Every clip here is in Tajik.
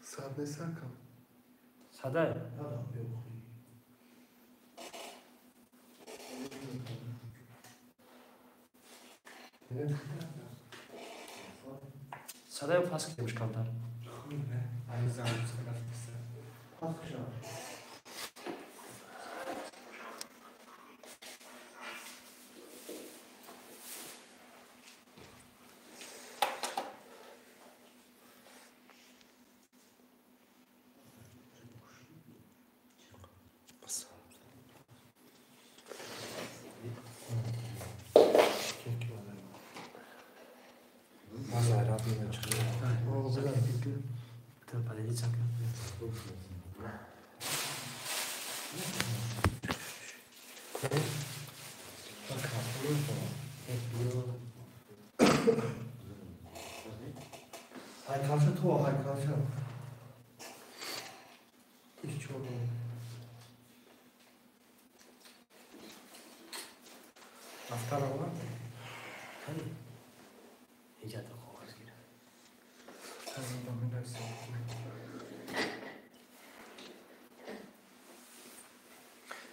Сад несакам. Садай? Садай пас кунем камтар.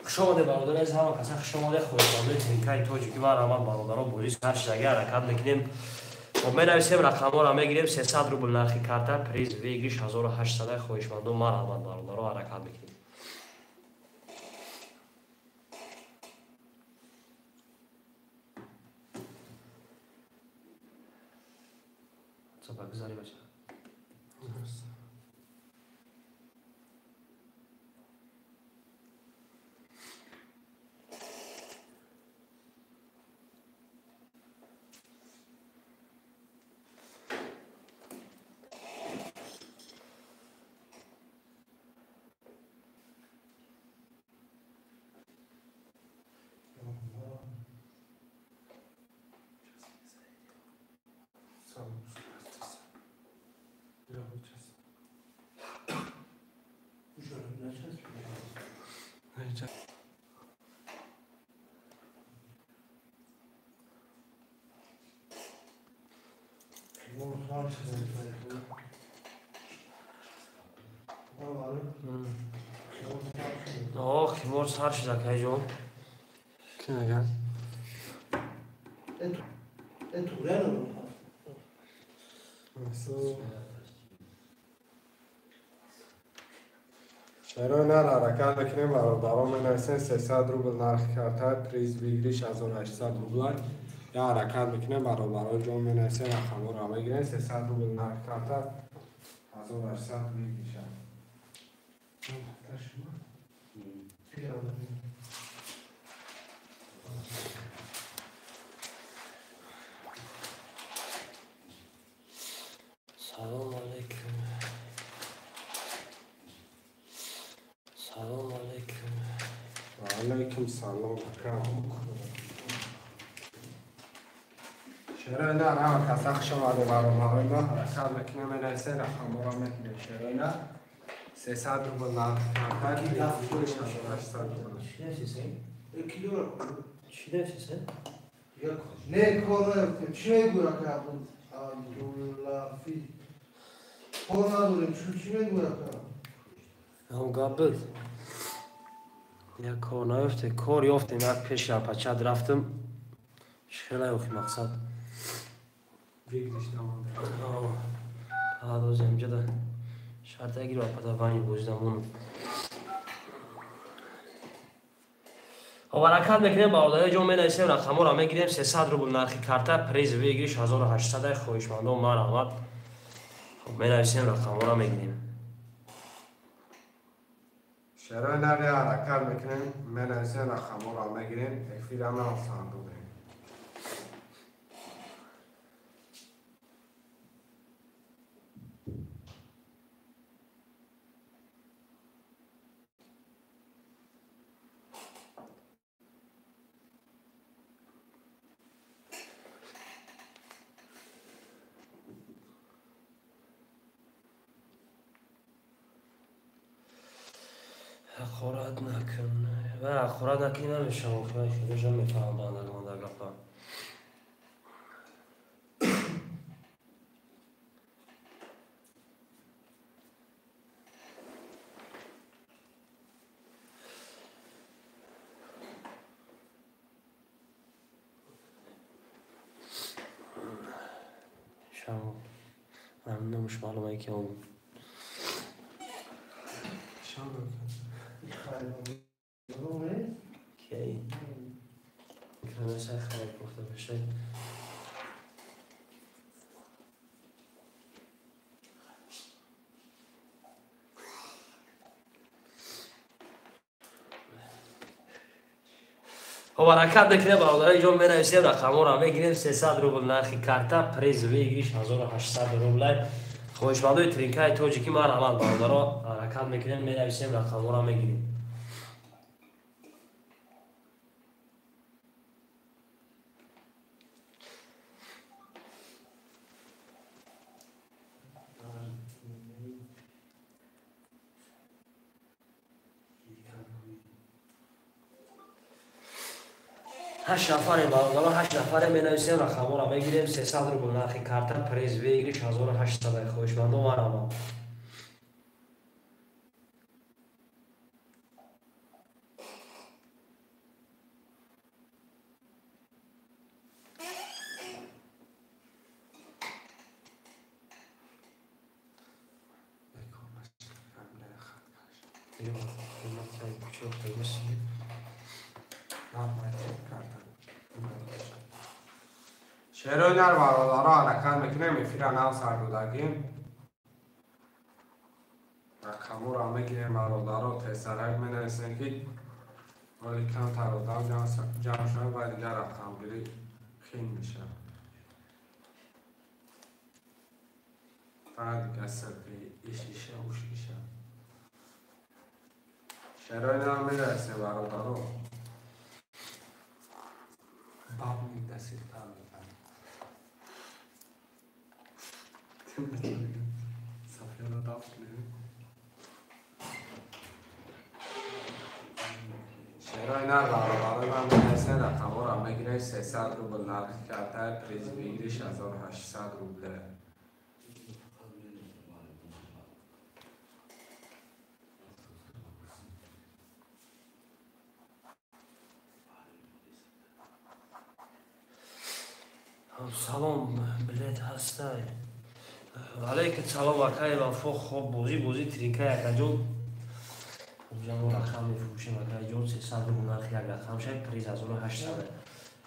Хуш омадед бародари азиз, ҳама каса хуш омадед. Хоҳишмандои тинкаи тоҷикӣ ва раҳмат бародарон, бозӣ сар шидаги ҳаракат мекунем. Хоб менависем, рақамҳоро мегирем. 300 рубл нархи карта, приз выигрыш 1800. Хоҳишмандон марҳамат бародаро, ҳаракат мекунем. Гузари бача. Ох, химор сар шуда кайҷон. Ки мегӯяд? Шерои нар ҳаракат мекунем, бародарон менависем 300 рубл нархи карта, приз выигрыш 1800 рубла. Я ҳаракат мекунем, бародарон ҷон менависем, рақамҳоро мегирем, 300 рубл нархи карта, 1800 выигрыш. Салом алейкум. Салом алейкум. Ва алейкум салом. Шерои нар ҳама каса хуш омадед бародарони мо. Ҳаракат мекунем, менависем, рақамҳоро мегирем. Шерои нар 300 рубл нархи карта, приз 1800 рубл. Чӣ нависисен? Не, кор наёфтем. Чӣ мегӯяд Абдуллафи? Кор надорем. Чӣ мегӯяд? Ҳам гап буд. Як кор наёфте, кор ёфтем, як пеши апачад рафтам. Хеле охи мақсад. Выигрыш намонда. Ҳадози инҷода шарта гиру апада вани бозида монам. Ҳаракат мекунем бародари ҷон, менависем, рақамҳоро мегирем. 300 рубл нархи карта, приз выигрыш 1800. Хоҳишмандон марҳамат. Менависем, рақамҳоро мегирем. Шерои нари ҳаракат мекунем, менависем, рақамҳоро мегирем, эфира наосанд додем. Ҳақорат накун. Ва ҳақорат накунӣ намешавам. Хеле мефаҳмам бандагон дар гапа. Шав. Намуш маълума ки он. Шав. Окей. Кранаса хайр пухта бошад. Хоб, ҳаракат мекунем, бародари ҷон, менависем, рақамҳоро мегирем. 300 рубл нархи карта, приз выигрыш 1800 рублай. Хоҳишмандои тринкаи тоҷикӣ марҳамат, бародаро, ҳаракат мекунем, менависем, рақамҳоро мегирем. Ҳашт нафаре, бародаро, ҳашт нафаре, менависем, рақамҳоро мегирем. 300 рубл нархи карта, приз выигрыш 1800. Хоҳишмандо марҳамат. Шерои нар, бародаро, ҳаракат мекунем, эфира нав сар додагим. Рақамҳоро мегирем, бародаро, тезтарак менависем, ки ҳоли камтар одам ҷамъ шавад ва дигар рақамгирӣ хин мешавад. Фақат дигар сирқи иш иша уш иша. Шерои нар менависем, бародаро. Бабник дасилтар мекард. Сафиро дафт кунем. Шерои нар, бародарои ман, менависем, рақамҳоро мегирем. 300 рубл нархи карта, приз выигрыш 1800 рубле. Салом, билет ҳастай? Алейкум салом, акай Вафо. Хоб, бозӣ тринкаи, акаҷон. Мо рақам мефурӯшем, акаҷон. 300 рубл нархи як рақам шай, приз 1800.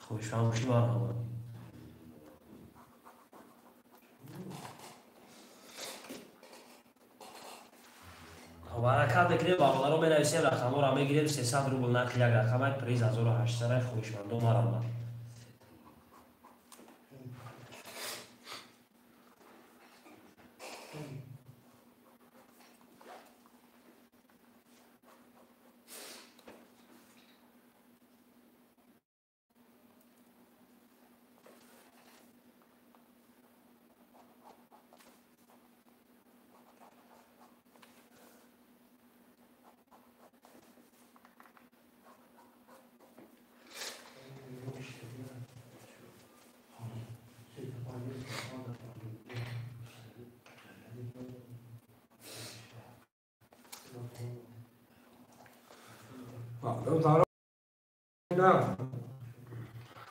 Хоҳишманд бошӣ, марҳамат. Хоб, ҳаракат мекунем, бародаро, менависем, рақамҳоро мегирем. 300 рубл нархи як рақамай, приз 1800. Хоҳишмандо марҳамат.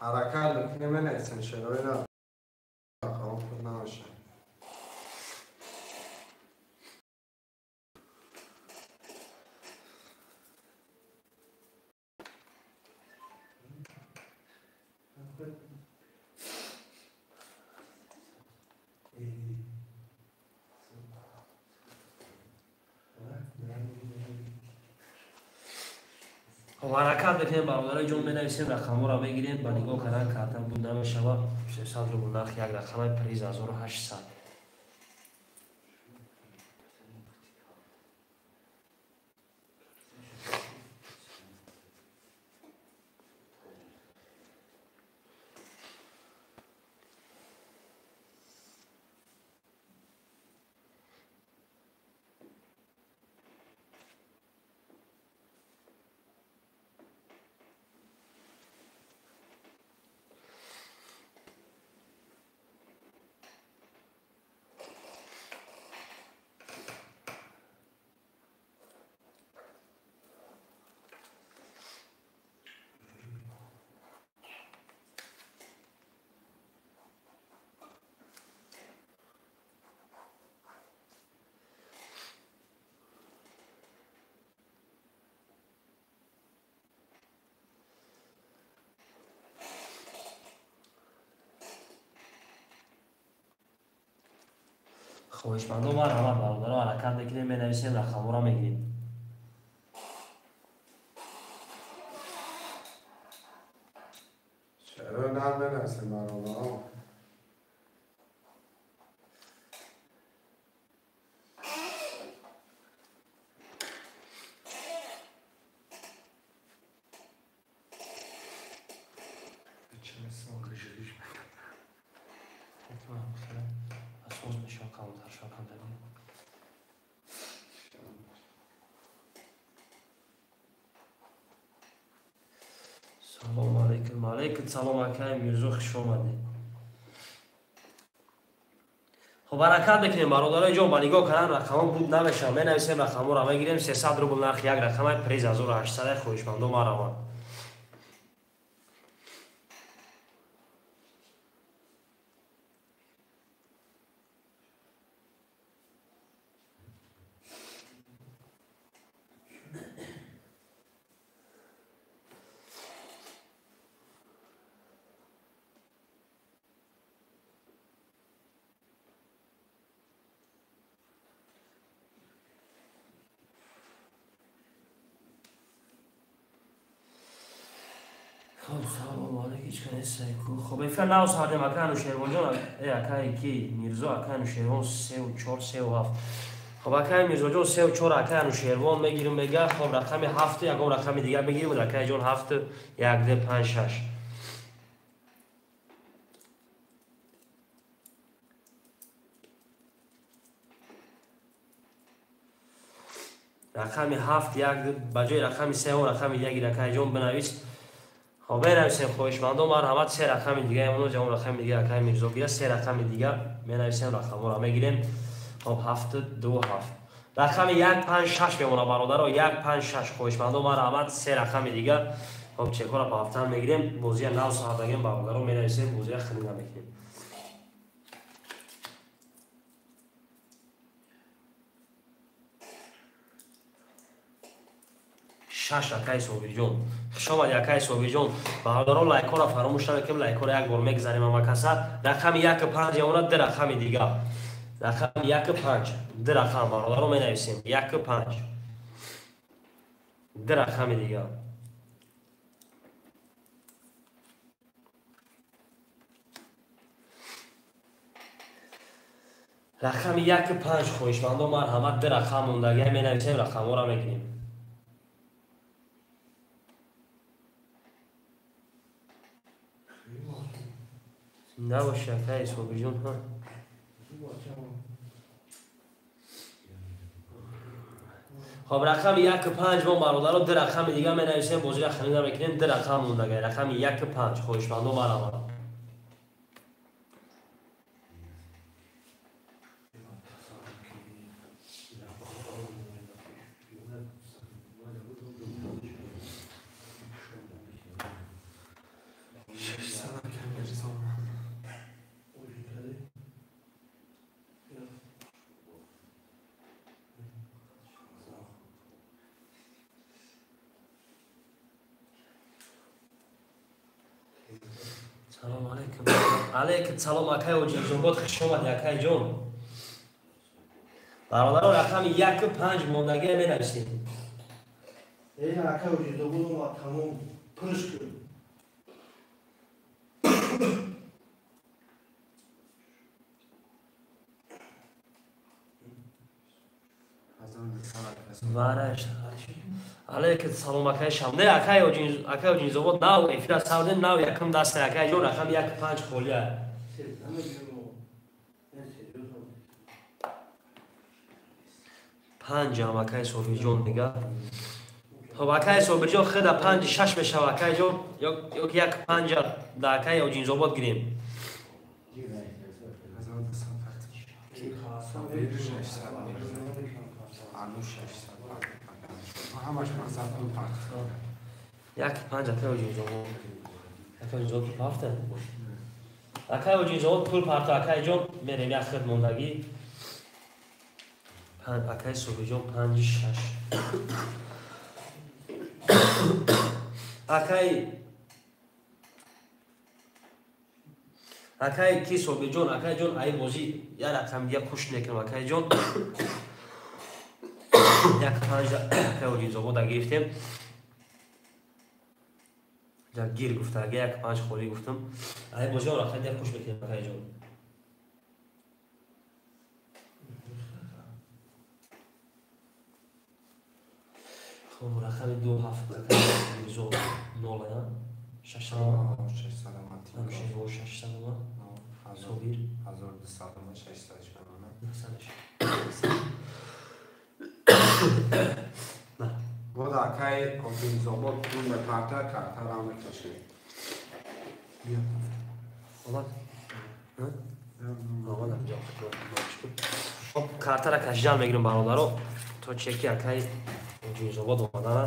ҳаракат мекунем, менависем, шерои нар, рақамҳо пур набошад. Хоб, ҳаракат мекунем, бародарои ҷон, менависем, рақамҳоро мегирем. Ба нигоҳ кардан карта буд намешава. 300 рубл нарх як рақамаи, приз 1800. Хоҳишмандо, марҳамат, бародаро, ҳаракат мекунем, менависем, рақамҳоро мегирем. Чаро наменависем, бародаро? Салом алейкум, алейкум салом, акай Мирзо, хуш омадед. Хоб, ҳаракат мекунем, бародарои ҷон, ба нигоҳ кардан рақамҳо буд намешавад. Менависем, рақамҳоро мегирем. 300 рубл нарх як рақамай, приз 1800. Хоҳишмандо, марҳамат. Хоб, салом алейкум, ҳеч кас ку. Хоб, эфир нав сардем, ака Анушервонҷон, акаи ки Мирзо, акаи Анушервон 3 4 3 7. Хоб, акаи Мирзоҷон, 3 4 акаи Анушервон мегирим, мега. Хоб, рақами 7, ягон рақами дигар мегирим, акаи ҷон, 7 1 2 5 6. Рақами 7 1, ба ҷои рақами 3 он рақами 1, акаи ҷон, бинавис. Хоб, менависем, хоҳишмандо, марҳамат, се рақами дига эмоно, ҷавон, рақами дига акаи Мирзо гира, се рақами дига менависем, рақамҳоро мегирем. Хоб, 7 2 7, рақами 1 5 6 мемона, бародаро, 1 5 6. Хоҳишмандо, марҳамат, се рақами дига. Хоб, чекҳоро ба ҳафтан мегирем, бозия нав саҳардагем, бародаро, менависем, бозия хирида мекунем. Шаш, акаи Собирҷон, хушомади, акаи Собирҷон. Бародарон, лайкҳоро фаромӯш намекунем, лайкҳоро як бор мегзарем ҳамакаса. Рақами 1 5 ямона, ду рақами дига, рақами 1 5, ду рақам, бародарон, менависем, 1 5, ду рақами дига. Рақами 1 5, хоҳишмандо, марҳамат, ду рақам мондагия, менависем, рақамҳоро мегирем. Набоши, акаи Собирҷон. Хоб, рақами 1 5 мо, бародаро, ду рақами дига менависем, бозиро харида мекунем. Ду рақам мондагай, рақами 1 5. Хоҳишмандо, марҳамат. Салом алейкум, алейкум салом, акай Оҷиҷонбод, хуш омади, акай ҷон. Бародаро, рақами 1 5 мондагия менависем. Ин ака оҷизобод омад, тамом пурш кун. Вараш. Алейкум салом акай шам. Не акай оҷинзобод нав эфира савдем нав якум даста акай ҷон рақам 1-5 холия. Панҷам акай Собирҷон дига. Хоб акай Собирҷон хеда 5-6 мешава акай ҷон ё 1-5 да акай оҷинзобод гирем. 1-5 акай оҷинзобод. Акай оҷинзобод пул парта. Акай оҷинзобод пул парта акай ҷон мерем як хед мондагӣ. Акай Собирҷон 5-6. Акай ки Собирҷон, акай ҷон ай бозӣ як рақам дия куш мекунам акай ҷон. 1-5 акай оҷинзобода гирифтем. Гир гуфта, ага 1-5 холӣ гуфтам. Ай бозӣ он рақам дия куш мекунем акай ҷон. Хоб рақами 2-7 акай Мирзо 0 6 6 Собир 1200 600 Бод акай оҷинзобод пул мепарта картара мекашид. Омад? Хоб картара кашидан мегирем бародаро то чеки акай оҷинзобод омадана.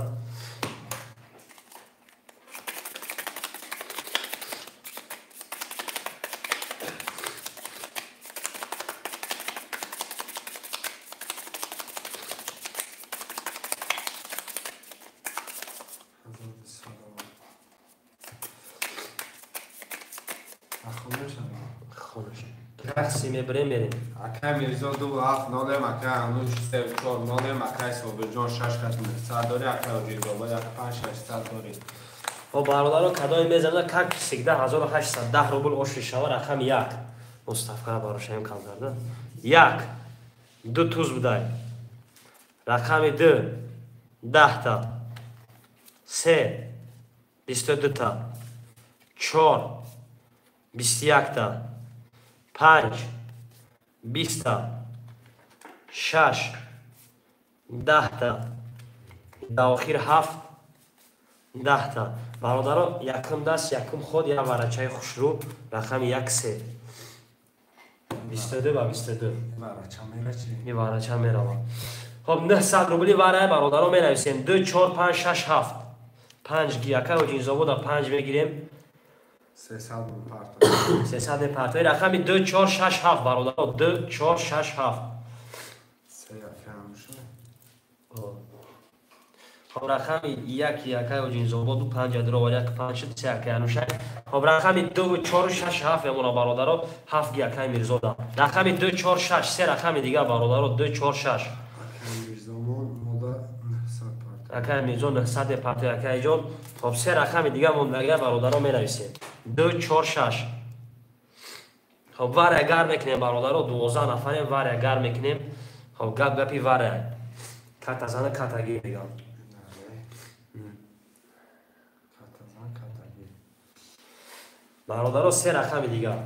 Мебарем мерем. Акай Мирзо 2-7-0, акай Ануш 3-4-0, акай Собирҷон 6-900 дори, акай Оҷинзобод 1-5-600 дори. Хоб бародаро кадоме мезанад как всегда 1810 рубл оши шава рақами 1. Муставкара барошаем кам карда. 1 2 туз будай. Рақами 2 10 та. 3 22 та. 4 21 та. 5 20 та. 6 10 та. Дар охир 7 10 та. Бародаро якум даст якум ход як варачаи хушрӯ рақами 1-3. 22 ба 22. Ин варача мерава. Хоб 900 рубли варая бародаро менависем 2 4 5 6 7. 5 ги акай оҷинзобода 5 мегирем. 300 мепарта. 300 мепарта. Рақами 2 4 6 7 бародаро 2 4 6 7. 3 акай ҳамша. Хоб рақами 1 акай оҷинзободу 5 адро 1 5 3 акай анушай. Хоб рақами 2 4 6 7 мемона бародаро 7 ги акай Мирзода. Рақами 2 4 6 се рақами дигар бародаро 2 4 6. Акай Мирзомон мода 900 парта. Акай Мирзо 900 парта акай ҷон. Хоб се рақами дигар мондагар бародаро менависем. 2 4 6. Хоб варя гар мекунем бародаро 12 нафарем варя гар мекунем. Хоб гап гапи варя. Ката зана ката гир дигар. Бародаро се рақами дигар.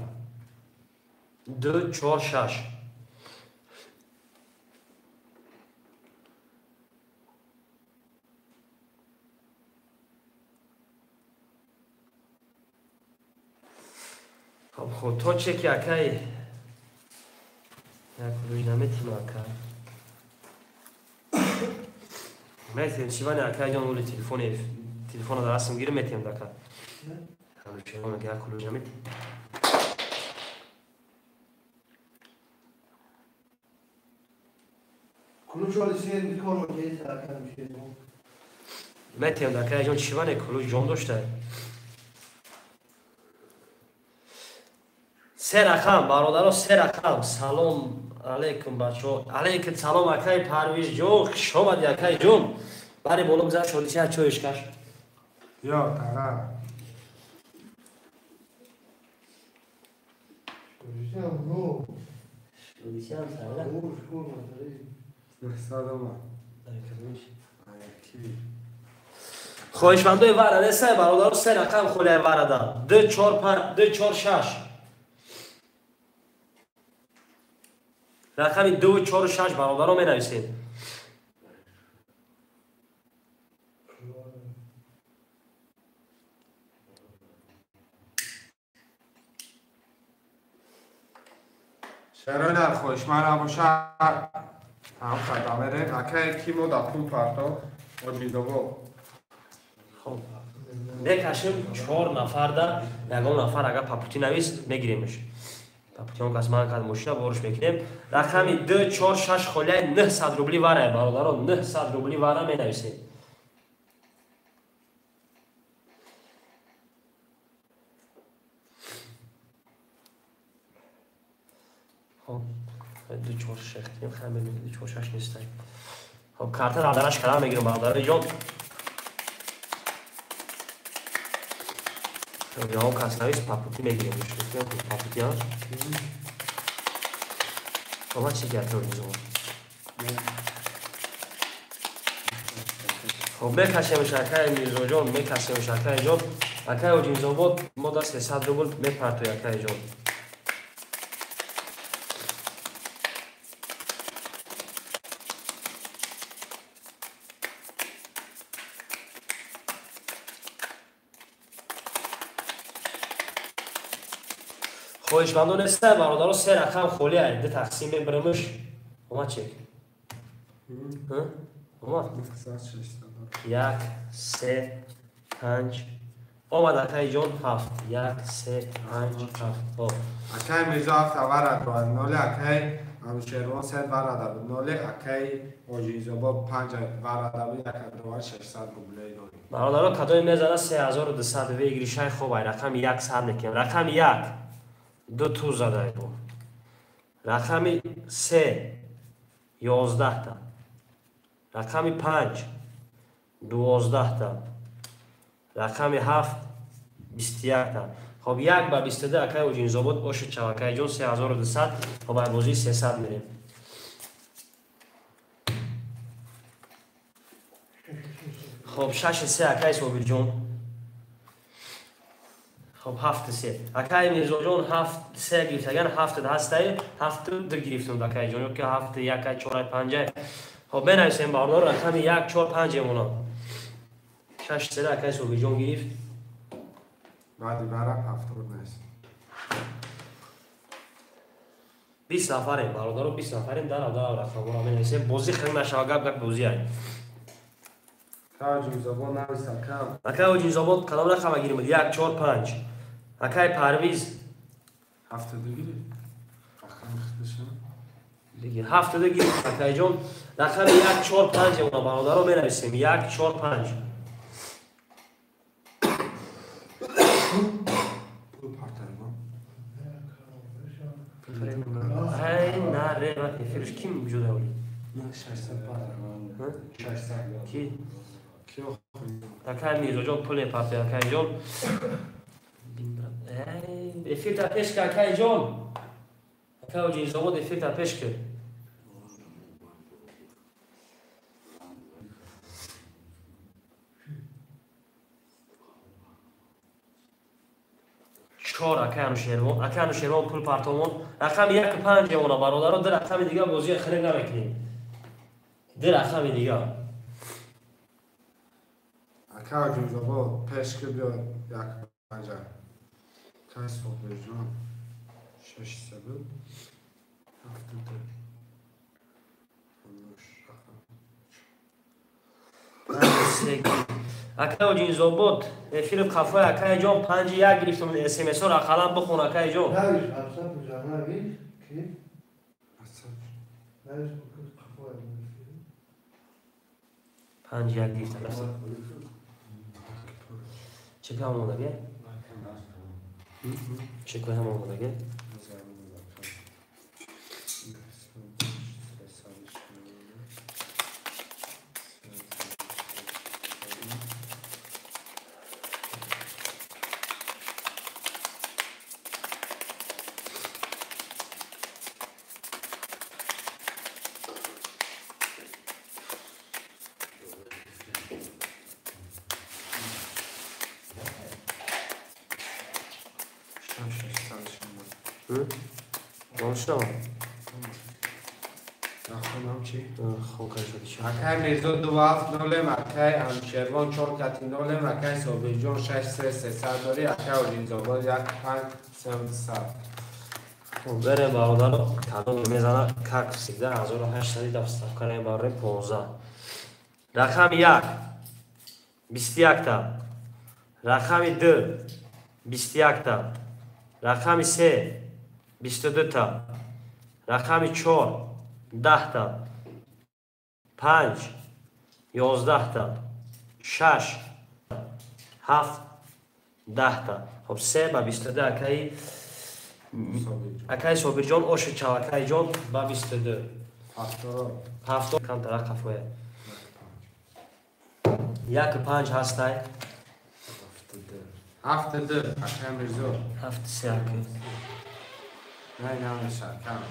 2 4 6. Хоб то че ки акай як рӯй наметим акай. Метем чивани акай ҷон оли телефона дар дастам гирим метем дака. Як рӯй наметим. Ключ оли сер кор мекунед акай мешед. Метем акай ҷон чивани ключ ҷон дошта. Се рақам бародаро се рақам. Салом алейкум бачо. Алейкум салом акай Парвиз ҷон. Хуш омадӣ акай ҷон. Бари боло гузар шодиша чоиш каш. Ё, тара. Шодишам но. Шодишам сара. Хоҳишмандои вара нестай бародаро, се рақам холияи варада. 2 4 5 2 4 6. Рақами 2 4 6 бародаро менависед. Чаро дар хоҳишманд набошад, ҳам хадамере. Акай ки мо дар пул парто оҷизобо. Хоб. Мекашем 4 нафарда, ягон нафар агар папути навист, мегиремш. Папутион кас ман кад мошина боруш мекунем. Рақами 2 4 6 холияи 900 рубли вара, бародаро, 900 рубли вара менависед. Хоб, 2 4 6 кунем, хай мебинем 2 4 6 нестай. Хоб, карта дараш калам мегирам, бародари ҷон. Ягон кас навис, папути мегирем. Папути, а? Ова чи гапро мизон? Хоб, мекашем шакаи Мирзоҷон, мекашем шакаи ҷон. Акаи Оҷинзобод мо да 300 рубл мепартои акаи ҷон. Хоҳишмандон нестанд, бародаро, се рақам холӣ ай, ду тақсим мебарамш. Омад чек? Омад? 1 3 5. Омад акаи ҷон 7. 1 3 5 7. Хоб. Акаи Мирзо 7 вара дорад, 0 акаи Анушервон 3 вара дорад, 0 акаи Оҷинзобод 5 вара дорад, 1 дорад 600 рублей дорад. Бародаро, кадои мезана 3200 выигрышай. Хоб, ай рақами 1 сар мекунем. Рақами 1 2 туз задай бо. Рақами 3 11 та. Рақами 5 12 та. Рақами 7 21 та. Хоб, 1 ба 22 акай Оҷинзобод ошид шав акай ҷон 3200. Хоб, ай бозии 300 мерем. Хоб, 6 3 акай Собирҷон. Хоб, 7 3. Акай Мирзоҷон 7 3 гирифт. Агар 7 ҳастай, 7 2 гирифтум акай ҷон. Ё ки 7 1 4 5. Хоб, менависем бародаро, рақами 1 4 5 емона. 6 3 акай Собирҷон гирифт. Баъди бара 70 нест. 20 нафарем бародаро, 20 нафарем, дарав дарав рақамҳоро менависем. Бозӣ хеле нашава, гап гап бозӣ ай. Акай Оҷинзобод навис акам. Акай Оҷинзобод кадом рақама гирим? 1 4 5. Акай Парвиз 72 гирифт. Рақами худашон. Диги 72 гирифт акай ҷон. Рақами 1 4 5 емона бародаро менависем. 1 4 5. Пул партарбо. Ай на ре ва эфирш ким ҷуда оли? 600 партарбо. 600. Ки? Акай Мирзоҷон пул мепартои акай ҷон. Эфир та пеш ка акай ҷон. Акай Оҷинзобод эфир та пеш ка. Чор акай Анушервон, акай Анушервон пул партомон. Рақами 1 5 емона бародаро, ду рақами дига бозия хеле намекунем. Ду рақами дига. Акай Оҷинзобод пеш ки биё 1 5. Акай Собирҷон 6 3 буд. 7 2. Акай Оҷинзобод эфири қафои акай ҷон 5 1 гирифтум. СМС-ро ақаллан бихон акай ҷон. Навис, ҳафтсад буза, навис, ки? Навис, қафои. 5 1 гирифтам. Чека омодаге? Чека ҳам омодаге? Бошам. Нахонам чи? Хон кашоди. Акай Мирзо 270, акай Анушервон 4-0, акай Собирҷон 6-3 дори, акай Оҷинзобод 1-5 300. Берем бародаро, кадом мезана, как всегда 1800 доставка раем барои 15. Рақами 1 21 та. Рақами 2 21 та. Рақами 3 22 та. Рақами 4 10 та. 5 11 та. 6 7 10 та. Хоб 3 ба 22 акаи акаи Собирҷон оши чав акаи ҷон ба 22. 7 камтара қафоя. 1-5 ҳастай. 7-2 акаи Мирзо. 7-3 акаи. Не, намешад, кам.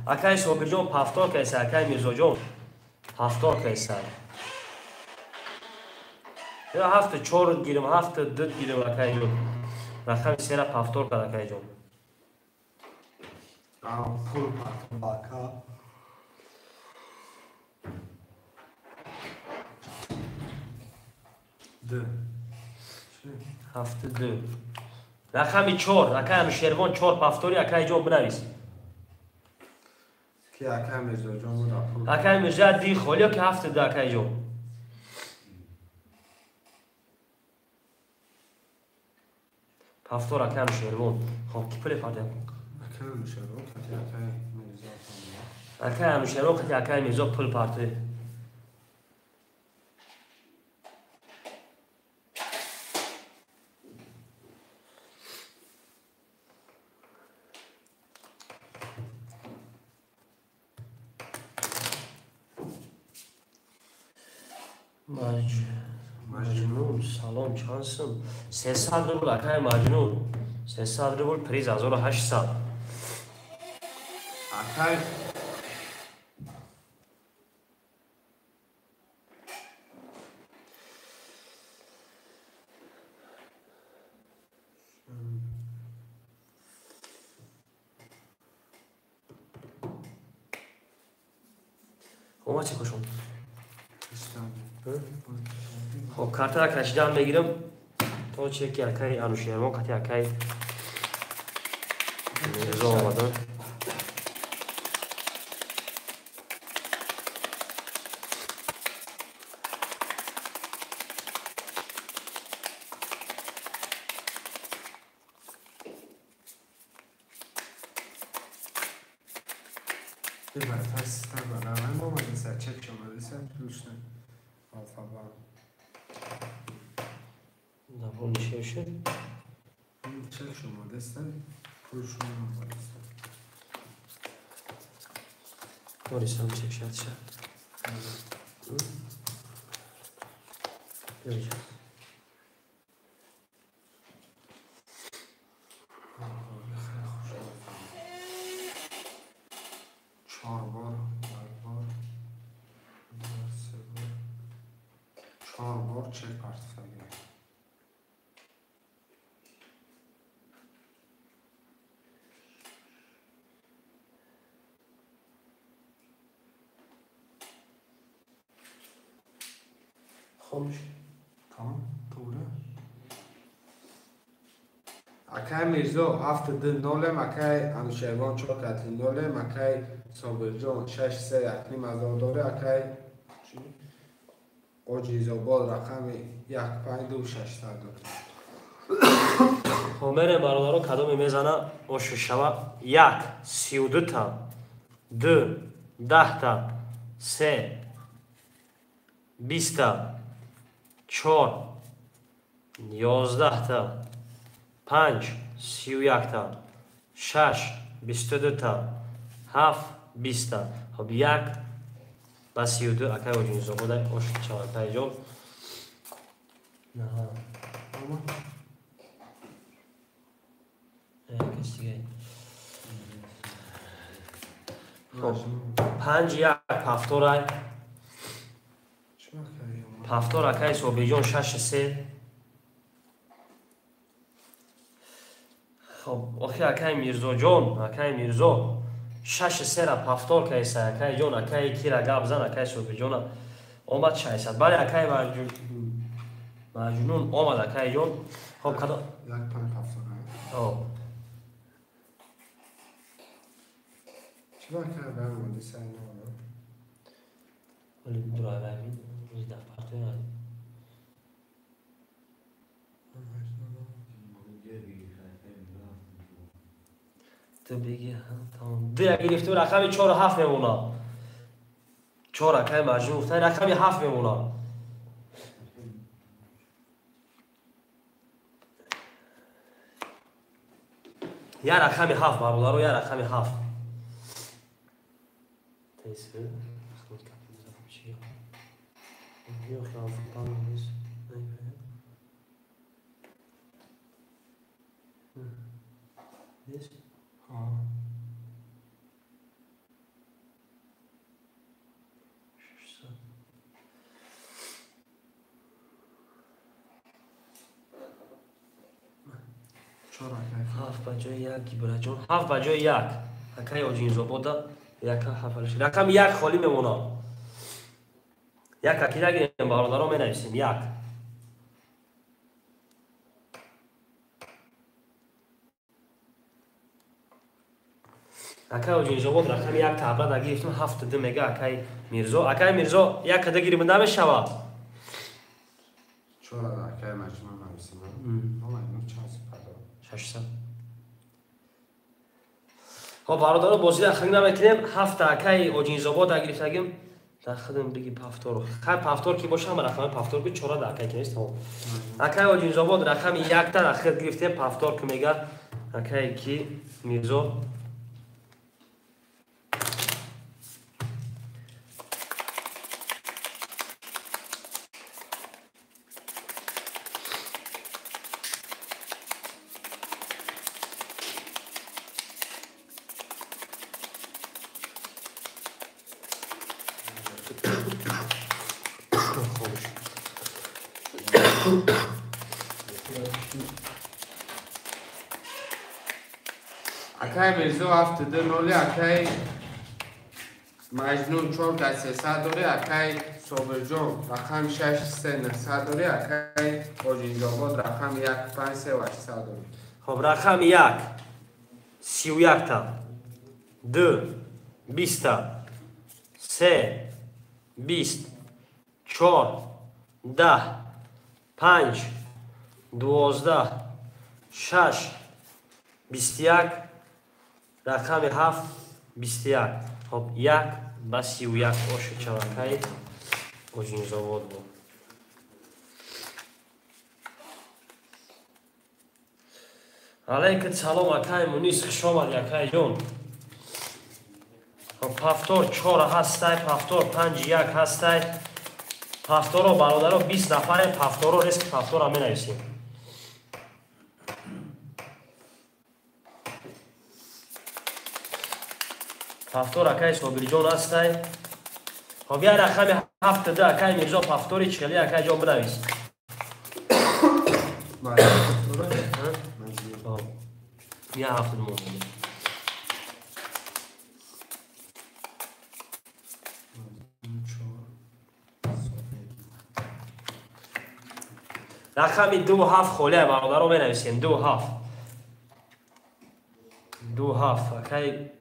Акаи Собирҷон 7 кайса, акаи Мирзоҷон 7 кайса. Ё 7-4 гирим, 7-2 гирим акаи ҷон. Рақами 3-ра 7 кар акаи ҷон. Пул бака. Д. 7-2. Рақами 4, акаи Анушервон 4 повтори, акаи ҷон бинавис. Ки акаи Мирзоҷон буда пул. Акаи Мирзо ди холиё ки 7-2 акаи ҷон. Повтор акаи Анушервон. Хоб ки пуле пардем? Акаи Анушервон қати акаи Мирзо. Акаи Анушервон қати акаи Мирзо пул парте. Маҷнун, салом, чанд сум? 300 рубл, акаи Маҷнун. 300 рубл, приз 1800. Акаи Омад чӣ кушон? Хоб, картара кашидан мегирам то чеки акаи Анушервон қати акаи Мирзо омадан. Акаи Мирзо 7-2-0, акаи Анушервон 4-0, акаи Собирҷон 6-3 1,5 дори, акаи Оҷизобод рақами 1-5-2-6 дори. Хоб, мерем бародаро, кадоме мезана ошу шава. 1 32 та, 2 10 та, 3 20 та, 4 11 та, 5 31 та, 6 22 та, 7 20 та. Хоб, 1 ба 32 акаи Оҷинзобода ош чавакаи ҷон. Хоб, 5 1 повторай. Повтор акаи Собирҷон 6 3. Хоб, охи акай Мирзоҷон, акай Мирзо 6-3-ра повтор кайса, акай ҷон, акай кира гап зан, акай Собирҷона омад 600. Бале, акай Маҷнун омад, акай ҷон. Хоб, кадо? 1-5 повтор. Хоб. Чӣ акай баромади сай наомад? Вале дурававин, рӯзи даҳ партоя. Ту беги, тамом. Ду гирифтем, рақами 4-7 мемонад. 4 акай Маҷнун гуфтан, рақами 7 мемонад. Я рақами 7 бародаро, я рақами 7. Тез. Ҳафт ба ҷои як, Гибраҷон. 7 ба ҷои 1. Акай Оҷинзобода яка ҳафт. Рақами 1 холӣ мемонад. Як акида гирем, бародаро, менависем 1. Акай Оҷинзобод рақами 1 табрада гирифтем, 7-2 мега акай Мирзо. Акай Мирзо 1 када гирим намешавад. 4 акай Маҷнун нависем. 600. Хоб, бародаро, бозиро ахрӣ намекунем. 7 акай Оҷинзобод гирифтагим. Дар худам биги повтор. Хай повтор ки боша, ҳама рақами повтор ки 4 да акай ки нест, тамом. Акай Оҷинзобод рақами 1 та ахир гирифтем, повтор ки мега. Акай ки Мирзо. Акай Мирзо 7-2-0, акай Маҷнун 4-300 дори, акай Собирҷон рақами 6-3-900 дори, акай Оҷинзобод рақами 1-5-3-800 дори. Хоб, рақами 1 31 та, 2 20 та, 3 20, 4 10, 5 12, 6 21, рақами 7 21. Хоб, 1 ба 31 оши чавакаи Оҷинзобод буд. Алайка салом, акай Мунис, хуш омадӣ, акай ҷон. Хоб, повтор 4 ҳастай, повтор 5-1 ҳастай. Повторо, бародаро, 20 нафаре, повторо, рески повтора менависем. Повтор акай Собирҷон ҳастай. Хоб, я рақами 7-2 акай Мирзо повтори чихели акай ҷон бинавис. Я 7-2 монда. Рақами 2-7 холия, бародаро, менависем 2-7. 2-7 акай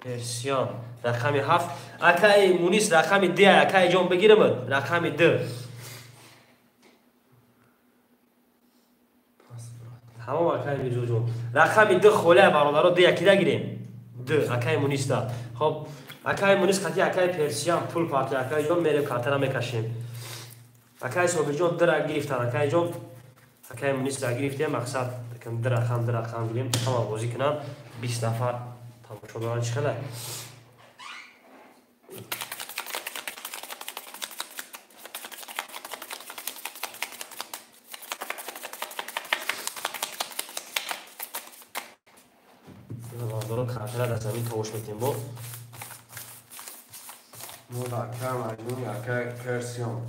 Персиан рақами 7. Акай Мунис рақами 2, акай ҷон бигирам рақами 2. Тамом, акай Мирзоҷон. Рақами 2 холия, бародаро, 2 якида гирем. 2 акай Муниста. Хоб, акай Мунис қати акай Персиан пул парти, акай ҷон мерем картара мекашем. Акай Собирҷон 2 ра гирифтан, акай ҷон, акай Мунис ра гирифтем, мақсад 2 рақам 2 рақам гирем, ҳама бозӣ кунанд, 20 нафар тамошо доранд, чӣ хеле? Бародарон, картара дар замин тавош метем бо. Мо акай Маҷнун, акай Персиан.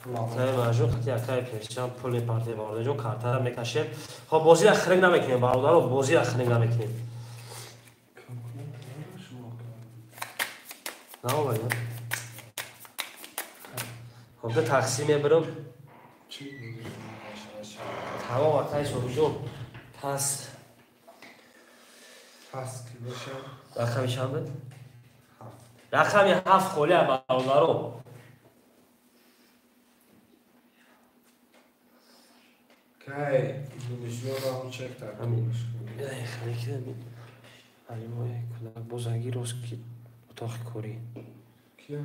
Акай Маҷнун қати акай Персиян пул мепартем бародарҷон, картара мекашем. Хоб, бозиро хирик намекунем бародаро, бозиро хирик намекунем. Наоварӣ? Хоб, ду тақсим мебарам. Тамом акай Собиҷон. Пас. Пас ки бошам? Рақами чанд буд? Рақами 7 холия бародаро. Кай донишҷӯ чек так. Алимои кӯдак бозагӣ рост ки утоқи корӣ. Кия?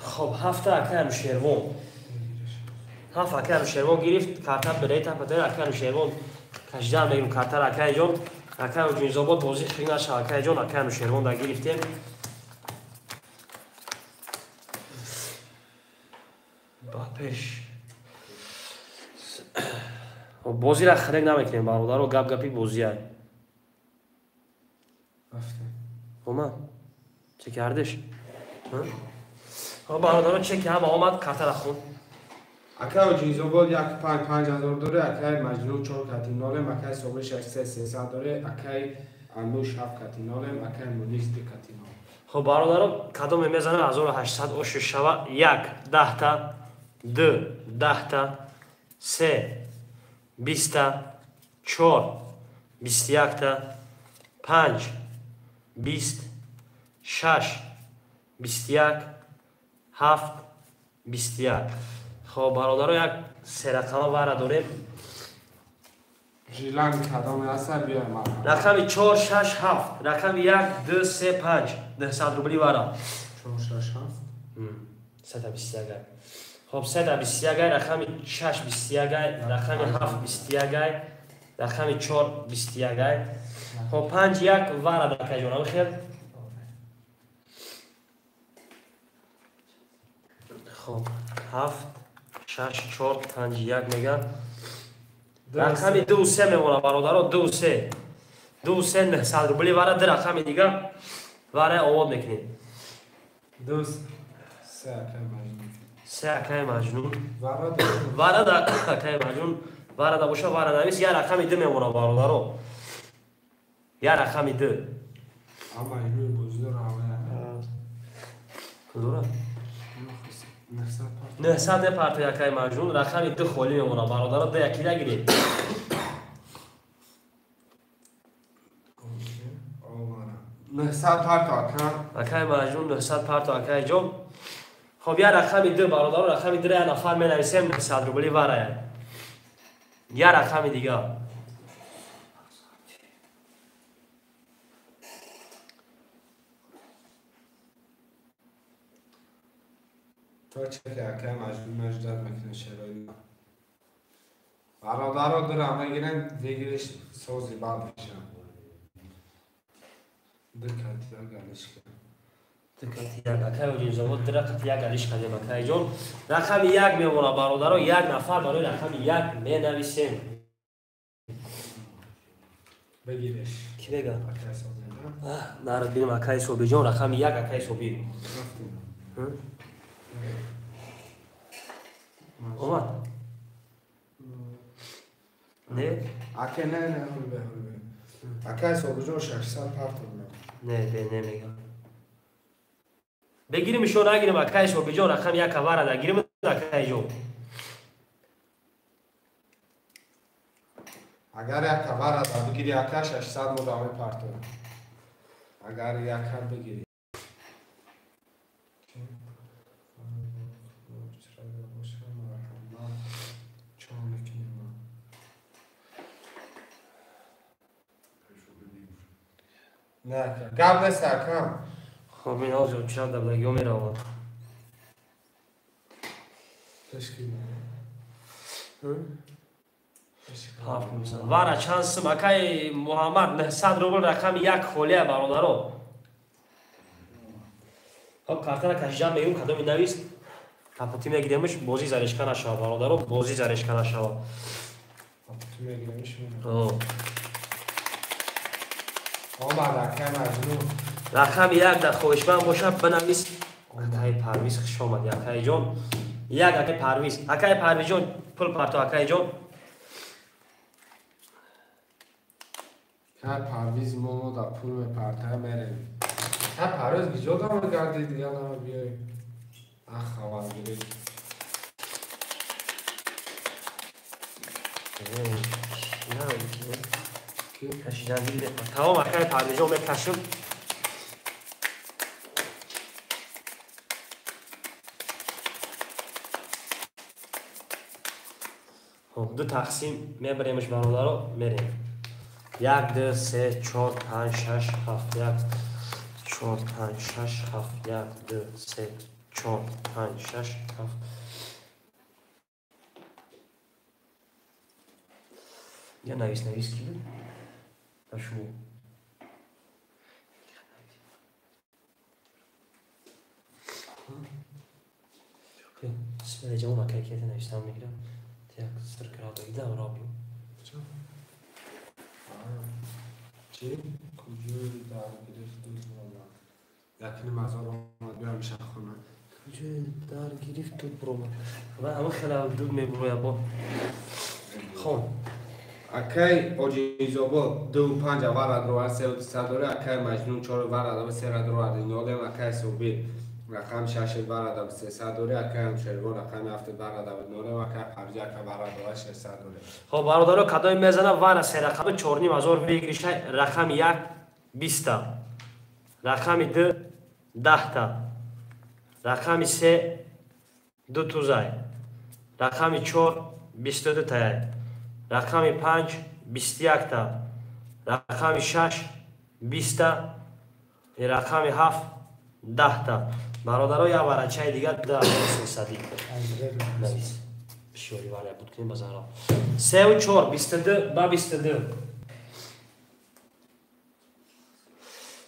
Хоб, 7 акай Анушервон. 7 акай Анушервон гирифт, карта берета патер акай Анушервон. Кашидан мегирем картара акай ҷон. Акай Ҷунизобод бозӣ хирик нашава акай ҷон, акай Анушервон да гирифтем. Ба пеш. Бозиро хирик намекунем бародаро, гап гапи бозия. Омад? Че кардиш? Бародаро, чеки ҳама омад, картара хун. Акай Ҷинзобод 1 5 5000 доре, акай Маҷнун 4 кати 0, акай Собир 6 3 300 доре, акай Ануш 7 кати 0, акай Мунис 2 кати 0. Хоб бародаро, кадоме мезана 1800 ошу шава 1 10 та, 2 10 та, 3 20 та, 4 21 та, 5 20 6 21 7 21. Хоб бародаро, як се рақама вара дорем. Жилан кадоме аста биёй ман. Рақами 4 6 7, рақами 1 2 3 5, 900 рубли вара. 4 6 7. 321. Хоб, 321, рақами 6 21, рақами 7 21, рақами 4 21. Хоб, 5 1 вара дакаҷон, амхел. Хоб, 7 6 4 5 1 меган. Рақами 2 3 мемона бародаро, 2 3. 2 3 900 рубли вара, ду рақами дига вара овод мекунем. 2 3 акай Маҷнун. 3 акай Маҷнун. Вара да акай Маҷнун, вара да боша, вара навис, я рақами 2 мемона бародаро. Я рақами 2. Ама инӯ бозидор ава. Кудора? 900 партия акай Маҷнун, рақами 2 холӣ мемона бародаро, 2 яки нагиред. 900 парто ака. Акай Маҷнун 900 парто акай ҷон. Хоб, я рақами 2 бародаро, рақами 2 я нафар менависем 900 рубли варая. Я рақами дига. То чеки акай Маҷнун маждад мекунад шерои. Бародаро, дура мегирем, дигириш сози бад мешавад. Ду кати як алишка. Ду кати як акай Ҷинзобод, ду кати як алишка дем акай ҷон. Рақами 1 мемона бародаро, як нафар барои рақами 1 менависем. Бигириш. Ки мега? Акай Собир. Нарад бинем акай Собирҷон, рақами 1 акай Собир. Омад? Не? Ака не, не, ҳулбе, ҳулбе. Акай Собирҷон 600 парто. Не, бе, не мегам. Бегирим ишо нагирим акай Собирҷон, рақами 1 вара нагирим акай ҷон. Агар як вара да бигири ака 600 модам мепарто. Агар як бигири. Не, ака. Гап нест ака. Хоб, ин ҳозир чанд даблагиҳо меравад. Вара чанд сум акай Муҳаммад 900 рубл рақами 1 холия бародаро. Хоб, картара кашидан мегирем, кадоми навист капоти мегиремш, бозӣ зарешка нашава бародаро, бозӣ зарешка нашава. Капоти мегиремш. Омад акай Маҷнун. Рақами 1 дар хоҳишманд бошад, бинавис. Акай Парвиз хуш омадӣ, акайҷон. Як акай Парвиз. Акай Парвизҷон, пул парто, акайҷон. Акай Парвиз мо да пул мепарта мерем. Акай Парвиз киҷо дама гарди дига нама биёй. Ах, хабар гирифт. Кашидан дил. Тамом, акай Парвизҷон мекашам. Хоб, ду тақсим мебаремш бародаро, мерем. 1 2 3 4 5 6 7 1 4 5 6 7 1 2 3 4 5 6 7. Я навис навис ки буд? Ба шумо. Смеле ҷавон акай кете навистам мегирам. Як сир крадоида робим. Чӣ? Куҷои дар гирифт дуд буромад? Якним ҳазор омад, биём шахона. Куҷои дар гирифт дуд буромад? Ва ҳама хела дуд мебурояд бо. Хон. Акай Оҷизобод 2.5 варад ро 3 дора, акай Маҷнун 4 варад 3 дора, нолем акай Собир рақам 6 варад 300 дора, акай Амшервон рақам 7 варад нолем, акай Парвиз ака варад 600 дора. Хоб бародаро, кадои мезана вара се рақами 4.5 выигрыша, рақами 1 20, рақами 2 10, рақами 3 2 тузай, рақами 4 22 таяй, рақами 5 21, рақами 6 20, рақами 7 10. Бародаро, як варачаи дигар 2300. Навис. Бисёри варя буд кунем ба заро. 3 4 22 ба 22.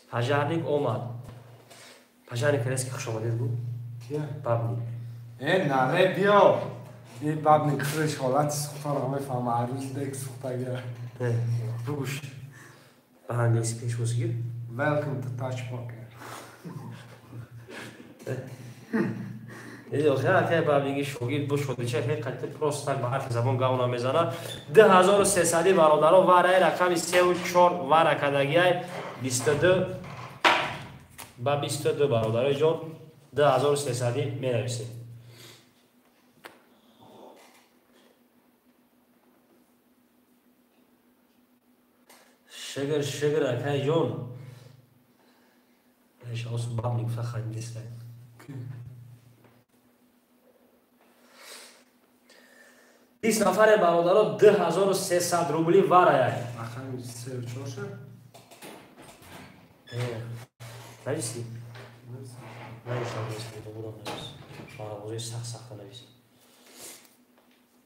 Пожарник омад. Пожарник резки хуш омадед гу? Кия? Бабник. Наре биё. Ин бабник худаш ҳолати сухтаро мефаҳма, ҳар рӯз дек сухтагира. Бугӯш. Ба англисӣ пешвоз гир. Welcome to Touch Poker. Охир акай бабниги шогирд бо шодича хел қатъи просто так ба ҳарфи забон гав намезанад. 2300 бародаро, вараи рақами 3 4 вара кадагиай 22 ба 22 бародарои ҷон, 2300 менависед. Шигр шигр акай ҷон. Иншоалло бабник гуфта хандиста. 20 нафаре бародаро, 2300 рубли варая. Рақами 3 4 ша? Нависи? Нависам, добро навис. Бародарои сахт сахта навис.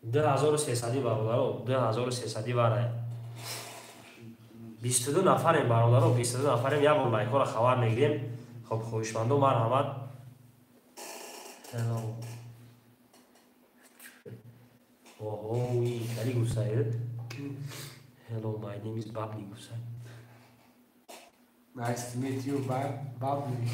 2300 бародаро, 2300 варая. 22 нафарем бародаро, 22 нафарем, як бор лайкҳоро хабар мегирем. Хоб, хоҳишмандо марҳамат. Hello. Оҳои, кали гуфтаед? Hello, my name is Babni гуфтаед. Nice to meet you, Babni.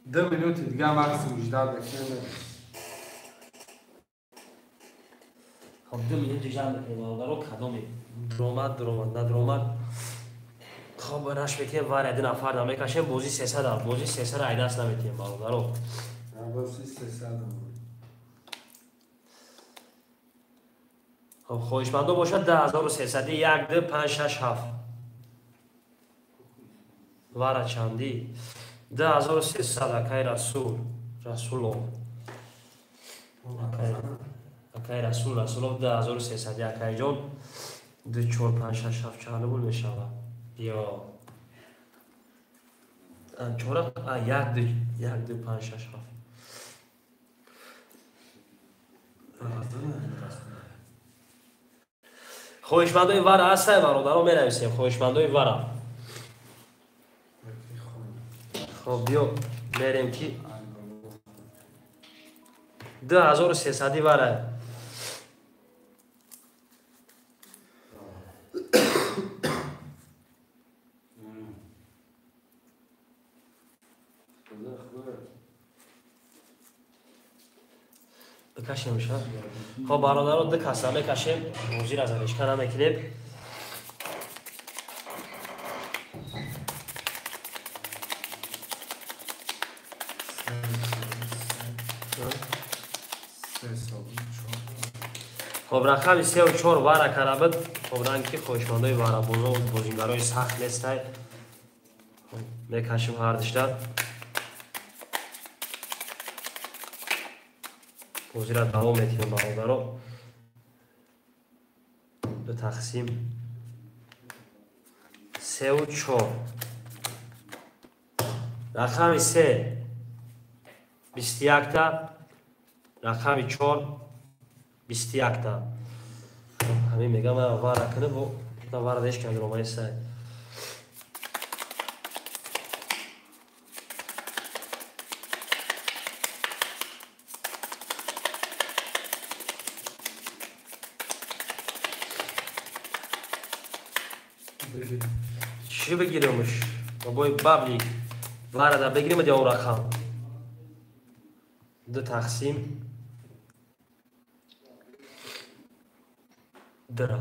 Ду минути дига максимум ждать мекунем. Хоб, 2 минути ждать мекунем бародаро, кадоме дромад, дромад, надромад. Хоб, раш мекунем, варя ду нафар намекашем, бозӣ 300, бозӣ 300 айдаст наметиҳем бародаро. Бозӣ 300. Хоб, хоҳишмандо бошад 2300 1 2 5 6 7. Вара чандӣ? 2300 акай Расул, Расулов. Акай Расул, Расулов 2300 акай ҷон. 2 4 5 6 7 чанд рубл мешавад? Ё 4 1 2 1 2 5 6 7. Хоҳишмандои вара ҳастай бародаро, менависем хоҳишмандои вара. Хоб, биё мерем ки 2300 вара. Бикашем ша. Хоб бародаро ду каса мекашем, бозиро залишка намекунем. Хоб рақами 3 ва 4 вара карабид. Хоб ранги хоҳишмандои варабозо бозингарои сахт нестай. Мекашем ҳардишта. Бозиро давом метиҳем бародаро. Ду тақсим 3 ва 4. Рақами 3 21-та, рақами 4 21-та. Ҳамин мегам вара кунӣ бо вара деш кандромаисай. Чӣ бигиремш? Бобои баблик. Варада бигирем ё рақам? Ду тақсим дра.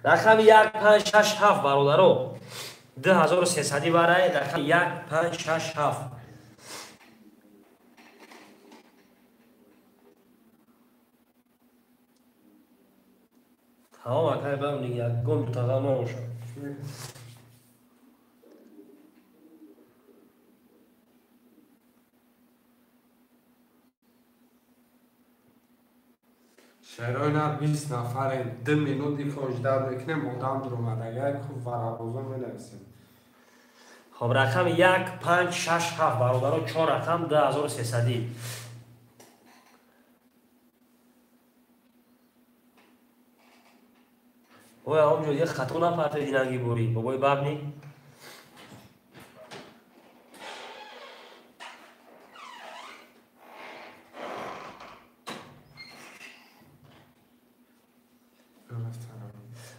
Рақами 1 5 6 7 бародаро. 2300 варай рақами 1 5 6 7. Тамом акай бам ягон мутағал набошад. Шерои нар 20 нафарем, 2 минут ифо ждать мекунем, одам дуромадагар хуб варабозо менависем. Хоб рақами 1 5 6 7 бародаро 4 рақам 2300. Ой, онҷо як хато напартои динанги бурӣ, бобои бабни.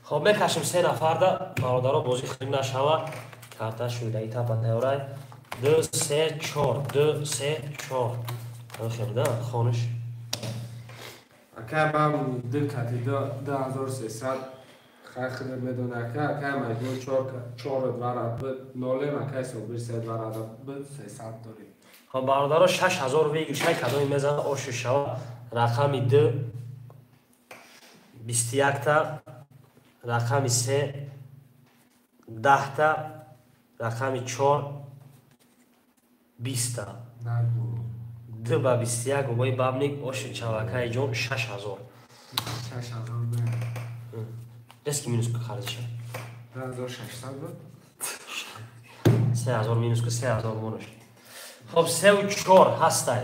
Хоб мекашем се нафарда, бародаро бозӣ хирим нашава, карта шудаи тапа тайёрай. 2 3 4 2 3 4. Хеле да, хониш. Акай бам ду кати 2300 хай худат медонӣ ака, акай маҷмӯъ 4 2 рад нолем, акай Собир 3 2 рад 300 дорем. Хоб бародаро 6000 выигрыш ай кадоми мезана ошу шава рақами 2 21-та, рақами 3 10-та, рақами 4 20-та. Нагу. 2 ба 21 бобои бабник оши чавакаи ҷон 6000. 6000 не. Дески минус ку харҷиша. 2600 буд. 3000 минус ку 3000 монаш. Хоб 3 ва 4 ҳастай.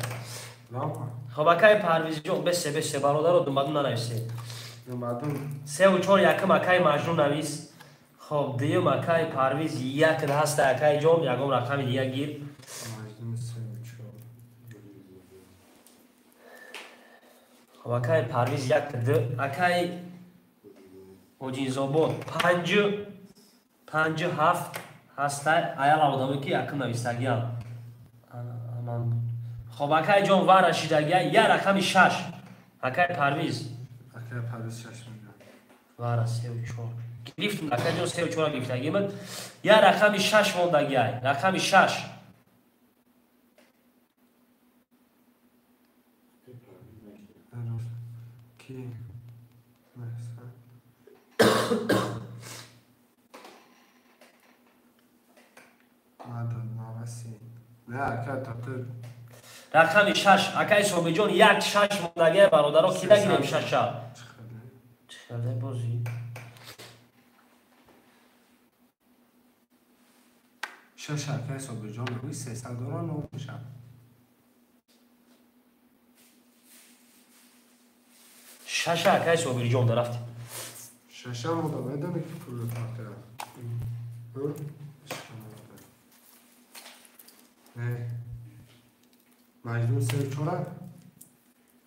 Хоб акай Парвизҷон бесе бесе бародаро думбадум нанависед. Думбадум. 3 ва 4 якум акай Маҷнун навис. Хоб дуюм акай Парвиз як ҳастай акай ҷон ягон рақами дига гир. Маҷнун 3 ва 4. Хоб акай Парвиз 1 2 акай Ҳоҷинзобод 5 5 7 ҳастай аял одаме ки якум нависагиам. Хоб акай ҷон вара шидагия я рақами 6 акай Парвиз. Акай Парвиз 6 мегӯяд. Вара 3 ва 4. Гирифтем акай ҷон 3 ва 4 гирифтагимад. Я рақами 6 мондагиай. Рақами 6. Ки? Рақами 6 акай Собиҷон 1 6 мондагиай бародаро кида гирем 6-а. Чихеле бозӣ. 6 акай Собиҷон мегӯй 300 дора нол мешавад. 6 акай Собирҷон дарафт. 6 монда медонӣ ки пулро партояд. Не. Маҷнун 3 ва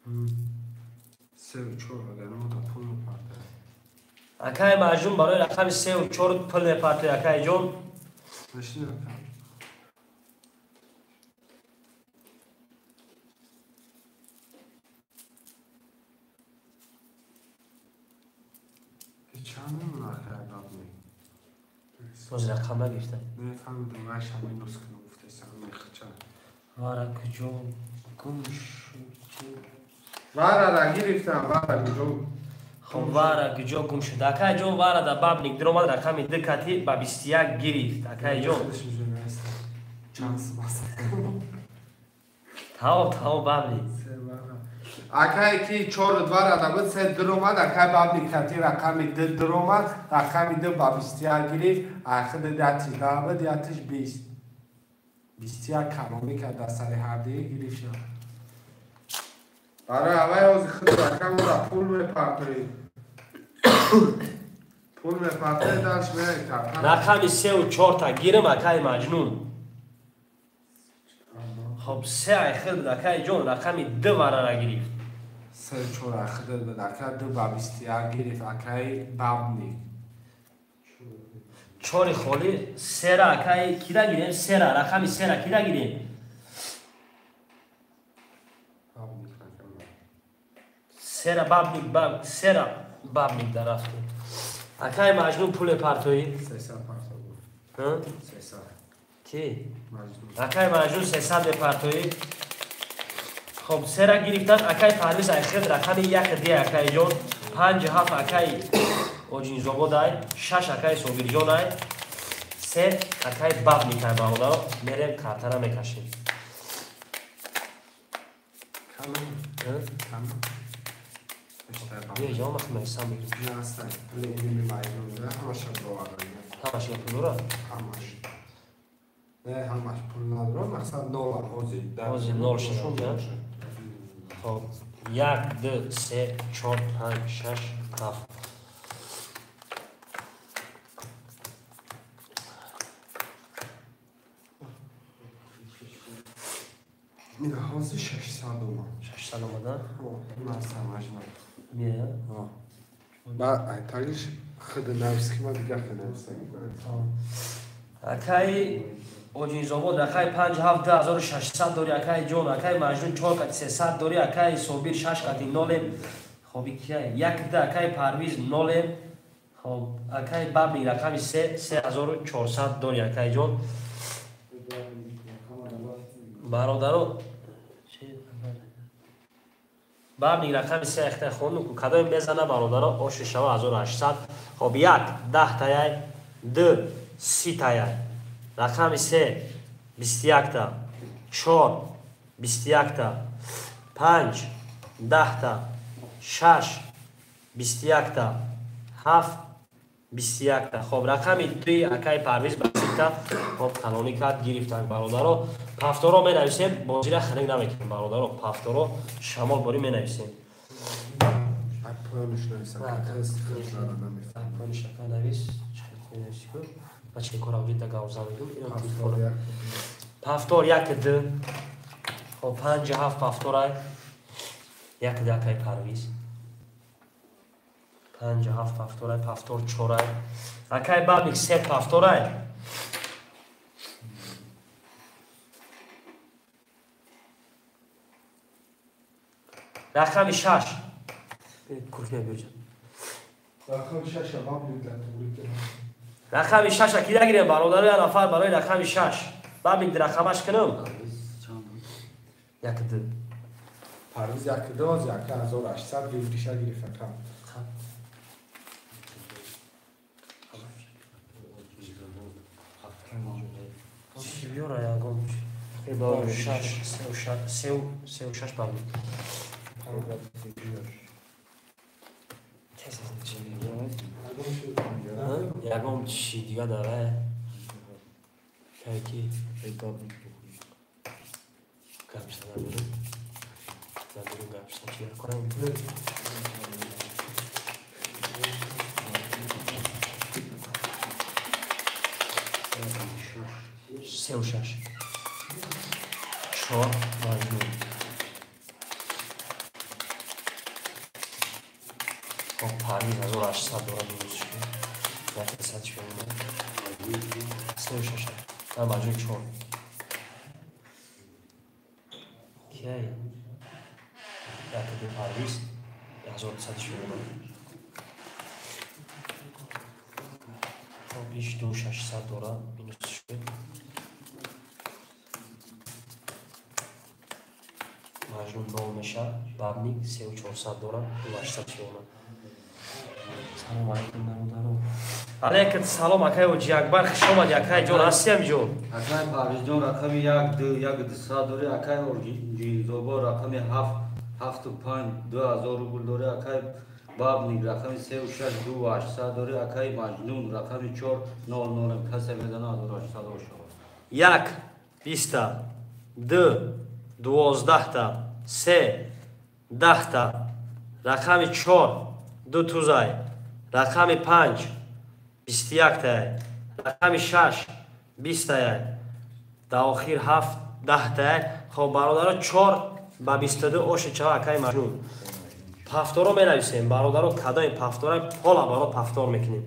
4? 3 ва 4 агар монда пулро партояд. Акай Маҷнун барои рақами 3 ва 4 пул мепартои, акай ҷон. Боз рақам нагирифта. Вара куҷо гум шуд? Варара гирифтам, вара куҷо? Хоб, вара куҷо гум шуд? Акай ҷон, вара да бабник диромад, рақами 2 кати ба 21 гирифт, акай ҷон. Тамом, тамом, бабник. Акай ки 4 2 рада буд, 3 диромад, акай бабник кати рақами 2 диромад, рақами 2 ба 21 гирифт, ахир ятиш 10 буд, ятиш 20. 21 калонӣ кард дар сари ҳардии гирифт шуд. Барои аввал ҳозир худ рақамро пул мепартоед. Пул мепартоед, дарш мерекард. Рақами 3 ва 4 та гирим, акай Маҷнун. Хоб, 3 айхир буд, акай ҷон, рақами 2 варара гирифт. 3 4 айхир буд, акай 2 ба 21 гирифт, акай бабник. 4 холи, 3-ра акай кида гирем? 3-ра, рақами 3-ра кида гирем? 3-ра бабник, 3-ра бабник дарафтем. Акай Маҷнун пул мепартоӣ? 300 партоӣ. 300. Ки? Акай Маҷнун 300 мепартоӣ. Хоб, 3-ра гирифтан, акай Парвиз айхир рақами 1 ди, акай ҷон, 5 7 акай Оҷинзободай, 6 акай Собирҷонай, 3 акай бабникай. Бародаро, мерем картара мекашем. Ҳамаш пул дорад? Ҳамаш. Не, ҳамаш пул надорад, мақсад нол ҳозир. Ҳозир нол шуд. Хоб, 1 2 3 4 5 6 7. Ина ҳозир 600 омад. 600 омада? Ҳо, насамажна. Мия? Ҳо. Ба айтагиш худ навис ки ман дигар хел нависам. Акай Оҷинзобод акай 5 7 2600 дори, акай ҷон, акай Маҷнун 4 кати 300 дори, акай Собир 6 кати 0. Хоб, кия? 1 2 акай Парвиз 0. Хоб, акай бабник рақами 3 3400 дори, акай ҷон. Бародаро, бабник рақами 3 ахта хонум кадоме мезана, бародаро, оши шава 1800. Хоб, 1 10 таяй, 2 30 таяй. Рақами 3 21 та, 4 21 та, 5 10 та, 6 21 та, 7 21 та. Хоб, рақами 2 акай Парвиз ба 30 та. Хоб, калонӣ кард, гирифтанд, бародаро. Пафторо менависем, бозира ханак намекунем, бародаро. Пафторо шамол борӣ менависем. Поёниш нависам. Поёниш ака навис, чӣ ку? Ма чӣ кора вида гавза мегум? Ино телефон. Пафтор 1 2. Хоб, 5 7 пафторай. 1 2 акай Парвиз. 5 7 пафторай, пафтор 4. Акай бабник 3 пафторай. Рақами 6. Куркия биёҷа. Рақами 6 бабник дар туғри. Рақами 6 кида гирем, бародаро, як нафар барои рақами 6. Бабник рақамаш кунам? 1 2. Парвиз 1 2 1800 гирифта гирифт ака. Чӣ биёра ягон? 6 3 6 3 6 бабник. Ягон чи дига дара? Ки? Гапшта наберем. Наберем гапшта чи кунам? Се шаш. 4 маҷнун. Парвиз 1800 дора минус шуд. 100 шуд. 36. На маҷмӯъ 4. Кияй? Якади Парвиз 1200 шуд. Хоб иш 2600 дора минус шуд. Маҷнун 0 меша, Бабник 3400 дора, 2800 шуд. Салом алейкум бародаро. Алейкум салом акай Ҳоҷи Акбар, хуш омадӣ акай ҷон, ҳастӣ ҳамиҷон? Акай Парвизҷон рақами 1 2 1 200 дорӣ, акай Орҷинзобо рақами 7 7 5 2000 рубл дорӣ, акай Бабник рақами 3 6 2 800 дорӣ, акай Маҷнун рақами 4 0 0 касе медана 1800 бошад. 1 20 2 12 3 10 рақами 4 2 тузай, рақами 5 21 тай, рақами 6 20 тай, дар охир 7 10 тай. Хоб бародаро 4 ба 22 оши чава акай Маҷнун. Пафторо менависем бародаро, кадоми пафтора пола баро пафтор мекунем.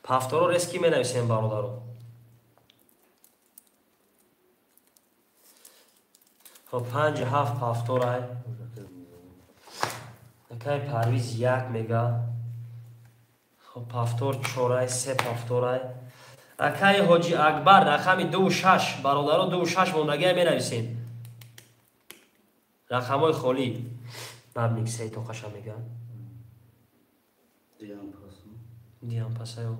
Пафторо резки менависем бародаро. Хоб 5 7 пафторай. Акай Парвиз 1 мега. Хоб пафтор 4 3 пафторай. Акай Ҳоҷи Акбар рақами 2 6 бародаро 2 6 мондагия менависем. Рақамҳои холӣ. Бабник 3 тоқаша мега. Диам пасаё.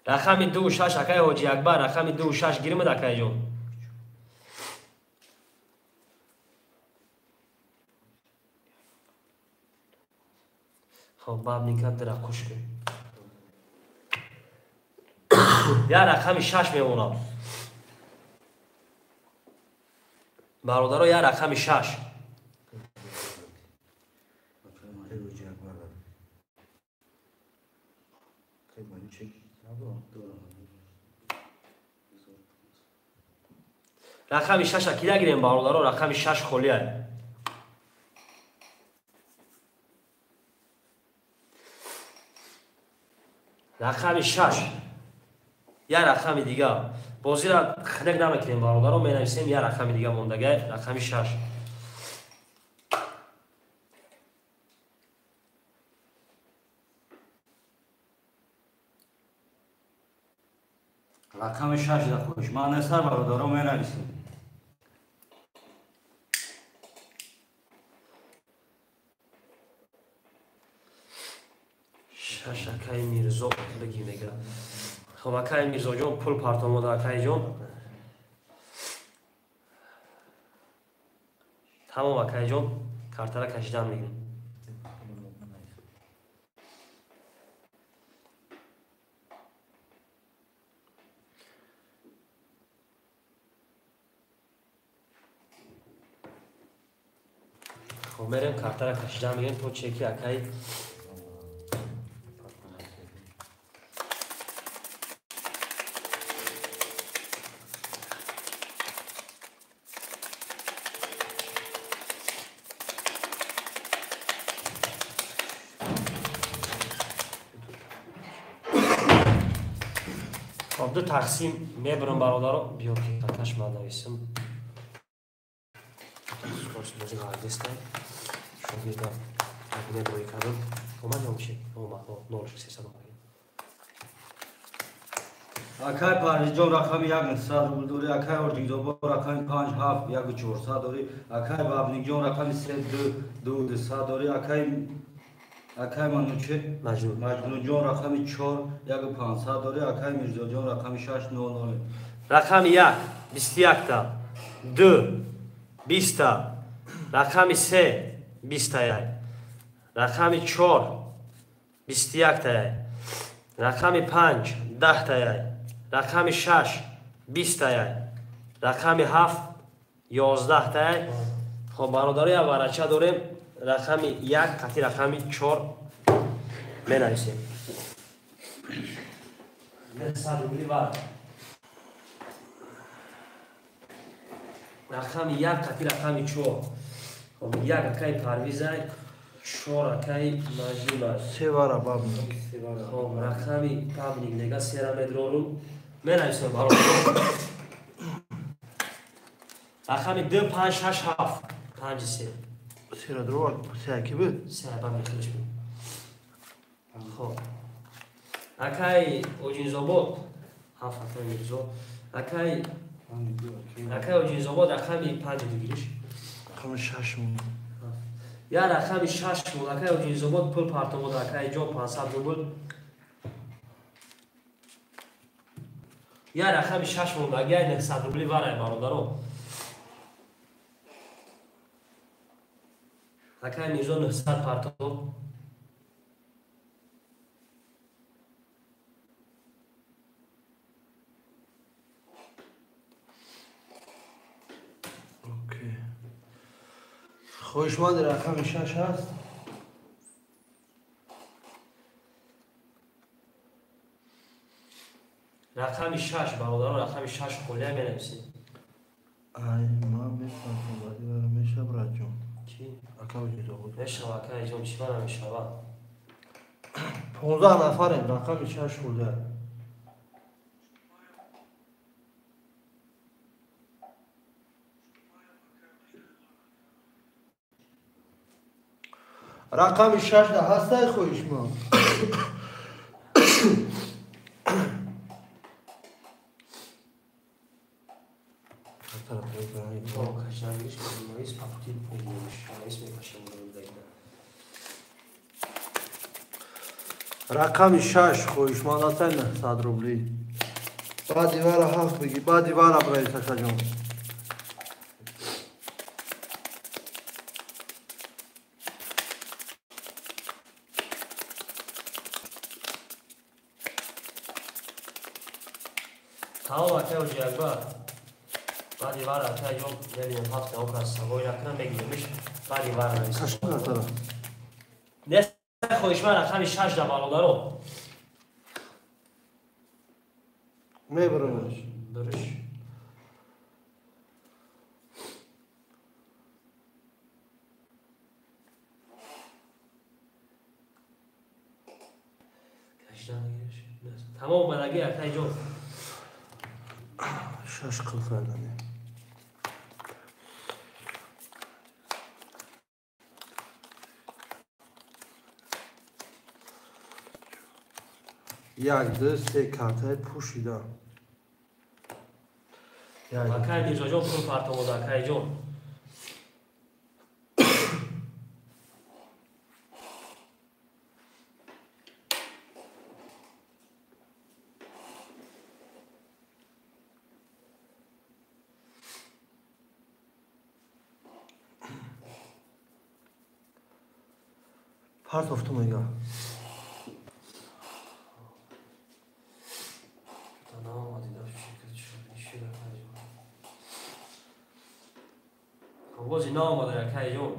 Рақами 2 6 акай Ҳоҷи Акбар рақами 2 6 гирмад акай ҷон. Хоб Бабника дира куш кун. Я рақами 6 мемонам. Бародаро я рақами 6. Рақами 6 кида гирем бародаро, рақами 6 холия. Рақами 6. Я рақами дига. Бозиро хнек намекунем бародаро, менависем я рақами дига мондагай, рақами 6. Рақами 6 да хуш. Ман несар бародаро менависем. Шаш акай Мирзо бигӣ мега. Хоб акай Мирзоҷон пул партомода акайҷон. Тамом акайҷон, картара кашидан мегирем. Хоб мерем картара кашидан мегирем то чеки акай ду тақсим мебарам бародаро, биё ки қаташ ман нависам. Бози ғардиста. Шогирда кабинет рӯй кардам. Омад ё чи? Омад. 06 омад. Акай Парвизҷон рақами 1 рубл дорӣ, акай Орҷингзобо рақами 5 7 1 400 дорӣ, акай Бабникҷон рақами 3 2 2 200 дорӣ, акай Мануче Маҷнунҷон рақами 4 1 500 дорӣ, акай Мирзоҷон рақами 6 0 0. Рақами 1 21 та, 2 20 та, рақами 3 20 та, рақами 4 21 та, рақами 5 10 та, рақами 6 20 та, рақами 7 11 та. Хоб бародаро, як варача дорем, рақами 1 қати рақами 4 менависем. 900 рубли вар. Рақами 1 қати рақами 4. Хоб 1 акай Парвизай, 4 акай Маҷнун. Се вара бабник. Хоб рақами Пабник нега сера медрорум. Менависем бародар. Рақами 2 5 6 7 5 3. Сера дро, се аки буд? Се бабник хелеш буд. Хоб. Акай Оҷинзобод, 7 акай Мирзо. Акай Оҷинзобод рақами 5 бигириш. Рақами 6 мон. Я рақами 6 мон. Акай Оҷинзобод пул партомод акай ҷон 500 рубл. Я рақами 6 мон агай 900 рубли варай бародаро. Акай Мирзо 900 партом. Хоҳишманди рақами 6 ҳаст. Рақами 6 бародаро, рақами 6 холия менависед. Ай, ман мефаҳмам, баъди вара мешав раҷон. Чӣ? Ака Оҷинзобод. Мешава, акай ҷон, чӣ ба намешава? 15 нафарем, рақами 6 холия. Рақами 6 да ҳастай хоҳишманд. Рақами 6 хоҳишманд ҳастай 900 рубли. Баъди вара 7 бигӣ, баъди вара бираи Сашаҷон. Тамом акай Оҷиакбар. Баъди вара акай ҷон мебинем ҳафта окас савои накунам мегиремиш. Баъди вара нависем. Нест хоҳишманд рақами 6 да бародаро. Мебарамаш. Дуриш. Тамом омадаги акай ҷон. 6 қил кардани. Як, ду, се картаи пӯшида. Акай Мирзоҷон пул партомода, акай ҷон. Партофту мега. Бози наомада акай ҷон.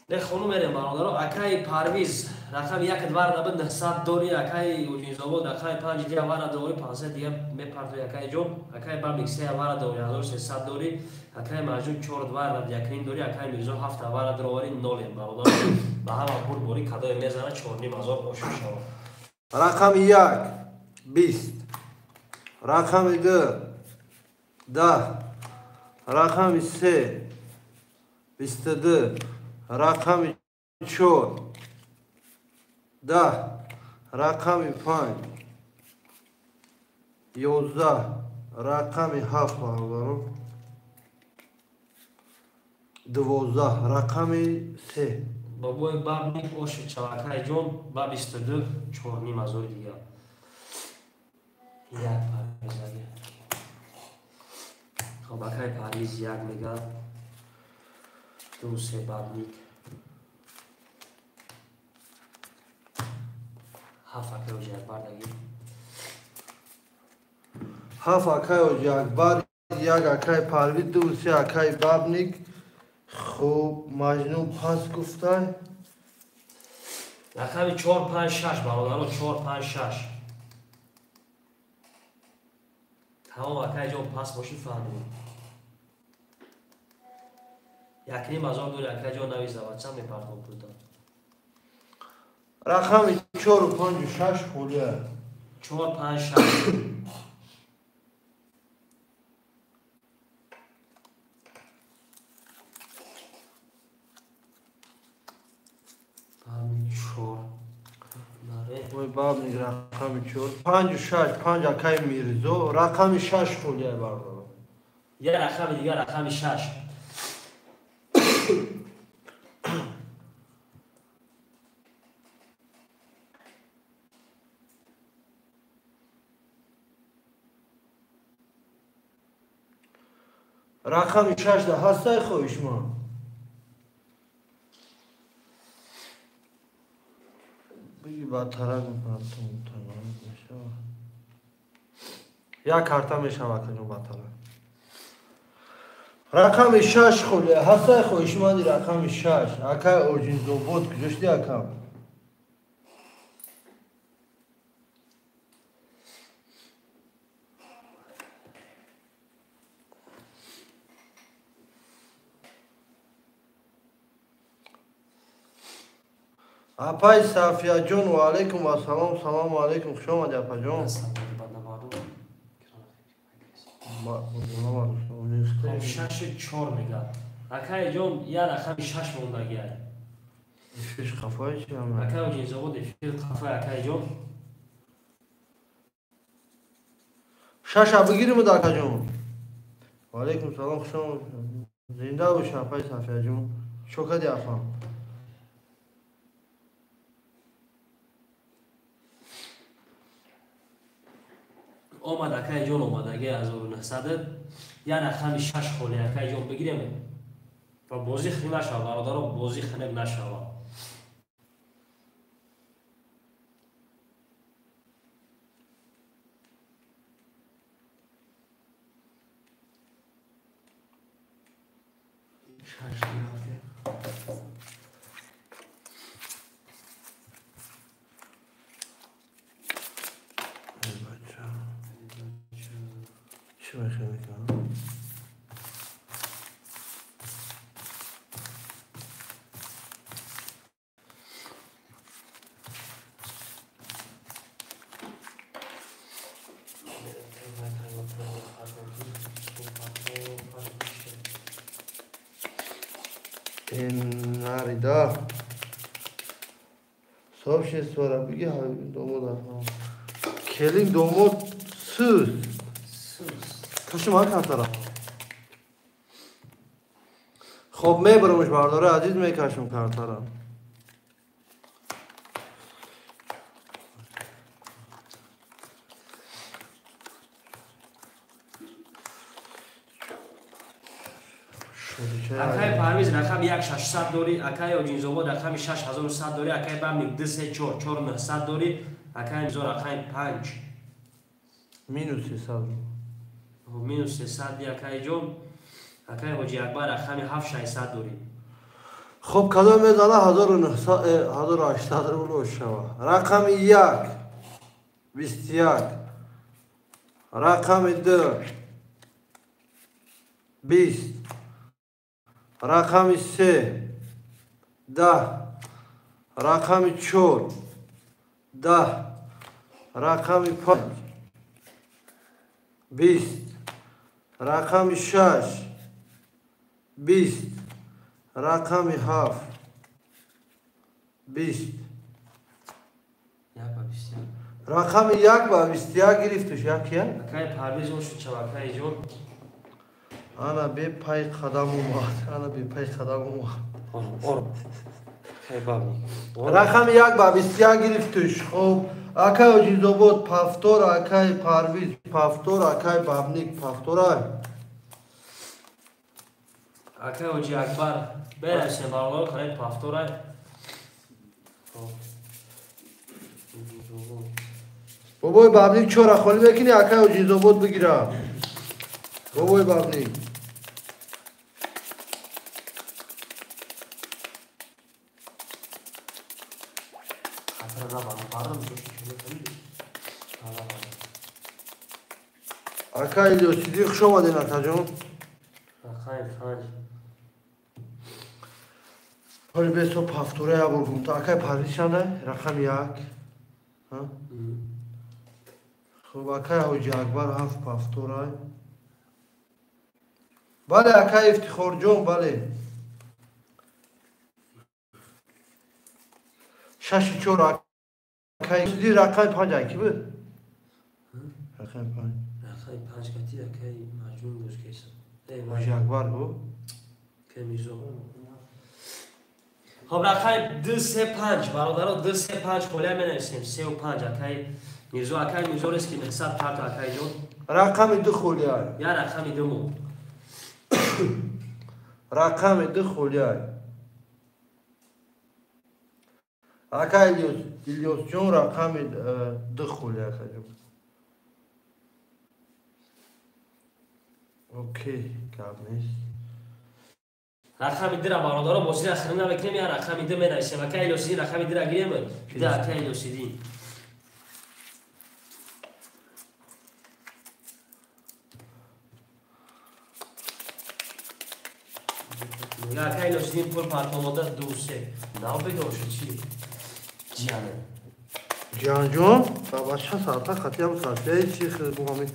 Не хонум мерем бародаро. Акай Парвиз рақами 1 вар набуд 900 дори, акай Оҷинзобод рақами 5 дия вара дори 500 дия мепартои акай ҷон, акай Бабник 3 вара дори 1300 дори, акай Маҷнун 4 вар набуд 1.5 дори, акай Мирзо 7 вара дори 0 бародаро. Ба ҳама бурбори кадое мезана 4.5 ҳазор ош мешавад. Рақами 1 20, рақами 2 10, рақами 3 22, рақами 4 10, рақами 5 11, рақами 7 бародарон 12, рақами 3. Бобои Бабник оши чалакай ҷон ба 22 4.5 ҳазори дигар. Як Парвиз аги. Хоб акай Парвиз як мега. 2 3 бабник. 7 акай Ҳоҷи Акбар даги. 7 акай Ҳоҷи Акбар, 1 акай Парвиз, 2 3 акай Бабник. Хуб, Маҷнун пас гуфтай. Рақами 4 5 6 бародаро, 4 5 6. Тамом акай ҷон, пас бошӣ фаҳмидем. 1,5 ҳазор дори акай ҷон, навиз заватча мепартом пулта. Рақами 4 5 6 холия. 4 5 6. Ой бабник рақами 4 5 6 5 акай Мирзо, рақами 6 холия бародаро. Я рақами дигар, рақами 6. Рақами 6 да ҳастай хоҳишманд. Биги бадтарак мепартом, мешава. Як карта мешава акаҷон бадтарак. Рақами 6 холия ҳастай хоҳишманди рақами 6. Акай Оҷинзобод куҷошти акам? Апай Сафияҷон, ва алайкум ассалом, салому алайкум, хуш омадӣ апаҷон. Шашу чор мега. Акай ҷон, я рақами 6 мондагиай. Эфир қафай чи ама? Акай Оҷинзобод эфир қафай акай ҷон. Шаша бигирим акаҷон. Ва алайкум салом, хуш омадӣ. Зинда бош апай Сафияҷон. Чо кардӣ апам? Омад акай ҷон, омадаги 1900. Я рақами 6 холи акай ҷон бигирем. Ва бозӣ хунук нашава бародаро, бозӣ хунук нашава. Нарида. Сообществора биги домод. Келин домод сӯз. Кашима картара. Хоб мебарамш бардора азиз, мекашам картара. Акай Парвиз рақами 1600 дорӣ, акай Оҷинзобод рақами 6100 дорӣ, акай Бамник 2 3 4 4 900 дорӣ, акай Мирзо рақами 5 минус 300. Минус 300 акай ҷон, акай Ҳоҷи Акбар рақами 7 600 дорӣ. Хоб кадом мезана 1900 1800 рубл шава. Рақами 1 21, рақами 2 20, рақами 3 10, рақами 4 10, рақами 5 20, рақами 6 20, рақами 7 20. Рақами 1 ба 21 гирифтуш, як як? Акай Парвиз ошуд шава, акай ҷон. Ана бепай қадам омад, ана бепай қадам омад. Рақами 1 ба 21 гирифтуш. Хоб, акай Оҷинзобод пафтор, акай Парвиз пафтор, акай Бабник пафтора. Акай Ҳоҷи Акбар берасем бародаро канали пафтора. Бобои Бабник чора холӣ мекунӣ, акай Ҳоҷизобод бигира. Бобои Бабник. Акай Илёсидӣ хуш омадед, акаҷон. Ҳоли бесо пафтора як бор гумта. Акай Парвиз чанда? Рақами як. Хуб, акай Ҳоҷи Акбар ҳафт пафтора. Бале, акай Ифтихорҷон, бале. Шаши чор акай Сиди рақами панҷ ки буд? Рақами панҷ. Рақами панҷ кати акай Маҷнун боз кеса. Ҳоҷи Акбар бу? Акай Мирзо. Хоб рақами 2 3 5 бародаро 2 3 5 холия менависем 3 5 акай Мирзо, акай Мирзо рест ки 900 парта акай ҷон. Рақами 2 холия. Я рақами 2 мо. Рақами 2 холия. Акай Илёсҷон рақами 2 холия акаҷон. Окей, гап нест. Рақами 2-ра бародаро бозиро хирӣ намекунем, я рақами 2 менависем. Акай Илёсидин рақами 2-ра гирем. Да акай Илёсидин. Акай Илёсидин пул партомода 2 3. Нав бедор шуд чӣ? Ҷиане. Ҷианҷон, бабача саата хатиам сафияи чӣ хел бу ҳамин.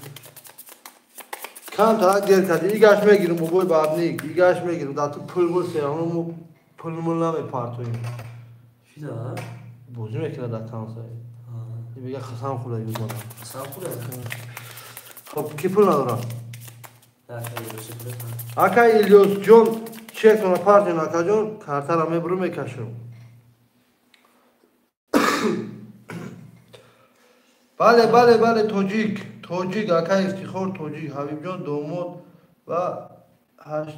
Камтар дер кардӣ, игаш мегирам бобои Бабник, игаш мегирам, дар ту пул мул серано мо пул мул намепартоем. Чида? Бозӣ мекунад дар кансай. Мега қасам хӯрда юзмана. Қасам хӯрда? Хоб, ки пул надорад? Акай Илёсҷон, чекона партиён акаҷон, картара мебуру мекашам. Бале, бале, бале, тоҷик, тоҷик, акай Ифтихор, тоҷик, Ҳабибҷон, домод ва ҳашт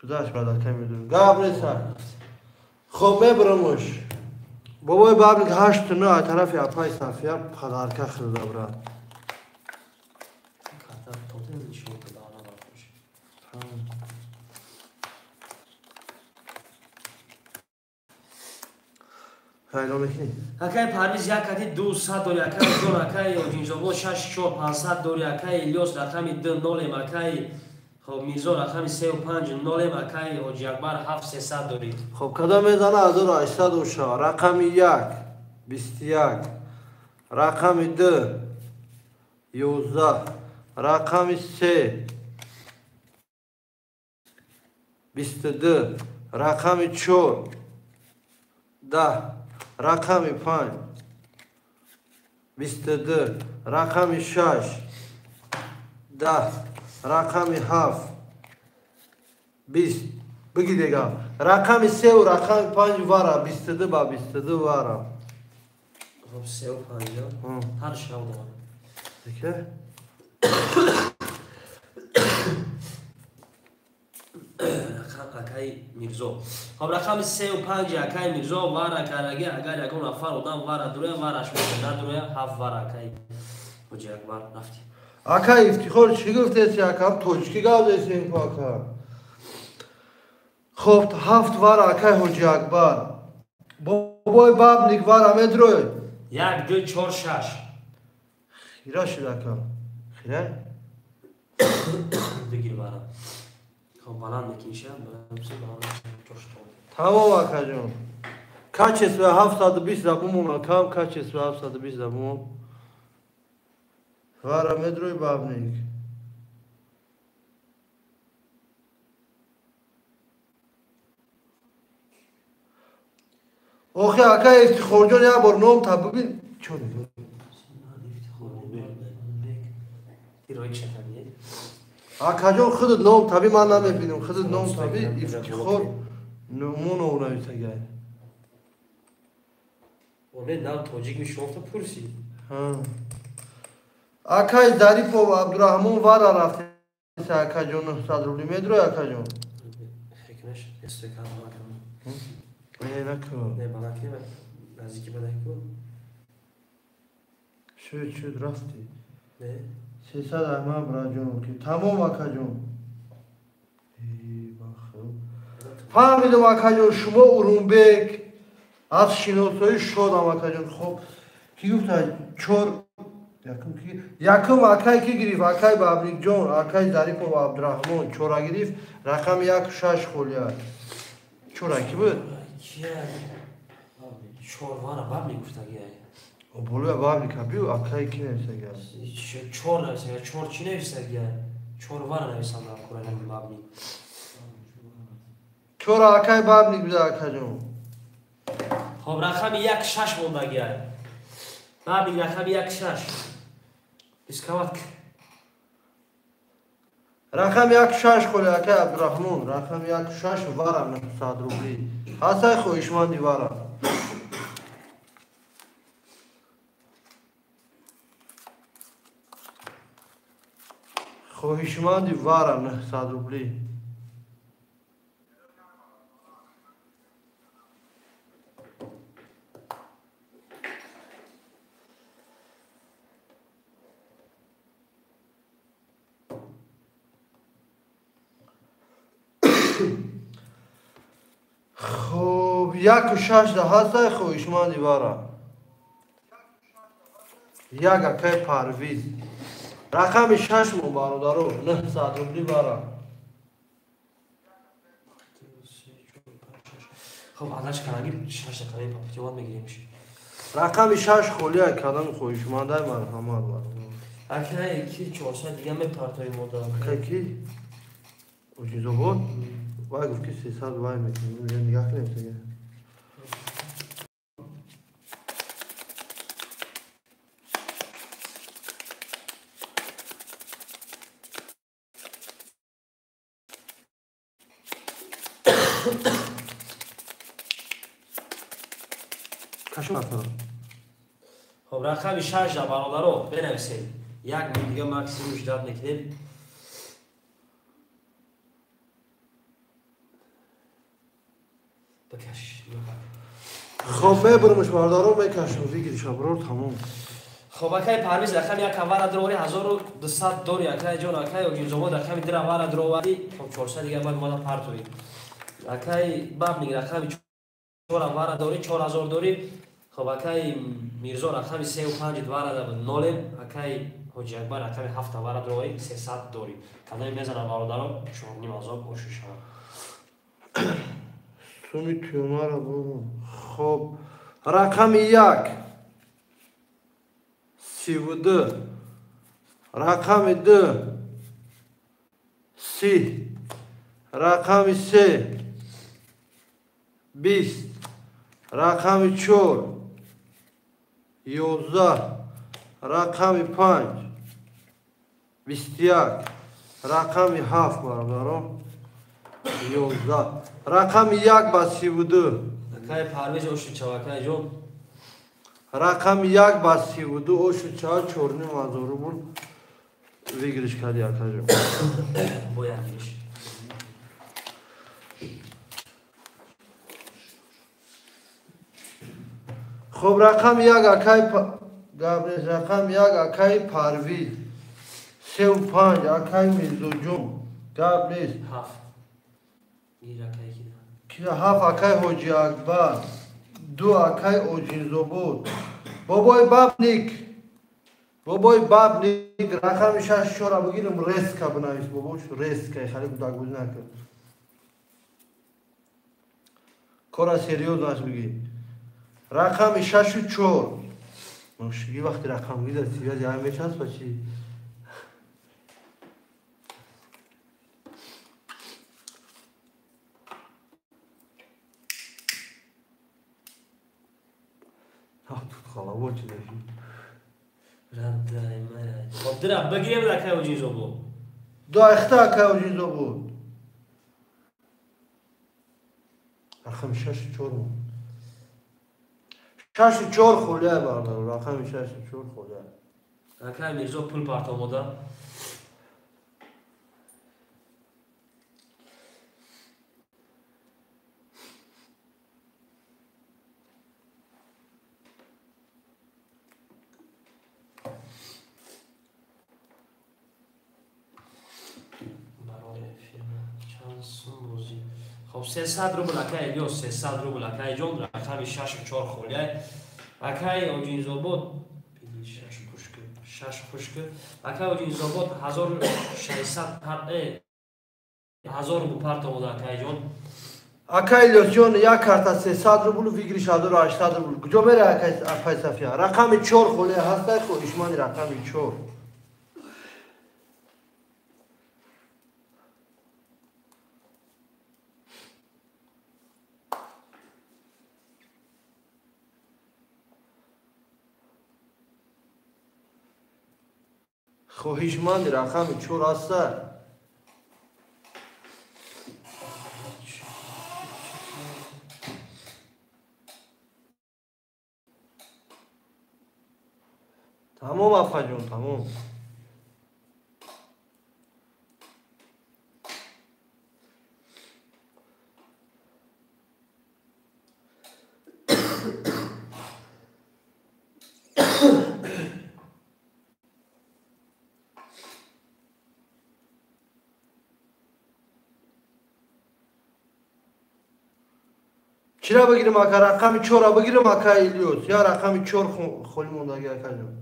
гузашт баъд акай медонем. Гап нест. Хоб мебурамуш. Бобои Бабник ҳашт нӯ аз тарафи апаи Сафия падарка хӯрда брат. Акай Парвиз як кати 200 дори, акай Ҷон, акай Ҳоҷинзобод 6 4 500 дори, акай Илёс рақами 2 нолем, акай хоб Мирзо рақами 3 5 нолем, акай Ҳоҷи Акбар 7 300 дори. Хоб кадом мезана 1800 оша. Рақами 1 21, рақами 2 11, рақами 3 22, рақами 4 10, рақами 5 22, рақами 6 10, рақами 7 20. Биги дега. Рақами 3 ва рақами 5 вара 22 ба 22 вара. Хоб 3 ва 5 ҳар шав дорам. Деке? Акай Мирзо. Хоб рақами 3 ва 5 акай Мирзо вара караги, агар ягон нафар одам вара дуроя вараш мекунад, надуроя 7 вара акай Ҳоҷи Акбар рафти. Акай Ифтихор чӣ гуфтеси акам? Тоҷикӣ гап десем ку ака. Хоб 7 вара акай Ҳоҷи Акбар. Бобои Бабник вара медрой. 1 2 4 6. Хира шуд ака. Хира? Бигир вара. Хоб баланд мекиша, баланд мекиша. Тамом акаҷон. Качество 720 да бумон акам, качество 720 да бумон. Вара медрой Бабник. Охи акай Ифтихорҷон як бор ном та бибин. Чо мегӯ? Акаҷон худат ном таби ман намебинам. Худат ном таби Ифтихор Нумонов нависагай. Оне нам тоҷик мешофта пурсид. Акай Зарипов Абдурахмон вара рафт. Акаҷон 900 рубли медрои акаҷон. Хекнаш, эстека макам. Не накун. Не балакне наздики бадаку. Шуд шуд рафти. Не. 300 ама браҷон ки тамом акаҷон. Фаҳмидам акаҷон шумо Урумбек аз шиносоӣ шодам акаҷон. Хоб ки гуфта чор якум ки якум акай ки гирифт акай Бабникҷон, акай Зарипов Абдураҳмон чора гирифт рақами 1 6 холия. Чора ки буд? Чорвара Бабник гуфтаги. Болоя Бабника бию акай ки нависага? Чор нависага, чор чӣ нависага? Чорвара нависанда курани Бабник. Чора акай Бабник буда акаҷон. Хоб рақами 1 6 мондаги. Бабник рақами 1 6. Рисковать. Рақами 1 6 холи акай Абдураҳмон, рақами 1 6 вара 900 рубли. Ҳасай хоҳишманди вара. Хоҳишманди вара 900 рубли. Хоб 1 6 да ҳастай хоҳишманди вара. Як акай Парвиз. Рақами 6 мо бародаро 900 рубли вара. Хоб адаш караги 6 рақами папитиват мегиремш. Рақами 6 холия кадами хоҳишмандай марҳамат бародар. Акай ки 400 дига мепартои мода. Акай ки? Оҷизобод? Вай гуфт ки 300 вай мекунем. Нигоҳ кунем сега. Хоб рақами 6 да бародаро бенависед. Як мин дига максимум ждать мекунем. Бикаш. Хоб мебурмш бародаро мекашам выигрыш аброр тамом. Хоб акай Парвиз рақами 1 аввала дровари 1200 дори акай ҷон акай Оҷинзобод рақами 2 аввала дровари хоб 400 дига бояд мода партои. Акай Бабник рақами 4 аввала дори 4000 дори. Хоб акай Мирзо рақами 3 5 двара да нолем акай Ҳоҷи Акбар рақами 7 аввала дровари 300 дори. Кадами мезанам бародаро 4.5 ҳазор оши шавад. Суми тюмара бу. Хоб рақами 1 32 рақами 2 30 рақами 3 20 рақами 4 11 рақами 5 21 рақами 7 бародаро 11 рақами 1 ба 32 Акай Парвиз оши чава акай ҷон. Рақами 1 ба 32 оши чава 4.5 ҳазор рубл выигрыш карди акаҷон. Бояд гириш. Хоб рақами 1 акай Габрез рақами 1 акай Парвиз 3 5 акай Мирзоҷон Габрез 7 Гир акай ки ки 7 акай Ҳоҷи Акбар 2 акай Оҷинзобод бобои Бабник бобои Бабник рақами 6 4 бигирем резка бинавис бобош резка хали гудагӯзӣ накун кора серьёзно аст бигӣ рақами 6 4 мошиги вақти рақам гида связи ҳам мечаспа чи тут халаво чи Раддай мара. Хоб дира бигирем акай Оҷинзобод. Ду айхта акай Оҷинзобод. Рақами 6 4 6 4 холия бародар рақами 6 4 холия. Акай Мирзо пул партомода. Хоб 300 рубл акай Илёс, 300 рубл акай ҷон, рақами 6 4 холиай. Акай Оҷинзобод 6 хушк, 6 хушк. Акай Оҷинзобод 1600 1000 рубл парт омода акай ҷон. Акай Илёс ҷон, як карта 300 рубл, выигрыш 1800 рубл. Куҷо мере акай апай Сафия? Рақами 4 холия ҳастай, хоҳишманди рақами 4. Хоҳишманди рақами 4 ҳастай. Тамом апаҷон, тамом. Чира бигирим ака? Рақами 4 бигирим ака Илёс. Я рақами 4 холи мондаги акаҷон.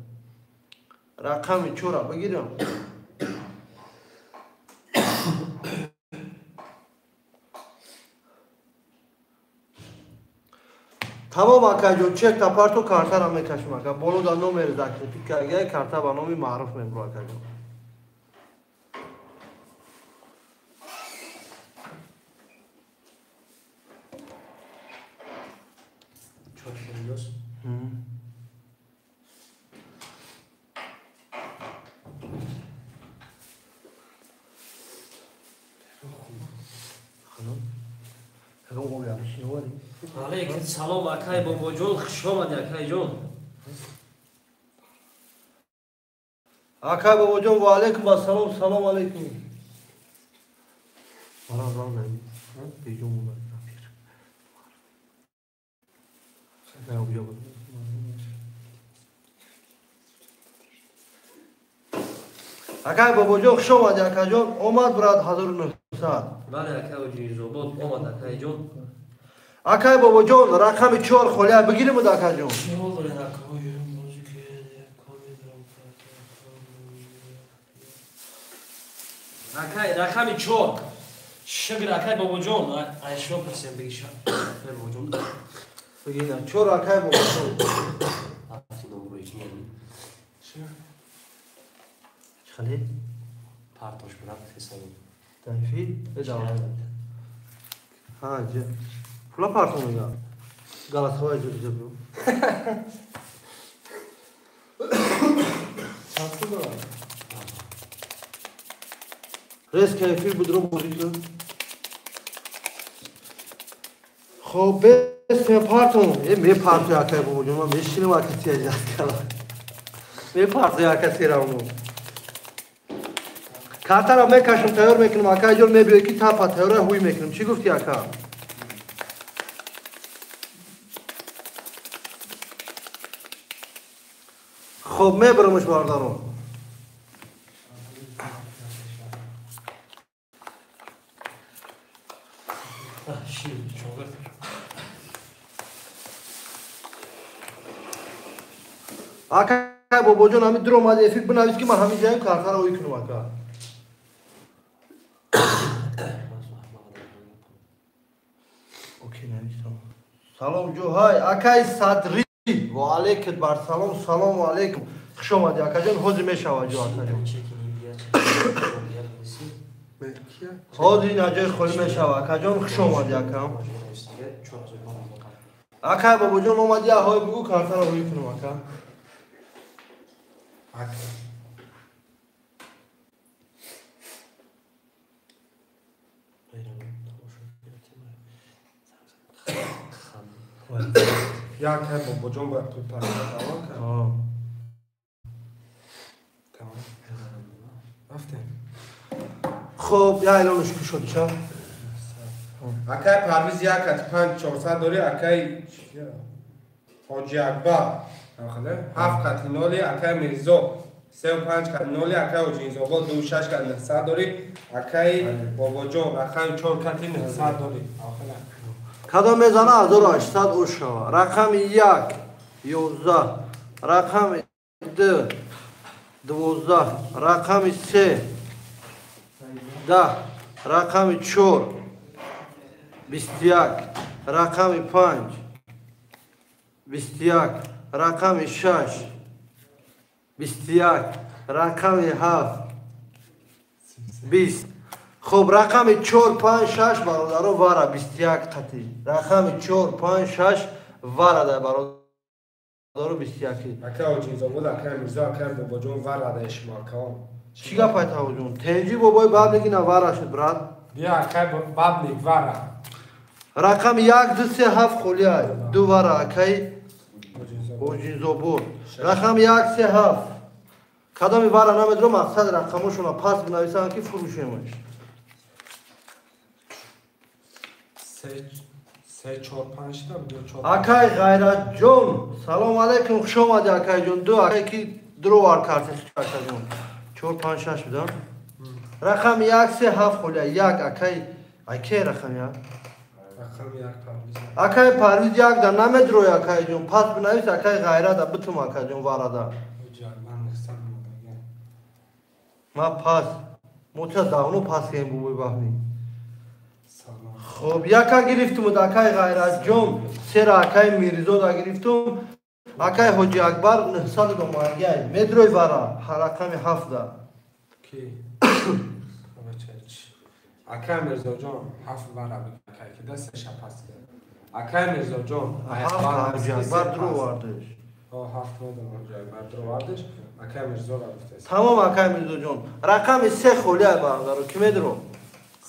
Рақами 4 бигирим. Тамом акаҷон, чек та парто картара мекашим ака. Боло да номер закрепить карда, карта ба номи маъруф мебур акаҷон. Алейкум салом акай бобоҷон, хуш омадӣ акайҷон. Акай бобоҷон, ва алейкум ассалом, салом алейкум. Акай бобоҷон, хуш омадӣ акайҷон. Омад брат 1900. Бале акай Оҷинзобод омад акайҷон. Акай бобоҷон, рақами 4 холия бигирим акайҷон. Акай рақами 4. Шукр акай бобоҷон, айшо пурсем бигиша. Бобоҷон. Бигина 4 акай бобоҷон. Чхали? Партош брат хисаб. Тайфи? Эдава. Ҳа, ҷа. Пула партон мега. Галасҳоя ҷо бу. Чанд дорад? Рез кайфи будро бозӣ. Хоб, бес мепартон. Е мепарту акай бобоҷон, ман мешинам ака тия ҷаскала. Мепарту ака тирамо. Картара мекашам, тайёр мекунам, акайҷон мебиёй ки тапа тайёра ҳуй мекунам. Чӣ гуфтӣ ака? Хоб, мебарамаш бародарон. Акай бобоҷон, ҳамин дур омади эфир бинавис ки ман ҳамин ҷаем картаро ҳуй кунам ака. Окей, нависам. Салом ҷоҳай, акай Садри. Ва алейкум бар салом, салому алейкум. Хуш омадӣ акаҷон, ҳозир мешавад ҷо акаҷон. Ҳозир ин ҷои холӣ мешавад акаҷон, хуш омадӣ акам. Акай бобоҷон омадӣ, аҳой бугу картаро ҳуй кунам ака. Я акай бобоҷон бояд пул пардохт аввал кард. Тамом. Рафтем. Хоб, я эълонаш кушоди ша. Акай Парвиз 1 5 400 дори, акай Ҳоҷи Акбар 7 0, акай Мирзо 3 5 кат 0 акай Оҷинзобод 2 6 кат 900 дорӣ. Акай Бобоҷон рақами 4 кати 900 дорӣ. Кадом мезана 1800 ош шава. Рақами 1 11, рақами 2 12, рақами 3 10, рақами 4 21, рақами 5 21, рақами 6 21, рақами 7 20. Хуб, рақами 4 5 6 бародаро вара 21 қатӣ. Рақами 4 5 6 вара дар бародаро 21. Акай Оҷинзобод, акай Мирзо, акай Бобоҷон вара дар шумо акаон. Чӣ гап айтавоҷон? Тенҷи бобои баблик ина вара шуд, брат. Бия акай баблик вара. Рақами 1 2 3 7 холӣ ай. Ду вара акай Оҷинзобод. Рақами 1 3 7. Кадоми вара намедро мақсад рақамошона пас бинависанд ки фурӯшемаш. 3 4 5 та буд 4. Акай Ғайратҷон, салом алейкум, хуш омадӣ акайҷон. Ду акай ки дровар карти акайҷон. 4 5 6 будам. Рақами 1 3 7 холӣ ай. 1 акай акай рақами 1. Рақами 1 Парвиз. Акай Парвиз 1 да намедрои акайҷон. Пас бинавис акай Ғайрата битум акайҷон варада. Ҳуҷҷат ман 900 мондаги. Ма пас. Мо ча давно пас кардем бобои баҳмӣ. Салом. Хоб, яка гирифтум акай Ғайратҷон, сера акай Мирзода гирифтум. Акай Ҳоҷи Акбар 900 домагай. Медрои вара, рақами 7 да. Ки? Акай Мирзоҷон 7 вара биг акай ки да се шапас кард. Акай Мирзоҷон 7 Ҳоҷи Акбар дровардеш. Ҳо 7 медонам Ҳоҷи Акбар дровардеш. Акай Мирзора гуфтест. Тамом акай Мирзоҷон. Рақами 3 холӣ ай бародаро, ки медро?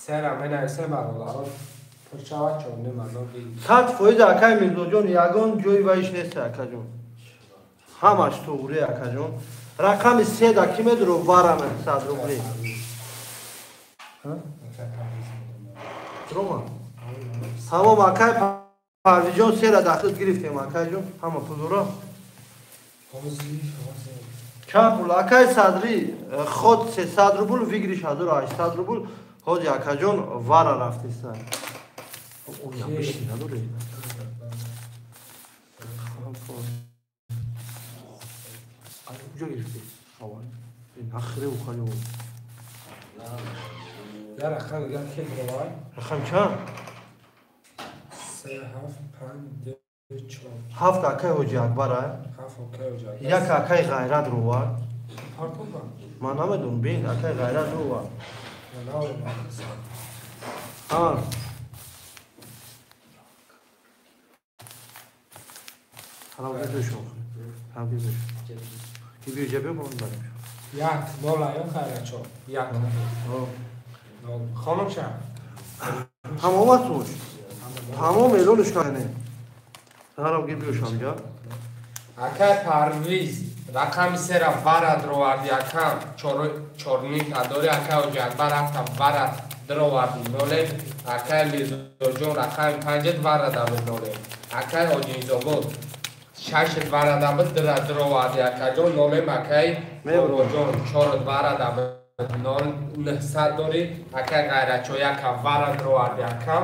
Сера менависем бародаро. Пурчава чорним азор би. 100% акай Мирзоҷон ягон ҷои вайш нест акаҷон. Ҳамаш туғри акаҷон. Рақами 3 да ки медро вара 900 рубли. Акай Парвиз медонам. Рома. Тамом акай Парвизҷон сера дахлит гирифтем акайҷон. Ҳама пул дора. Ҳозир ҳозир. Чанд пул? Акай Садрӣ ход 300 рубл, выигрыш 1800 рубл. Ҳози акаҷон вара рафтеста. Оя биши надори. Ай куҷо гирифтӣ? Аввал. Ин ахире ухали о. Я рақам дигар ки дровар? Рақам чанд? 3 7 5 2 4. Ҳафт акай Ҳоҷи Акбар ай. 7 акай Ҳоҷи Акбар. Як акай Ғайрат ровар. Партон ба? Ман намедонам, бин акай Ғайрат ровар. Намедонам. А. Ҳала бедошо. Ҳала бедошо. Ки биё ҷабе бо он барем. 1 0 ё хайрачо. 1 0. Хонум ша. Тамом аст уш. Тамом эълонш кардем. Ҳала ги биёшам ҷа. Акай Парвиз рақами сера вара дроварди акам чорним тадори акай Ҳоҷи Акбар ҳафта вара дроварди ноле. Акай Мирзоҷон рақами панҷет вара дабуд ноле. Акай Оҷинзобод шашет вара дабуд дра дроварди акаҷон нолем. Акай Бобоҷон чорет вара дабуд нол 900 дори. Акай Ғайрачо яка вара дроварди акам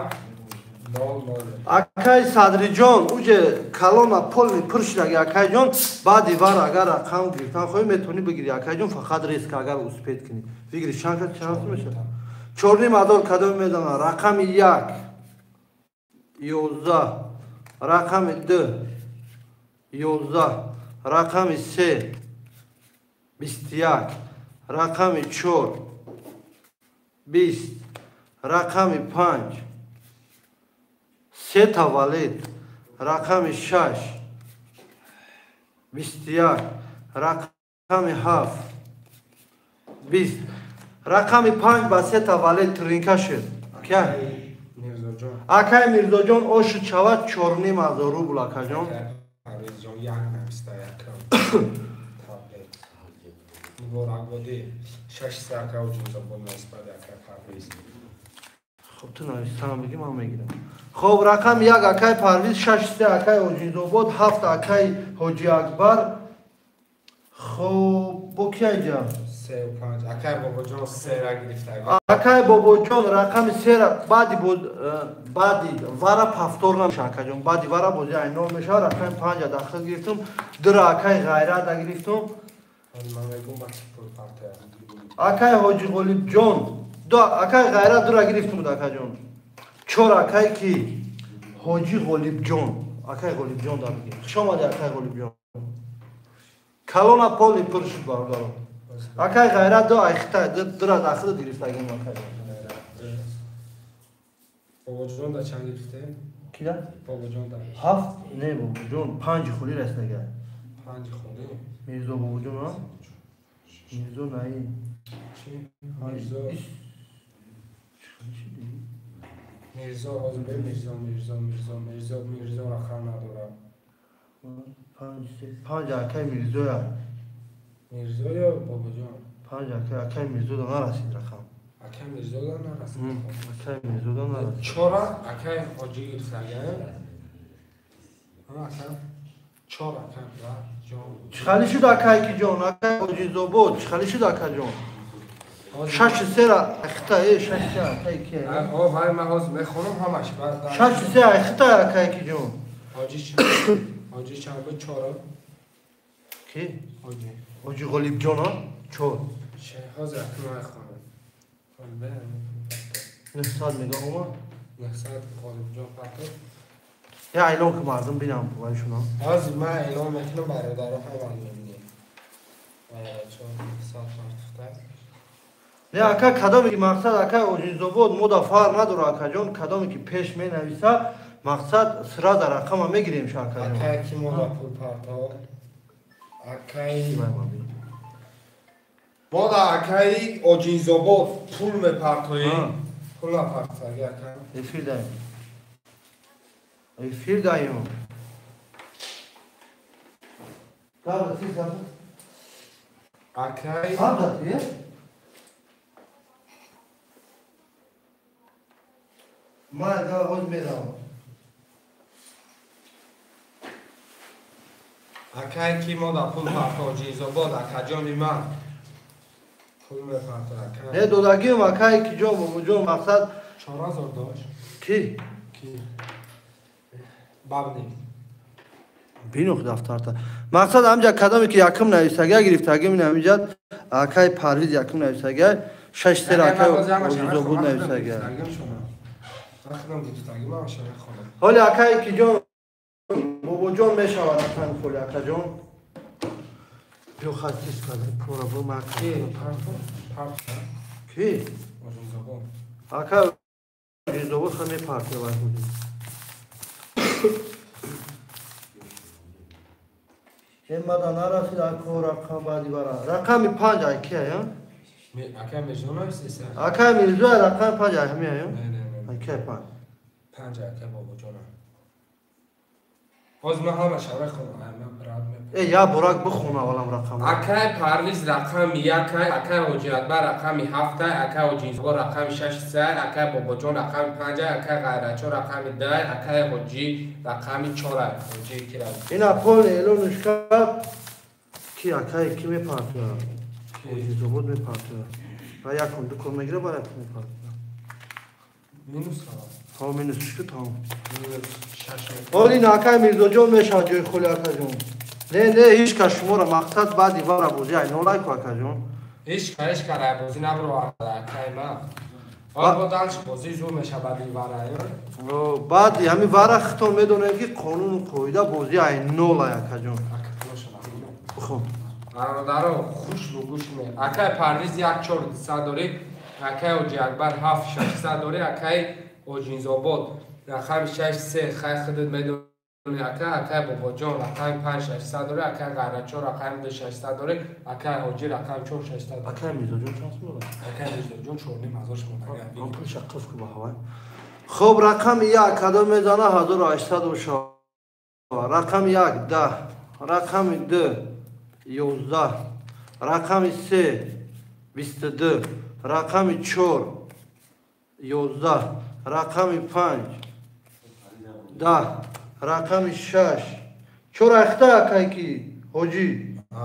0 0. Акай Садриҷон, уҷе калона полный пур шудаги акайҷон, баъди вар агар рақам гирифтан хоҳӣ метавонӣ бигирӣ акайҷон, фақат риск агар успеть кунӣ. Выигрыш чанд кас чанд мешавад? Чорним ҳазор кадоме медонад? Рақами 1 11, рақами 2 11, рақами 3 21, рақами 4 20, рақами 5 се таваллид, рақами 6 21, рақами 7 20. Рақами 5 ба се таваллид тринка шуд. Кя? Мирзоҷон. Акай Мирзоҷон ошу чава 4,5 ҳазор рубл акаҷон. Акай Парвизҷон як нависта якам. Таблет. Муборакбодӣ. 6 се акай Оҷинзобод нависпади акай Парвиз. Хоб ту навистам бигӣ ман мегирам. Хоб рақами 1 акай Парвиз, 6 се акай Оҷинзобод, 7 акай Ҳоҷи Акбар. Хоб, бо ки айҷа? 3 5. Акай Бобоҷон 3-ра гирифта. Акай Бобоҷон рақами 3-ра баъди баъди вара повтор намеша акаҷон. Баъди вара бози айнол мешава. Рақами 5-а дахил гирифтум. 2-ра акай Ғайрата гирифтум. Ман мегум ба чӣ пул партоя. Акай Ҳоҷи Ғолибҷон. Акай Ғайрат 2-ра гирифтум акаҷон. 4 акай ки Ҳоҷи Ғолибҷон. Акай Ғолибҷон дар бигир. Хуш омадӣ акай Ғолибҷон. Калона поли пур шуд бародарон. Акай Ғайрат 2 айхта 2-ра дахил гирифтагим акай. Бобоҷон да чанд гирифтем? Кида? Бобоҷон да. 7 не Бобоҷон 5 хули расидага. 5 хули. Мирзо Бобоҷон а? Мирзо наи. Чи? Мирзо. Мирзо ҳозир бе Мирзо Мирзо Мирзо Мирзо Мирзо рақам надорам. 5 5 акай Мирзоя. Мирзо ё Бобоҷон? 5 акай акай Мирзо да нарасид рақам. Акай Мирзо да нарасид. Акай Мирзо да нарасид. 4 акай Ҳоҷи гирифтага. Ака 4 акай да ҷон. Чӣ хали шуд акай ки ҷон? Акай Ҳоҷизобод чӣ хали шуд ака ҷон? 6 3-ра ахта 6 3 акай ки. О вай ман ҳозир мехонам ҳамаш. 6 3 ахта акай ки ҷон. Ҳоҷи Ҳоҷи чанд буд? 4. Ки? Ҳоҷи. Ҳоҷи Ғолибҷон а? 4. Ҳозир ака ман мехонам. 900 мегам омад? 900 Ғолибҷон партоб. Я эълон ки мардум бинам вайшуна. Ҳозир ман эълон мекунам бародаро ҳама мебинем. 4 900 партофта. Не ака кадоме ки мақсад ака Оҷинзобод мо да фарқ надора акаҷон, кадоме ки пеш менависа мақсад сразу рақама мегирем ша акаҷон. Акай ки мо да пул партоб. Акай мо да акаи Оҷинзобод пул мепартоӣ. Пул напартоги ака. Эфир даем. Эфир даем. Када ти сад? Акай Када ти? Ман да оз меравам. Акай ки мо да пул парто Оҷинзобод акаҷони ман пул мепарто ака. Не додагим акай ки ҷон бобоҷон мақсад 4000 дошт. Ки? Ки? Бабни. Бинух дафтарта. Мақсад ҳамҷа кадоме ки якум нависага гирифтагим ин ҳаминҷа акай Парвиз якум нависага 6 3 акай Оҷинзобод нависага. Ҳоли акай ки ҷон бобоҷон мешавад рақами холи акаҷон. Биё хастис када пора бо ма ки парто ки? Оҷинзобод. Ака Оҷинзобод ха мепартовад. Мада нарасид ако рақам баъди вара. Рақами 5 ай ки ая? Акай Мирзо нависеса? Акай Мирзо рақами 5 ай ҳами ая? Не, не, не. Ай ки 5? 5 акай Бобоҷона. Ҳозир ман ҳамаша мехонам. Ман брат мепурсам. Я бурак бихон аввалам рақам. Акай Парвиз рақами 1, акай Ҳоҷи Акбар рақами 7, акай Оҷинзобод рақами 6 3, акай Бобоҷон рақами 5, акай Ғайратчо рақами 2, акай Ҳоҷи рақами 4. Ҳоҷи ки ра? Ина пол эълонш кард ки акай ки мепартояд? Оҷинзобод мепартояд. Ва якум ду кор мегира, ба якум мепартояд. Минус ҳава. Ҳа минус шуд тамом. Минус 6. Ҳоли ин акай Мирзоҷон мешавад ҷои холи акаҷон. Не, не, ҳеҷ кас шуморо мақсад баъди вара бозӣ ай нолайку акаҷон. Ҳеҷ кас рай бозӣ набуровард акай ман. Ҳол бо дальше бозӣ зур мешавад баъди вара. Баъди ҳамин вара хитон медонем ки қонуну қоида бозӣ ай нолай акаҷон. Бихон. Бародаро хуш бугӯш ме. Акай Парвиз 1 4 200 дорӣ, акай Ҳоҷи Акбар 7 600 дорӣ, акай Оҷинзобод рақами 6 3 хай худат медонӣ ака, акай Бобоҷон рақами 5 600 дорӣ, акай Ғайратчо рақами 2 600 дорӣ, акай Ҳоҷи рақами 4 600 дорӣ. Акай Мирзоҷон чанд сум дорад? Акай Мирзоҷон 4,5 ҳазор сум дорад. Он пулша қиф ку ба ҳавай. Хоб рақами 1 кадом мезана 1800 бошад. Рақами 1 10, рақами 2 11, рақами 3 22, рақами 4 11, рақами 5 10, рақами 6 чор ахта акай ки ҳоҷӣ.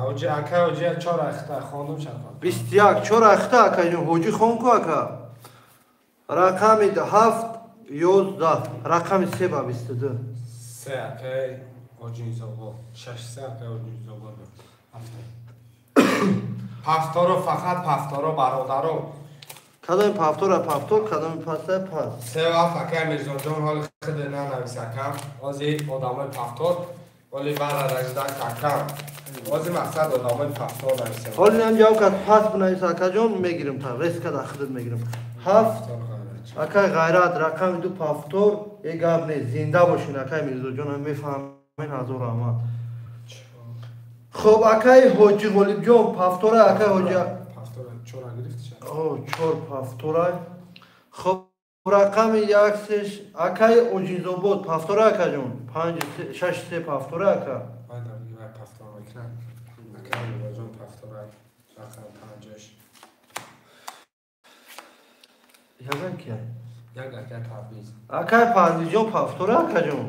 Ҳоҷи ака ҳоҷи чор ахта хондум шафа. 21 чор ахта акаҷон ҳоҷи хон ку ака. Рақами 7 11 рақами 3 ба 22. 3 акай ҳоҷи Изобод. 6 3 акай ҳоҷи Изобод. 7. Пафторо фақат пафторо бародаро. Кадоми пафтора пафтор, кадоми паста паст. 3 вақт акай Мирзоҷон ҳоли худ нанавис акам. Ози одамои пафтор, оли бара раждан акам. Ози мақсад одамои пафтор нависем. Ҳоли нам ҷавоб кард пас бинавис акаҷон мегирим та резка да худат мегирим. 7 акай Ғайрат рақами 2 пафтор, е гап нест, зинда бошин акай Мирзоҷон, мефаҳмем ҳазор раҳмат. Хоб акай Ҳоҷи Ғолибҷон пафтора акай Ҳоҷи пафтора чора гирифт ша. О, чор пафтора. Хоб рақами 1 3 акай Оҷинзобод пафтора акаҷон 5 6 3 пафтора ака. Вай дар вай пафтора мекунад. Акай Мирзоҷон пафтора рақам 5. Яган ки? Як акай Парвиз. Акай Парвизҷон пафтора акаҷон.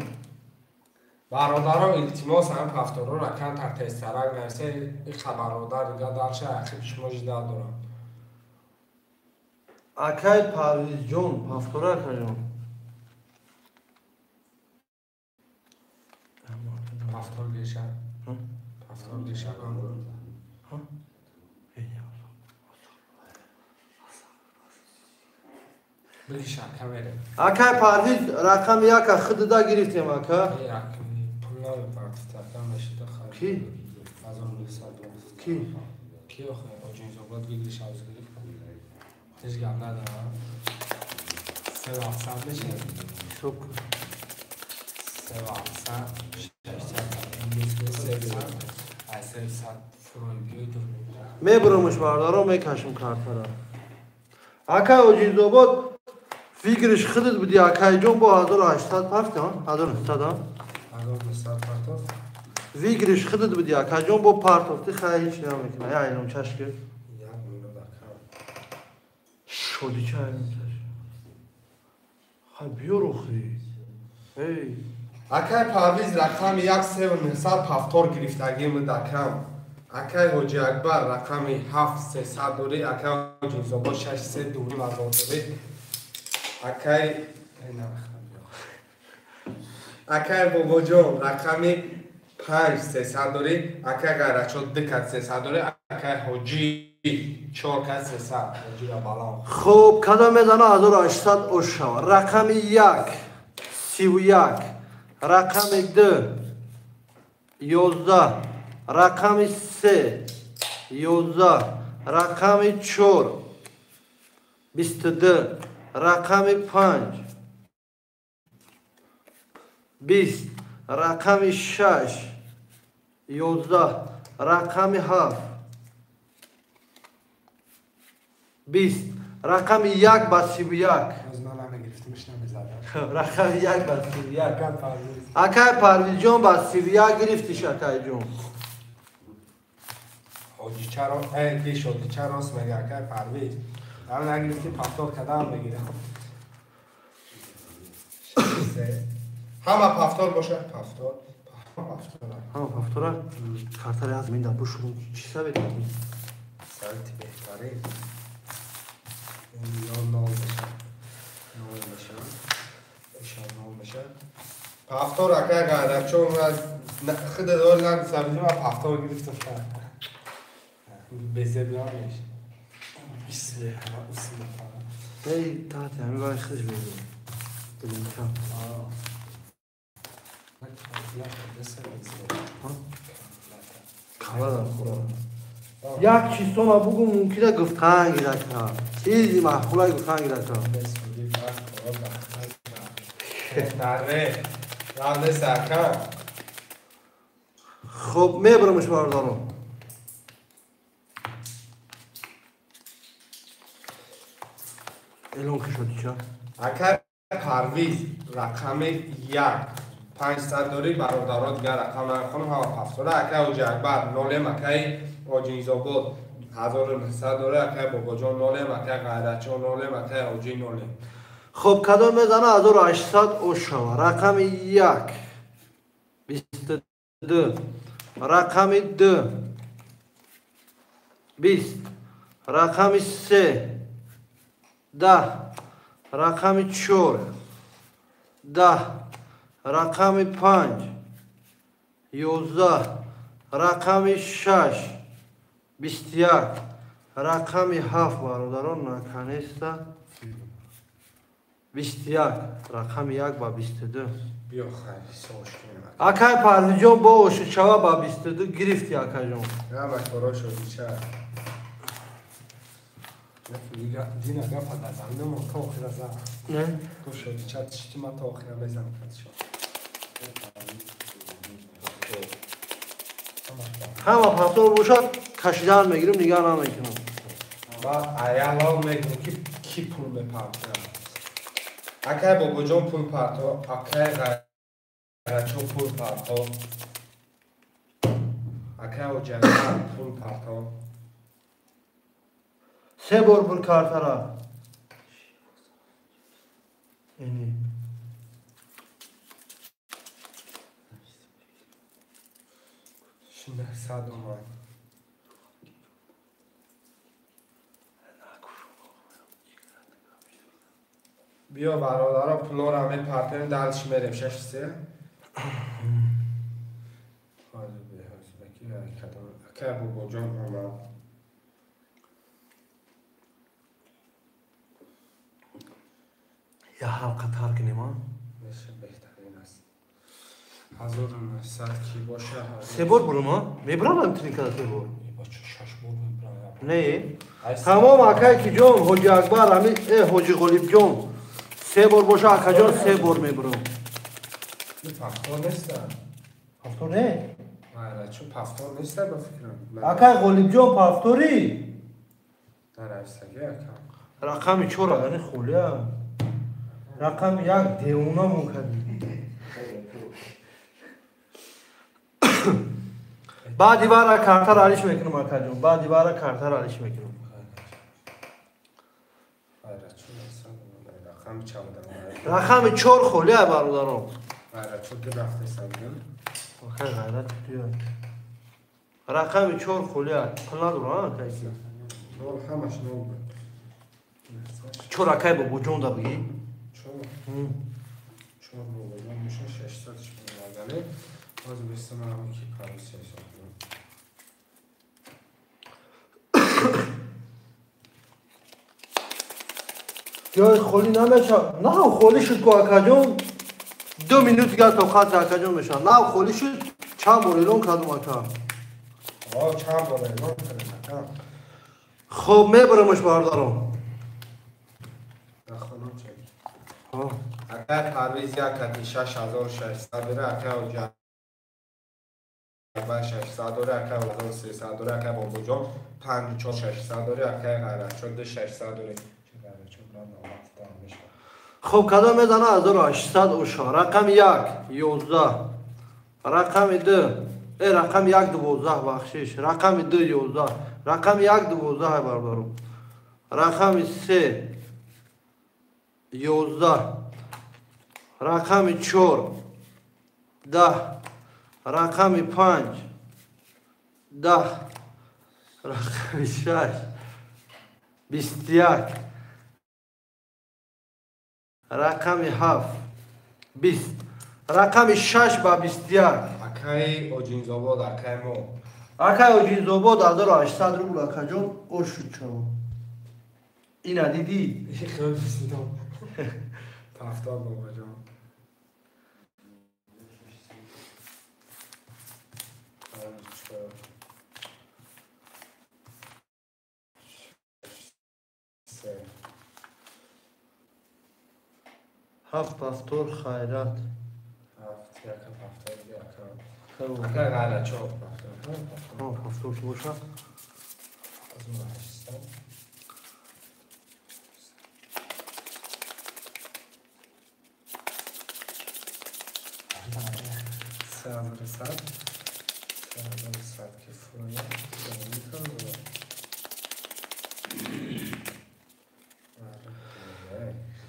Бародаро илтимос ҳам пафторора камтар тезтарак нависе, иқа бародар дига дарша ақиб шумо жида дорам. Акай Парвизҷон пафтора акаҷон. Пафтор гиша. Пафтор гиша. Бигиша камера. Акай Парвиз рақами 1 худда гирифтем ака. Ки? Ки? Ки охе Оҷинзобод гиглиш авз гирифт. Ҳеҷ гап надорам. 3 700 мешавад. Ҳисоб кун. 3 700 600 300 ай 300 фурӯй биёй ду. Мебурамш бародаро мекашам картара. Акай Оҷинзобод фикриш худат буди акайҷон бо 1800 партам, 1900 ам. 1900 партов. Выигрыш худат буди акаҷон бо партофти хай ҳеч намекунад. Я айлом чашки. Як минут ака. Шоди ча айлом чаш. Хай биёр охи. Эй. Акай Парвиз рақами 1 3900 пафтор гирифтагим акам. Акай Ҳоҷи Акбар рақами 7 300 дорӣ, акай Ҳоҷи Изобод 6 3 2 ҳазор дорӣ. Акай акай Бобоҷон рақами 5 300 дорӣ, акай Ғайратшо 2 кат 300 дорӣ, акай Ҳоҷи 4 кат 300. Ҳоҷиро баланд. Хоб кадом мезана 1800 ош шава. Рақами 1 31 рақами 2 11 рақами 3 11 рақами 4 22 рақами 5 20 рақами 6 11 рақами 7 20 рақами 1 ба 31. Боз ман намегирифтимш намезадам. Рақами 1 ба 31. Акай Парвиз. Акай Парвизҷон ба 31 гирифтиш акайҷон. Ҳоҷичаро ки шодича рост мега акай Парвиз. Ҳам нагирифти пафтор кадам мегирам. Ҳама пафтор бошад пафтор. Пафтор. Ҳама пафтора картари аз минда бушум чӣ сабед? Сабити беҳтарин. Ё нол мешавад. Нол мешавад. Иша нол мешавад. Пафтор акай Ғайратчо худ дор нагуфта будим, ман пафтор гирифтам. Безебиёнеш. Эй тати ҳами вай худш мегирам. Дилинка. Кала хӯра. Як чизтона бугу мумкина гуфтан гирака. Чизи маъқулай гуфтан гирака. Наре. Равнеса ака. Хоб мебарамш бародаро. Эълон ки шуд ча? Акай Парвиз рақами 1 500 дорӣ бародаро дигар рақам намехонам ҳама пафтора. Акай Ҳоҷи Акбар нолем, акай Оҷинзобод 1900 дорӣ, акай Бобоҷон нолем, акай Ғайратчо нолем, акай Ҳоҷи нолем. Хоб кадом мезана 1800 ош шава. Рақами 1 22 рақами 2 20, рақами 3, 10, рақами 4, 10, рақами 5, 11, рақами 6, 21, рақами 7 бародарон наконец-то 21, рақами 1 ба 22. Биё хайр, ҳисобш кунем. Акай Парвизҷон бо ошичава ба 22 гирифти акаҷон. Ҳама корош ошича. Дина гапа дар заминам то охира зад. Не? Гуфт шодича чишти ман то охира мезанам катишо. Ҳама пафтор бошад, кашидан мегирим, нигаҳ намекунам. Ва аяло мегӯям ки ки пул мепартояд. Акай Бобоҷон пул парто, акай Ғайратчо пул парто, акай Оҷакар пул парто. Се бор пул картара. Ини. 900 омад. Биё бародаро пулора мепартоем, дальше мерем 6-3. Акай Бобоҷон омад. Я ҳалқа тар кунем, а? Меша беҳтарин аст. 1900 ки боша. Се бор бурум, а? Мебарам тринкада се бор. Бача 6 бор мебарам. Не. Тамом акай ки ҷон, Ҳоҷи Акбар, ами Ҳоҷи Ғолибҷон. Се бор боша акаҷон, се бор мебарам. Ин пафтор нест. Пафтор не? Ара, чун пафтор нест ба фикрам. Акай Ғолибҷон пафтори? Нарависаги ака. Рақами 4 агани холия. Рақами 1 девона мукади. Баъди вара картара алиш мекунам акаҷон. Баъди вара картара алиш мекунам. Рақами 4 холия бародарон. Ғайрат рақами 4 холия. Пул надорам акайси. 4 акай Бобоҷон да бигӣ. 4 Бобоҷон меша 600 шуморадани. Боз бистам ки парвиз ҳисоб кунам. Ҷои холӣ намешавад. Нав холӣ шуд ку акаҷон. 2 минут дигар то хат акаҷон мешавад. Нав холӣ шуд, чанд бор эълон кардум ака. Чанд бор эълон кардем ака. Хоб мебарамаш бародарон. Нахонам чак. Акай Парвиз як кати 6600 дора, акай Оҷа 600 дора, акай 1300 дора, акай Бобоҷон 5600 дора, акай Ғайратчо 2600 дора. Хоб кадом мезана 1800 оша. Рақами 1 11, рақами 2 рақами 1 12, бахшиш, рақами 2 11, рақами 1 12 бародарон. Рақами 3 11, рақами 4 10, рақами 5 10, рақами 6 21, рақами 7 20, рақами 6 ба 21. Акай Оҷинзобод, акай мо. Акай Оҷинзобод 1800 рубл акаҷон ошуд чаро. Ина дидӣ? Хеле писидам. Тафтор бобоҷон. Ҳафт пафтор хайрат. Ҳафт яка пафтор яка. Акай Ғайратчо пафтор. Пафтор ки бошад. 1800. 3100. 3100 ки фуя.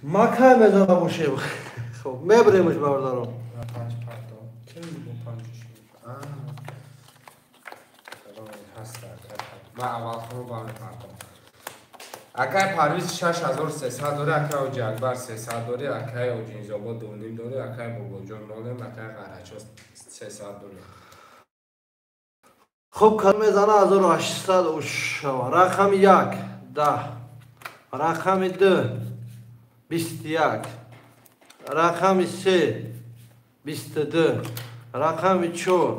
Ма кай мезана бошем? Хоб мебаремаш бародарон. 5 парто. Ки бо 5 шуд? Ман аввал хонум ба мепартом. Акай Парвиз 6300 дорӣ, акай Ҳоҷи Акбар 300 дорӣ, акай Ҳоҷинзобод 2.5 дорӣ, акай Бобоҷон 0, акай Ғайратчо 300 дорӣ. Хуб, кадом мезана 1800 ошава. Рақами 1 10, рақами 2 21, рақами 3 22, рақами 4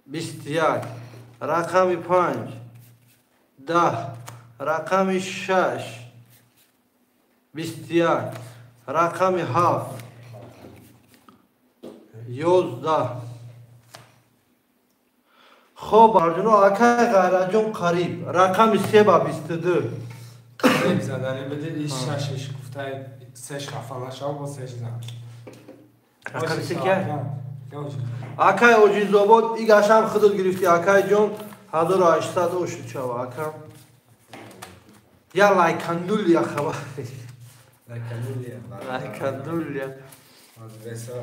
21, рақами 5 10, рақами 6 21, рақами 7 11. Хоб, барҷуно, акай Ғайратҷон қариб рақами 3 ба 22. Қариб задани бидид, иш шашиш гуфтай, сеш хафа нашав, бо сеш зан. Рақами 3 кия? Акай Оҷизобод, игашам худут гирифти, акайҷон, 1800 ошуд шава, ака. Я лайкануля хабар. Лайкануля. Лайкануля.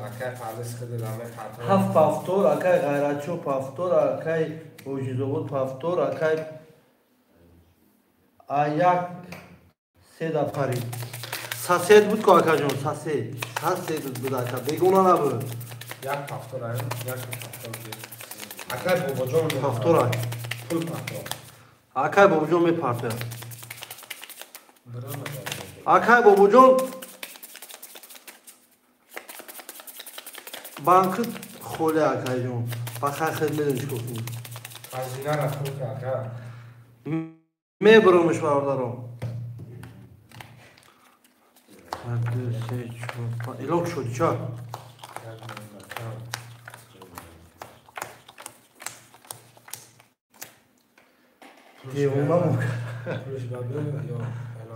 Акай Парвиз худут мепартом. Ҳафт повтор, акай Ғайратчо повтор, акай Оҷизобод повтор, акай а як седа парид. Сосед буд ку, акаҷон, сосед. Сосед буд, ака, бегона набуд. Як повтор, як повтор. Акай Бобоҷон повтор. Пул повтор. Акай Бобоҷон мепартояд. Акай Бобоҷон банки холе, акайҷон. Ба хай хед медон чӣ кор кунӣ. Хазинара пул ака. Мебуромш, бародарон. 1 2 3 4 5 илок шуд ча? Девона мо.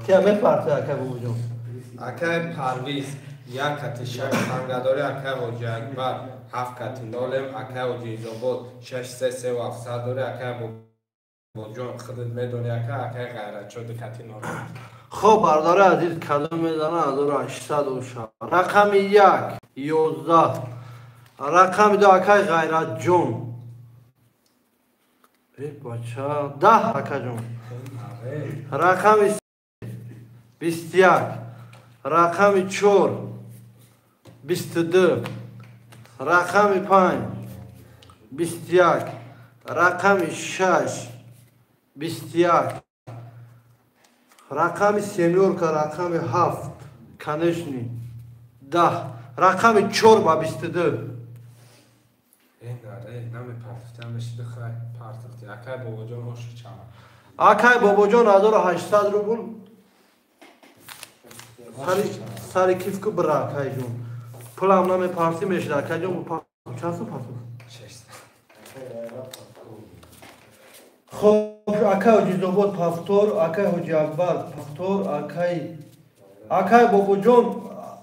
Кия мепарте, акай Бобоҷон? Акай Парвиз як кати шаш танга дорӣ, акай Ҳоҷи Акбар ҳафт кати нолем, акай Ҳоҷиизобод шаш се се ҳафтсад дорӣ, акай Бобоҷон худат медонӣ, ака, акай Ғайратчо ду кати нолем. Хоб, бародари азиз, кадом мезана 1800 оша. Рақами 1 11, рақами 2 акай Ғайратҷон. Э бача, 10 акаҷон. Рақами 21, рақами 4 22, рақами 5 21, рақами 6 21, рақами семёрка, рақами 7 конечно 10, рақами 4 ба 22. Э наре, намепартифтам, мешиди хай партифти. Акай Бобоҷон оши чава. Акай Бобоҷон 1800 рубл сари киф ку бира, акайҷон. Пулам намепарти мешида, акайҷон, чанд сум партофт? 600. Хоб, акай Ҳоҷизобод повтор, акай Ҳоҷи Акбар повтор, акай Бобоҷон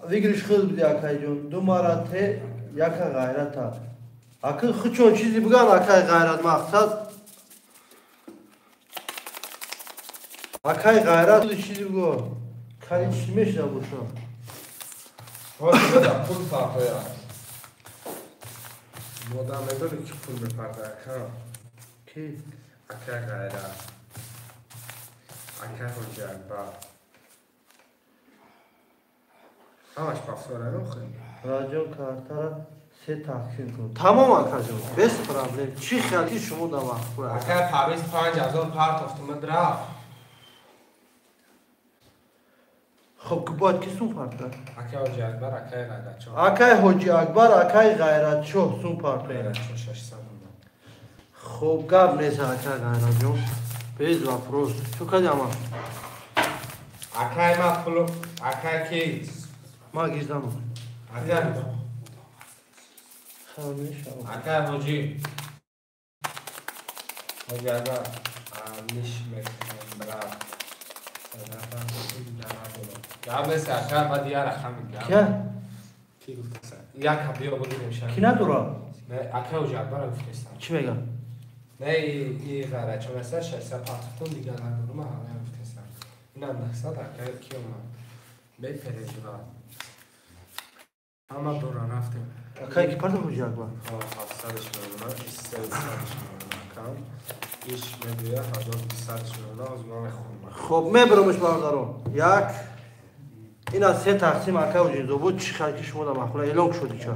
выигрыш худ буди, акайҷон. Ду марате яка ғайрата. Ака хучон чизи буган, акай Ғайрат мақсад. Акай Ғайрат чизи буго. Кани чӣ мешида боша? Ҳозир пул партоя. Модам медонӣ ки пул мепарта, ака? Ки? Акай Ғайрат. Акай Ҳоҷи Акбар. Ҳамаш повтора нохи? Раҷон картара се тақсим кун. Тамом, акаҷон, без проблем. Чӣ хелки шумо дар вақт. Акай Парвиз 5000 партофтумад рафт. Хоб, ки бояд ки сум парта? Акай Ҳоҷи Акбар, акай Ғайратчо. Акай Ҳоҷи Акбар, акай Ғайратчо сум парта. Ғайратчо 600 рубл. Хоб, гап нест, акай Ғайратҷон. Без вопрос. Чӣ кардӣ ама? Акай ма пулу, акай ки? Ма гиздану. Акай Акай Ҳоҷи. Ҳоҷи Акбар, ниш мекунем брат. Гап нест, ака, баъд я рақам мегирам. Кия? Ки гуфтаса? Як биё бигирем ша. Ки надора? Не, ака Ҳоҷи Акбар гуфтеста. Чӣ мегам? Не, и Ғайратчон аста 600 партофтум, дигар надорум, ҳамая гуфтеста. Инам 900, ака ки омад. Бепережива. Ҳама дора рафтем. Акай ки партофт Ҳоҷи Акбар? Ҳо, 700-ш мемонад, 300-ш мемонад, акам. Иш мегӯяд 1200 шуда, аз ман мехонам. Хоб, мебаромаш бародарон. Як ин аз се тақсим акай Оҷинзобод чӣ хел ки шумо дар маъқула эълон шуди ча.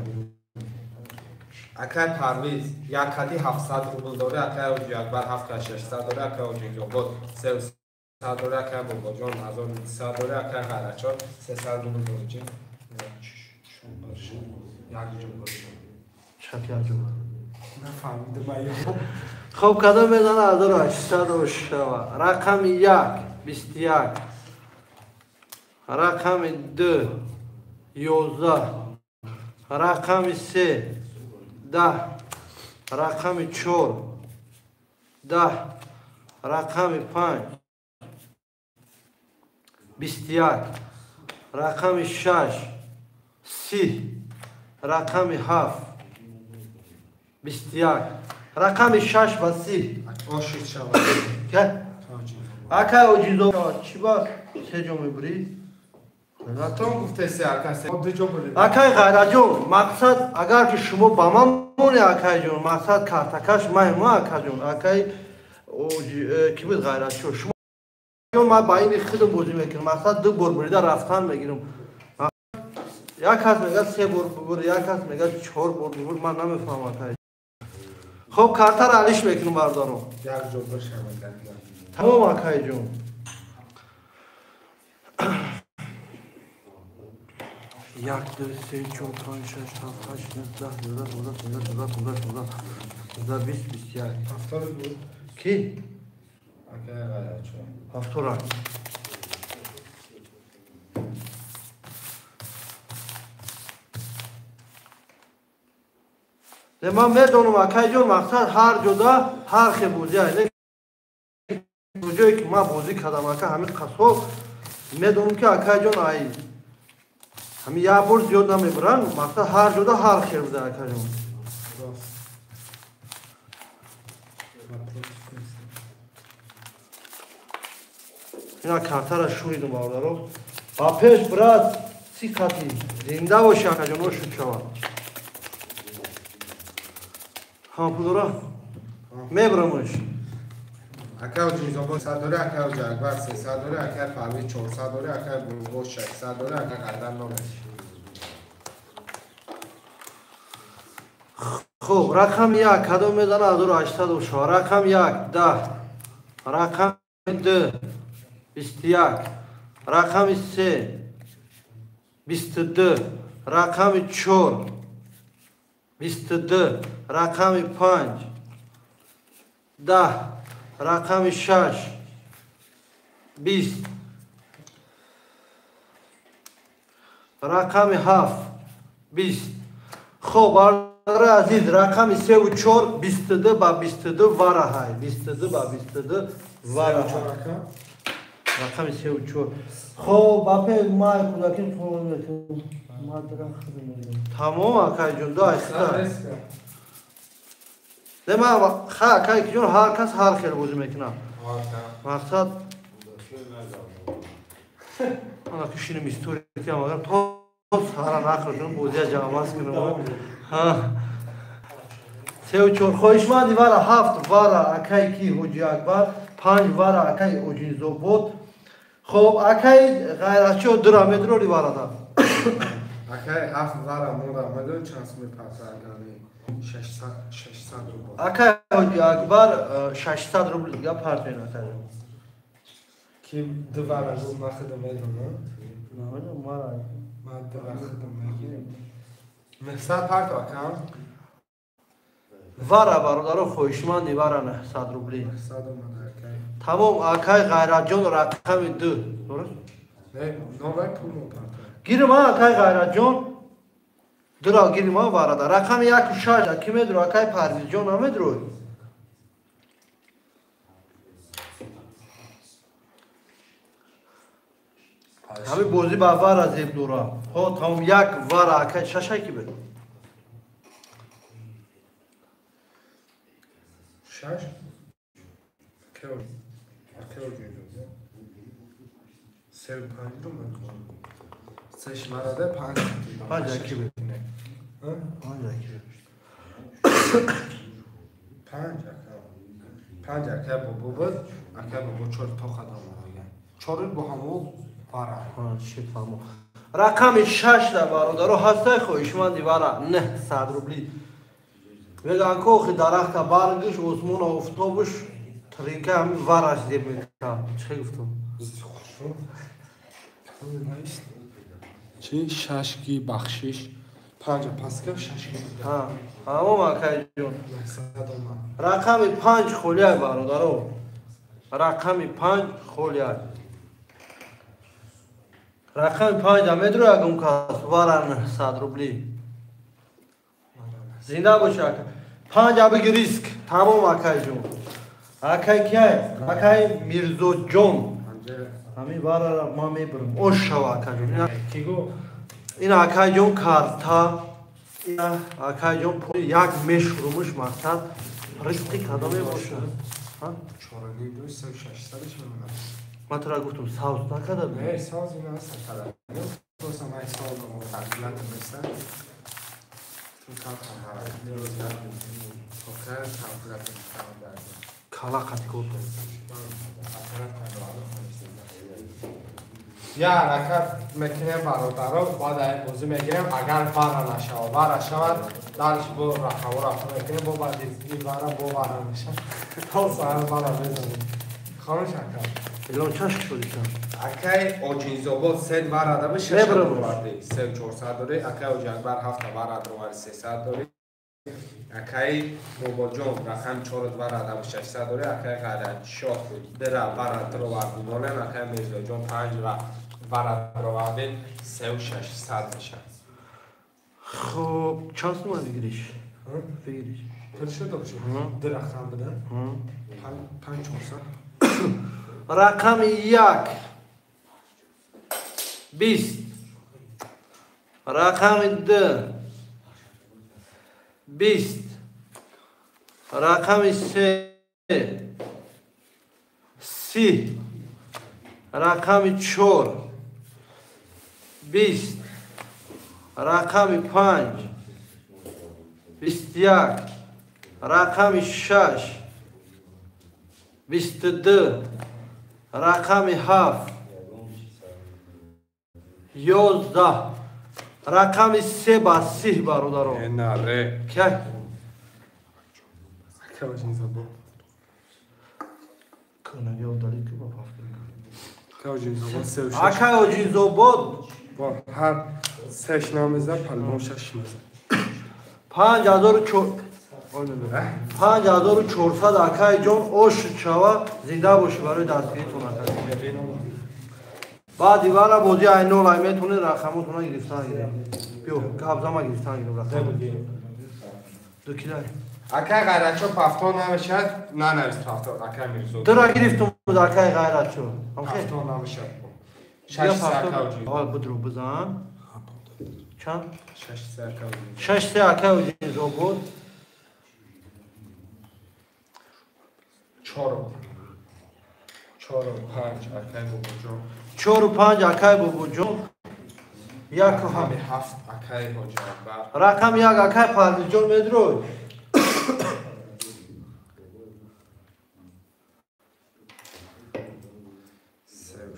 Акай Парвиз якади 700 рубл дорӣ, акай Оҷи Акбар 7600 дорӣ, акай Оҷинзобод 300 дорӣ, акай Бобоҷон 1200 дорӣ, акай Ғайратчор 300 рубл дорӣ. Чи? Як ҷо бошад. Чӣ як ҷо? Нафаҳмидам аю. Хоб, кадом мезана 1800 шава. Рақами 1 21. Рақами 2 11. Рақами 3 10. Рақами 4 10. Рақами 5 21. Рақами 6 30. Рақами 7 21. Рақами 6 ва 30. Ошид шава. Ке? Акай Оҷинзобод чӣ ба се ҷо мебурӣ? Натон гуфтеси ака се ду ҷо бурӣ. Акай Ғайраҷон, мақсад агар ки шумо ба ман моне акайҷон, мақсад картакаш май ма акаҷон, акай ки буд Ғайратчо. Шумо ман ба ини худам бозӣ мекунам, мақсад ду бор бурида рафтан мегирам. Як кас мегӯяд се бор бубур, як кас мегӯяд чор бор бубур, ман намефаҳмам акай. Хоб, картаро алиш мекунам бародарон. Як ҷо бошам. Тамом акайҷон. Як, ду, се, чор, панҷ, шаш, ҳафт, ҳашт, нӯҳ, даҳ, ёздаҳ, дувоздаҳ, сездаҳ, чордаҳ, понздаҳ, шонздаҳ, ҳабдаҳ, бист, 21. Ҳафтор буд. Ки? Акай Ғайратчо. Ҳафтора. Не, ман медонам акайҷон, мақсад ҳар ҷода ҳар хел бозӣ ай. Ҷое ки ман бозӣ кардам ака ҳамин қасо медонам ки акайҷон ай ҳамин як бор зиёд намебаранд, мақсад ҳар ҷода ҳар хел буда акайҷон. Ина картара шуридум бародаро. Ба пеш брат си қати зинда боши акайҷон, ошуд шавад. Ҳама пул дора? Мебарамаш. Акай Оҷинзобод 100 дорӣ, акай Оҷи Акбар 300 дорӣ, акай Парвиз 400 дорӣ, акай Бобо 600 дорӣ, акай Ғайрат 0. Хоб, рақами 1 кадом мезана 1800 шава. Рақами 1 10. Рақами 2 21. Рақами 3 22. Рақами 4 22. Рақами 5 10. Рақами 6 20. Рақами 7 20. Хоб, бародари азиз, рақами 3 ва 4 22 ба 22 вараҳай. 22 ба 22 вараҳай. Рақами 3 ва 4. Хоб, ба пеш май кӯдаки тамом акайҷон, ду айста. Не, ман ха акайҷон ҳар кас ҳар хел бозӣ мекунад. Мақсад ана ки шинем история магар то сара нақл кунам бозия ҷамъбаст кунам. Ҳа. 3 ва 4 хоҳишманди вара 7 вара акай ки Ҳоҷи Акбар, 5 вара акай Оҷинзобод. Хоб, акай Ғайратчо дура медрори варада. Акай 7 вара мора медор чанд суми партагани 600 рубл. Акай Ҳоҷи Акбар 600 рубл дига партоен акай. Ки ду вара гуфт ман худам медонам. Намедонам мара. Ман ду вара худам мегирам. 900 парто акам. Вара бародаро хоҳишманди вара 900 рубли. 900 омада акай. Тамом акай Ғайратҷон рақами 2. Дуруст? Не, новай пул мо парто. Гирим акай Ғайратҷон. Дура гирим варада. Рақами 1 ва 6 ки медро акай Парвизҷон намедрой. Ҳамин бозӣ ба вара зеб дора. Хо тамом як вара акай шашай ки бед. 6 акай Оҷинзобод. 3 5 ру мекунам. 3 марада 5. 5 аки бед. 5 аки бед. 5 ака. 5 акай бобо буд, акай бобо 4 то қадам омада. 4 бо ҳамон вара. Ҳа, шит фаҳмо. Рақами 6 да бародаро ҳастай хоҳишманди вара 900 рубли. Мегӯянд ки охи дарахта баргиш, осмона офтобуш, тринка ҳамин вараш зеб мекунад. Чӣ гуфтам? Чи шашки бахшиш 5 паска шашки. Ҳа, ҳамон акайҷон. Рақами 5 холиай бародаро. Рақами 5 холиай. Рақами 5 да медро ягон кас вара 900 рубли. Зинда бош ака. 5 абиги риск. Тамом акайҷон. Акай киай? Акай Мирзоҷон. Ҳамин варара ман мебарам. Ош шава акайҷон. Ин акайҷон карта, ин акайҷон як мешурумуш мақсад рисқи кадоме бошад? Ҳа? 4.5 2 600 мемонад. Ман тура гуфтам савз накарда? Не, савз ина аст карда. Просто ман савз тағйирот месам. Ту карта ҳара. Кала қати кото. Я ҳаракат мекунем бародаро, баъд ай бозӣ мегирем, агар вара нашавад, вара шавад, дарш бо рақамҳо рафта мекунем, бо баъди вара бо вара мешавад. То саҳар вара мезанем. Хомӯш ака. Илон чашк шудиша. Акай Оҷинзобод се вара да 6 оварди, 3 400 дори, акай Оҷи Акбар 7 вара дровари 300 дори. Акай Бобоҷон рақами 4 вара да 600 дори, акай Ғайратшоҳ 2 вара дроварди монем, акай Мирзоҷон 5 вара дроварди 3600 мешавад. Хоб, чанд сумма бигириш? Бигириш. Пул шуд обши? Ду рақам буда? 5 400. Рақами 1 20, рақами 2 20, рақами 3 30, рақами 4 20, рақами 5 21, рақами 6 22, рақами 7 11, рақами 3 ба 30 бародаро. Енаре. Кай? Акай Оҷинзобод. Кунагӣ одали ки ба пафт. Акай Оҷинзобод 3 6. Акай Оҷинзобод бо ҳар сеш намеза, палбон шаш меза. 5400 5400 акай ҷон ош шава, зинда бошӣ барои дастгиритон акай. Баъди вара бозӣ айнол ай метонед рақамотона гирифтан гирем. Биё, гап зама гирифтан гирем рақам. Ду килай. Акай Ғайратшо пафтон намешавад, нанавис пафтон, акай Мирзо. Дура гирифтум буд акай Ғайратшо. Пафтон намешавад. 6 акай Оҷин. Аввал будро бизан. Чанд? 6 3 акай Оҷин. 6 3 акай Оҷинзобод. 4 4 5 акай Бобоҷон. 4 5 акай Бобоҷон. 1 Рақами 7 акай Ҳоҷи Акбар. Рақами 1 акай Парвизҷон медрой. 3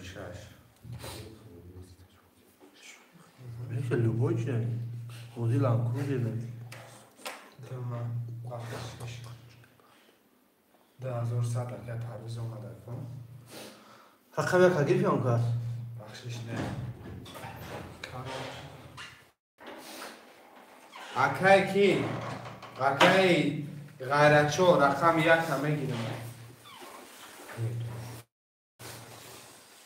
6. Меша любой чи? Ҳозир ланкрузер. Дама бахшиш. 2100 акай Парвиз омада кун. Рақами 1 гирифти он кас? Бахшиш не. Акай ки? Акай Ғайратшо рақами 1 мегирам.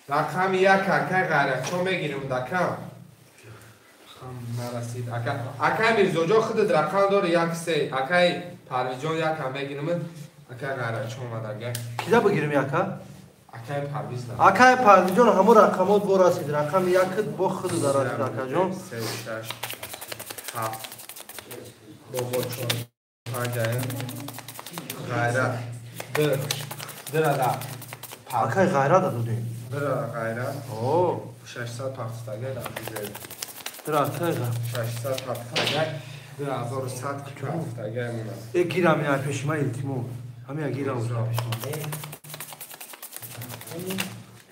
Рақами 1 акай Ғайратшо мегирам дакам. Нарасид. Ака акай Мирзоҷон худат рақам дори 1 3. Акай Парвизҷон 1 мегирам. Акай Ғайратшо омада. Кида бигирем яка? Акай Парвиз да. Акай Парвизҷон ҳамон рақамот бо расид. Рақами 1 бо худ дарасид акаҷон. 3 6 7 бобо 4 5 Ғайрат 2 2 да. Акай Ғайрат додем. 2 Ғайрат. О, 600 пафтага да бизед. 2 акай Ғайрат. 600 пафтага 2100 пафтага мона. Э гирам я пеши ма илтимо. Ҳами агира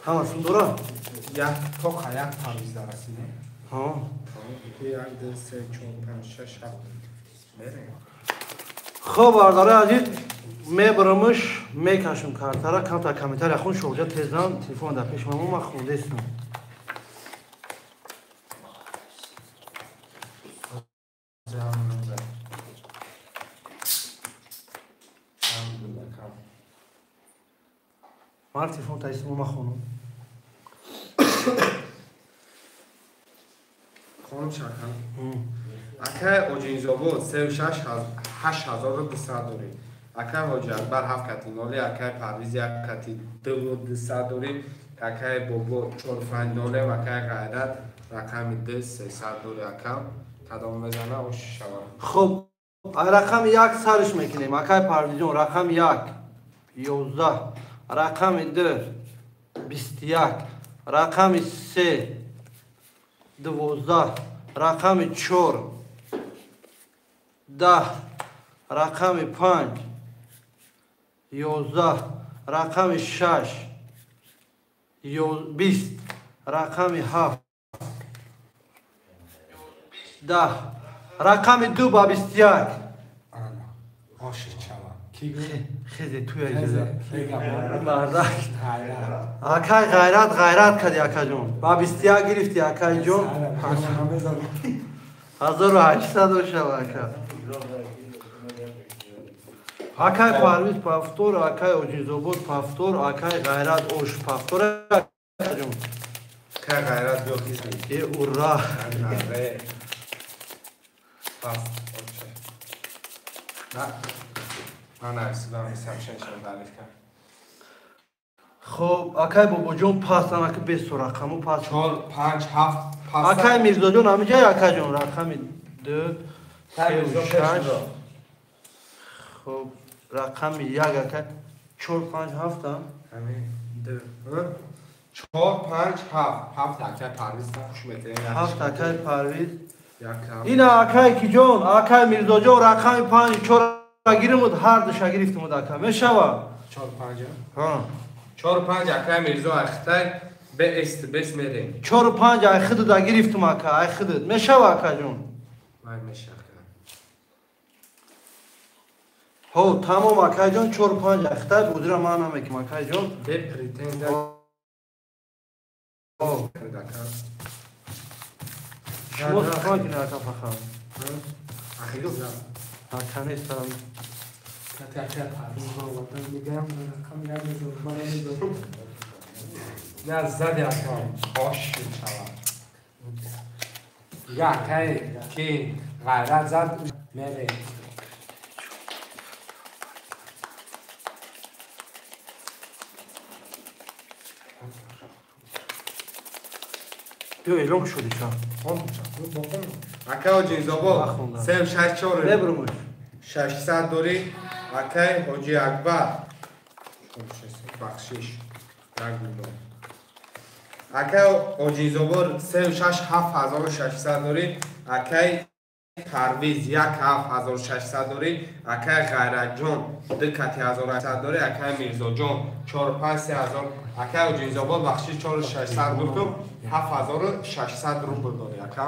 ҳама сум дора? Як тоқа як Парвиз дарасиде. Ҳа. 1 2 3 4 5 6 7. Мерем. Хоб бародари азиз, мебарамш, мекашам картара, камтар комментария хун шоҷа тезан, телефон дар пеш ман ман хондестам. Мар телефон таисмо ма хонум. Хонум шакан. Акай Оҷинзобод 36 8200 дорӣ. Акай Ҳоҷи Акбар 7 кати 0, акай Парвиз 1 кати 2200 дорӣ, акай Бобо 4 5 0, акай Ғайрат рақами 2 300 дорӣ. Акам кадом мезана ош шава. Хоб, рақами 1 сарш мекунем. Акай Парвизҷон рақами 1 11, рақами 2 21, рақами 3 12, рақами 4 10, рақами 5 11, рақами 6 20, рақами 7 10, рақами 2 ба 21. Ана, оши чава. Хезе туя мардак. Акай Ғайрат ғайрат кади акаҷон. Ба 21 гирифти акайҷон. 1800 шава ака. Акай Парвиз пафтор, акай Оҷинзобод пафтор, акай Ғайрат ош пафтор акаҷон. Акай Ғайрат биё хизми. Э ура. Пас оче. На. Ман нависидам ресепшншон дариф кард. Хоб, акай Бобоҷон пас, анаки бесу рақаму пас. 4 5 7 пас. Акай Мирзоҷон ҳамиҷай акаҷон рақами 2 3 6. Хоб, рақами 1 акай 4 5 7 а? Ҳамин 2 4 5 7. 7 акай Парвиз хуш метавонед. 7 акай Парвиз. Ина акай киҷон, акай Мирзоҷон рақами 5 4 гиримуд, ҳар душа гирифтимуд ака. Мешава? 4 5. Ҳа. 4 5 акай Мирзо айхтай бест бес мерем. 4 5 ай худуда гирифтум ака, ай худуд. Мешава акаҷон? Май меша. Ҳо, тамом акаҷон, 4 5 айхтай бузира ман намеким акаҷон. Бе претензия. Ҳо. Шумо сухан кунед ака фақат. Ахир зам. Ака нестам. Не зади акам. Ош шава. Я акай ки ғайрат зад мере. Биё эълон шуди ша. Акай Оҷинзобод 3 6 4 мебурмуш 600 дорӣ. Акай Ҳоҷи Акбар бахшиш 1 миллион. Акай Оҷинзобод 3 6 7600 дорӣ. Акай Парвиз 1 7600 дорӣ. Акай Ғайратҷон 2 кати 1800 дорӣ. Акай Мирзоҷон 4 5 3000. Акай Оҷинзобод бахшиш 4600 гуфтум 7600 рубл дорӣ ака.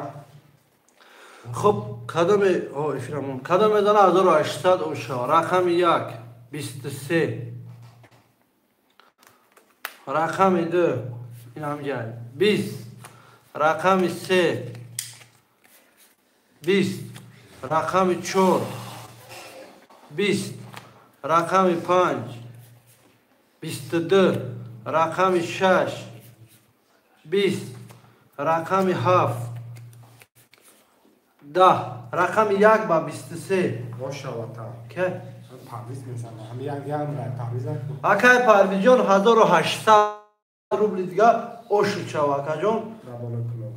Хоб, кадоме, о, эфирамон. Кадоме дана 1800 оша. Рақами 1 23. Рақами 2 ин ҳамҷай 20. Рақами 3 20. Рақами 4 20. Рақами 5 22. Рақами 6 20. Рақами 7 10. Рақами 1 ба 23. Бошавата. Ке? Парвиз мезанам. Ҳами як ямра Парвиз. Акай Парвизҷон 1800 рубли дига ошу чава акаҷон. Дар болои пулот.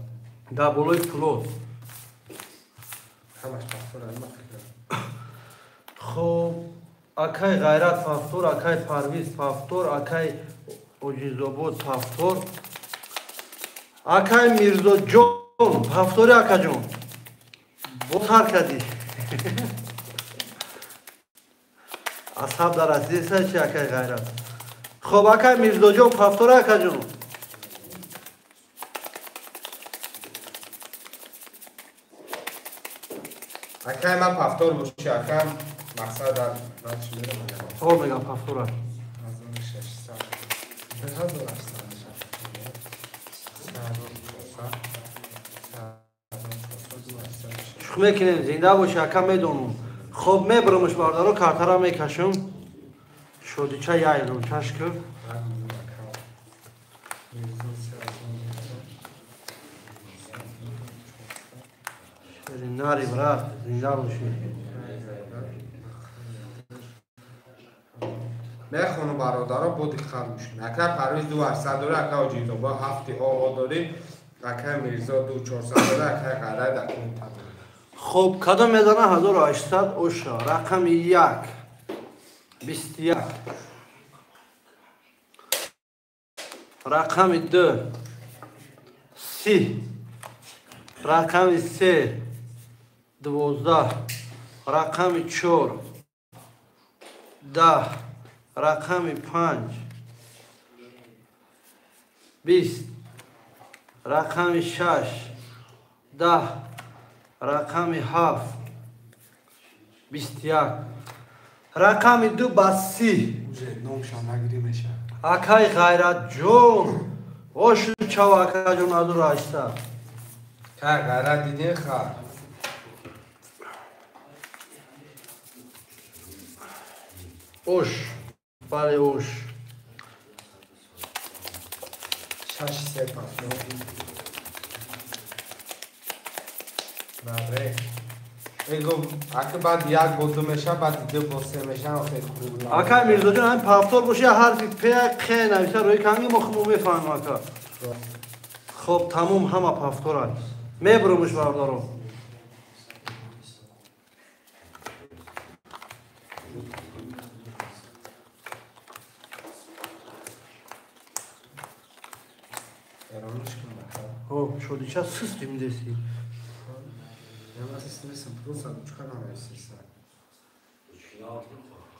Дар болои пулот. Ҳамаш пафтор ама фикр. Хоб, акай Ғайрат пафтор, акай Парвиз пафтор, акай Оҷизобод пафтор. Акай Мирзоҷон пафтори акаҷон. Боз ҳар кардӣ. Асаб дар расидеса чи акай Ғайрат. Хоб, акай Мирзоҷон, повтора акаҷон. Акай ман повтор боши, акам мақсад дар чӣ мерам? Хоб, мегам повтора. 1600. 1800. Шух мекунем, зинда боши, ака, медонум. Хоб, мебурмуш, бародаро, картара мекашам. Шодича яйлум чашкр. Нари, брат, зинда боши. Мехону, бародаро, бо диққат гӯш кунед. Ака Парвиз 2800 дорӣ, ака Оҷизобо 7 ОО дорӣ, ака Мирзо 2400 дорӣ, ака Ғайрат акун. Хоб, кадом мезана 1800 оша? Рақами 1 21, рақами 2 30, рақами 3 12, рақами 4 10, рақами 5 20, рақами 6 10, рақами 7 21, рақами 2 ба 30. Акай Ғайратҷон, ошу чав, акаҷон, 1800. Ка Ғайрат дидин ха. Ош, бале, ош. 6 3 пафно. Наре. Эго, ака баъд як бо ду меша, баъд ду бо се меша, охе хуб. Ака Мирзоҷон, ҳамин повтор боши, ҳарфи П, Қ нависа рӯи канги, мо худмо мефаҳмем, ака. Хоб, тамом, ҳама повтора. Мебурмуш, бародаро. Хоб, шодича суст имдеси.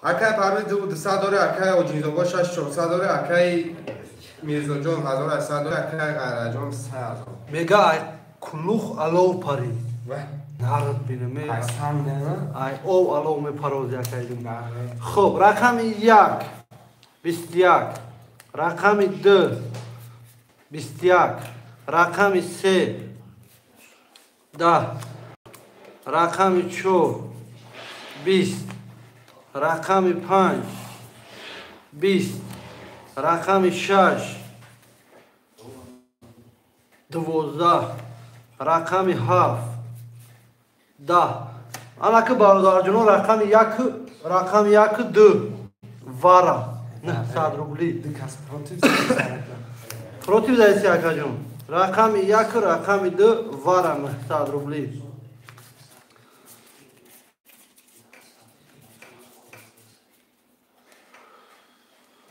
Акай Парвиз 200 дорӣ, акай Оҷинзобо 6400 дорӣ, акай Мирзоҷон 1800 дорӣ, акай Ғайраҷон 3000. Мега ай кулух алов пари. Нард бинаме. Ай ов алов мепарози, акай. Хоб, рақами 1 21, рақами 2 21, рақами 3 10, рақами 4 20, рақами 5 20, рақами 6 12, рақами 7 10. Анаки, бародарҷоно, рақами 1, рақами 1, 2 вара 900 рубли. Против даиси, акаҷон. Рақами 1, рақами 2 вара 900 рубли.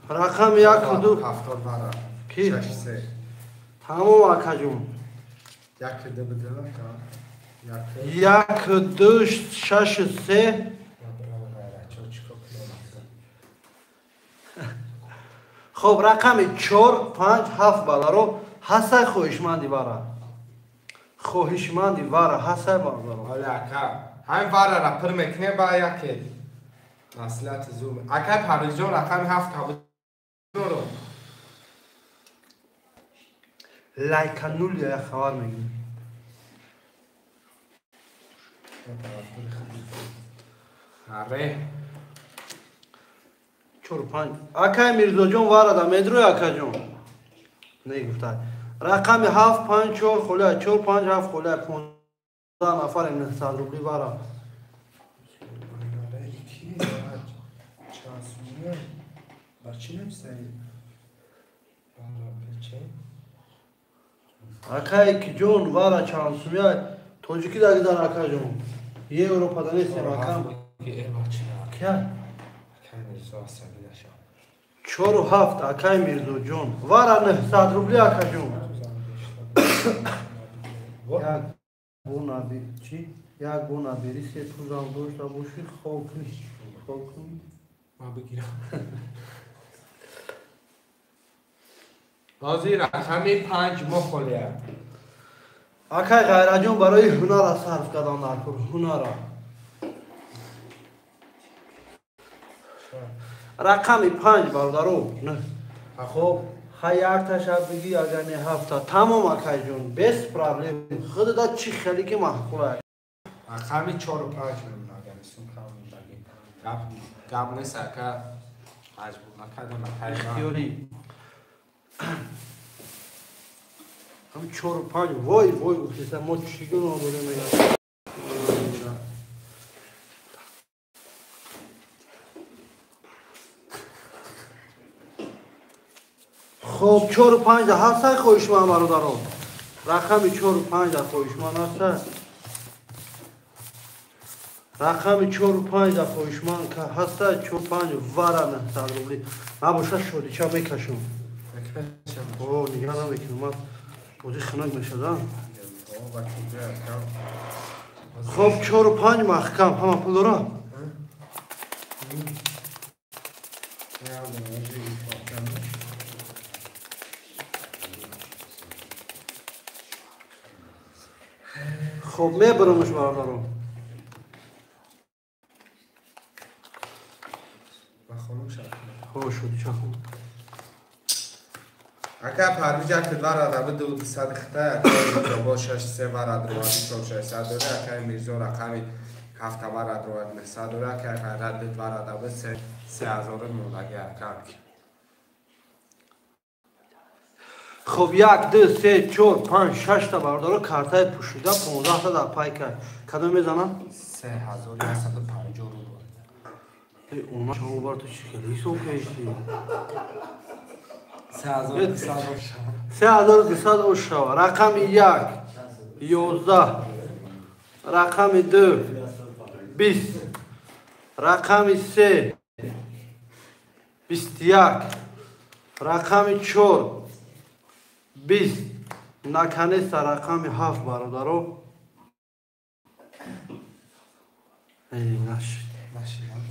Рақами 1 2 70 вара. Ки? 6 3. Тамом, акаҷон. 1 2 буда, ака. 1 1 2 6 3. Хоб, рақами 4 5 7, баларо, ҳасай хоҳишманди вара. Хоҳишманди вара ҳасай, бародаро? Ҳоли, ака. Ҳамин варара пир мекунем ба яке. Маслиҳати зур. Акай Парвизҷон, рақами 7 кабудро. Лайканули я хабар мегирем. Аре. 4 5. Акай Мирзоҷон, варада медрӯй, акаҷон? Негуфта. Рақами 7 5 4 холия, 4 5 7 холия, 15 нафар, 900 рубли вара. Чанд сумия? Бар чӣ нависаи? Бара пече? Акай киҷон, вара чанд сумия? Тоҷикӣ дагидар, акаҷон. Европада нестем, акам. Кия? Чору ҳафт, акай Мирзоҷон. Вара 900 рубли, акаҷон. Як бо наби чӣ? Як бо набери се тузам дошта бошӣ, хоб кунӣ. Хоб кунӣ. Ман бигирам. Ҳозир рақами 5 мо холия. Акай Ғайраҷон барои ҳунара сарф кардан дар кор, ҳунара. Рақами 5 бародаро. Хоб, хай якта шаб биги, агар не ҳафта. Тамом акайҷон, без проблем. Худда чӣ хеле ки маъқул аст. Рақами 4 ва 5 мемонад, агар сум кам баги. Гап нест ака, маҷбур накардам акай. Ихтиёрӣ. Ҳам 4 ва 5 вой вой гуфтеса мо чӣ гуноҳ дорем мегӯям. Хоб 4 ва 5 ҳаст хоҳишманд бародарон. Рақами 4 ва 5 хоҳишманд ҳаст. Рақами 4 ва 5 хоҳишманд ҳаст. 4 5 вара 900 рубли. Набоша шодича мекашам. О, нигаҳ намекунам. Ман бозӣ хунук мешадам. Хоб 4 ва 5 маҳкам. Ҳама пул дора? Хоб мебарамш бародарон. Хоб шуд чахм. Ака Парвиз як варад аби 200 хита, ака Мирзо 6 3 варад рова 600 дора, ака Мирзо рақами 7 варад рова 900 дора, ака Ғайрат 2 варад аби 3000 мондаги ака. Хоб 1 2 3 4 5 6 та бародаро картаи пӯшида 15 та дар пай кард. Кадом мезанам? 3150 рубл. Эй, она шумо бар ту чӣ хеле ҳисоб кардӣ? 3200 ошава. Рақами 1 11, рақами 2 20, рақами 3 21, рақами 4 20, наконец-то рақами 7 бародаро. Эй, нашид.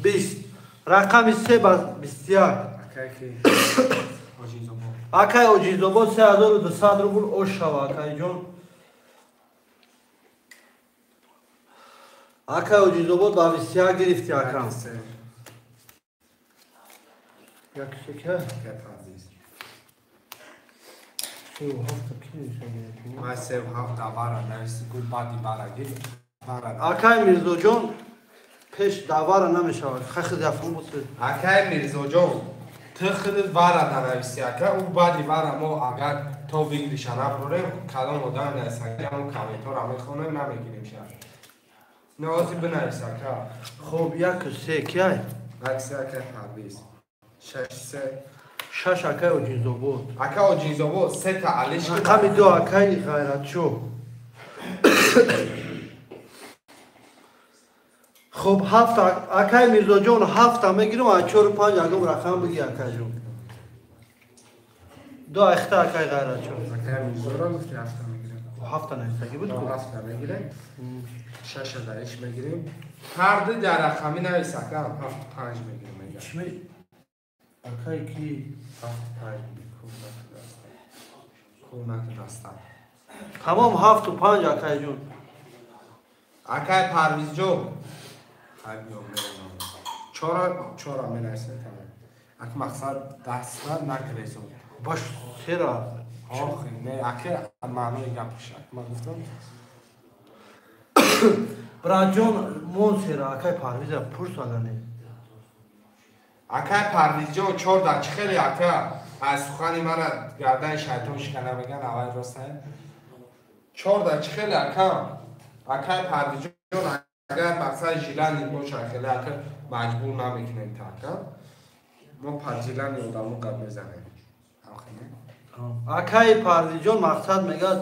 20, рақами 3 21. Акай Оҷизобод 3200 рубл ошава акайҷон. Акай Оҷизобод ба 21 гирифти акам. Як сека? Ман 3 ва 7 вара нависи гул баъди вара гир. Акай Мирзоҷон пеш давара намешавад. Хахи зафон буд. Акай Мирзоҷон ту худат вара нанависи ака, ӯ баъди вара мо агар то выигрыша набурем, кадом одам нависа, ҳамон комментора мехонем, намегирем ша. Нози бинавис ака. Хоб 1 3 киай? 1 3 акай Парвиз. 6 3 6 акай Оҷизобод. Ака Оҷизобод 3 та алиш. Рақами 2 акай Ғайратчо. Хоб 7 акай Мирзоҷон 7 мегирам, аз 4 5 ягон рақам биги акайҷон. 2 ахта акай Ғайратчо. Акай Мирзоро гуфти 7 мегирам. 7 нависаги буд ку? 7 мегирем. 6 дариш мегирем. Ҳар ду дар рақами навис ака, 7 5 мегирем мегам. Чӣ ме? Акай ки 7 5 кӯмак даста. Тамом 7 5 акайҷон. Акай Парвизҷон чора менависем тамом. Ак мақсад дастра накрезон. Баш сера. Охи, не, аки маънои гапша. Ман гуфтам. Браҷон мон сера акай Парвиза пурс агане. Акай Парвизҷон 4 да чӣ хеле ака аз сухани мара гардани шайтон шикана меган аввал роста. 4 да чӣ хеле ака. Акай Парвизҷон агар мақсад жилани бошад хеле ака маҷбур намекунем та ака. Мо паржилани одамо гап мезанем. Акай Парвизҷон мақсад мегад,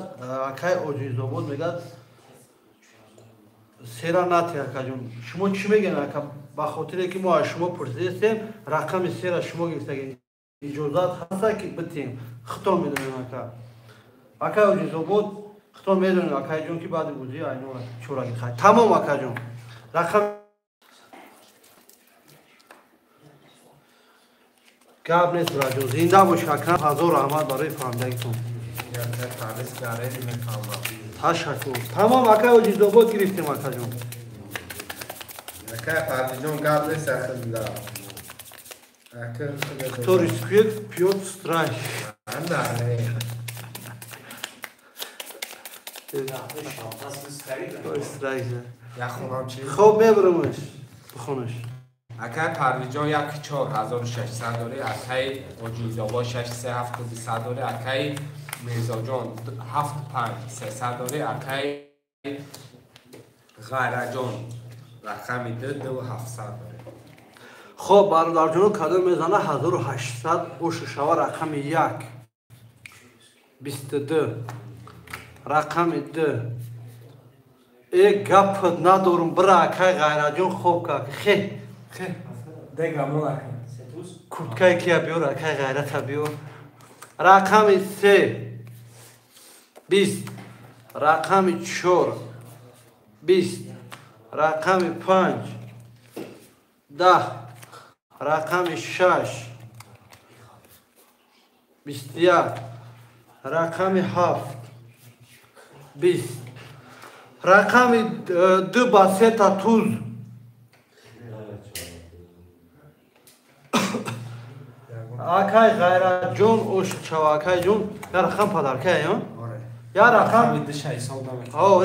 акай Оҷизобод мегад сера нати акаҷон. Шумо чӣ мегӯед ака? Ба хотире ки мо аз шумо пурсидастем, рақами сера шумо гирифтагем. Иҷозат ҳаста ки битем. Худтон медонем ака. Акай Оҷизобод худтон медонем акайҷон ки баъди бозӣ айнора чораги хай. Тамом акаҷон. Рақам Гап нест браҷон, зинда бош ака, ҳазор раҳмат барои фаҳмидагитон. Ташаккур. Тамом ака, Оҷизобод гирифтем акаҷон. Ака Парвизҷон, гап нест ахилла. Кто рискует, пьет страйк. Хоб мебарамаш, бихонаш. Акай Парвизҷон 1 4600 дорӣ, акай Оҷизобод 6 3 7 200 дорӣ, акай Мирзоҷон 7 5 300 дорӣ, акай Ғайраҷон рақами 2 2 700 дорӣ. Хоб бародарҷоно, кадом мезана 1800 ошу шава рақами 1 22 рақами 2. Э гап надорум бира акай Ғайраҷон хоб как. Хе хе дега мола. Курткай кия биёр акай Ғайрата биёр. Рақами 3 20 рақами 4 20 рақами 5 10 рақами 6 21 рақами 7 20 рақами 2 ба 3 та туз. Акай Ғайратҷон ошчава акайҷон, я рақам падарка ё? Я рақам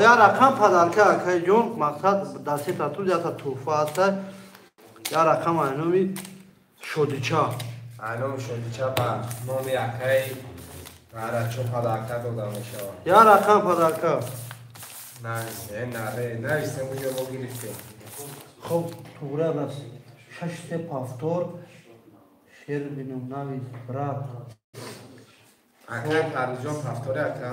я рақам падарка акайҷон, мақсад да 3 та туз я та туҳфа аст. Я рақам айноми Шодича. Айноми Шодича ба номи акай Ғайратҷон падарка дода мешавад. Я рақам падарка. Нависе, наре, нависе, муҷо мо гирифтем. Хоб, туғра нас 6 3 повтор. Шер бинум навис, брат. Акай Парвизҷон повтори ака.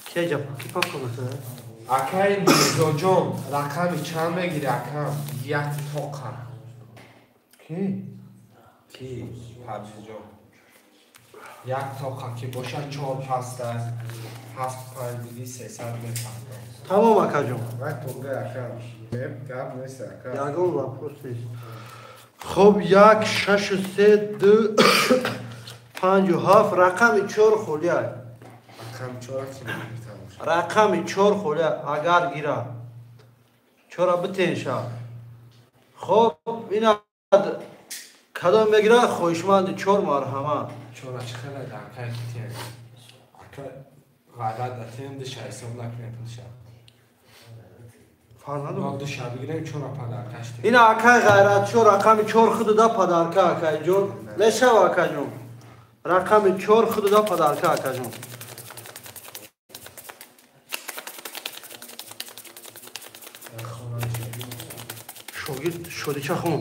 Кия ҷа, ки повтор мекунад? Акай Мирзоҷон рақами чанд мегири акам? 1 тоқа. Ки? Ки Парвизҷон. 1 тоқа ки бошад 4 паста 7 5 диги 300 мепардозад. Тамом акаҷон. Вай туғра акам. Гап нест ака. Ягон вопрос нест. Хоб 1 6 3 2 5 7 рақами 4 холия. Рақами 4 ки мегиртам. Рақами 4 холия агар гира. 4 битенша. Хоб ина кадом мегира хоҳишманди 4 марҳамат. 4 чӣ хеле дар кай китен. Ака ғайрат датен диша ҳисоб накунед пулша. Фарзандо диша бигирем 4 падаркаш. Ина акай Ғайрат 4 рақами 4 худ да падарка акайҷон. Мешава акайҷон. Рақами 4 худ да падарка акайҷон. Шогирд Шодича хон.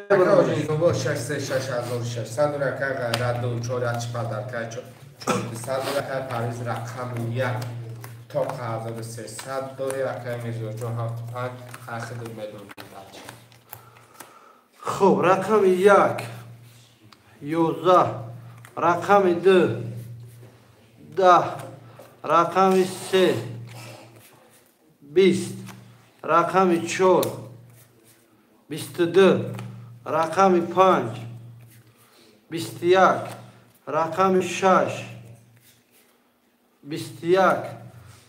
Ака Оҷизобод 6 3 6600 дора, акай Ғайрат 2 4 1 падарка 4 200 дора, акай Парвиз рақами 1 тоқа 1300 дори, акай Мирзоҷон 7 5 ахид медон. Хоб рақами 1 11 рақами 2 10 рақами 3 20 рақами 4 22 рақами 5 21 рақами 6 21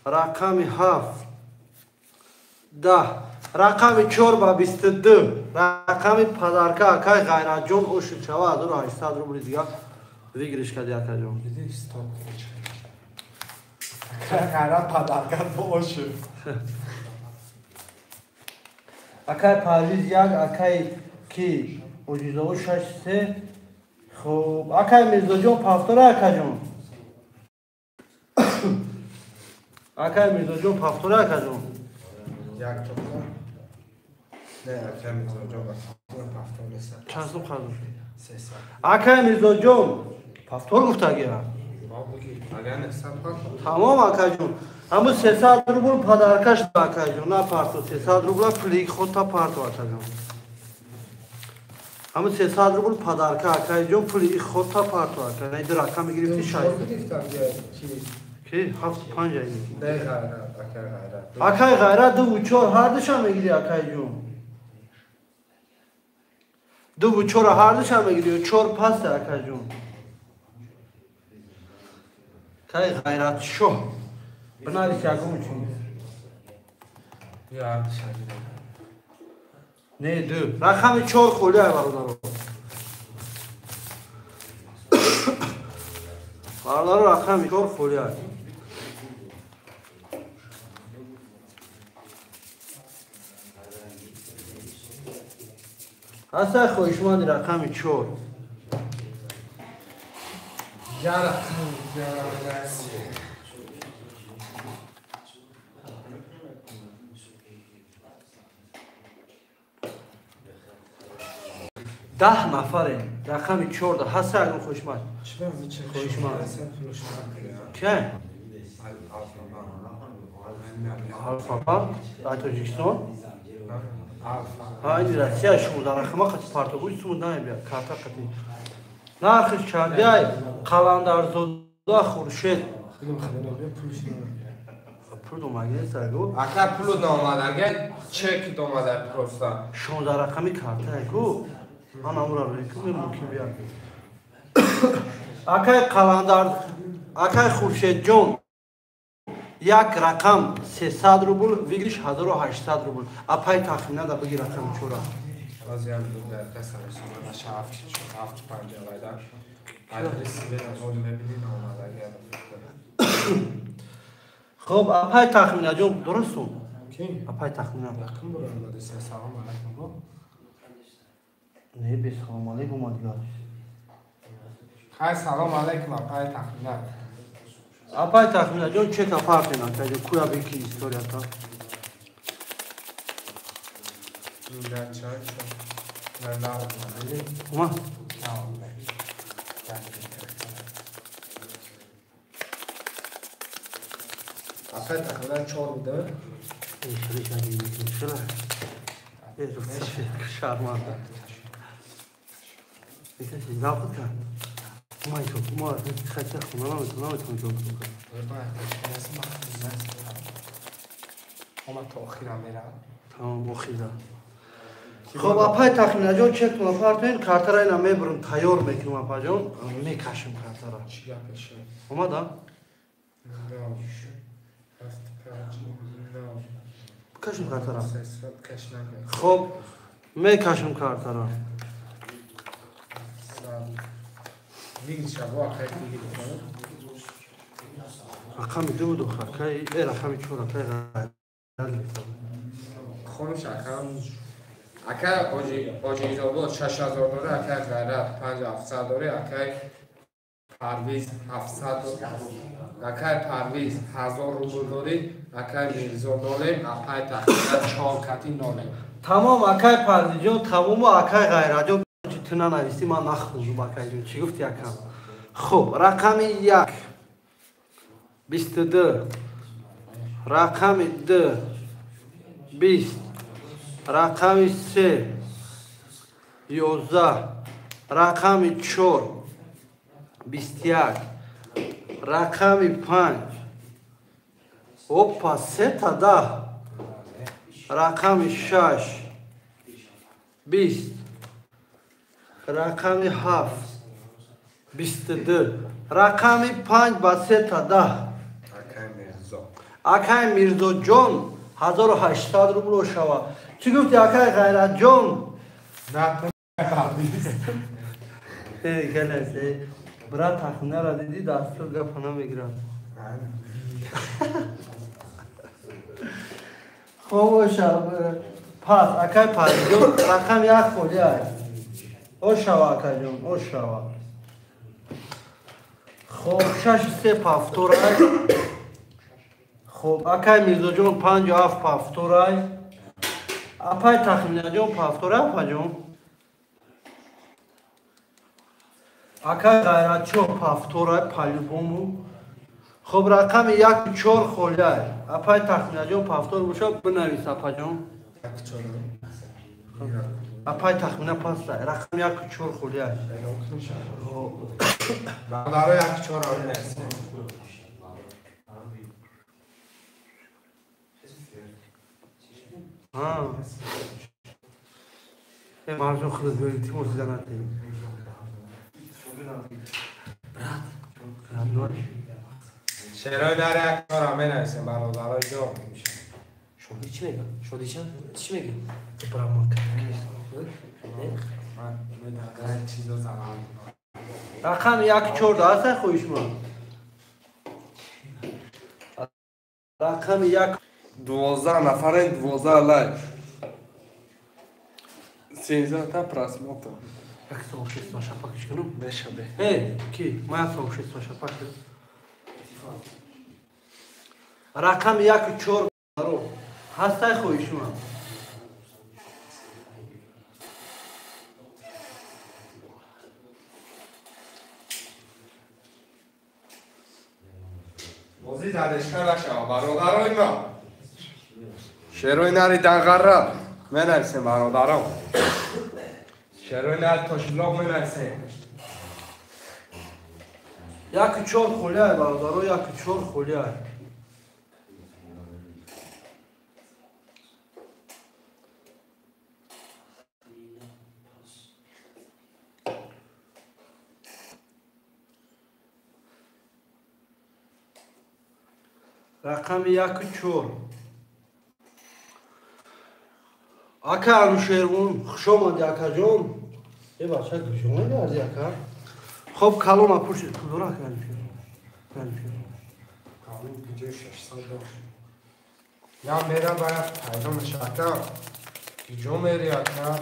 рақами 7 10 рақами 4 ба 22 рақами падарка акай Ғайратҷон ошучава 1800 рубли дига выигрыш кади акаҷон. Акай Ғайрат падарка ошу. Акай Парвиз 1, акай ки Оҷизобод 6 3. Хоб акай Мирзоҷон повтора акаҷон. Акай Мирзоҷон повтора акаҷон. 1 тоқа. Не, акай Мирзоҷон повтор нест. Чанд сум қарз? 300. Акай Мирзоҷон повтор гуфтагира. Тамом акаҷон. Ҳамун 300 рубл падаркаш акаҷон, на парто 300 рубла пули худта парто акаҷон. Ҳамун 300 рубл падарка акаҷон, пули худта парто ака. Ин рақам гирифти шай. Ки 7 5 ай. Не Ғайрат, акай Ғайрат. Акай Ғайрат 2 4 ҳар душа мегири акаҷон. Дуву чора ҳардушам мегири ё чор паста акаҷон. Кай Ғайратшоҳ. Бинавис ягон чиз. Не, ду. Рақами чор холи ай бародаро. Бародаро рақами чор холи ай. Ҳастай хоҳишманди рақами чор. Даҳ нафарем. Рақами чорда. Ҳастай ягон хоҳишманд. Хоҳишманд. Кай? Алфа-банк? Ай Тоҷикистон? Ҳа, ини Россия шумода рақама қати партогӯи сумуд намебия, карта қати. Нархиш чандиай Қаландарзода Хуршед. Пул домагист аго? Ака пул домадаге, чек домада просто. 16 рақами карта аго. Ман амура рекум мумкин бия. Акай Қаландар, акай Хуршедҷон. Як рақам 300 рубл, выигрыш 1800 рубл. Апай тахмина да бигир рақами чора. Баъзе ҳам дар касам наша 7 5 вайда. Адрес бена мебинин омадаги. Хоб, апай тахмина ҷон дурустум? Ки? Апай тахмина. Рақам бура омади. Салом алайкум. Не, бе салом алайкум омадига. Хай салом алайкум апай тахмина. Апай тахмина ҷон чека партена, каҷо куя бики историята. Ума? Апай тахмина чор буда? Шарманда. Завход кард. Ума, хати хона наметавонам ҷавоб кунам. Ама то охира мерам. Тамом, охира. Хоб, апай тахминаҷон чектона партоен, картара ина мебурам, тайёр мекунам апаҷон, мекашам картара. Чӣ гапеше? Омада? 9 7 5 9. Бикашам картара. 300 каш накун. Хоб, мекашам картара. Рақами ду буду акай, рақами чор акай ғайрат. Хонуш акам акай Оҷизобод 6000 дора, акай Ғайрат 5700 дора, акай Парвиз 700, акай Парвиз 1000 рубл дори, акай Мирзо нолем, апай Тахмина 4 кати нолем. Тамом акай Парвизҷон, тамому акай Ғайратҷон ту нанависӣ ман нахӯндум акайҷон. Чӣ гуфти акам? Хуб, рақами 1 22, рақами 2 20, рақами 3 11, рақами 4 21, рақами 5 опа 3 та 10, рақами 6 20, рақами 7 22, рақами 5 ба 3 та 10. Акай Мирзо. Акай Мирзоҷон 1800 рубл шава. Чӣ гуфти акай Ғайратҷон? Брат тахминара дидӣ дастур гапа намегирад. Хоб боша. Пас акай Парвизҷон рақами 1 холи ай. Ошава акаҷон, ошава. Хоб 6 3 повторай. Хоб акай Мирзоҷон 5 7 повторай. Апай Тахминаҷон повторай апаҷон. Акай Ғайратчо повторай по-любому. Хоб рақами 1 4 холиай. Апай Тахминаҷон повтор боша бинавис апаҷон. 1 4. Апай тахмина паста. Рақами 1 4 холиай. Бародаро 1 4 оминес. Марҷон худат биё, илтимос занат. Брат, Шерои дар як кора менависем бародарои ҷон. Шоди чӣ мега? Шоди чӣ мега? Рақами 1-4 ҳаст хоҳишма? Рақами 1 12 нафарен 12 лайк. 13 та просмотр. Як сообщество шапакиш кунам? Мешаве. Э, ки? Ма сообщество шапак. Рақами 1-4 ҳастай хоҳишма? Бозӣ задешка нашава бародарои мо. Шерои нари Данғара менависем бародарон. Шерои нари Тошилоқ менависем. 1-4 холиай бародаро, 1-4 холиай. Рақами 1-4. Ака Анушервон, хуш омадӣ акаҷон. Э бача хуш омадӣ ази ака. Хоб калона пурсид пул дора ака Анушервон? Анушервон. Калон куҷо 600 дошт. Я мера бояд пайдо меша ака. Куҷо мери ака?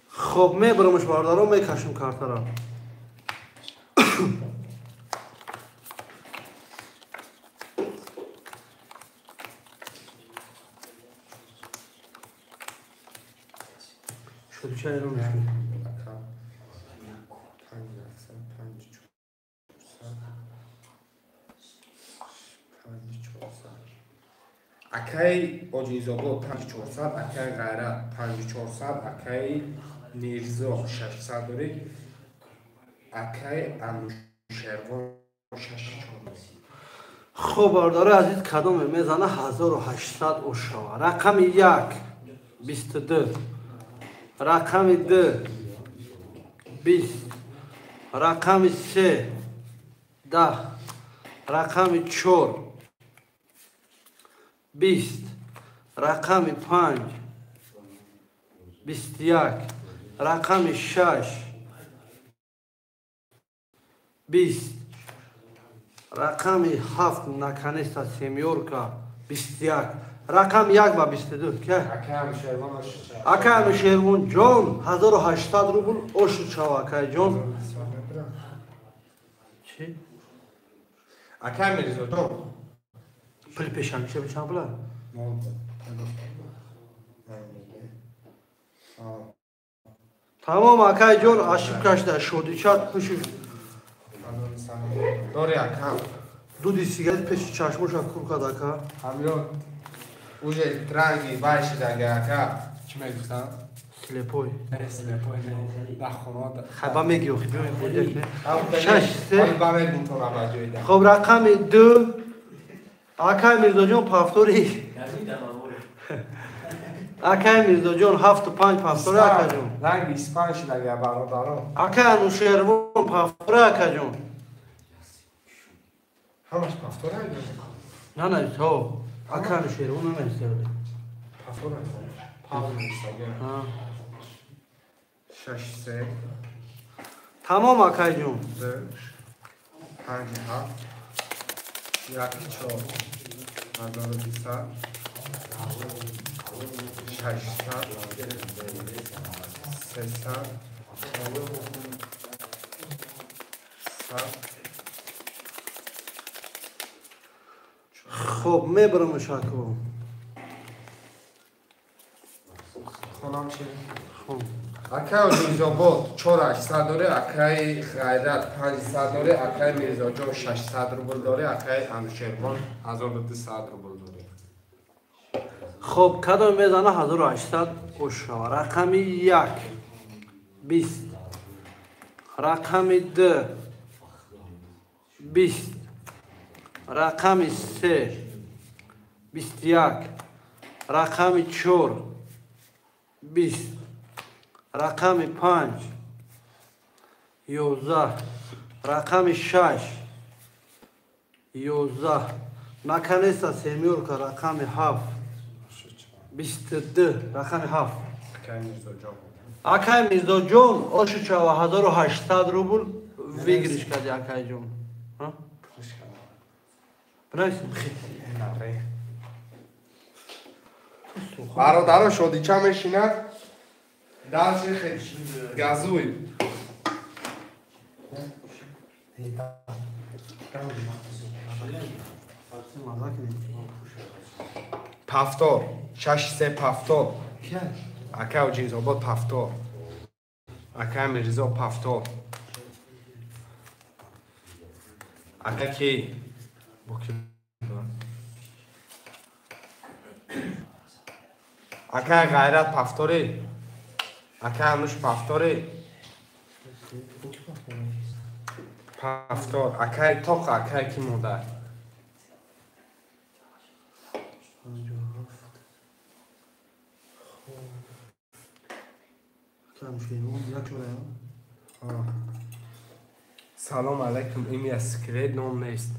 Хоб мебарамш бародаро, мекашем картара. Шодича эрон мешавад. Акай Оҷинзобод 5400, акай Ғайрат 5400, акай Мирзо 600 дорӣ, акай Анушервон 6400. Хоб бародарои азиз, кадоме мезана 1800 ошава. Рақами 1 22, рақами 2 20, рақами 3 10, рақами 4 20, рақами 5 21, рақами 6 20, рақами 7 наконец-то семёрка 21, рақами 1 ба 22. Ки? Ака Анушервон ҷон 1800 рубл ошуд шава акай ҷон. Чӣ? Ака Мирзо ҷон. Пули пешангиша чанд пула? Тамом акай ҷон, ошибка шуда, шодичат пуши. Дори ака. Дуди сигарет пеши чашмоша кур кард ака. Ҳамиро уже ранги вай шидаги ака. Чӣ мегуфтам? Слепой. Не, слепой не. Дар хона. Хаба меги охи, биёем бодиак не. 6 3. Ба мегум то ба ҷойда. Хоб рақами 2 Акай Мирзоҷон повтори. Акай Мирзоҷон 7-5 повтори акаҷон. Ранги испан шидаги бародарон. Акай Анушервон повтори акаҷон. Ҳамаш повтори ака? Нанавис, ҳо. Акай Анушервон нанависта. Повтори ака. Пауза нистага. 6 3. Тамом акаҷон. 2 5 7 1 4 1200 600 300 100. Хоб мебарамш ако. Хонам чи? Хоб. Акай Оҷинзобод 4800 дорӣ, акай Ғайрат 500 дорӣ, акай Мирзоҷон 600 рубл дорӣ, акай Анушервон 1200 рубл дорӣ. Хоб кадом мезана 1800 ошава. Рақами 1 20, Рақами 2 20, рақами 3 21, рақами 4 20, рақами 5 11, рақами 6 11, наконец-то семёрка, рақами 7 22, рақами 7. Акай Мирзоҷон ошучава 1800 рубл выигрыш карди, акайҷон. Бародаро, шодича мешинад, дарси хел газуй. Пафтор, 6-3 пафтор. Акай Оҷинзобод пафтор. Акай Мирзо пафтор. Акай ки? Акай Ғайрат пафторӣ. Акай Ануш пафторӣ. Пафтор. Акай Тоқ, акай ки модар? Салом алайкум, имя секрет ном нест.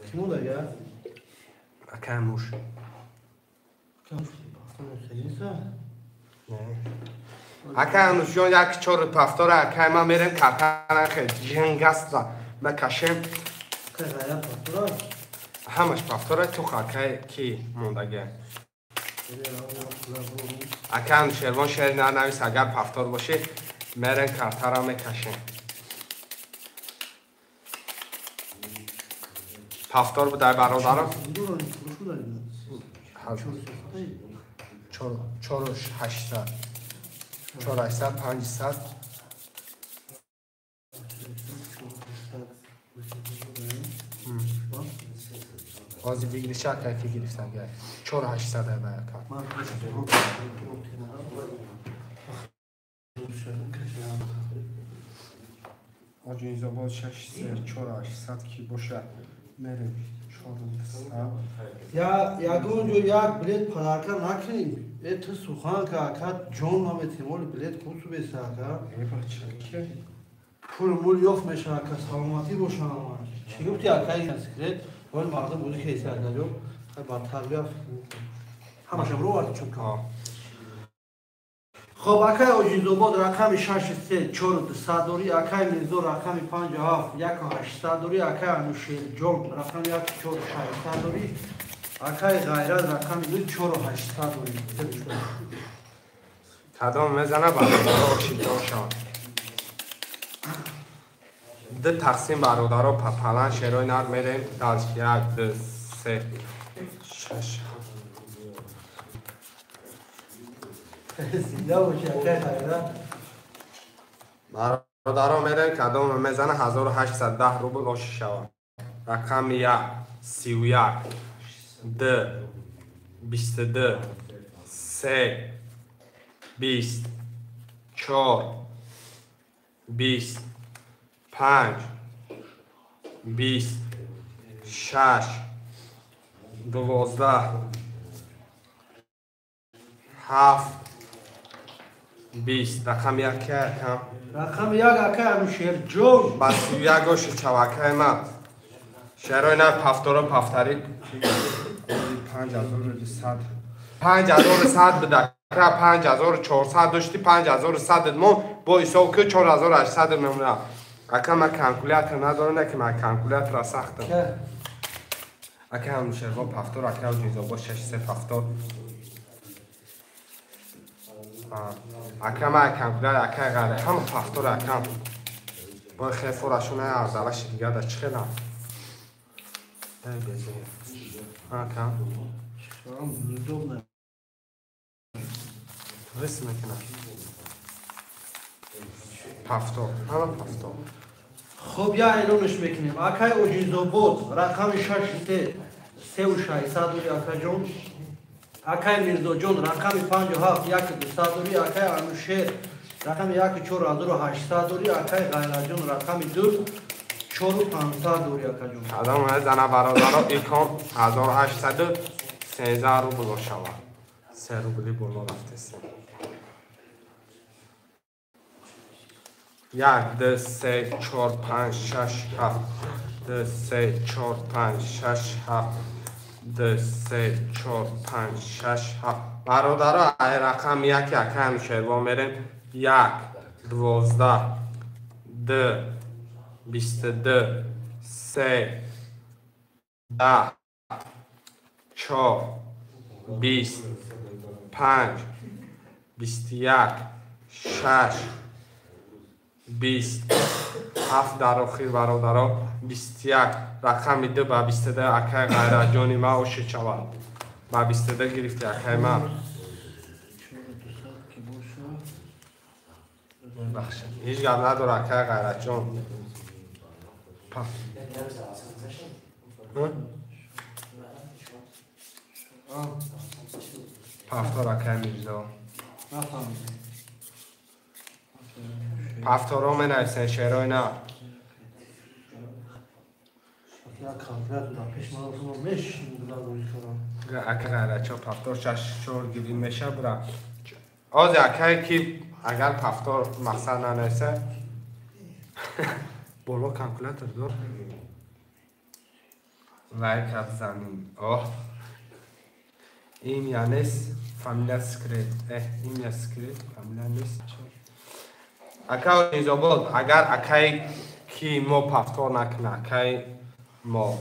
Ки модар я? Акай Ануш. Акай Анушҷон 1-4 пафтора, акай ман мерем картана хел ҷингаста мекашем. Ҳамаш пафтора, тух акай ки мондага. Акай Анушервон шеъри нанавис, агар пафтор бошӣ мерем картара мекашем. Пафтор будай бародарам. 4-800, 4-800, 500. Ҳозир выигрыша акай ки гирифтан гай. 4-800 ай ака. Оҷинзобод 6-3, 4-800 ки бошад мерем 400. Я ягон ҷо як билет подарка накунем. Э ту сухан ка ака ҷон наметем, оли билет хусу беса ака. Э бача ки пул мул ёфт меша ака, саломатӣ боша ҳамаш. Чӣ гуфти акай секрет? Оли мардум буди хейса ака ҷон. Хай бар тарбия ҳамашам ро варди чун ка. Хоб, акай Оҷинзобод рақами 6-3 4-200 дорӣ, акай Мирзо рақами 5-7 1-800 дорӣ, акай Анушерҷон рақами 1-4 600 дорӣ, акай Ғайрат рақами 2 4-800 дорӣ. Кадом мезана бародаро ошидошон. Ду тақсим бародаро палан шерои нар мерем дальше 1 2 3 6. Зинда боши акай Ғайрат. Бародаро мерем кадом мезана 1810 рубл оши шавад. Рақами 1 31 2 22 3 20 4 20 5 20 6 12 7 20. Рақами 1 акам. Рақами 1 акай Анушерҷон. Ба 31 оши чавакай ман. Шерои нар пафторо пафтари 5100. 5100 буда. 5400 дошти, 5100 мо бо ҳисоб ки 4800 мемонад. Ака ман калкулятор надорам, не ки ман калкулятора сахтам. Ака Анушервон пафтор, ака Оҷинзобод 6-3 пафтор. Ака ман калкулятор, ака ғайра ҳама пафтор акам. Бо хел форашон арзалаши дигар да чӣ хелам. Ака. Рис мекунам. Пафтор, ҳама пафтор. Хоб, я эълонш мекунем. Акай Оҷинзобод рақами 6-3 3600 дорӣ акаҷон. Акай Мирзоҷон рақами 57 1200 дорӣ. Акай Анушер рақами 1 4800 дорӣ. Акай Ғайратҷон рақами 2 4500 дорӣ акаҷон. Кадом зана бародаро икон 1813 рубл шавад. 3 рубли боло рафтест. 1 2 3 4 5 6 7 2 3 4 5 6 7 2 3 4 5 6 7. Бародаро ай рақам 1 акай Анушервон мерем. 1 12 2 22 3 10 4 20 5 21 6 20 7 дар охир бародаро 21 рақами 2 ба 22 акай Ғайратҷони ма оши шавад. Ба 22 гирифти акай ма. Ҳеҷ гап надора акай Ғайратҷон. Пафтор акай Мирзо. Пафторо менависен шерои на. Акай Ғайратҷон пафтор 6-4 гирин меша бура. Ози акай ки агар пафтор мақсад нанависа боло калкулятор дор. Лайк бизанин. Оҳ. Имя нест, фамилия секрет. Имя секрет, фамилия нест. Ака Низобод, агар акай ки мо пафтор накуна, акай мо,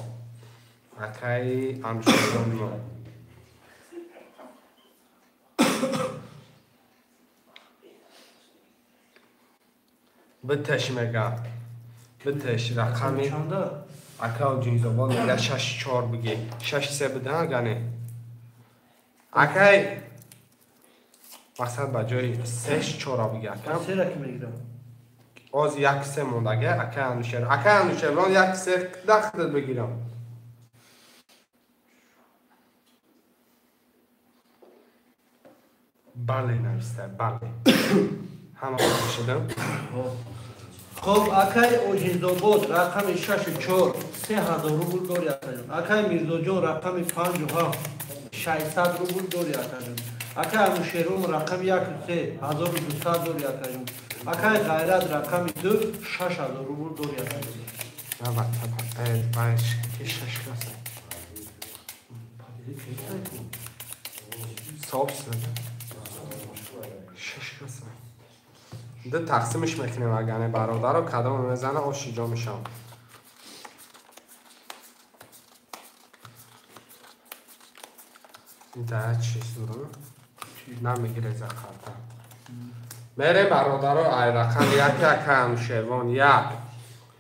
акай Анушервон мо. Битеш мега. Битеш рақами ака Низобод мега 6-4 биги. 6-3 бида агане. Акай мақсад ба ҷои 3-4 биги акам. 3-ра ки мегирам. Оз 1-3 мондага акай Анушер. Акай Анушервон 1-3 дахт бигирам. Бале нависта, бале. Ҳама шудам. Хоб акай Оҷинзобод рақами 6-4 3000 рубл дорӣ акаҷон. Акай Мирзоҷон рақами 5-7 600 рубл дорӣ акаҷон. Акай Анушервон рақами 1-3 1200 дорӣ акаҷон. Акай Ғайрат рақами 2 6000 рубл дорӣ акаҷон. Ду тақсимиш мекунем агане бародаро кадом мезана оши ҷо мешавам. Да чиз дорам? Намегире за карта. Мерем бародаро ай рақам 1 акай Анушервон 1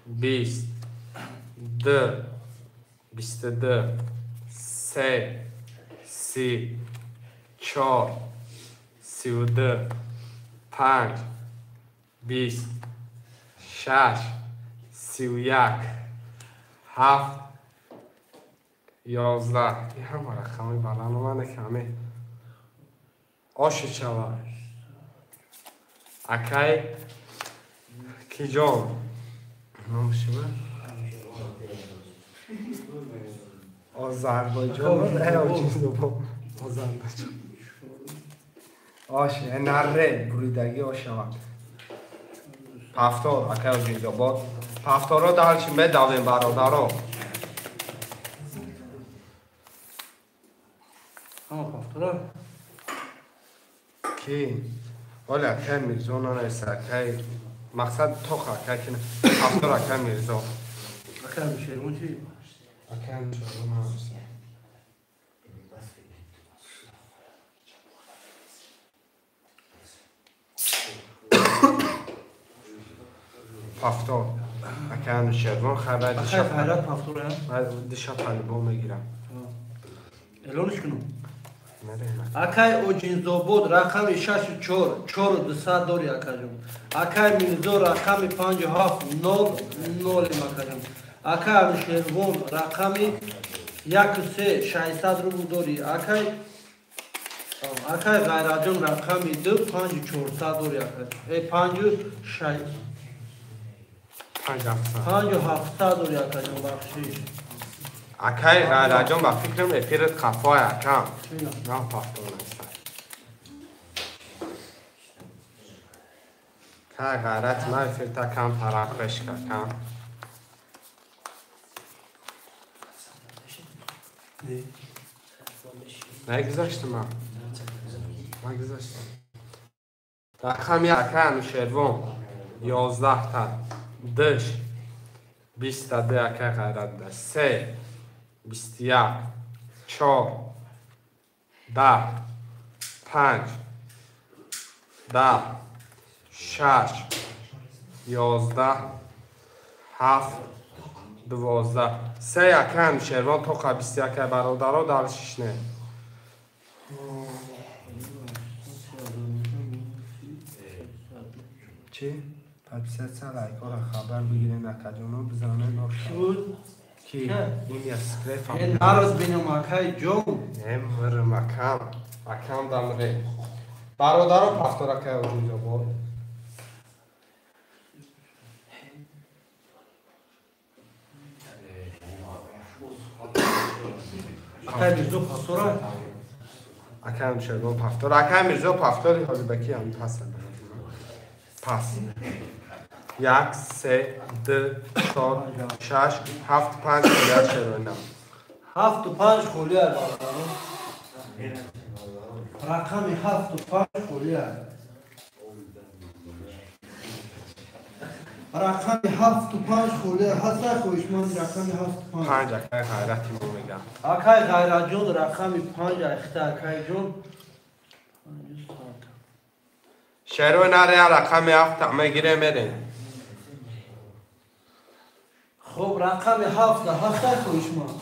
20 2 22 3 30 4 32 5 20 6 31 7 11. Ин ҳама рақами баланд омада ки ҳаме оши шавад. Акай киҷон номаш чӣ буд? Озарбойҷон. Озарбойҷон. Ош наре буридагӣ ошавад. Пафтор акай Оҷинзобод. Пафторо далчи медавем бародаро. Ҳама пафтора? Ки? Оли акай Мирзо нанависа, акай мақсад тоха акай ки пафтор акай Мирзо. Акай Анушервон чӣ? Акай Анушервон нанависа. Пафтор. Акай Анушервон хабар Акай Ғайрат пафтора? Диша палибо мегирам. Элониш кунам. Акай Оҷинзобод рақами 6-4 4200 дорӣ акаҷон. Акай Мирзо рақами 5-7 0 0 акаҷон. Акай Анушервон рақами 1-3 600 рубл дорӣ. Акай Акай Ғайратҷон рақами 2 5400 дори акай. 5 6 5 700 дори акаҷон бахшиш. Акай Ғайратҷон ба фикрам эфират хафой акам. На пафтон нест. Акай Ғайрат ман эфирта кам тарақ бешка кам. Нагузаштам ман. Нагузаштам. Рақами акай Анушервон 11 та 2 22 акай Ғайрат 3 21 4 10 5 10 6 11 7 12 3 акай Анушервон то 21 бародаро дар шишне. Чи? Подписаться, лайкора хабар бигирен акаҷоно бизанен оша. Ки? Ин я секрет фамилия. Народ бинам акай ҷон. Немрм акам. Акам дамре. Бародаро пафтор акай оҷинҷо бор. Акай Мирзо пафтора? Акай Мирзо пафтор. Акай Мирзо пафтори ҳозир ҳам пасанд. Пас. 1 3 2 4 6 7 5 холия шероина. 7 5 холия бародаро. Рақами 7 5 холия. Рақами 7 5 холия. Ҳаса хоҳишманд рақами 7 5. 5 акай Ғайрати мо мегам. Акай Ғайратҷон рақами 5 айхта акайҷон. Шерои наре рақами 7 мегире мерем. Хоб рақами 7 ҳаста хоҳишманд.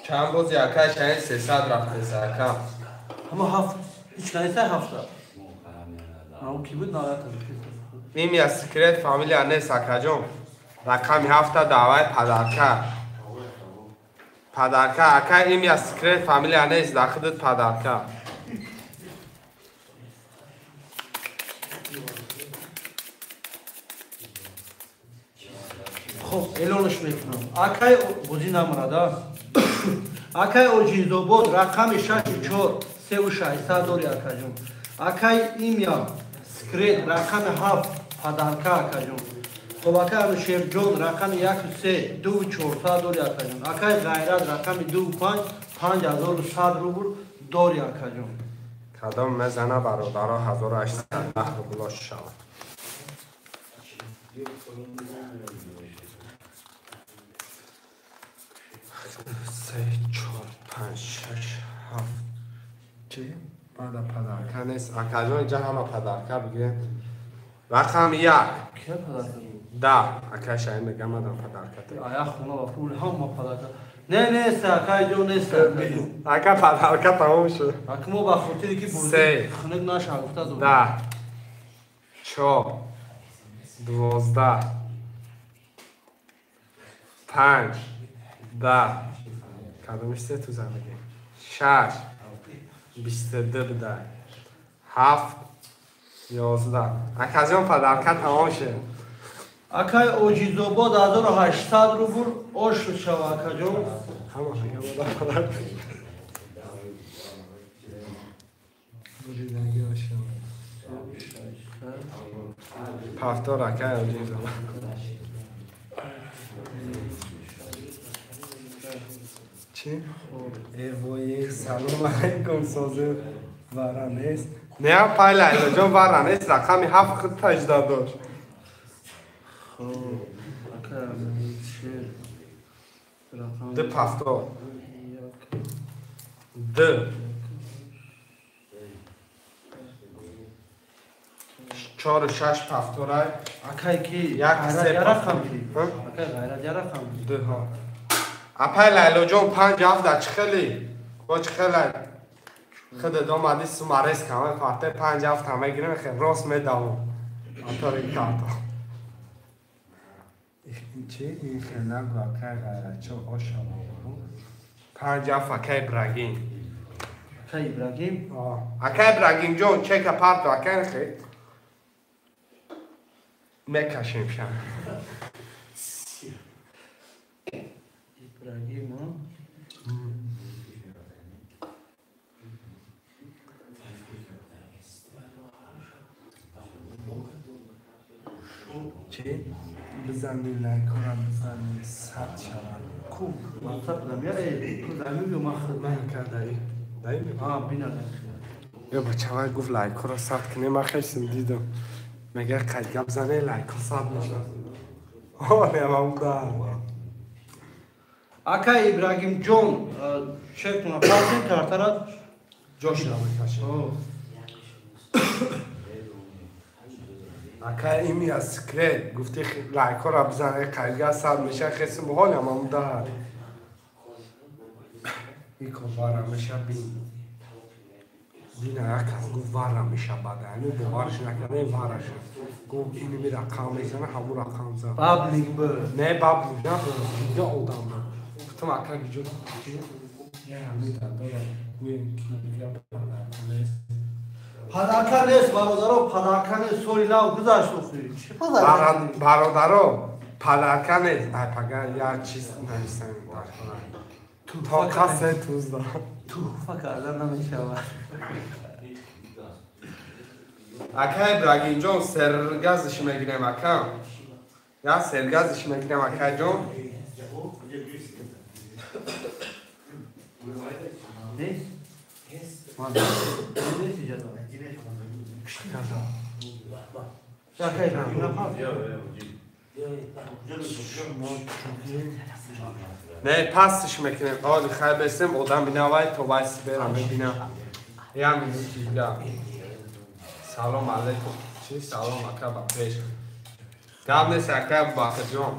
Чанд бози акай шаин 300 рафтеса акам. Ҳама 7 ҳеч канеса 7. Ау ки буд нарата. Имя секрет фамилия нест акаҷон. Рақами 7 давай падарка. Падарка акай имя секрет фамилия нест да худат падарка. Хоб элонаш мекунам. Акай бозӣ намрада. Акай Оҷинзобод рақами 6 4 3 600 дори акаҷон. Акай имя секрет рақами 7 падарка акаҷон. Хоб акай Анушерҷон рақами 1 3 2 400 дори акаҷон. Акай Ғайрат рақами 2 5 5100 рубл дори акаҷон. Кадом мезана бародаро 1810 рублош шавад. 3 4 5 6 7 чӣ? Баъда падарка нест. Акаҷон инҷа ҳама падарка бигирем. Рақами 1. Кия падарка? Да, акай шаин мегам мадам падарка. Ая хона ва пул ҳама падарка. Не, нест, акай ҷон нест. Ака падарка тамом шуд. Ак мо ба хотире ки бурди хунук наша гуфта зуд. 10 4 12 5 10 кадомиш се ту замеги 6 22 буда 7 11 аказион падарка тамом шуд. Акай Оҷизобод 1800 рубл ош шава акаҷон. Ҳама мегам падарка. Буридаги ош шава. Пафтор акай Оҷизобод. Чӣ? Эвои салом алайкум созе вара нест. Не пай Лайлоҷон вара нест рақами 7 худ таҷда дошт. Хоб акай Амиршер рақами 2 пафтор 2 4 6 пафторай. Акай ки 1 3 рақам ки. Акай Ғайрат я рақам 2 ҳа. Апай Лайлоҷон 5 7 да чӣ хеле? Бо чӣ хеле? Худат омадӣ сумарес кама фарте 5 7 мегирем хел рост медавам. Атори карта. Чи ин хел нагу акай Ғайратчо ошава. 5 7 акай Ибрагим. Акай Ибрагим? Акай Ибрагимҷон, чека парто акай хе. Мекашем ша. Ибрагим, а? Чи? Бизанӣ лайкора бизанӣ 100 шавад. Ку, WhatsApp дам, я ку дами ё ман худ. Ман ка даи. Даи мекунам. А, бина. Ё бачавай гуфт лайкора 100 кунем, ман хелсим дидам. Мега қайд гап зане лайко 100 мешавад. О, не мам да. Акай Ибрагимҷон, чек куна партен картара ҷош. Мекашем. Акай ими аз секрет гуфти лайкора бизане қайдга 100 меша хесим ҳолям ам да. Ико вара меша бин. Дина як кас гуфт вара меша бада. Ами боварш накарда вара шуд. Гуфт иними рақам мезана ҳамун рақам зад. Баблик б. Не баблик на дига одам. Гуфтам ака гиҷо я ҳами дадора гӯем ки дига нест. Подарка нест, бародаро, подарка нест, соли нав гузашт охи. Чӣ подарка? Бародаро, подарка нест. Ай пага як чиз нависам дар хона. То касе тузда. Туҳфа карда намешавад. Ака Ибрагимҷон, сергазиш мегирем ака. Я сергазиш мегирем акаҷон. Нест? Нест иҷоза. Акай Ибрагим напар. Не, пастиш мекунем. Оли хай бесем одам бинавай то вайси берам бибинам. Я минути дига. Салом алейкум. Чи салом ака ба пеш. Гап нест ака Бакирҷон.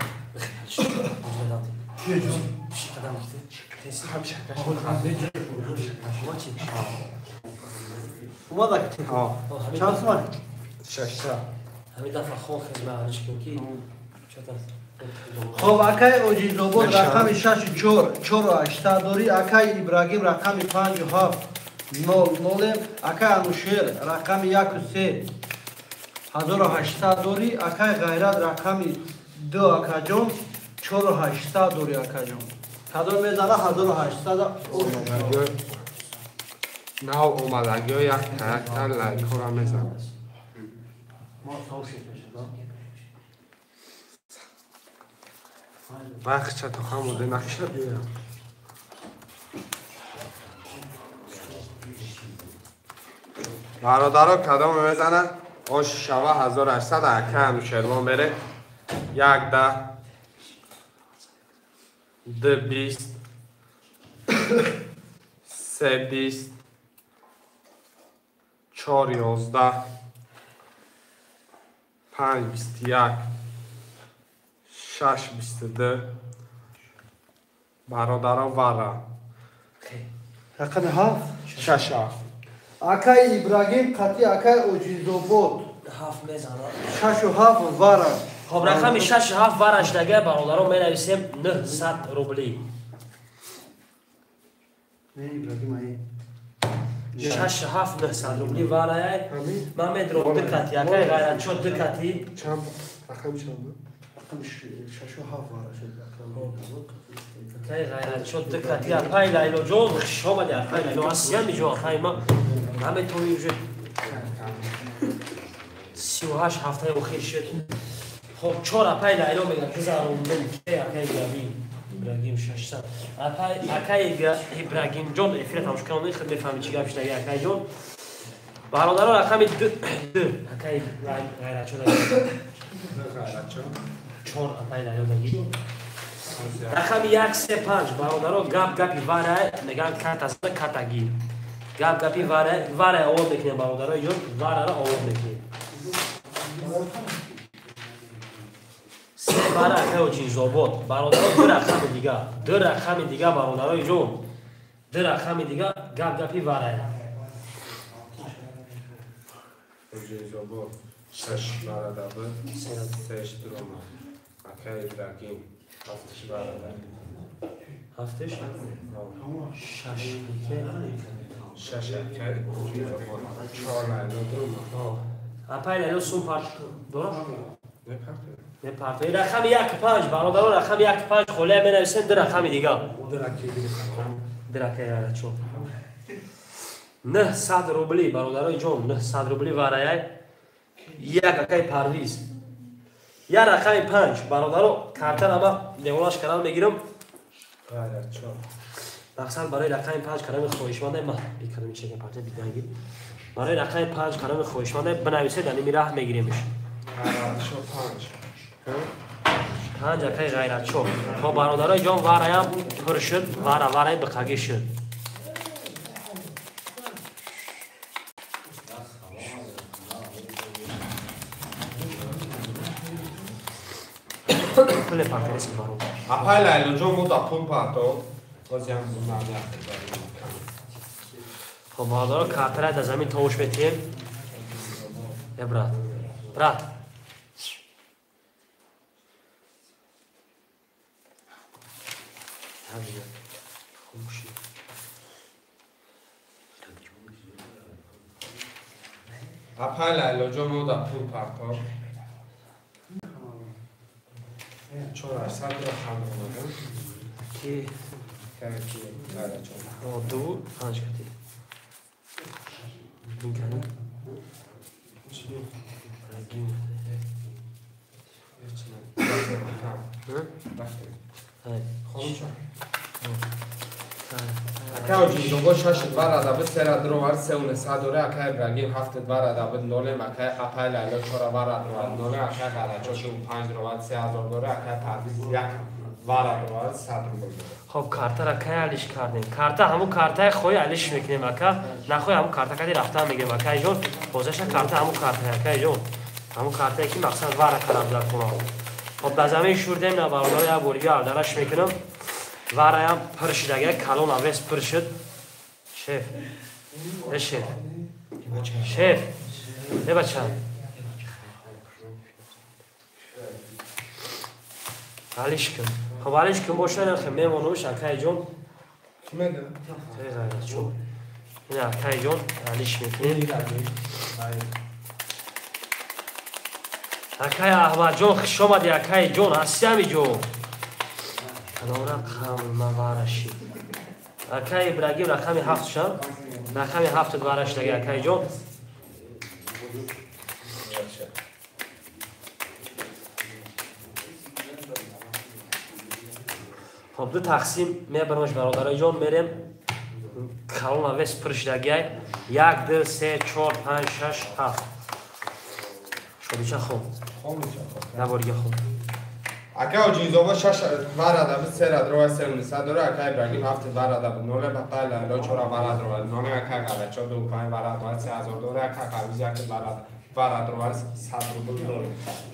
Омада ки чанд сомон? 600. Ҳамин дафъа хон хизмат кун ки Хоб, акай Оҷизобод рақами шашу чор чору ҳаштсад дорӣ, акай Ибрагим рақами панҷу ҳафт нол нолем, акай Анушер рақами яку се 1800 дорӣ, акай Ғайрат рақами ду акаҷон 4800 дорӣ акаҷон. Кадом мезана 1800? Нав омадагиҳо як якта лайкҳоро мезанад. Вақт то хамоде нақша биёям. Бародаро, кадом мезана? Ош шава 1800 ака Анушервон бере. Як да д 20 се 20 чор 11 панҷ 21 шаш 22. Бародаро, вара. Рақами ҳафт? Шаш ҳафт. Акай Ибрагим қатъи акай Оҷизобод. Ҳафт мезанад. Шашу ҳафт вара. Хоб, рақами шашу ҳафт вараш дага бародаро менависем 900 рубли. Не, Ибрагим ай. Шашу ҳафт 900 рубли варай. Ман медром ду кати акай Ғайратчо ду кати. Чанд рақами чанд? Рақами шашу ҳафт вара шуд. Акай Ғайратчо ду кати. Апай Лайлоҷон, хуш омади апай Лайло. Асиям иҷо акай ма наметавонӣ уже 38 ҳафтаи охир шуд. Хоб, чор апай Лайло мегӯяд гузарондем ке акай Ибрагим. Ибрагим 600. Апай акай Ибрагимҷон эфира тамошо кунам, худ мефаҳмӣ чӣ гап шудаги акайҷон. Бародаро, рақами ду ду акай Ғайратчо даги. Чор апай Лайло даги. Рақами як се панҷ бародаро гап гапи варай мегӯянд картаса картаги. Гап гапи варай варай овоз мекунем бародаро ҷон вараро овоз мекунем. Се вара акай Оҷизобод. Бародаро, ду рақами дига. Ду рақами дига бародарои ҷон. Ду рақами дига гап гапи варай. Оҷизобод шаш вара дабы сеш дурома. Акай Ибрагим ҳафташ бародар. Ҳафташ? Шаш. Шаш акай чор Лайло дорум. Апай Лайло сум парт дорам? Не парт. Рақами 1-5 бародарон, рақами 1-5 холия менависем, ду рақами дига. Ду рақами ғайратчо. 900 рубли бародарои ҷон, 900 рубли вараяй. Як акай Парвиз. Я рақами 5 бародаро, картара ма деволаш кардан мегирам. Ғайратчо. Мақсад барои рақами 5 карами хоҳишманде ма бикардам чека парта бидангир. Барои рақами 5 карами хоҳишманде бинависед, дар ними раҳ мегиремш. Ғайратчо 5. 5 акай ғайратчо. Хоб бародарои ҷон, вараям пур шуд, вара вараи биқагӣ шуд. Пуле партареси бародар. Апай Лайлоҷон мо да пул парто. Бозиам бунарда. Хоб бародаро, картара дар замин товуш метиҳем. Э брат. Брат. Апай Лайлоҷон мо да пул парто. 400 рақам омадам. Ки? Ки Лайлоҷон. 2 5 кати. Ин кани? Чи? Рагим. Ҳа? Хонумча. Акай Оҷинзобо 6 2 рада буд, 3 рада ровард, 3 900 дора, акай Ибрагим 7 2 рада буд, 0, акай апай Лайло 4 2 рада ровард, 0, акай Ғайратчо 2 5 ровард, 3000 дора, акай Парвиз 1 2 рада ровард, 100 рубл дора. Хоб картара кай алиш кардем? Карта ҳамун картаи хоҳи алиш мекунем ака, нахоҳи ҳамун карта кади рафтан мегирем акай ҷон. Бозаша карта ҳамун картае акай ҷон. Ҳамун картае ки мақсад вара кардам дар хона. Хоб дар замин шурдем на бародаро, як бори дига алдараш мекунам. Вараям пур шуд, агар калон авес пур шуд. Шеф. Э шеф. Шеф. Э бача. Алиш кун. Хоб алиш кун боша, нахе мемонумш акай ҷон. Ки меда? Э ғайратчо. Ина акай ҷон алиш мекунем. Акай Аҳмадҷон хуш омадӣ акай ҷон, ҳастӣ ҳамиҷо. Кадом рақам мавараши? Акай Ибрагим рақами 7 ша? Рақами 7 варашдаги акай ҷон. Хоб ду тақсим мебарамаш бародарои ҷон, мерем калон авес пур шудагиай. 1 2 3 4 5 6 7. Шодича хоб. Наборига хоб. Акай Оҷинзобо 6 2 рада буд, 3 рада ровард, 3 900 дора, акай Ибрагим 7 2 рада буд, 0, апай Лайло 4 2 рада ровард, 0, акай Ғайратчо 2 5 2 рада ровард, 3000 дора, акай Парвиз 1 2 рада ровард, 100 рубл дора.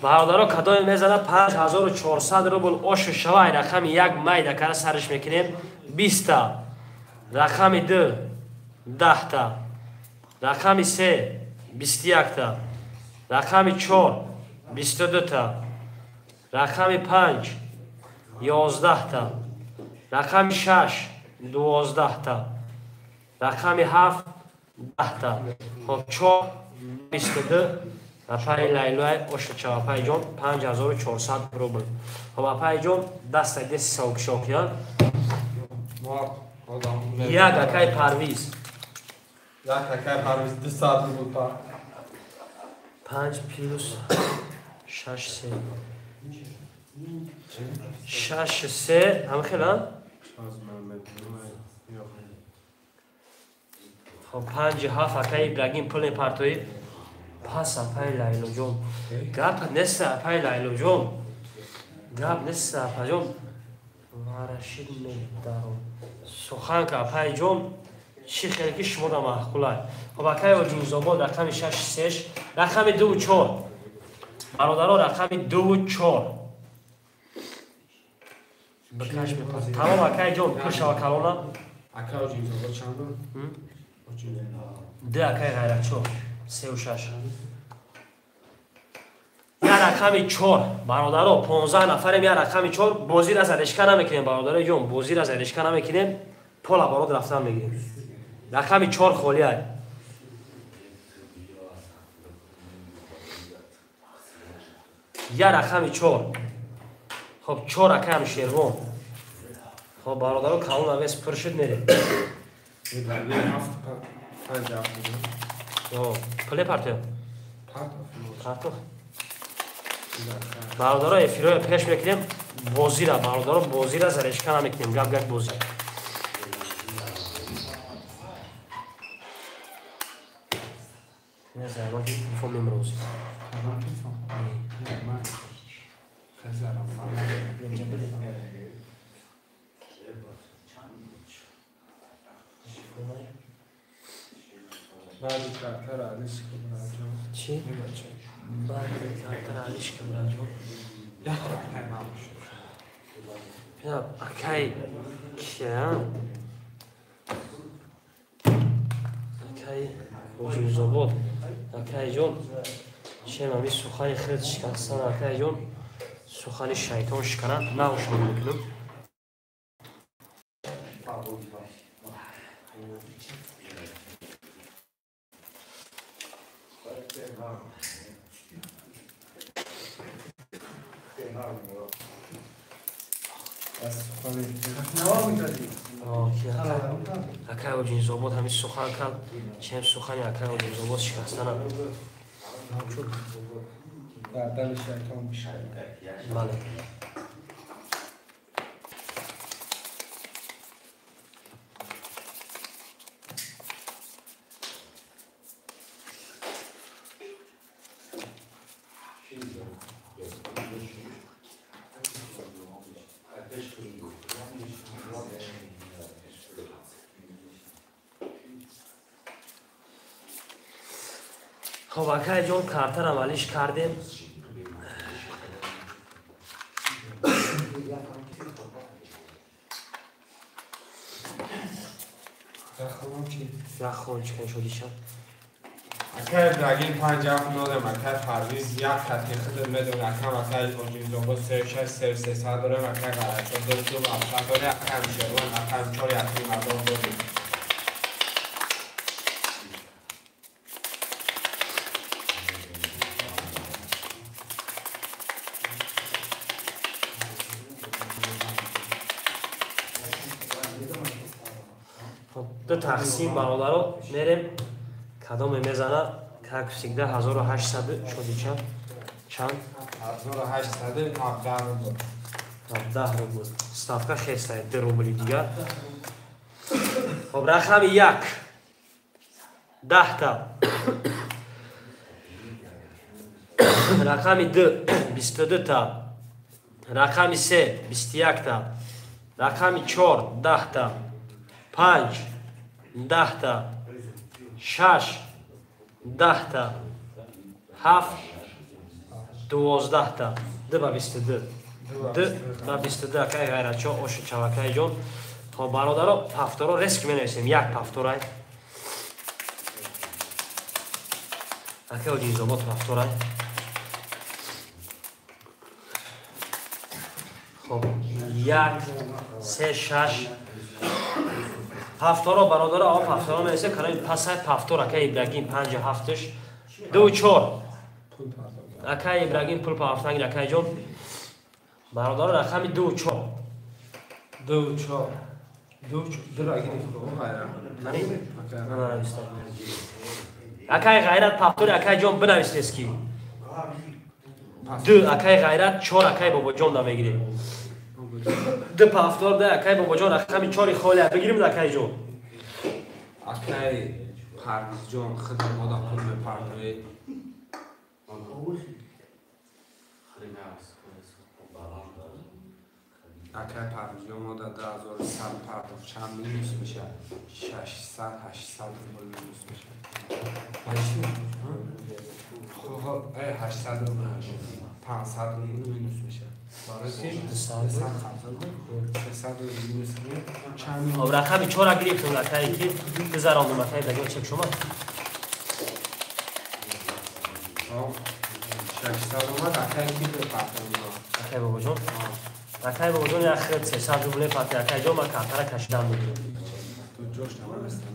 Бародаро, кадоме мезанад 5400 рубл ошу шава, рақами 1 майда кара сариш мекунем 20 та, рақами 2 10 та, рақами 3 21 та, рақами 4 22 та, рақами 5 11 та, рақами 6 12 та, рақами 7 10 та. Хоб 4 22 апай Лайлои ошача апай ҷон 5400 рубл. Хоб апай ҷон даста деси савкшокия. Як акай Парвиз. Як акай Парвиз 200 рубл па. 5 плюс 6 3. 6 3 ҳам хела? Хоб 5 7 акай Ибрагим пул мепартоӣ. Пас апай Лайлоҷон. Гап нест апай Лайлоҷон. Гап нест апаҷон. Варашид медаром. Сухан ка апай ҷон, чӣ хеле ки шумо да маъқулай. Хоб акай Оҷинзобод рақами 6 3, рақами 2 4. Бародаро рақами 2 4. Бикаш мепаз. Тамом акай ҷон, пур шава калона. Акай Оҷинзобод чанд буд? 2 акай Ғайратчо 3 6. Я рақами 4 бародаро 15 нафарем, я рақами 4 бозира зарешка намекунем бародаро ҷон, бозира зарешка намекунем, пола барод рафтан мегирем. Рақами 4 холӣ ай. Я рақами 4. Хоб 4 акаям Шервон. Хоб бародаро калон авес пур шуд мерем. Пуле партоё? Партох. Бародаро эфирҳоя пеш мекунем, бозира бародаро бозира зарешка намекунем, гап гап бозӣ. Не знаю, ман телефон мемроз. بعد کارتر علیش کبراجون. چی؟ بعد کارتر علیش کبراجون. акай кия? Акай Оҷинзобод. Акай ҷон, чем ами сухани хеле шикастан, акай ҷон, сухани шайтон шиканад, наушон мекунам. Акай Оҷинзобод ҳамин сухан кард, чем сухани акай Оҷинзобод шикастанам. Бале. Хоб акай ҷон, картарам алиш кардем. Яхон чӣ шуди шаб? Акай Ибрагим 5 нодем, акай Парвиз 1 хати худ медон, акам акай Оҷинзобод 36 33 дорем, акай Ғарачо 2 7 дорем, акам Шервон, акам 4 1 мардон дорем. Ду тақсим бародаро мерем, кадоме мезана, как всегда 1800 шуди чанд? Чанд? 1817 рубл. 17 рубл. Ставка 6 2 рубли дигар. Хоб рақами 1 10 та. Рақами 2 22 та. Рақами 3 21 та. Рақами 4 10 та. 5 10 та. 6 10 та. 7 12 та. 2 ба 22. 2 ба 22 акай Ғайратчо оши чавакай ҷон. Хоб бародаро пафторо реск менависем. Як пафторай. Акай Оҷинзобод пафторай. Хоб 1 3 6 пафторо бародаро ав пафторо менависем. Канали пасай пафтор акай Ибрагим 5 7 2 4 акай Ибрагим пул пафтанги акай ҷон. Бародаро рақами 2 4 2 4 2 4 акай Ғайрат пафтори акай ҷон бинависес ки 2 акай Ғайрат 4 акай Бобоҷон да мегирем. 2 пафтор да акай Бобоҷон рақами 4 холия бигирем акай ҷон. Акай Парвизҷон худам мода пул мепартоед. Акай Парвизҷон мода 2100 партофт, чанд минус мешавад? 600 800 рубл минус мешавад. Хоб, 800 рубл 500 рубл минус мешавад. Хоб рақами 4 гирифтем акай ки гузарондем акай Ибрагим чек шума. 600 омад, акай ки бепартам. Акай бобоҷон. Акай бобоҷон як хел 300 рубле парти. Акай ҷон, ман картара кашидан мегирам. Ту ҷош намастан.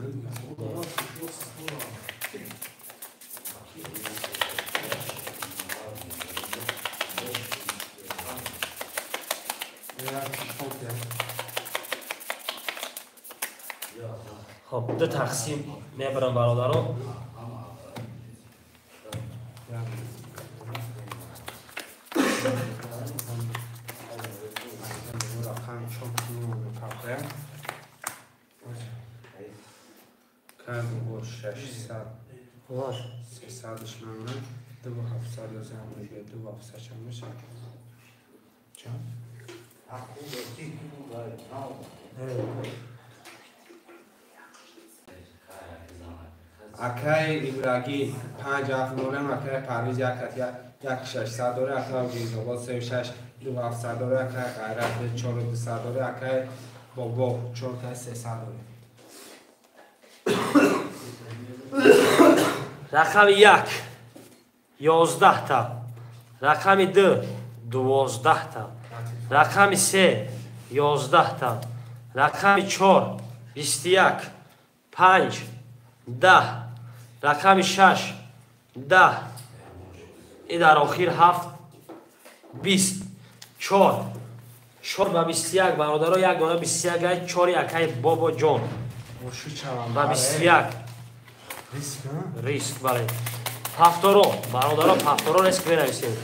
Хоб, ду тақсим мебарам бародаро. Ваш 300 мемонад, 2700 мегӯяд, 2700 чанд мешавад? Чанд? Акай Ибрагим 5 дорем, акай Парвиз 1 600 дорем, акай Гизобод 3 6 2 700 дорем, акай Ғайрат 4 200 дорем, акай Бобо 4 300 дорем. Рақами 1 11 та, рақами 2 12 та, рақами 3 11 та, рақами 4 21, 5 10, рақами 6 10 и дар охир 7 20 4 4 ба 21 бародаро, як дона 21 ай 4 акай Бобоҷон ба 21 риск. Бале, пафторо бародаро, пафторо риск менависем.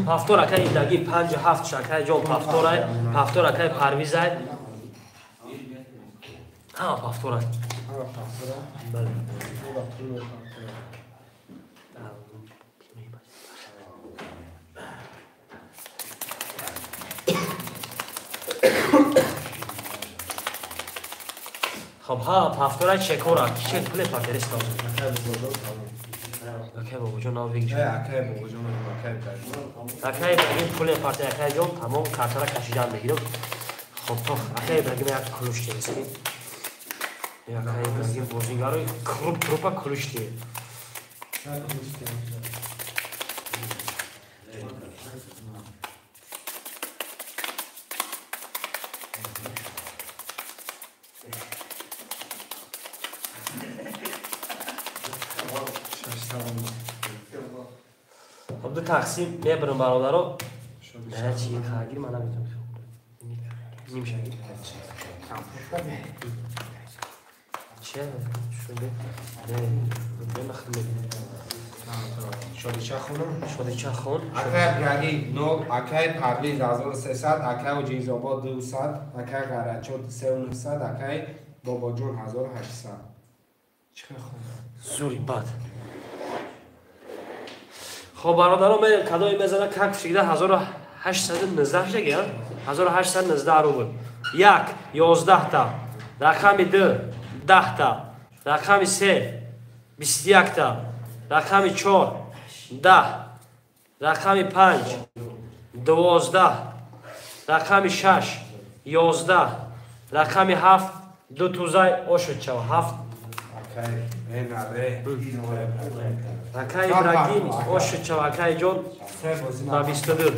Пафтор акай Идаги панҷ ҳафт, акай ҷон пафторай, пафтор акай Парвизай, ҳама пафторай. Бале. Хоб, ҳа, пафтора чекора ки чек пуле партерис. Акай бобоҷон нав бигир. Акай бобоҷон, акай. Акай Ибрагим пуле парте, акай ҷон, тамом, картара кашидан мегирам. Хоб, то акай Ибрагим як ключ териски. Акай Ибрагим бозингаро круп крупа ключ те. Хоб, ду тақсим мебарам бародаро. Чи қагир ман наметонам. Нимшагир. Че? Шуде? Не, не махм. Шодича хонум? Шодича хон. Акай Ибрагим 0, акай Парвиз 1300, акай Оҷизобод 200, акай Ғарачо 3900, акай Бобоҷон 1800. Чӣ хон? Зури бад. Хоб бародаро, мен кадои мезана как всегда 1819 шаги, 1819 рубл. Як 11 та, рақами ду 10 та, рақами се 21 та, рақами чор 10, рақами панҷ 12, рақами шаш 11, рақами ҳафт ду тузай ошуд шава ҳафт. Акай Ибрагим ошуд шава, акай ҷон, ба 22.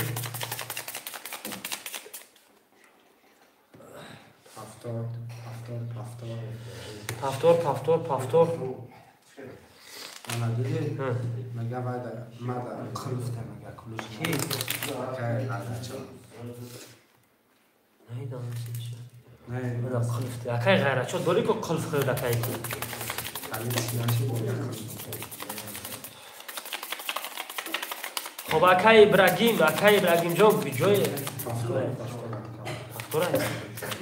Пафтор, пафтор, пафтор. Ана диди? Мега вайда мада қулфта мега ключ. Акай Ғайратчо. Не, қулф. Акай Ғайратчо дори ко қулф хӯрд акай ки. Хоб, акай Ибрагим, акай Ибрагимҷон биҷои пафтора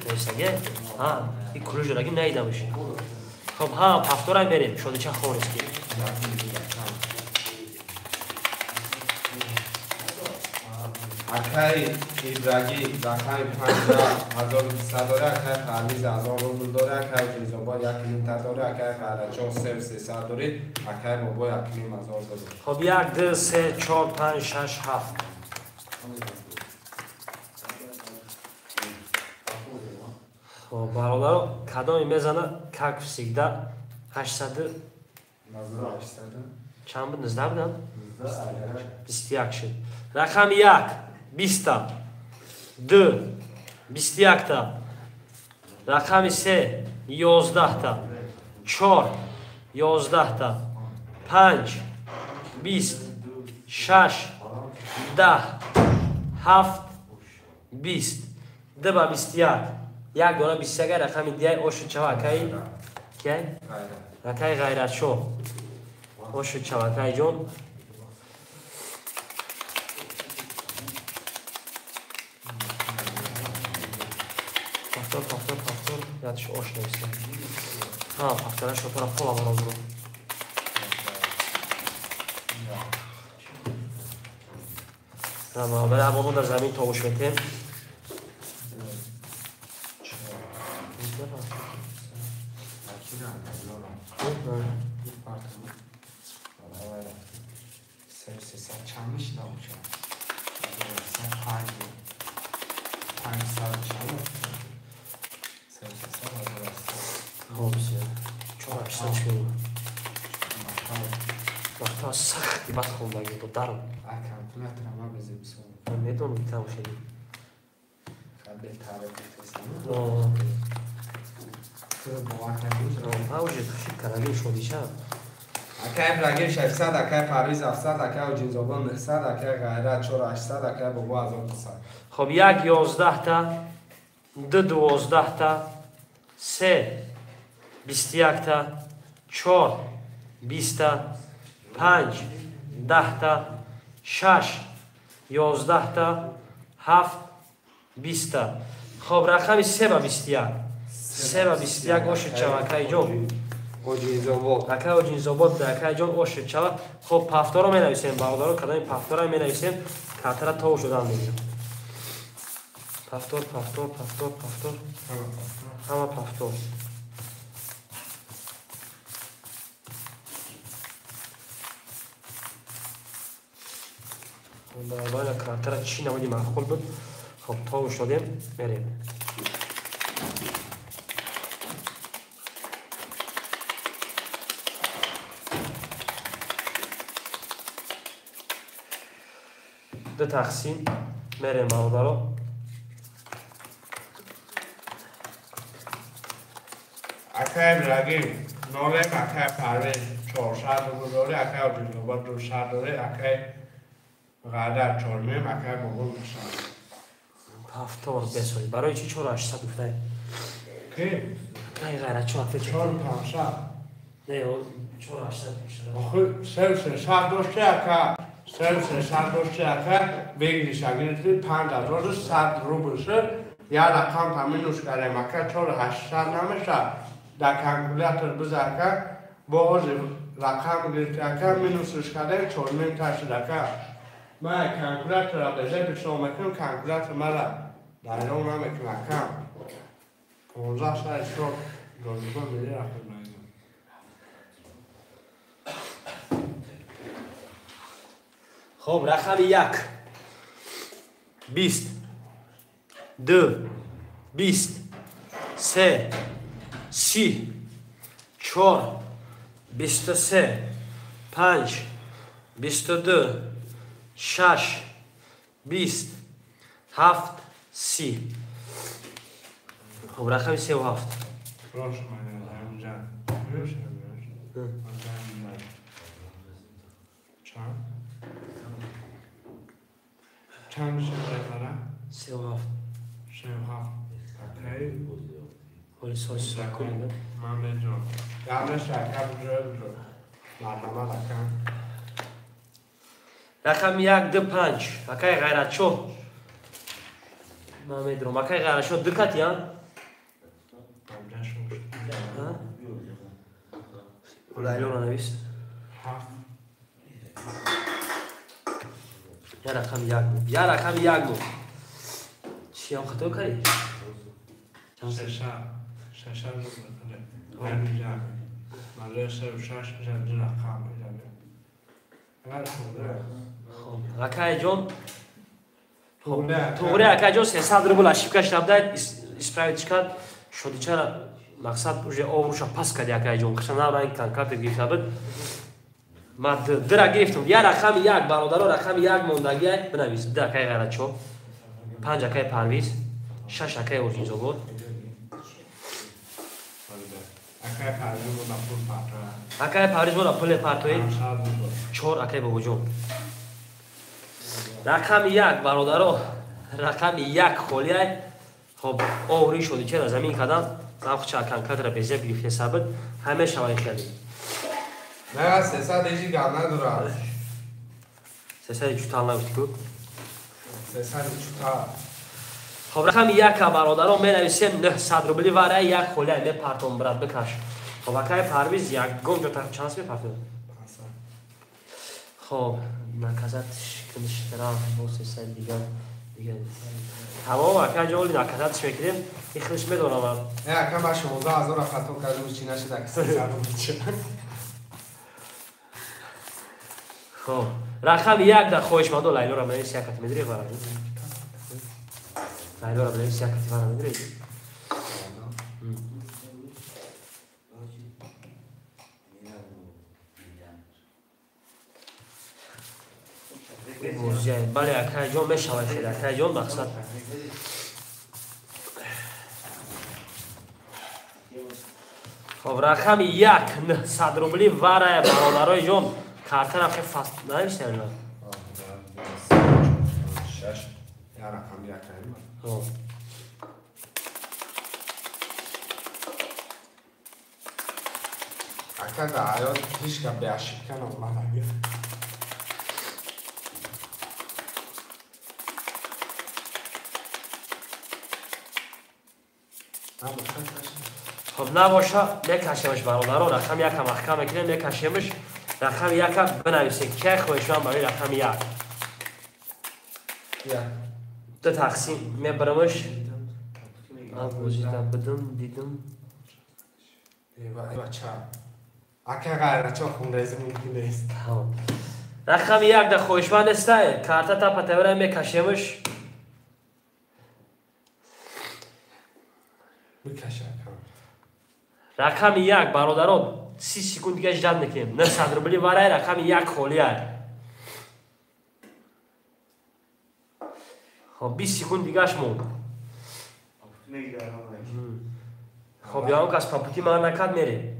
несаге? Ҳа, и ключ дорагим наидамш. Хоб, ҳа, пафтора мерем, шодича хонест ки. Акай Ибрагим рақами панҷа 1200 дора, акай Парвиз 1000 рубл дора, акай Ҷизобод як нимта дора, акай Ғайратчо се сесад дори, акай Бобо 1500 дори. Хоб, як, ду, се, чор, панҷ, шаш, ҳафт. Хоб, бародаро, кадоме мезана, как всегда, 800 чанд буд? 19 будам? 21 шуд. Рақами 1 20-та, 2 21-та, рақами 3 11-та, 4 11-та, 5 20, 6 10, 7 20, 2 ба 21, як дона 21 рақами диай ошу чава акаи киай? Акаи Ғайратшоҳ. Ошу чава акаи ҷон. Повтор, повтор, повтор. Ядш ош нависем. Ҳа, повтора шотора пола баробуро. Баробар абоно дар замин тобуш метем. Сахти бад хондаги бо дарм. Медонам там хеле. Акай Ибрагим 600, акай Парвиз 700, акай Оҷинзобон 900, акай Ғайрат 4800, акай Бобо 1200. Хоб, 1 11-та, 2 12-та, 3 21-та, 4 20-та, 5 10-та, 6 11-та, 7 20-та. Хоб, рақами 3 ба 21. 3 ба 21 ошуд чава, акай ҷон. Оҷинзобод. Акай Оҷинзобод, акай ҷон ошуд чава. Хоб, пафторо менависем, бародаро, кадоми пафторо менависем, катара то шудан мегирем. Пафтор, пафтор, пафтор, пафтор. Ҳама пафтор. Баробар картара чӣ намуди маъқул буд. Хоб, то шудем, мерем. Ду тақсим мерем, бародаро. Акай Ибрагим 0, акай Парвиз 400 рубл дорӣ, акай Оҷинзобод 200 дорӣ, акай Ғайрат 4 акай Бобо 900. Ҳафтор бесои. Барои чӣ 4800 гуфтай? Ки? Акай Ғайрат 4500. Не, 4800 мешавад. Охи 300 дошти ака. 300 дошти ака, выигрыш гирифти 5100 рубл шуд. Як рақам та минус кардем ака, 4800 намешавад. Дар калкулятор биза ака, бо ҳозир рақам гирифти ака, минусш кардем 4 та шуд ака. Ман калкулятора безе бишо мекунам, калкулятор мара дарён намекунам ака. 15 саи шод ҷозиба миллӣ рафтем. Хоб, рақами 1 20, 2 20, 3 30, 4 23, 5 22, 6 20, 7 30. Хоб, рақами 3 ва 7. Чанд шуд? 3 ва 7. 3 ва 7. Акай ҳоли соси кунем. Ман медонам. Ягона шакар буҷо. Марҳамат ака. Рақами 1 2 5. Акай Ғайратшоҳ. Ман медонам. Акай Ғайратшоҳ ду кати, а? Лайлоро навис. 7. Я рақами 1 буд. Я рақами 1 буд. Чиам хато кардӣ? 6 6 рубл. Мале 6 6 рақам. Хоб, акай ҷон. Туғри акай ҷон 300 рубл ошибка шуда, исправить кард. Шодичара мақсад уже овруша пас кади акайҷон. Қиша навранг конкарта гирифта буд. Ма дира гирифтам. Я рақами як бародаро, рақами як мондагия бинавис. Ду акай Ғайратчо, панҷ акай Парвиз, шаш акай Орҷинзобод. Акай Парвиз мода пул партоид. Чор акай Бобоҷон. Рақами як бародаро, рақами як холиай. Хоб, оври шодичара замин кадан. Завхча конкартра безеб гирифте сабит. Ҳамеша вай хеле. Не, сесад ҳеҷ гап надорад. Сесади чутал нагуфти ку? Сесади чутал. Хоб, рақами яка бародаро менависем 900 рубли варай як холиай мепартом брат бикаш. Хоб, акай Парвиз ягон ҷо чанд мепартом? Хоб, наказат штраф бо сесади дигар. Тамом, акай ҷоли наказатш мекунем. Ихлиш медонам. Не, ака ман 16 000 хато кардам, чи нашид ака 300 рубл. Хоб, рақами як дар хоҳишмандо Лайлора менавис якати медири вара. Лайлора менавис якати вара медири. Бале, акайҷон мешавад хеле, акайҷон мақсад. Хоб, рақами як 900 рубли варая бародарои ҷон. Картарам хеле фаст навиштем. Ака дар ҳаёт ҳеҷ гап беошибка наомада. Хоб, набоша мекашемш бародаро, рақами яка маҳкам мекунем, мекашемш. Рақами яка бинависед. Кай хоҳишманд барои рақами як? Ду тақсим мебарамш. Бозида будум, дидум. Ака Ғайратчо хунрезӣ мумкин нест. Рақами як дар хоҳишманд нестай. Карта тапа тавра мекашемш. Рақами як бародаро 30 секунд дига ждат мекунем. 900 рубли варай рақами як холиай. Хоб, 20 секунд дигаш монд. Хоб, ягон кас папути ман накард мере.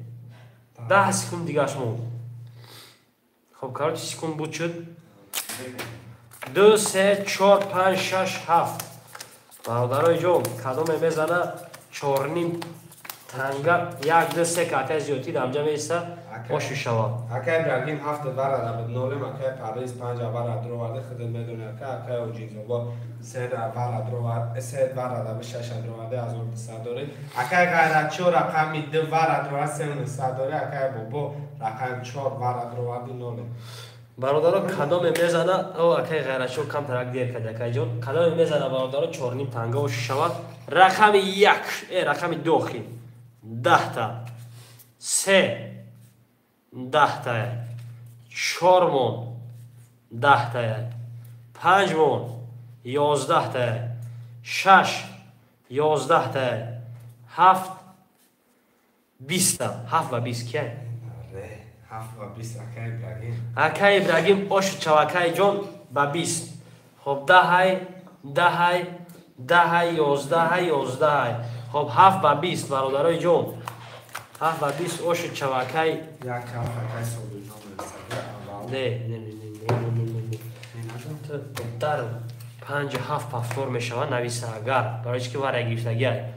10 секунд дигаш монд. Хоб, короче, секунд буд шуд. 2, 3, 4, 5, 6, 7. Бародарои ҷон, кадоме мезана 4.5 танга 1, 2, 3 карта зиёдтӣ дамҷа меиста ошу шавад. Акай Ибрагим 7 вара буд нолем, акай Парвиз 5 вара дровард, худат медонӣ ака, акай Оҷинзобо 3 вара дровард, 3 вара буд 6 дровард, 1200 дорӣ. Акай Ғайратчо рақами 2 вара дровард, 3900 дорӣ, акай Бобо рақами 4 вара дровард нолем. Бародаро кадоме мезана, о акай Ғайратчо камтарак дер кард акайҷон. Кадоме мезана бародаро 4.5 танга ошу шавад. Рақами 1, рақами 2 охи. 10та, 3, 10та, 4 мон, 10та, 5 мон, 11та, 6, 11та, 7, 20та, 7 ва 20 кия? 7 ва 20 акай Ибрагим. Акай Ибрагим ошу чав акай ҷон ба 20. Хоб, 10, 10, 10, 11, 11. Хоб, 7 ба 20 бародарои ҷон. 7 ба 20 ошу чавакай. Як ҳафт акай Собирҷон мерасад. Не, не, не, не, не, не, не. Дар 5 7 повтор мешавад нависа агар. Барои чӣ ки варя гирифтагиай.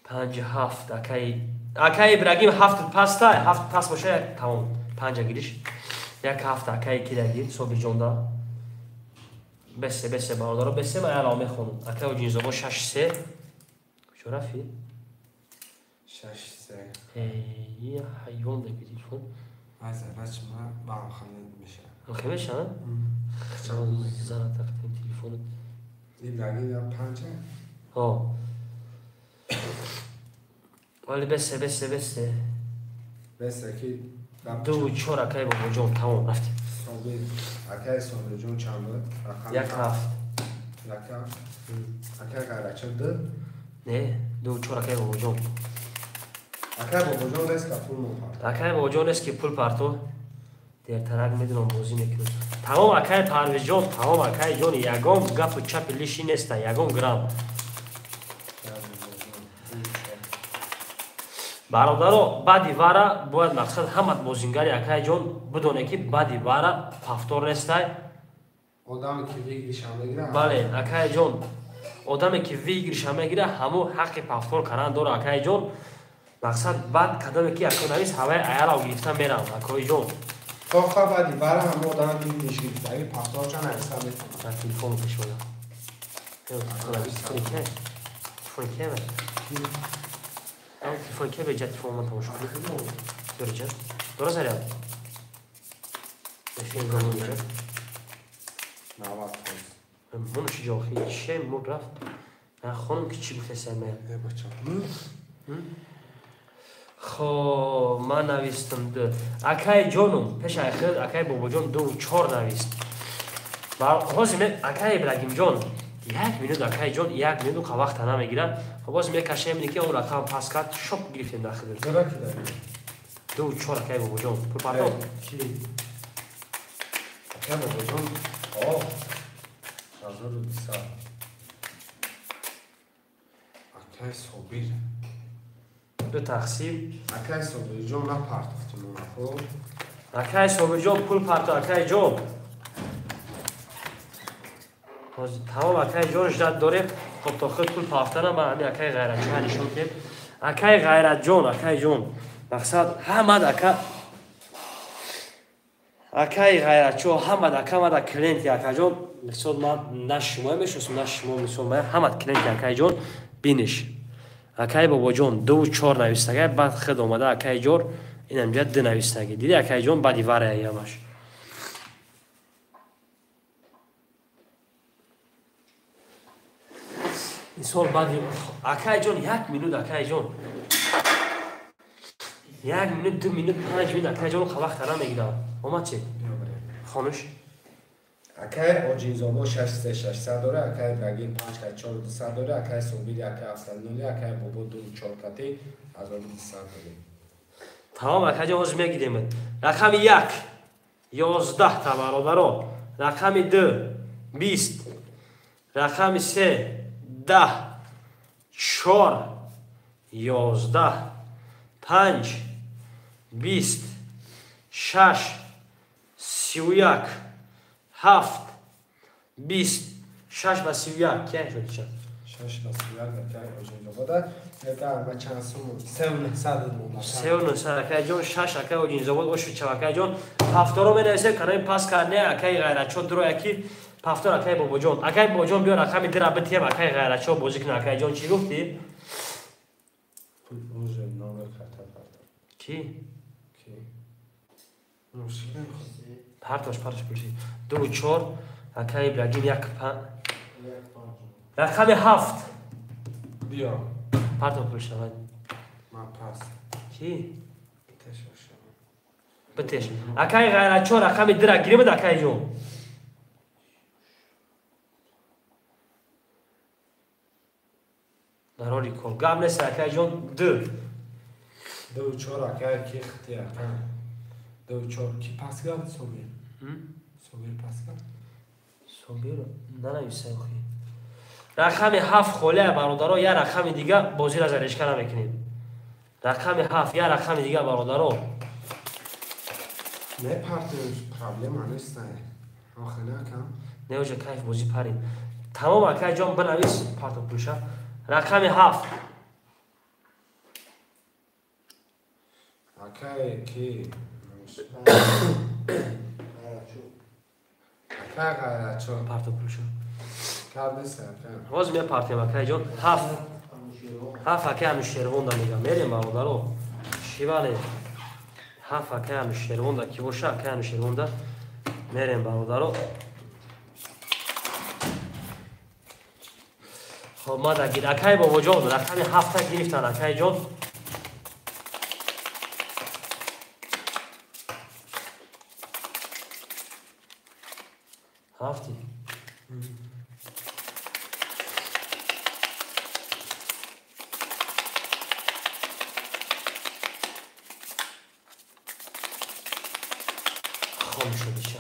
5 7 акай акай Ибрагим 7 паста, 7 пас боша як тамом. 5 гириш. Як 7 акай кидагир Собирҷонда. Бесе, бесе бародаро, бесе ман алон мехонам. Акай Оҷинзобо 6 3. Куҷо рафти? 6 3. Эй, ҳайвон даги телефон. Аз бач ма ба хона меша. Хе меша? Зара тақдим телефонат. Ибрагим я 5. Ҳо. Вале бесе, бесе, бесе. Бесе ки 2 4 акай Бобоҷон тамом рафтем. Акай Собирҷон чанд буд? Як 7. Яка. Акай Ғайратчо ду? Не, ду чор акай Бобоҷон. Акай Бобоҷон нест ки пул мопарто. Акай Бобоҷон нест ки пул парто. Дертарак медонам бозӣ мекунам. Тамом акай Парвизҷон, тамом акай ҷон, ягон гапу чапи лиши неста, ягон грамм. Бародаро, баъди вара бояд мақсад ҳамат бозингари акай ҷон бидоне ки баъди вара пафтор нестай. Одаме ки выигрыша мегира. Бале, акай ҷон, одаме ки выигрыша мегира, ҳамо ҳаққи пафтор кардан дора акай ҷон. Мақсад баъд кадоме ки акой навис ҳаваи аярав гирифта мерам акой ҷон. Тоха баъди вара ҳамо одаме выигрыш гирифта, аги пафторча нависа метавонад. Телефон пеш ода. Телефон ке? Телефон ке? Телефон ке беҷа телефон ман тамошо кунам. Дора ҷа? Дора заряд? Эфир гамон ҷа? 90%. Муну чи ҷохи? Че мур рафт? На хонум ки чӣ гуфтеса ме? Э бача. Хо, ман навистам ду. Акай ҷонум, пеш айхир акай Бобоҷон ду чор навист. Ҳозир ме акай Ибрагимҷон, як минут акай ҷон, як минут қа вақта намегирад. Хоб ҳозир мекашем ки он рақам пас кард, шоп гирифтем дар хидр. Дора ки дар? Ду чор акай Бобоҷон. Пул парто? Ки? Акай Бобоҷон, о, 1200. Акай Собир. Ду тақсим. Акай Собирҷон напартофтим она, хоб? Акай Собирҷон пул парто, акай ҷон. Тамом акай ҷон ждат дорем. Хоб то худ пул пафтана ман ҳамин акай Ғайратҷон нишон кем. Акай Ғайратҷон, акай ҷон. Мақсад ҳамад ака акай Ғайратчо ҳамад ака мада клиенти акаҷон. Мисол ман на шумо мешиносам, на шумо мисол ман ҳамад клиенти акайҷон биниш. Акай Бобоҷон ду чор навистагай, баъд худ омада акай ҷор инамҷа ду навистаги. Диди акайҷон баъди варая ямаш. Мисол баъди акайҷон як минут акайҷон. Як минут, ду минут, панҷ минут акайҷон қа вақта намегирад. Омад чи? Хонуш. Акай Оҷинзобо 63600 дора, акай Ибрагим 54200 дора, акай Собир 1700, акай Бобо 24 1200 дора. Тамом акайҷон ҳозир мегирем. Рақами 1 11 та бародаро, рақами 2 20, рақами 3 10, 4 11, 5 20, 6 31, 7 20, 6 ба 31 ки шуд ча? 6 ба 31 акай Оҷинзобода. Это ма чанд сум? 3900 монда. 3900 акай ҷон, 6 акай Оҷинзобод ошу ча акай ҷон. Ҳафторо менависем канами пас карне акай Ғайратчо дуро яки пафтор акай Бобоҷон. Акай Бобоҷон биё рақами дира битием акай Ғайратчо бозӣ кунад акай ҷон чӣ гуфтӣ? Уже номер карта парто. Ки? Ки? Мушкил. Партош, партош пулши. 2 4 акай Ибрагим 1 5 рақами 7. Биё. Парто пулша вай. Ман пас. Ки? Битеш. Битеш. Акай Ғайратчо рақами дира гиримад акай ҷон. Дарори кор. Гап нест акай ҷон 2. 2 4 акай ки хити акай. 2 4 ки пас кард Собир? Собир пас кард? Собир нанависа охи. Рақами 7 холия бародаро, я рақами дига бозиро зарешка намекунем. Рақами 7 я рақами дига бародаро. Не партем, проблема нест. Охи накам. Не уже кайф бозӣ парид. Тамом акай ҷон бинавис парто пулша. Рақами 7. Акай ки? Акай Ғайратчо. Парто пулша. Кардеса акай. Ҳозир мепартем акай ҷон. 7. 7 акай Анушервонда мегам. Мерем бародаро. Шивале. 7 акай Анушервонда ки боша акай Анушервонда мерем бародаро. Хоб мада гир акай Бобоҷон рақами 7 гирифтан акай ҷон. Ҳафти.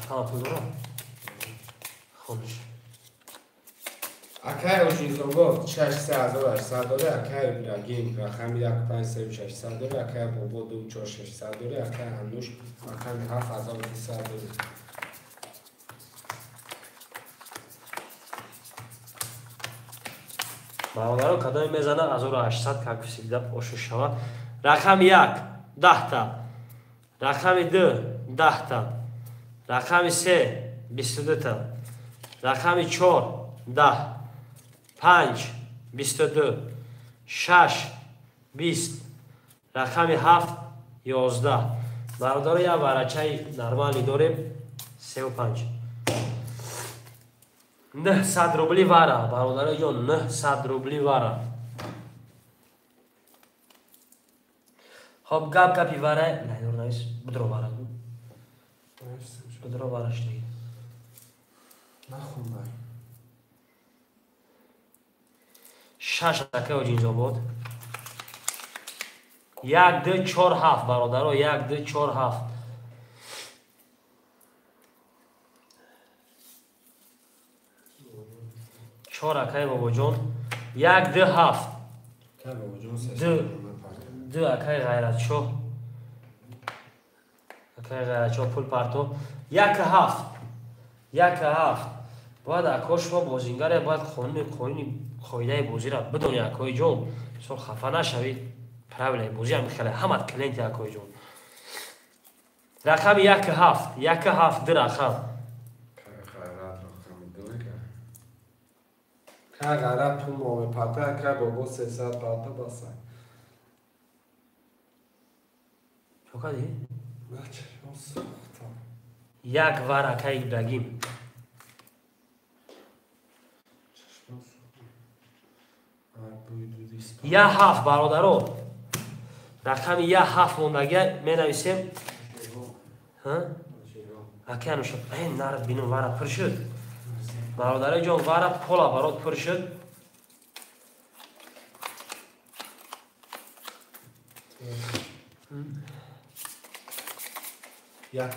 Рафтан пул дорам? Хонш. Акай Оҷинзобод 6 3800 дора, акай Ибрагим рақами 1 5 3 600 дора, акай Бобо 2 4 600 дора, акай Ануш рақами 7300 дора. Бародаро, кадоме мезана 1800, как всегда, ошу шава. Рақами як 10-та, рақами ду 10-та, рақами се 22-та, рақами чор 10, панҷ 22, шаш 20, рақами ҳафт 11. Бародаро, як варачаи нормалӣ дорем, севу панҷ, 900 рубли вара, бародаро ҷон, 900 рубли вара. Хоб, гап гапи вара найдор навис, будро вара, будро вараш диги. Нахундай. Шаш, акай Оҷинзобод, як, ду, чор, ҳафт, бародаро, як, ду, чор, ҳафт. Чор, акай Бобоҷон, як, ду, ҳафт. Акай Бобоҷон. Ду. Ду, акай Ғайратшоҳ, акай Ғайратшоҳ пул парто. Як, ҳафт, як, ҳафт. Бояд, ако, шумо бозингаре, бояд қонуни қоидаи бозиро бидони, акои ҷон. Мисол, хафа нашавед, правилаи бозӣ ҳам хеле ҳамат клиенти, акои ҷон. Рақами як, ҳафт, як, ҳафт, ду рақам. Акай Ғайрат рақами ду ка. Акай Ғайрат пул момепарта, акай Бобо 300 парта баса. Чо кардӣ? Начо сохтам. Як вар, акай Ибрагим. Чашмам сохтам. Ай, бӯи дуди. Я ҳафт, бародаро, рақами я ҳафт мондагия менависем. Акай Ануша, нарад бинум, вара пур шуд, бародари ҷон, вара пола барот пур шуд. Як.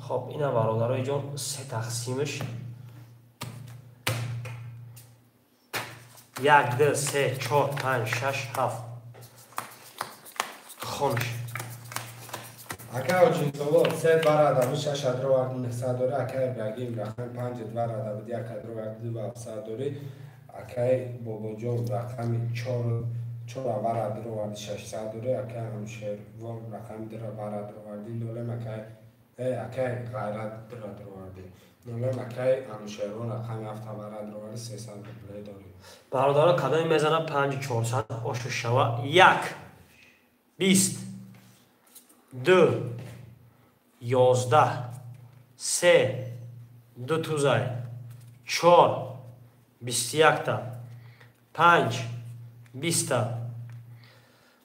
Хоб, ина, бародарои ҷон, се тақсимш: як, ду, се, чор, панҷ, шаш, ҳафт. Хонш. Акай Оҷинзобод се два радави шаш адро варди 900 дори, акай Ибрагим рақами панҷ два радави як адро варди 700 дори, акай Бобоҷон рақами чор чор авар адро варди 600 дори, акай Ҳамшервон рақами ду вар адро варди нолем, акай Ғайрат ду адро варди нолем, акай Анушервон рақами ҳафт авар адро варди 300 рубле дори. Бародаро, кадоме мезана панҷу чорсад, ошу шава. Як 20, ду 11, се ду тузай, чор 21-та, панҷ 20-та,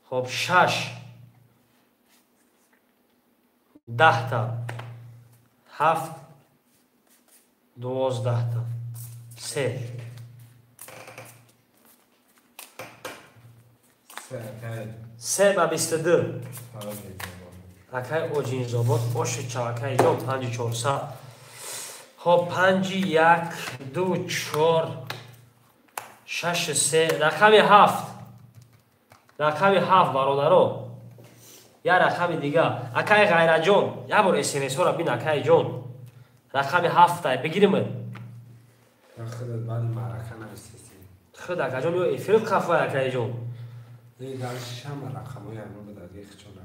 хоб, шаш 10-та, ҳафт 12-та, се. Се, акай. Се ба 22. Оҷинзобод. Акай Оҷинзобод, оши чав, акай ҷон, панҷу чорсад. Хоб, панҷи як, ду, чор, шаш, се, рақами ҳафт, рақами ҳафт, бародаро, як рақами дига. Акай Ғайраҷон, як бор смсҳоро бин, акай ҷон. Рақами ҳафтай бигиримад. Худат баъди маърака нависеси. Худ, акаҷон, ё эфирит хафай, акайҷон. Не, дар шама рақамҳои ҳама будаги хичона.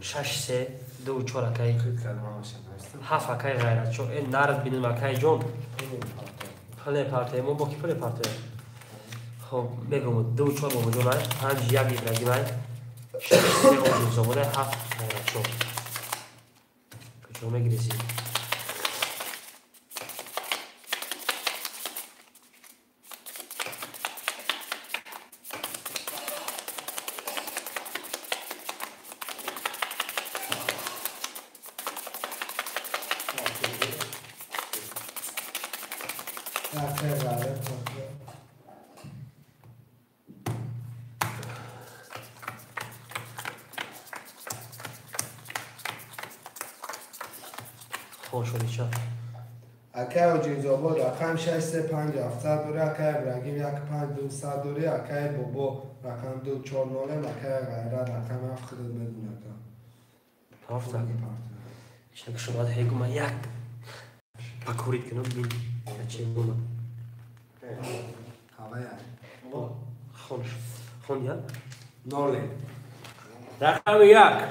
Шаш, се, ду, чор, акай. Худ кадомаша навистам. Ҳафт, акай Ғайратчо. Э, нарад бинем, акайҷон. Пуле партоя мо, бо ки пуле партоя. Хоб, мегум: ду, чор Бобоҷонай, панҷ, як Ибрагимай, шаш, се Оҷинзободай, ҳафт Ғайратчо. Куҷо мегирезӣ? Хошолича. Акай Оҷинзобод рақам 635 700 дори, акай Ибрагим 15200 дори, акай Бобо рақам 240, акай Ғайрат рақам 7 худат медуни ака. Пафта. Ишна шумо ҳегума як пакурит кунам бин чӣ гума. Ҳавая. Хонш. Хон я? Ноле. Рақами 1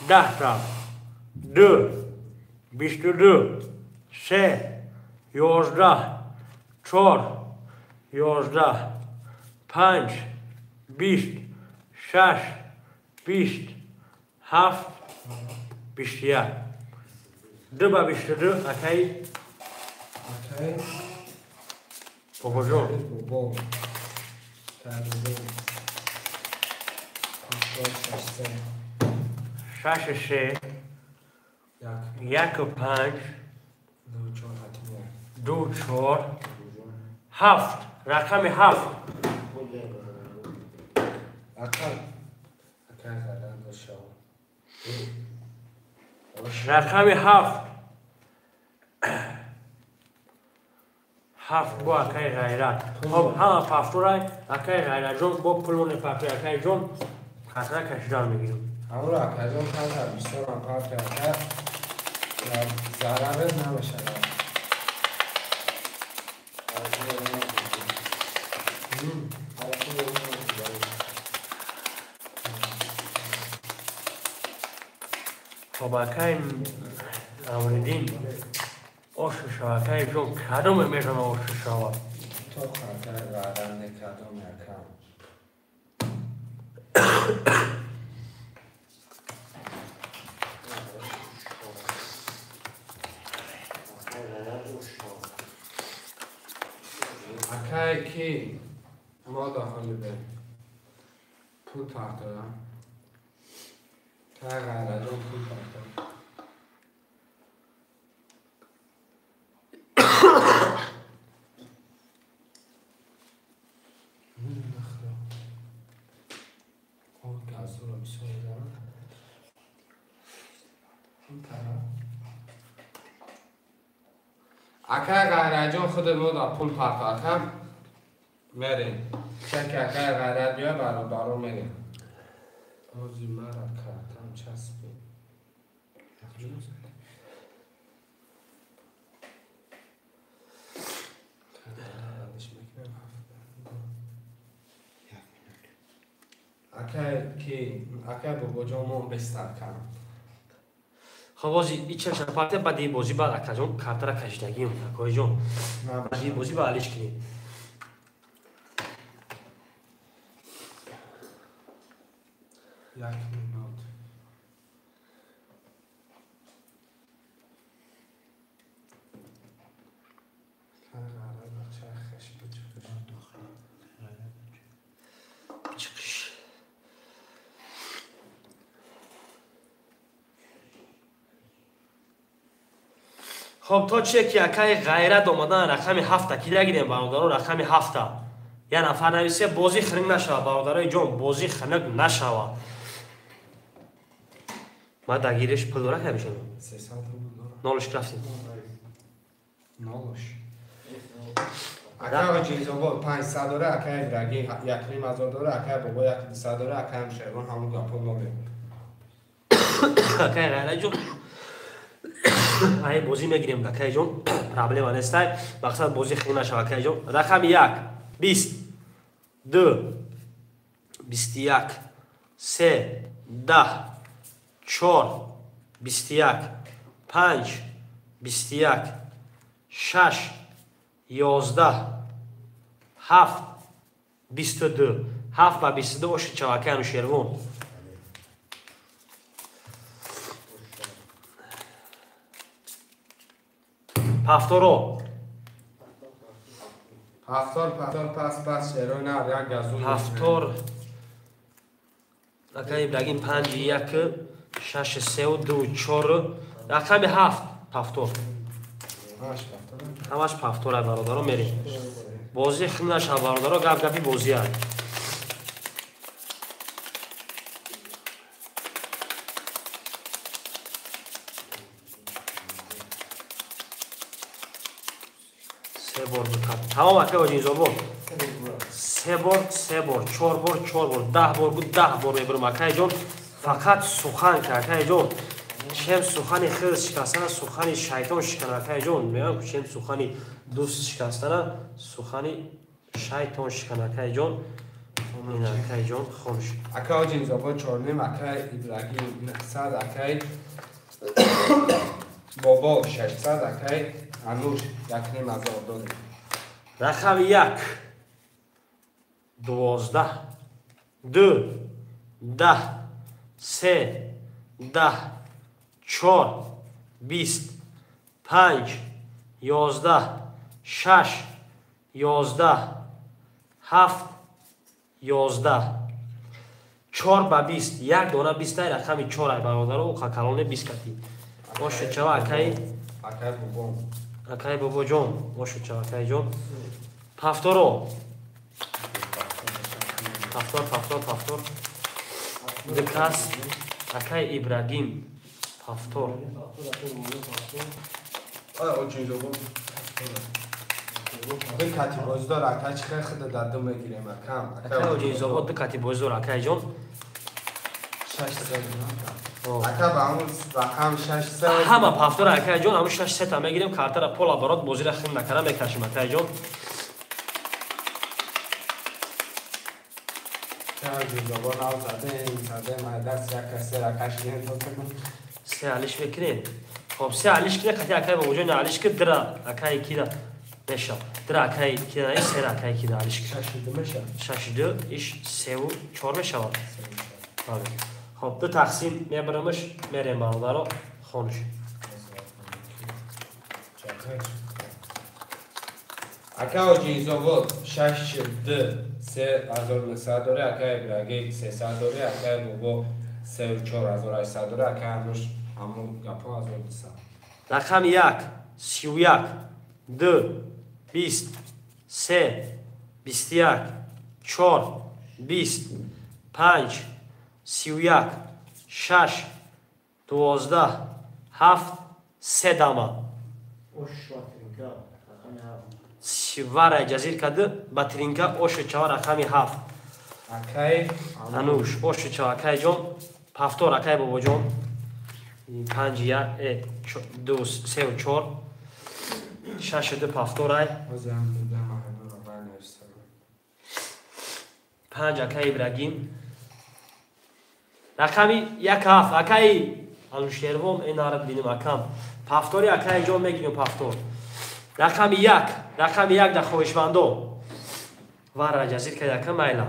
10 2 22 3 11 4 11 5 20 6 20 7 21 2 ба 22 акай акай бобоҷон бобо 6 3 1 5 2 4 7 рақами 7 рақами 7 7 бо акаи Ғайрат. Хоб ҳама пафтурай акаи Ғайратҷон бо пулони пафтур акаи ҷон хатра кашидан мегирам. Ҳамуро акаҷон камтар бисёрам партия ака зарарат намешавад. Хоб акаи Амриддин ошу шава акаи ҷон кадоме метавона ошу шава? То акаи Ғайрат не кадоме акам. Акай ки мо дохили бе пул партоям. Акаи Ғайратҷон пул партоям. Акай Ғайратҷон худат мо дар пул парто акам мерем. Чаки акай Ғайрат биёй бародаро мерем. Ози мара картам часпи. Акай ки акай бобоҷон мон бестар кам. Хоб бози ичаша партия баъди бозӣ баъд акаҷон картара кашидагим акоиҷон. Баъди бозӣ ба алиш кунем. Як минут. Хоб то чие ки акаи Ғайрат омадан рақами 7 ки нагирем бародаро рақами 7. Я нафар нависе бозӣ хунук нашава бародарои ҷон бозӣ хунук нашава. Ма дагиреш пул дора кам шуд? 300 рубл дора. Нолш рафтем. Нолш. Акай Оҷинзобод 500 дора, акай Ибрагим 1,5 ҳазор дора, акай Бобо 1,200 дора, акай Ҳамшервон ҳамун гапо ноле. Акай Ғайратҷон ай бозӣ мегирем акай ҷон проблема нестай. Мақсад бозӣ хунук нашава акай ҷон. Рақами 1 20 2 21 3 10 4 21 5 21 6 11 7 22 7 ба 22 оши чавакаи Анушервон. Пафторо. Ҳафтор пафтор пас пас шерои нар як газу. Ҳафтор. Акай Ибрагим 5 1 6 3 2 4 рақами 7 пафтор. 8 пафтор. Ҳамаш пафтора бародаро мерем. Бозӣ хин наша бародаро, гап гапи бозӣ аст. Се бор бикат. Тамом акай Оҷинзобод. Се бор, се бор, чор бор, чор бор, 10 бор гу 10 бор мебурам акай ҷон. Фақат сухан ки акай ҷон. Чем сухани хирс шикастана, сухани шайтон шикана акай ҷон. Мегӯям чем сухани дӯст шикастана, сухани шайтон шикана акай ҷон. Ин акай ҷон хонш. Акай Оҷинзобод 4.5, акай Ибрагим 900, акай Бобо 600, акай Ануш 1.5 додем. Рақами 1 12 2 10 3 10 4 20 5 11 6 11 7 11 4 ба 20 як дона 20 тай рақами 4 ай бародаро қакалоне 20 кати ошо чава акай акай бобо акай бобоҷон ошо чава акай ҷон пафторо пафтор пафтор пафтор дикас акай Ибрагим пафтор ай Оҷинзобод ду кати боз дор акай чӣ хел худа дар ду мегирем акам акай Оҷинзобод ду кати боз дор акай ҷон 6 ака ба ҳамун рақам 6 3 ҳама пафтор акай ҷон ҳамун 6 3 та мегирем картара пола барот бозира хин накара мекашим акай ҷон. Се алиш мекунем. Хоб се алиш кина қати акай бобоҷон алиш ки дира акай кира меша. Дира акай кира не се акай кира алиш ки. 6 2 меша. 6 2 иш 3 ва 4 мешавад. Бале. Хоб ду тақсим мебарамаш мерем бародаро хонш. Акай Оҷинзобод 6 2 3900 дори, акай Ибрагим 300 дори, акай Бобо 34800 дори, акай Ануш ҳамун гапо 1200. Рақами 1 31 2 20 3 21 4 20 5 31 6 12 7 3 дама. Сивара ҷазир кады ба тринка ошо чава рақами 7. Акай Ануш ошо чава акай ҷон пафтор акай бобоҷон 5 1 2 3 4 6 2 пафтор ай 5 акай Ибрагим рақами 1 7 акай Анушервон энара бинем акам пафтори акай ҷон мегирем пафтор рақами 1 рақами 1 дар хоҳишмандо вара ҷазир кад акам майла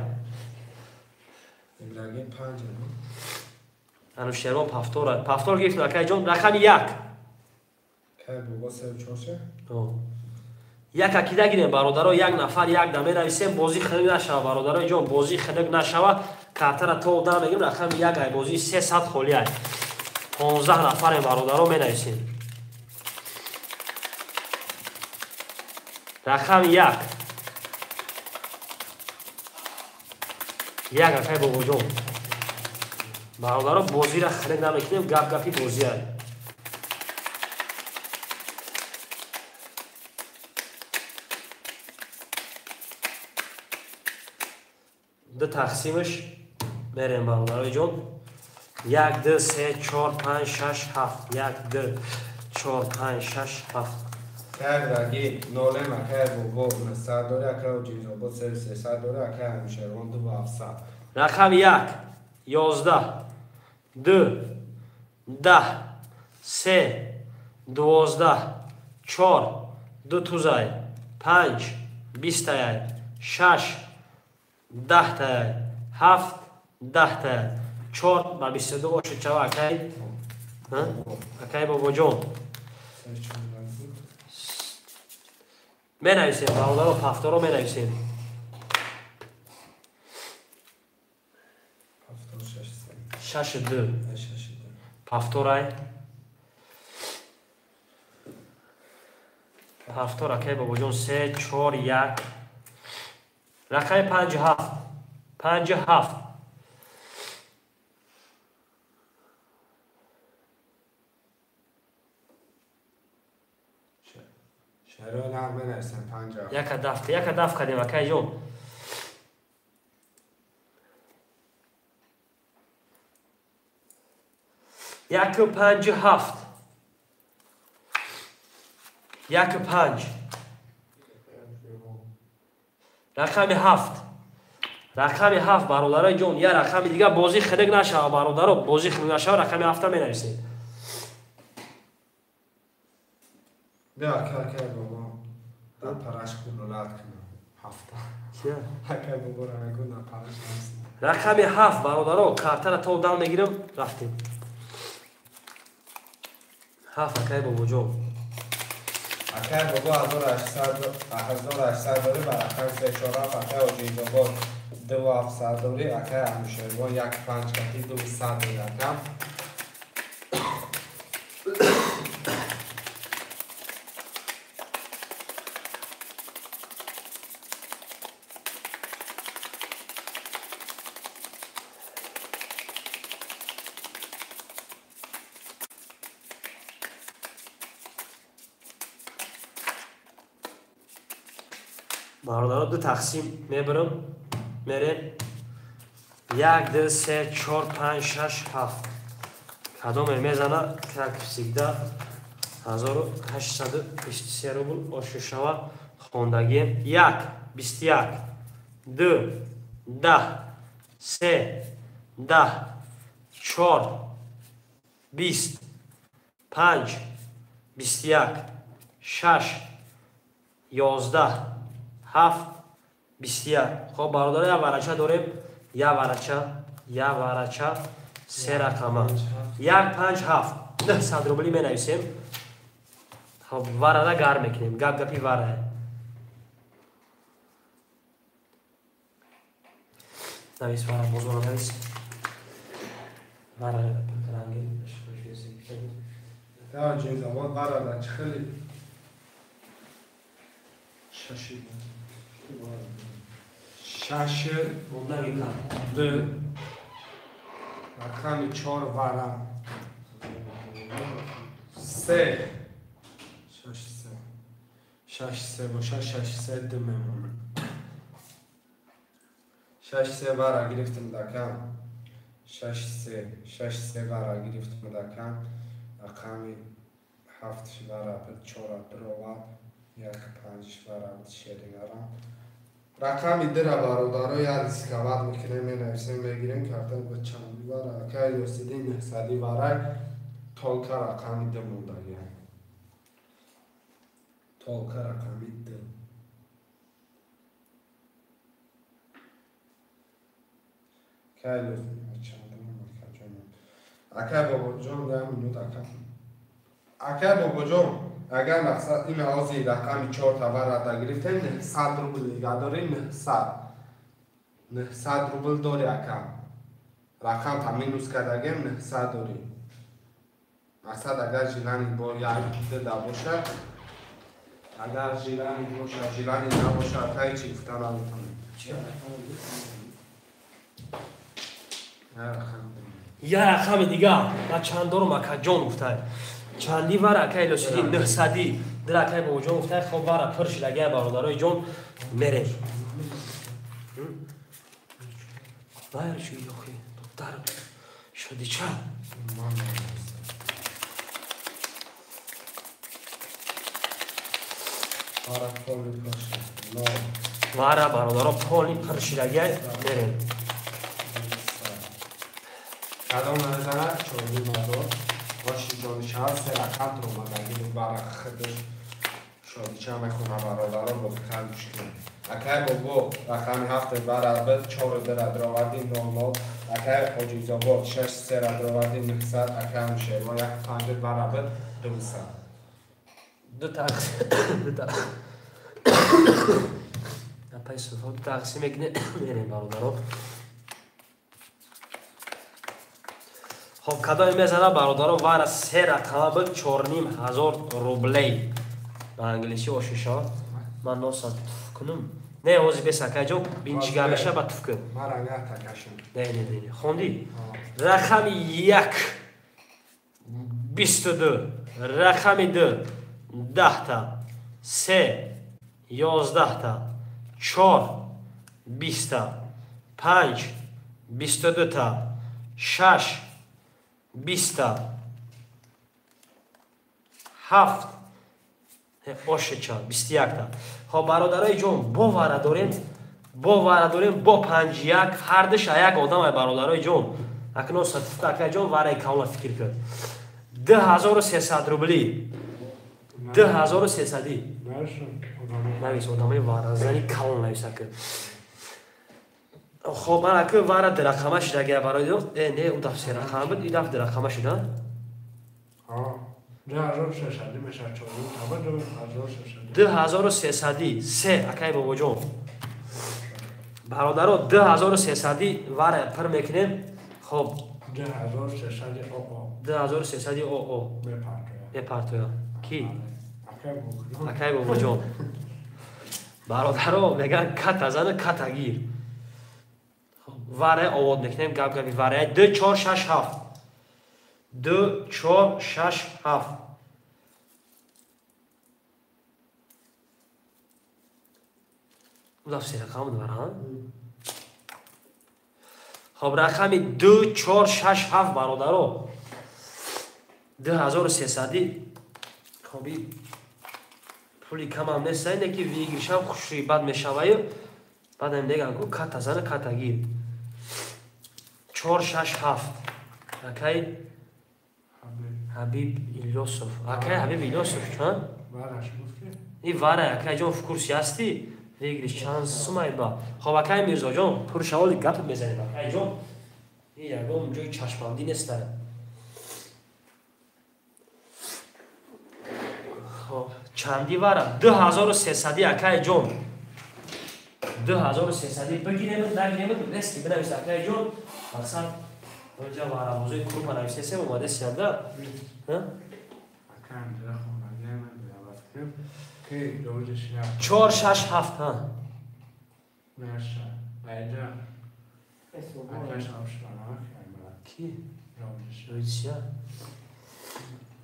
Ибрагим 5 Анушервон пафтор пафтор гирифтем акай ҷон рақами 1 кай бобо 3 4 ше як акида гирем бародаро як нафар як да менависем бозӣ хунук нашава бародарои ҷон бозӣ хунук нашава картара то дар мегирем рақами 1 ай бозӣ 300 холӣ ай 15 нафарем бародаро менависем рақами 1 1 акай бобоҷон бародаро бозиро хунук намекунем гап гапи бозӣ ай ду тақсимаш мерем бародарои ҷон 1 2 3 4 5 6 7 1 2 4 5 6 7 Акай Ибрагим 0 акай Бобо 900 дори, акай Оҷинзобод 300 дори, акай Анушервон 2700. Рақами 1 11 2 10 3 12 4 2 тузай 5 20 тай 6 10 тай 7 10 тай 4 ба 22 ошо чава акай акай бобоҷон менависем бародаро пафторо менависем 6 2 пафторай Повтор акай бобоҷон 3 4 1. Рақами 5 7. 5 7. Шарои нар менависем 5 7. Яка даф, яка даф кардем акай ҷон. Як 5 7. 1 5. Рақами 7. Рақами 7 бародарои ҷон, я рақами дига бозӣ хинак нашава бародаро, бозӣ хинак нашава, рақами 7 менависем. Бیا акай бобо дар параш кулолат кунам. 7. Акай бобо ра мегӯ дар параш нест. Рақами 7 бародаро, картара то дам мегирам, рафтем. 7 акай бобоҷон. Акай бобо 1800 дори, ба рақами 3 4 7 акай Оҷизобод 2 700 дори, акай Анушервон 1 5 кати 2 100 дори акам. Бародаро ду тақсим мебарам, мерем. 1 2 3 4 5 6 7. Кадоме мезана, как всегда 1823 рубл ошушава хондагием. 1 21 2 10 3 10 4 20 5 21 6 11 7 21. Хоб бародаро, я варача дорем, я варача, я варача, се рақама. 1 5 7. 900 рубли менависем. Хоб варада гар мекунем. Гап гапи вара. Навис вара бозора навис. Вара ранги. Да, ҷинзавод варада чӣ хеле шаши 6 2 рақами 4 вара 3 6 3 6 3 боша 6 3 2 мемонад. 6 3 вара гирифтем дакам. 6 3 6 3 вара гирифтем дакам. Рақами 7 вара 4 дровад 1 5 вара шеринара. Рақами 2 бародаро я рисковат мекунем, менависем, мегирем карта ба чанди вара. Акай Ёсидин 900 варай толка рақами 2 мондагия. Толка рақами 2. Акай Ёсидин чанди акаҷон. Акай бобоҷон 10 минут ака. Акай бобоҷон агар мақсад ин ози рақами 4 таварада гирифтем, 900 рубл нигаҳ дорем, 900 рубл дори ака. Рақам та минус кардагем, 900 дори. Мақсад агар жилани бо 1 2 да бошад, агар жилани бошад, жилани набошад, тай чӣ гуфта наметавонем. Я рақами дига, ма чанд дорум акаҷон гуфтай. Чанди вара акай Лосидин 900 дир акай бобоҷон гуфтай. Хоб вара пур шидагия бародарои ҷон, мерем. Вайр шуди охи, доктар шуди ча? Вара поли пур шид. Вара бародаро поли пур шидагия, мерем. Кадом мезанад? 4 боши ҷонишава се рақам омадаги бара худаш шодича мехона бародаро бо диққат гӯш кунед. Акай бобо рақами 7 вара 4 2 дроварди 00. Акай Ҳоҷизобод 6 3 дроварди 900. Акай Анушервон 1 5 вара 200. Ду тақсим ду тақсим ду тақсим мекунем, мерем бародаро. Хоб кадоме мезана бародаро вара се рақама буд 4500 рублей. Ба англисӣ ошиша. Ман носа туф кунам. Не, ҳозир бес акайҷон, бин чӣ гап меша, ба туф кун. Не, не, не, хондӣ? Рақами 1 22, рақами 2 10та, 3 11та, 4 20та, 5 22та, 6 20та, 7 ошеча 21та. Хоб, бародарои ҷон, бо вара дорем, бо вара дорем, бо 5-1, ҳардуш як одам, бародарои ҷон. Акнун сатифка акайҷон вараи калона фикр кард. 2300 рубли. 2300. Навис одамои варазани калон нависа ки. Хоб, ман аки вара дирақама шуда барои не, у даф се рақама буд, и даф дирақама шуда. 2300 се акай бобоҷон. Бародаро, 2300 вара пир мекунем. Хоб, 2300 ОО мепартоя. Ки? Акай бобоҷон. Бародаро, меган ката зана ката гир. Вара овод мекунем, гап габи вара 2 4 6 7. 2 4 6 7. Удаф се рақам вара. Хоб, рақами 2 4 6 7 бародаро. 2300. Хоби пули камам нест, ине ки выигрышам хуши бад мешаваю. Баъдам меган ку ката зана ката гир. 4 6 7. Акай Ҳабиб Илёсов. Акай Ҳабиб Илёсов чанд? Вараш буд ки? И вара акай ҷон в курси ҳастӣ? Выигрыш чанд сумай ба? Хоб, акай Мирзоҷон, пуршаволи гап мезанем акай ҷон. И ягон ҷои чашмандӣ нест. Хоб, чанди вара? 2300 акай ҷон. 2300 бигирем, нагирем, нест бинавис акай ҷон. Мақсад онҷа варабозои курпа нависесем, омадесианда. 4 6 7. Ҳа. Ки? Роҷисия?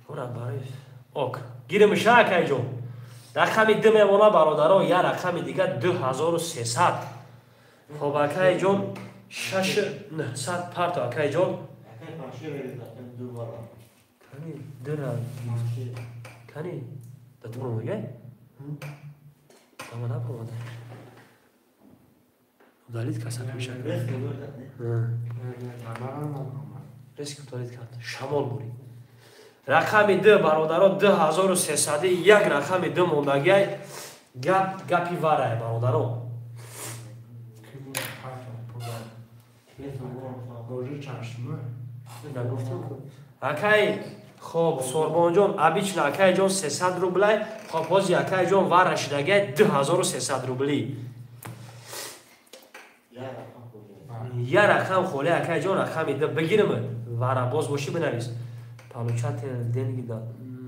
Ора барои ок. Гиримша акайҷон. Рақами 2 мемона бародаро, я рақами дига 2300. Хоб акайҷон 6 900 парто акайҷон. Кани дира кани да ту мега? Ама напомада. Удалить касак мешак. Реск удалить кард. Шамол бури. Рақами 2 бародаро 2300 як рақами 2 мондагиай гап гапи варай бародаро. Акай хоб Сорбонҷон обычно акайҷон 300 рублай, хоб ҳози акайҷон вара шидагиай 2300 рубли. Я рақам холе акайҷон рақами 2 бигирим вара боз бошӣ бинавис. Получатель деньги да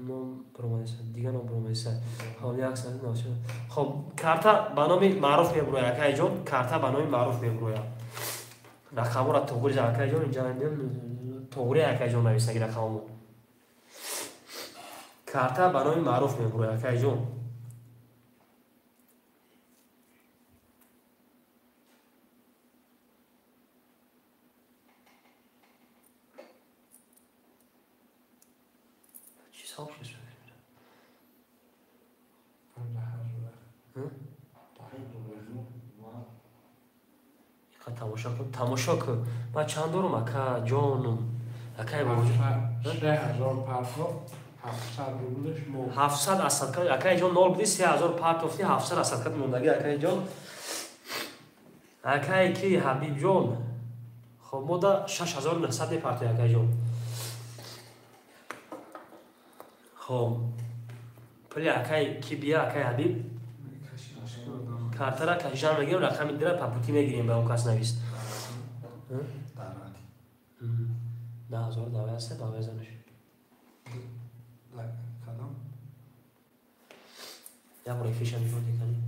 ном промаиса, дига ном промаиса. Хоб 197. Хоб карта ба номи Маъруф мебурояд акайҷон, карта ба номи Маъруф мебурояд. Рақамҳоро тоғри акайҷон инҷа тоғри акайҷон нависаги рақамҳо. Карта ба номи Маъруф мебурояд акайҷон. Тамошо кун, тамошо кун. Ман чанд дорум ака ҷонум? Акай бобоҷон. 3000 партов, 700 рублиш мо. 700 асадка, акай ҷон нол буди 3000 партофти 700 асадка мондаги акай ҷон. Акай ки Ҳабиб ҷон. Хоб мо да 6900 мепартои акай ҷон. Хоб пули акай ки бия акай Ҳабиб? Картара кашидан мегирем, рақами дира папути мегирем ба он кас навист. 10000 давай аст, давай занаш. Як бор эфирша нигоҳ мекардӣ?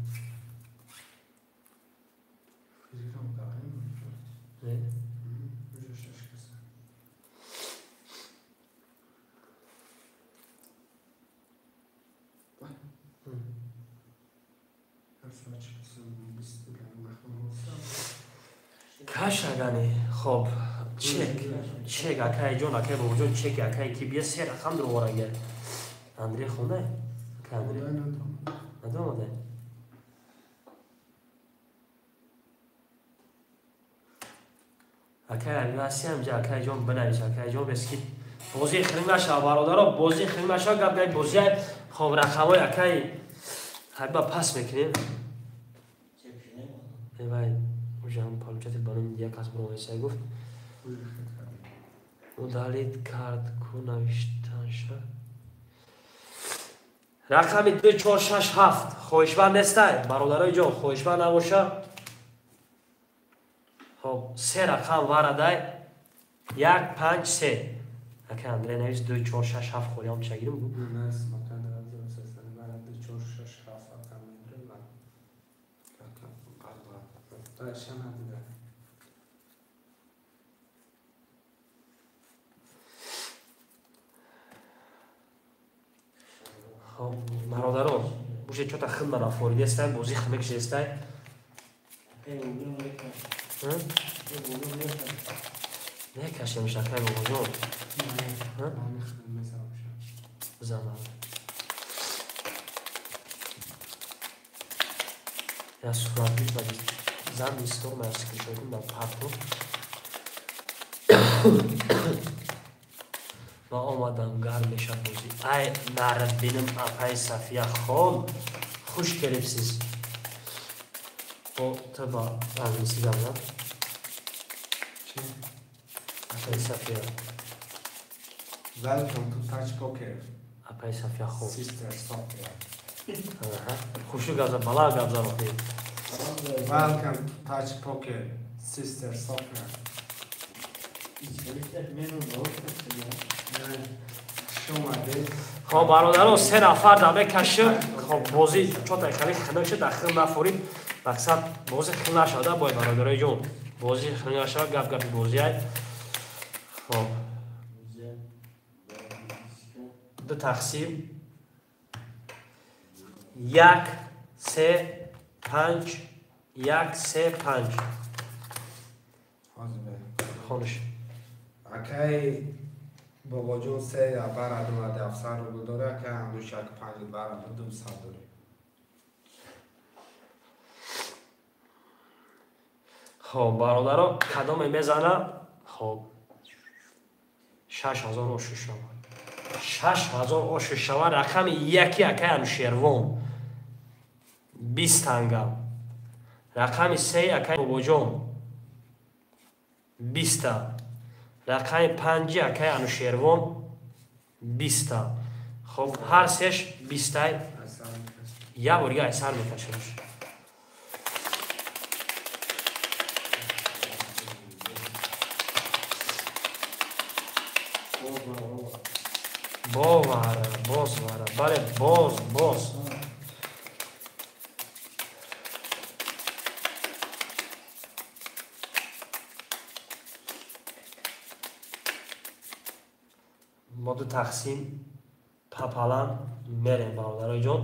Кашагани, хоб, чек, чек, акай ҷон, акай бобоҷон, чек, акай ки бия се рақам дуроворага. Андрей хондай? Акай Андрей? Надомадай? Акай Алиаси ҳамҷа, акай ҷон бинавис, акай ҷон бески бозии хиринг нашава, бародаро, бозии хиринг нашава, гап гай бозия, хоб, рақамҳои акай ҳайба пас мекунем. Вай, уже получатель ба номи як кас буромесай гуфт. Удалить кард ку навиштанша. Рақами 2 4 6 7 хоҳишманд нестай, бародарои ҷон, хоҳишманд набоша. Хоб, се рақам варадай 1 5 3. Ака Андрей навис 2 4 6 7 холиам чагирим гу. Хоб, бародаро, уже чота хим мана форидестай, бозӣ химек шестай. Мекашем шакай бобоҷон. Бизан. Я суратгир ба зан истор ма скриншот кун дар парту. Ма омадам, гарм мешавад бозӣ. Ай нарбинам апай Сафия хон, хуш келибсиз. Бо ту ба англисӣ гап зад. Чи? Апай Сафия. Welcome to Touch Poker. Апай Сафия хон. Sister Sophia. Хушу гап зад, бала гап зад охи. Welcome to Touch Poker, Sister Sophia. Хоб, бародаро, се нафар да мекашид. Хоб, бозӣ чота хеле хинак шуд, дар хин нафорид. Мақсад бозӣ хин нашавада, бой бародарои ҷон. Бозӣ хин нашавад, гап гапи бозиай. Хоб. Ду тақсим. 1 3 5 1 3 5. Хониш. Акай бобоҷон се барад омаде 700 рубл дора, акай ҳамдушак 5 барад 200 дори. Хоб, бародаро, кадоме мезана? Хоб, 6000 ошу шава. 6000 ошу шава, рақами яки акай Анушервон. 20 танга. Рақами 3 акай бобоҷон. 20. Рақами 5 акай Анушервон 20. Хоб, ҳар сеш 20. Я бор дига айсар мекашаш. Бовара, боз вара, бале, боз, боз. Мо ду тақсим папалам мерем, бародарои ҷон.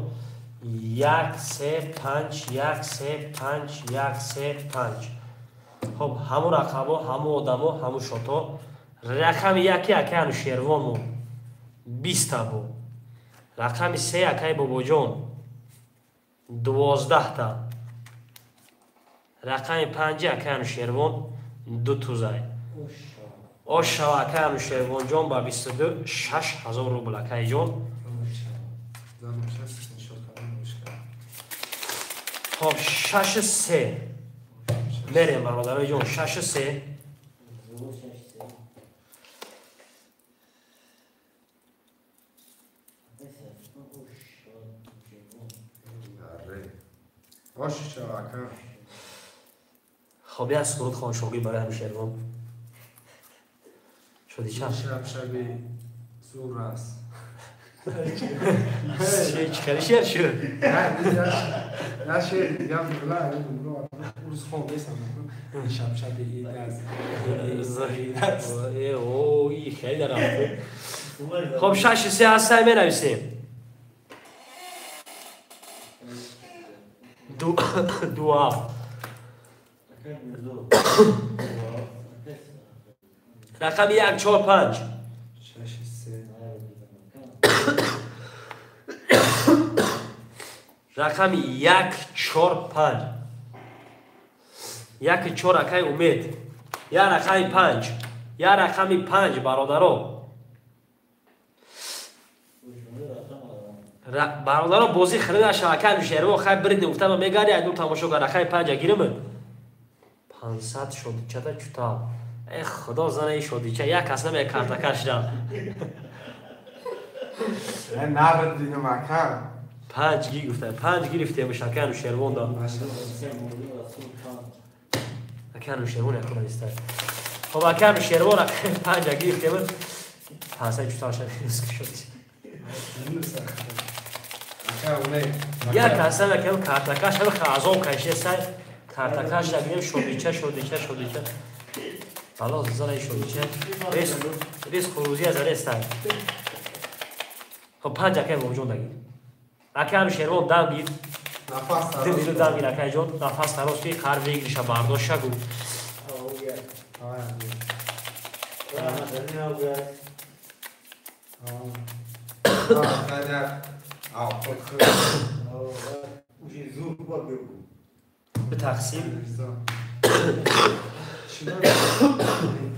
1 3 5 1 3 5 1 3 5. Хоб, ҳамун рақамҳо, ҳамун одамо, ҳамун шото. Рақами 1 акай Анушервон 20 бу. Рақами 3 акай бобоҷон 12 та. Рақами 5 акай Анушервон 2 тузай. Ошава акай Анушервонҷон ба 22 6000 рубл акай ҷон. Хоб, 6 3 мерем, бародарои ҷон, 6 3. Хоб, як суруд хон шогирд барои Анушервон. Шуди чанд? Шаб шаби зур аст. Чӣ хеле шер шуд? На шер дигам била, урус хондесам. Шаб-шаби ид аст. О, и хеле рафт. Хоб 6-3 ҳастай менависем. 2 7. Рақами 1 4 5. 6 3. Рақами 1 4 5. 1 4 акай Умед. Я рақами 5. Я рақами 5 бародаро. Бародаро бозӣ хеле нашава, акай Нушерво хай бирид гуфтам мегари айду тамошо кар рақами 5 гирим. 500 шодичата чутал. Э худо зана шодича як кас наме карта кашида. Нард дидам ака. 5 ги гуфта, 5 гирифтем акай Нушервон да. Акай Нушервон як кора иста. Хоб акай Нушервон 5 гирифтем. 500 чутал шад. Як каса накем картакаш ҳам азоб кашида картакаш дагирем шодича шодича шодича. Бало зана шодича. Рез хурузи аз ареста. Хоб 5 акай Бобоҷон дагир. Акай Нушервон дам гир. Нафас тароз. Дил дам гир акай ҷон, нафас тароз ки қар выигрыша бардошта гу. به تقسیم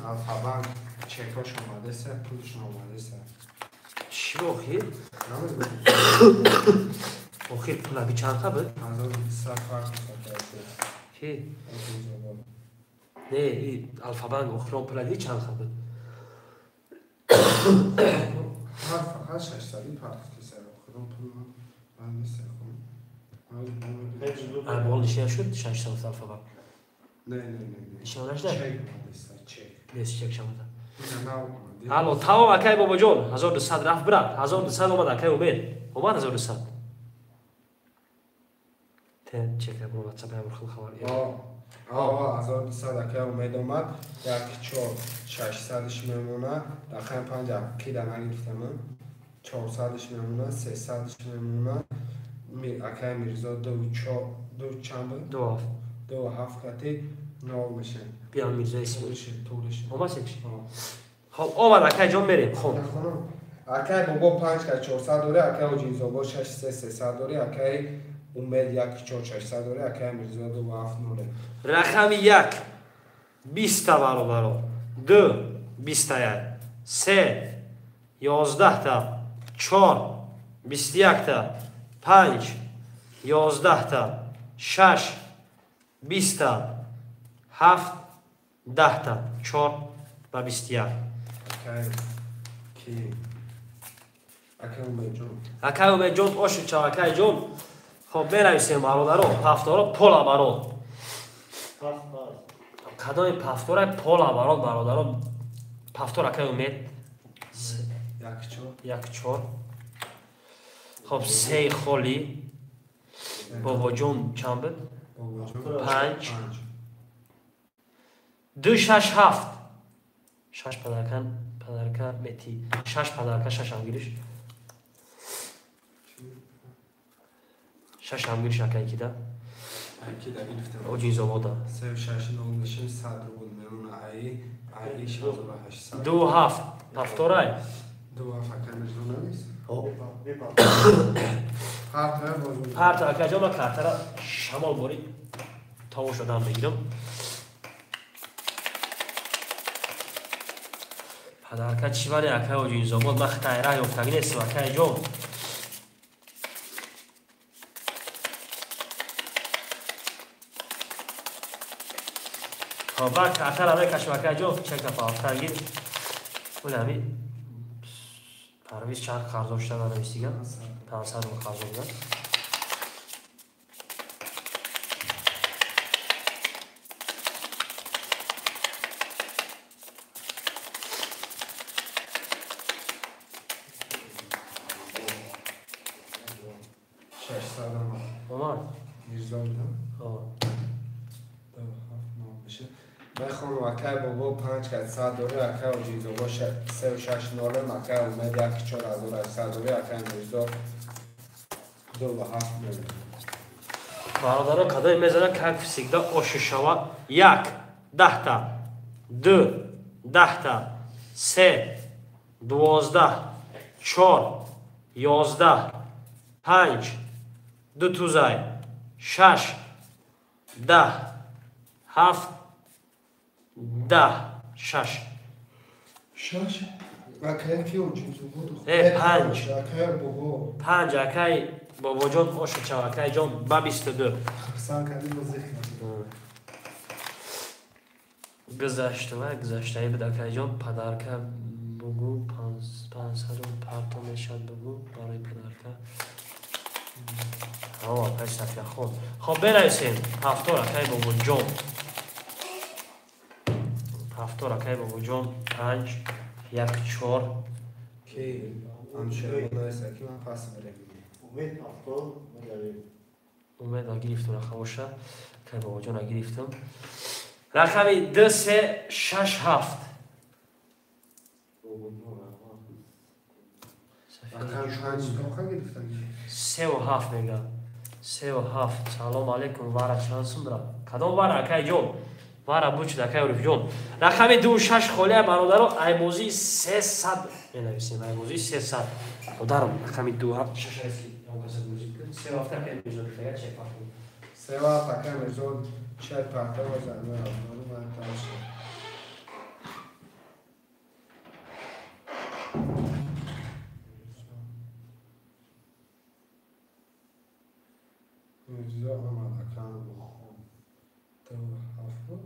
Алфабанк чекош омадеса, пулшон омадеса. Чӣ охир? Охир пулаби чанд қа буд? 1200 фарқ мекард. Ки? Не, Алфабанк охирон пулади чанд қа буд? Ҳар фақат 600 фарқ киса охирон пул ман нест хун. Арбол нишон шуд 600 Алфабанк. Не, не, не. Нишон нашда? Чек омадеса, чек. Нест чек шамада. Ина. Алло, тамом акай Бобоҷон, 1200 рафт брат, 1200 омад акай Умед. Омад 1200. Те чека бро WhatsApp ям хел хабар. О, 1200 акай Умед омад. 1 4 600-ш мемона, рақами 5 кида нагирифтам. 400-ш мемона, 300-ш мемона. Акай Мирзо 2 4 2 чанд буд? 2 7. 2 7 кати 0 мешад. Биям Мирзо исм. Туриш. Омад секш. Хоб омад акай ҷон мерем. Хоб. Акай Бобо 5 ка 400 дори, акай Оҷинзобо 6 3 300 дори, акай Умед 1 4 600 дори, акай Мирзо 2 7 0. Рақами 1 20 та баробаро, 2 21, 3 11 та, 4 21 та, 5 11 та, 6 20 та, 7 10 та, 4 ва 21. Акай ки? Акай Умедҷон. Акай Умедҷон ошуд чав акай ҷон. Хоб менависем бародаро, пафторо пола барод. Кадоми пафтора пола барод бародаро. Пафтор акай Умед 1 4. 1 4. Хоб 3 холи. Бобоҷон чанд буд? Бобоҷон 5. 5. 2 6 7. 6 подарка, подарка мети. 6 подарка, 6 ҳам гириш. 6 ҳам гириш акай кида. Акида гирифтам. Оҷинзобода. 3 6 0 мешин 100 рубл мемона ай ай 6800. 2 7. Пафторай. 2 7 акай Мирзо навис? Хоб. Картара боз. Карта акай ҷон, ман картара шамол бори тамошо дам мегирам. Подарка чӣ вале акай Оҷинзобод, ман хитайра ёфтагӣ нестам акай ҷон. Хоб, баъд картара мекашам акай ҷон, чека пафтагӣ. Ҳами Парвиз чанд қарздор шуда нанависига? 500 рубл қарздор буда. 600 омад. Омад? Мирзо будам? Ҳо. 2 7 9 мешад. Мехонам акай бобо 5 кат 100 дори, акай Оҷизобо 3 6 0, акай Умед 1 4800 дори, акай Мирзо 2 7 0. Бародаро кадои мезана как всегда оши шава. 1 10 2 10 3 12 4 11 5 2 тузай 6 10 7 10 6 6 акай ки Оҷизобо 5 акай бобо 5 акай бобоҷон оши шава акай ҷон ба 22 сан кади бозӣ кардем. Гузаштава гузаштаи буд акайҷон падарка бугу 500 парто мешад бугу барои падарка. Ҳо акай Сафияхон. Хоб бенависем ҳафтор акай бобоҷон. Ҳафтор акай бобоҷон 5 1 4 ки аншервон нависа ки ман пас мерем. Умед ҳафтор мегарем. Умед гирифтум рақамоша. Акай бобоҷон гирифтум. Рақами 2 3 6 7. Рақами 5 тоқа гирифтан. 3 7 мега. 3 7. Салом алейкум вара чанд сумра? Кадом вара акай ҷон? Вара бучид акай Ориф ҷон. Рақами 2 6 холия бародаро аймозии 300 менависем. Аймозии 300. Одарам рақами 2 6 аст. 3 7 акай Мирзо гирифта чек пахт. 3 7 акай Мирзо чек пахта бозан ман тамош. Мирзо омад акам бухом. 2 7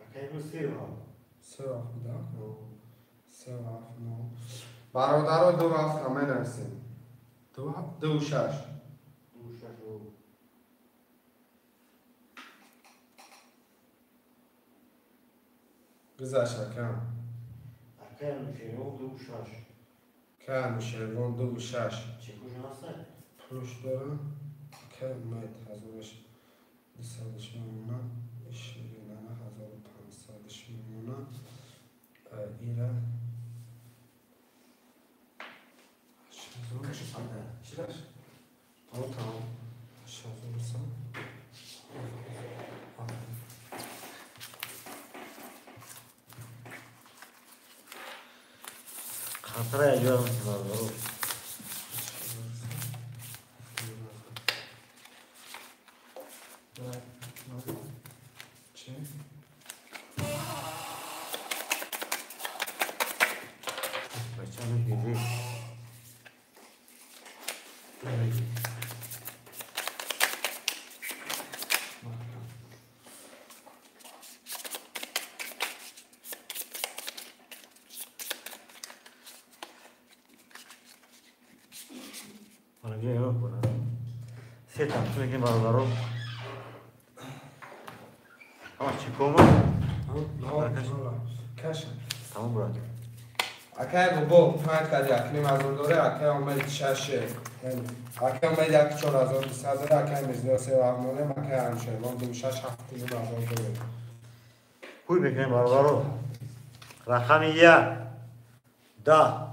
Акай бу 3 7. 3 7 буда? 3 7 9. Бародаро 2 7 менависем. 2 2 6. 2 6. Гузашт акам. Акай Анушервон 2 6. Акай Анушервон 2 6. Чӣ куҷо ҳастад? Пулш дорам. Акай Умед 1200 мемонад. Ширинана 1500 мемонад. Ира 8000. Тамом тамом. 8100. Хатара яҷоя бародаро. Чӣ? Бача мегирӣ. Се тақсим мекунем бародаро. Ама чӣ кома? Каша. Тамом бурад. Акай бобо 5 кад 1 5 дора, акай Умед 6. Акай Умед 1 4200 дора, акай Мирзо 3 7 0, акай Анушервон 2 6 7 0 дора. Ҳуй мекунем бародаро. Рақами 1 10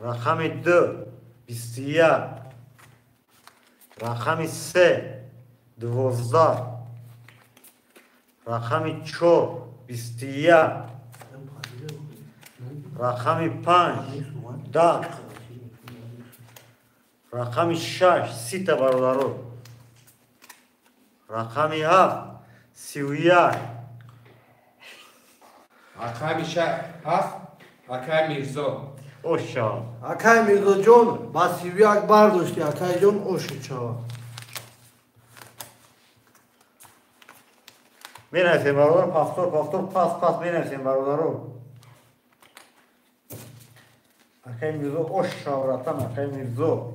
рақами 2 21 рақами 3 12 рақами 4 21 рақами 5 10 рақами 6 30 бародаро рақами 7 31 рақами 7 акай Мирзо оша. Акай Мирзоҷон ба 31 бардошти акайҷон оши чава. Менависем бародаро пафтор пафтор пас пас менависем бародаро. Акай Мирзо оша братан акай Мирзо.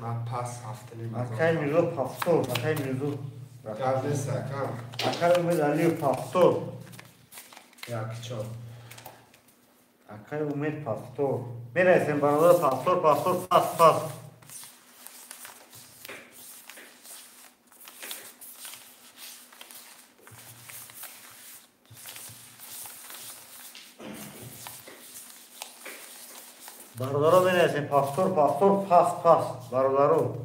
Ман пас 7.5. Акай Мирзо пафтор акай Мирзо. Гап нест акам. Акай Умед Алиев пафтор. 1 4. Акай Умед повтор. Менависем бародар повтор, повтор, пас, пас. Бародаро менависем повтор, повтор, пас, пас. Бародаро.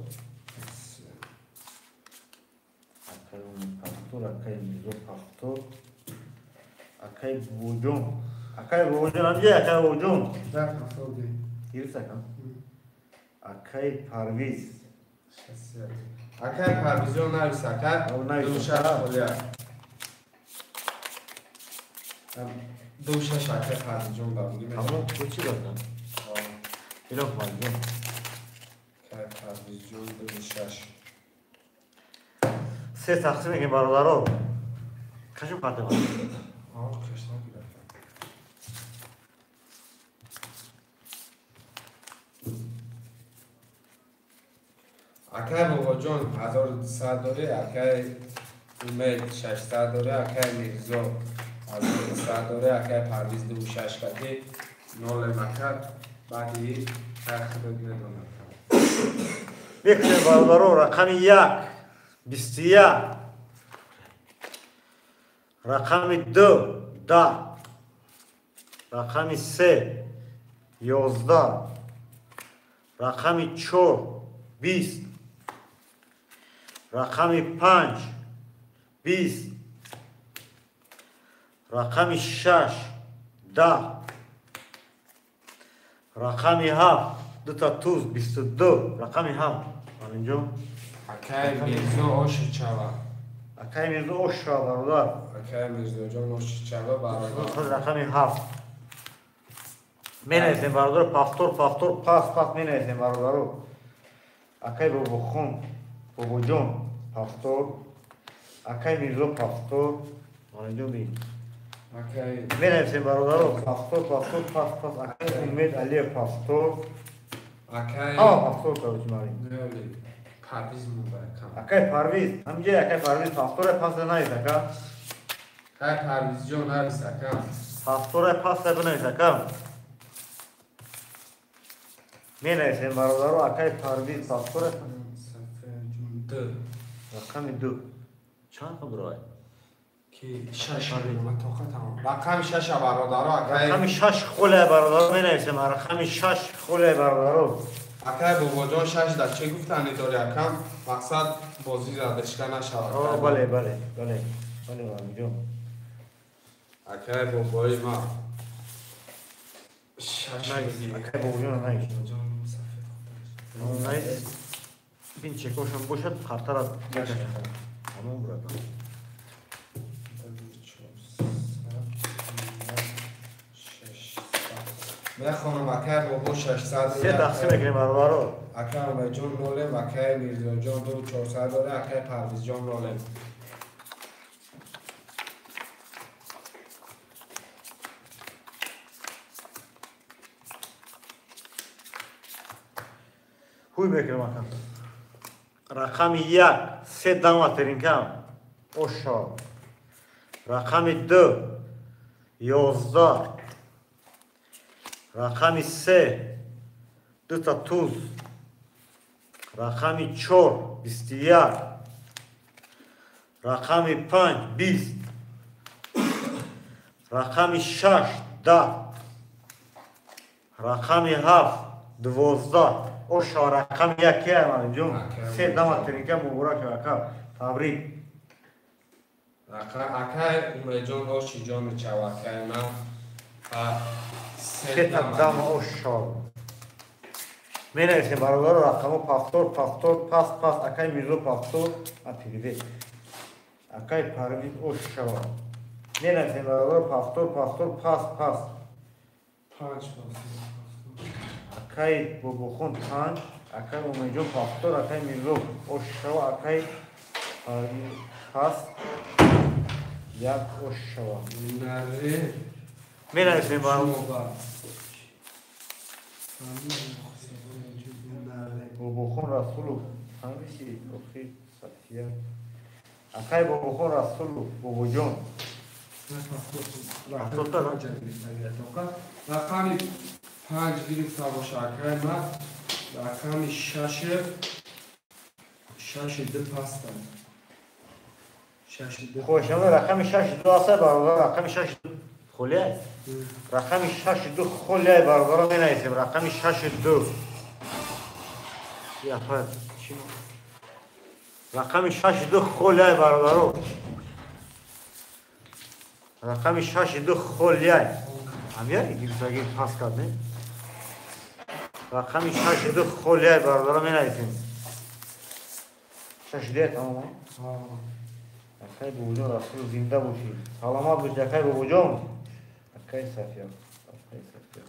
Акай Умед повтор, акай Мирзо повтор. Акай Бобоҷон. Акай Бобоҷон ҳамҷа, акай Бобоҷон. Да, повтор ди. Гирифт акам. Акай Парвиз. Акай Парвизҷон навис, акай. Ду шаш холия. 2 6 акай Парвизҷон дабуди. Тамом, чӣ додам? Ино Парвизҷон. Акай Парвизҷон 2 6. Се тақсим мекунем бародаро. Кашм карта. Каш нагирад. Акай Бобоҷон 1200 дорӣ, акай Умед 600 дорӣ, акай Мирзо 1200 дорӣ, акай Парвиз 2 6 кати нолем ака, баъди худот медонад. Мекунем бародаро рақами як 21, рақами ду 10, рақами се 11, рақами чор 20, рақами панҷ 20, рақами шаш 10, рақами ҳафт дута туз 22, рақами ҳафт. Алинҷон. Акай Мирзо ошичава. Акай Мирзо ошичава бародар. Акай Мирзоҷон ошичава бародар. Рақами ҳафт. Менависем бародар повтор, повтор, пас, пас менависем бародаро. Акай Бобохон, Бобоҷон повтор, акай Мирзо повтор, Алинҷон би. Акай Менависем бародаро повтор, повтор, пас, пас, акай Умед Алиев повтор. Акай Ҳама повтор короче марин. Парвиз мубаракам. Акай Парвиз, ҳамҷа акай Парвиз повторе пас навис ака. Акай Парвизҷон навис ака. Повторе пас бинавис ака. Менависем бародаро акай Парвиз повторе. Сафарҷон д. Рақами ду. Чанд қаброй? Ки шаш рақами шаша бародаро акай. Рақами шаш холе бародаро менависем, рақами шаш холе бародаро. Акай Бобоҷон шаш дар чӣ гуфтани дори акам? Мақсад бозӣ задашка нашавад. Бале, бале, бале. Бале, Бобоҷон. Акай бобои ма. Шаш. Акай Бобоҷон навис. Навис. Бин чекошам бошад, қартара тамом братан. Мехонам акай бобо 600. Се тақсим мекунем бародаро. Акай Умедҷон нолем, акай Мирзоҷон 2 400 дора, акай Парвизҷон нолем. Ҳуй мекунем ака. Рақами як се дама теринкам. Ошо. Рақами ду 11, рақами се дута туз, рақами чор 21, рақами панҷ 20, рақами шаш 10, рақами ҳафт 12. Ошо рақами яке маҷон се дама теринка муборак ака, табрик. Акай Умреҷон ошиҷон мечава акай ман. Сета дама ошо. Менависем бародаро рақамо повтор, повтор, пас, пас, акай Мирзо повтор, а привет. Акай Парвиз ошава. Менависем бародаро повтор, повтор, пас, пас. Панҷ. Акай Бобохон панҷ, акай Умедҷон повтор, акай Мирзо ошава, акай Парвиз пас, як ошава. Наре. Менависем бародаро. Бобохон Расулов, ҳамиси охир Сафия. Акай Бобохон Расулов, Бобоҷон. Рақами 5 гирифта боша акай ма рақами 6 6 2 пастам. 6 2. Хош, рақами 6 2 аст бародар, рақами 6 2 холия. Рақами 6 2 холия бародар менависем. Рақами 6 2. Я фат чи? Рақами 6 2 холия бародаро. Рақами 6 2 холия. Амия гирифтаги пас кардем. Рақами 6 2 холия бародаро менависем. 6 2 тамом. Акай бобоҷон Расул зинда бошӣ. Саломат бошӣ акай бобоҷон. Акай Сафия. Акай Сафия.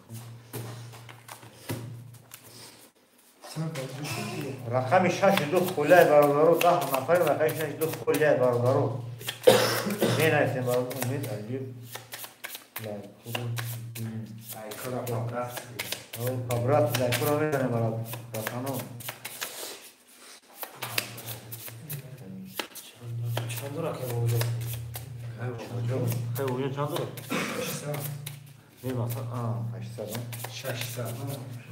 Рақами 6 2 холия бародаро 10 нафар рақами 6 2 холия бародаро. Менависем бародаро Умед Алиев. Брат, лайкура мезанем бародаро. Братано. Чанд дора акай бобоҷон? Акай бобоҷон чанд дора? 800. Не, масалан, 800. 600.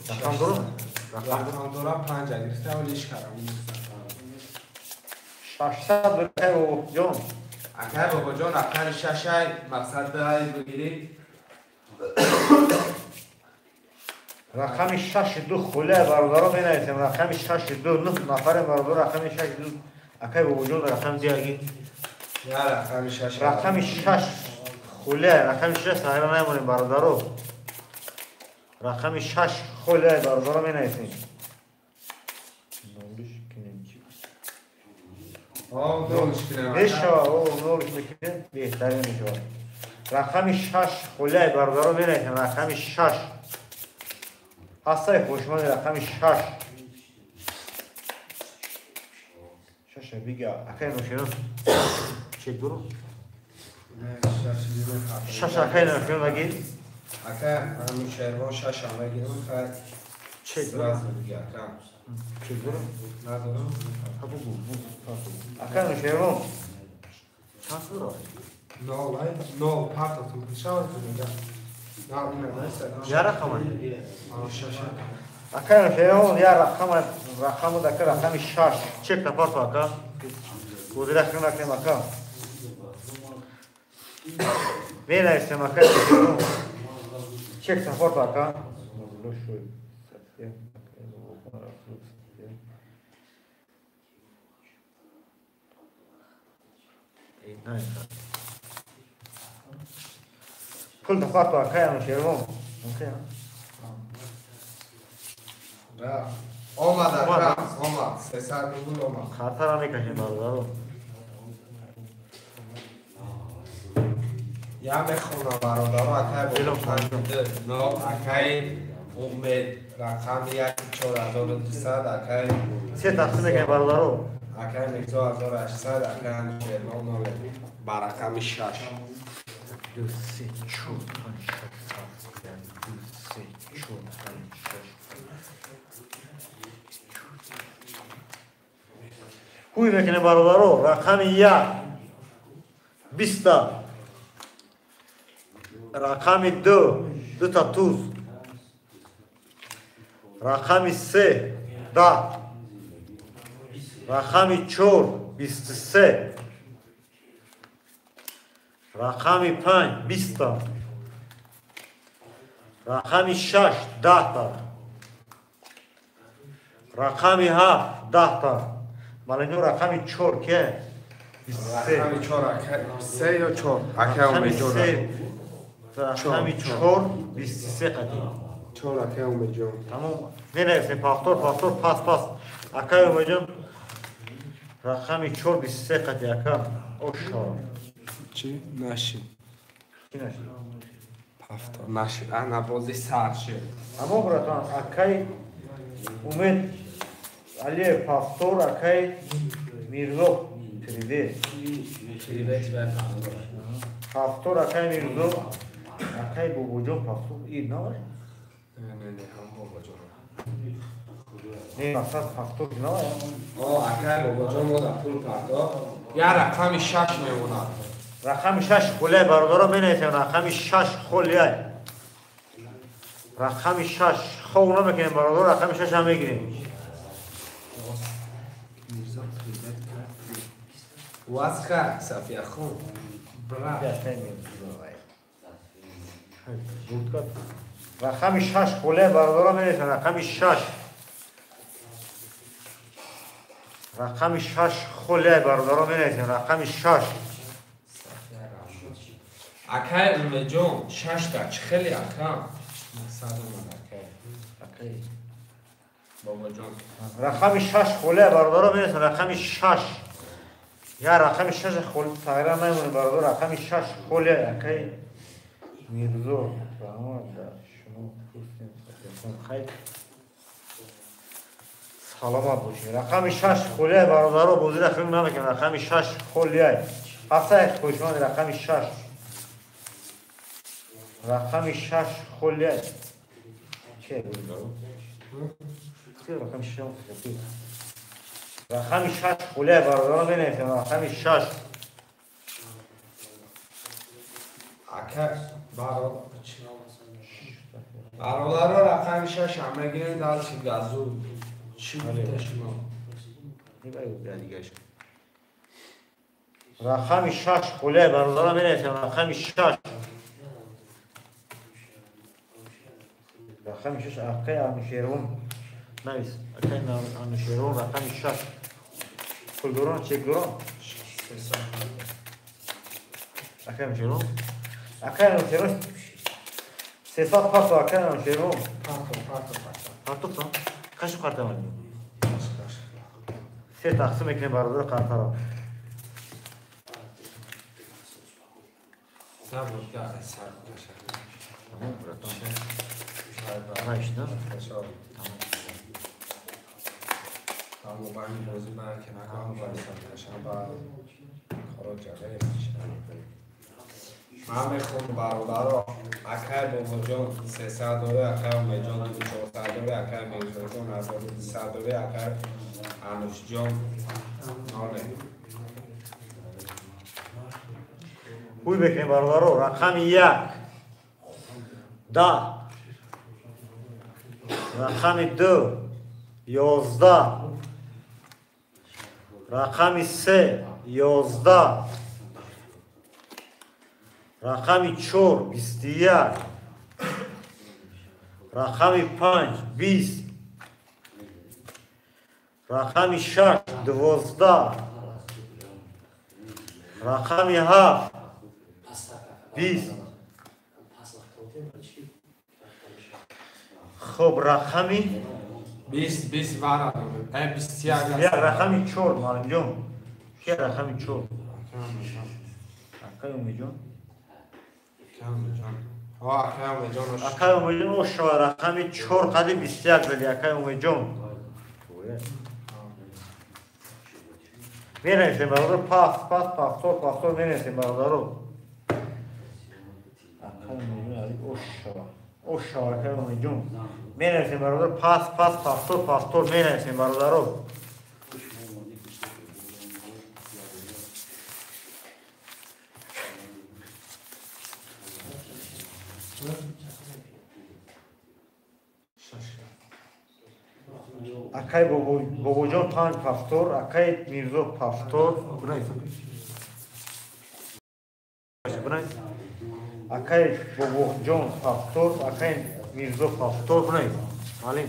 Рақам дора? Рақам дора 5 гирифта, вале ишкарам. 600 акай бобоҷон. Акай бобоҷон рақами 6 мақсад дай бигирӣ. Рақами 6 2 холия бародаро менависем. Рақами 6 2 9 нафаре бародаро рақами 6 2 акай бобоҷон рақами дигаги. Я рақами 6. Рақами 6 холия, рақами 6 саҳира намонем бародаро. Рақами 6 холия бародаро менависем. Нолиш кинем. Нолиш кинем. Мешава, нолиш мекунем, беҳтарин мешава. Рақами 6 холия бародаро менависем. Рақами 6. Ҳастаи хушмани рақами 6. 6 бига акай ноширон чек дору? 6 акай ноширон агир? Акай ноширон 6 мегирам, хай чек сразу бига ака. Чек дору? Надорам. Ха бугу, Акай ноширон чанд дору? 0, 0 партатун шавад бига. Я рақам? 6. Акай ноширон я рақам, рақаму дака рақами 6. Чек напарту ака. Гузира хирон накунем ака. Менависем акай ноширон. Чек напарту ака. Пул напарту акай ноширон. Омад ака, омад. 300 рубл омад. Хатара мекашем бародаро. Я мехонам бародаро акай бобоҷон 9 акай Умед рақами 1 4200 акай се тақсим мекунем бародаро. Акай Мирзо 1800 акай Анушервон 0 ба рақами 6. 2 3 4 5 6 7 2 3 4 5 6. Ҳуй мекунем бародаро рақами 1 20 рақами 2 2 туз рақами 3 10 рақами 4 23 рақами 5 20 рақами 6 10 рақами 7 10 Малинё рақами 4 ке? 23. Рақами 4 ака 3 ё 4? Ака Умедҷон. Рақами 4 23 қади. 4 ака Умедҷон. Тамом. Менависем пахтор, пахтор, пас, пас. Ака Умедҷон рақами 4 23 қади ака. Ошо. Чӣ? Нашид. Чӣ нашид? Пафтор нашид. Ана бози сар шид. Тамом братан, акай Умед Алиев пастор акай Мирзо Привет. Пастор акай Мирзо акай бобоҷон пастор и навай? Не, не, не, ҳам бобоҷон. Не, мақсад пастор навай? О, акай бобоҷон мо дар пул пардохт. Я рақами 6 мемонад. Рақами 6 холия бародаро менависем. Рақами 6 холия. Рақами 6 хов намекунем бародаро, рақами 6 ҳам мегирем. Васка Сафия хон. Брат. Рақами 6 холия бародаро менависем. Рақами 6. Рақами 6 холия бародаро менависем. Рақами 6. Акай Умеҷон 6 та чӣ хеле ака? Сад омад акай. Акай Бобоҷон. Рақами 6 холия бародаро менависем. Рақами 6. Я рақами 6 холия тағйира намемонем бародар. Рақами 6 холия акай Мирзо. Раҳмат дар шумо пурсем. Хайр. Саломат бошед. Рақами 6 холия бародаро бозиро хирм намекунем. Рақами 6 холия. Ҳафта хушманд рақами 6. Рақами 6 холия. Че буд? Рақами 6. Рақами 6 холия бародаро менависем. Рақами 6. Ака бародаро рақами 6 ҳам мегирем дар газу. Чӣ гуфта шумо? Рақами 6 холия бародаро менависем. Рақами 6. Рақами 6 акай Анушервон. Навис. Акай Анушервон рақами 6. Пулдорон, чекдорон. Акай Анушервон. Акай Анушервон. 300 парто акай Анушервон. Парто, парто, парто. Парто кашу карта ман. Се тақсим мекунем бародар картаро. Забуд га сар. Тамом братан. Наишда? Тамом банги бозӣ ман ки накам барсар ба коро ҷаре. Ман мехом бародаро акай Бобоҷон 300 дора, акай Умеҷон 400 дора, акай Мирзоҷон 1200 дора, акай Анушҷон 0. Ҳуй мекунем бародаро рақами 1 10 рақами 2 11 рақами 3 11 рақами 4 21 рақами 5 20 рақами 6 12 рақами 7 20. Хоб рақами 20 20 вара 21 рақами 4 муаллимҷон. Ки рақами 4? Акай Умеҷон. Акай Умеҷон ошава рақами 4 қади 21 зади акай Умеҷон. Менависем бародар пас пас пастор пастор менависем бародаро. Акай Умеҷон али ошава. Ошава акай Умеҷон. Менависем бародар пас пас пастор пастор менависем бародаро. Акай Бобоҷон 5 пастор, акай Мирзо пастор. Акай Бобоҷон пастор, акай Мирзо пастор. Малим.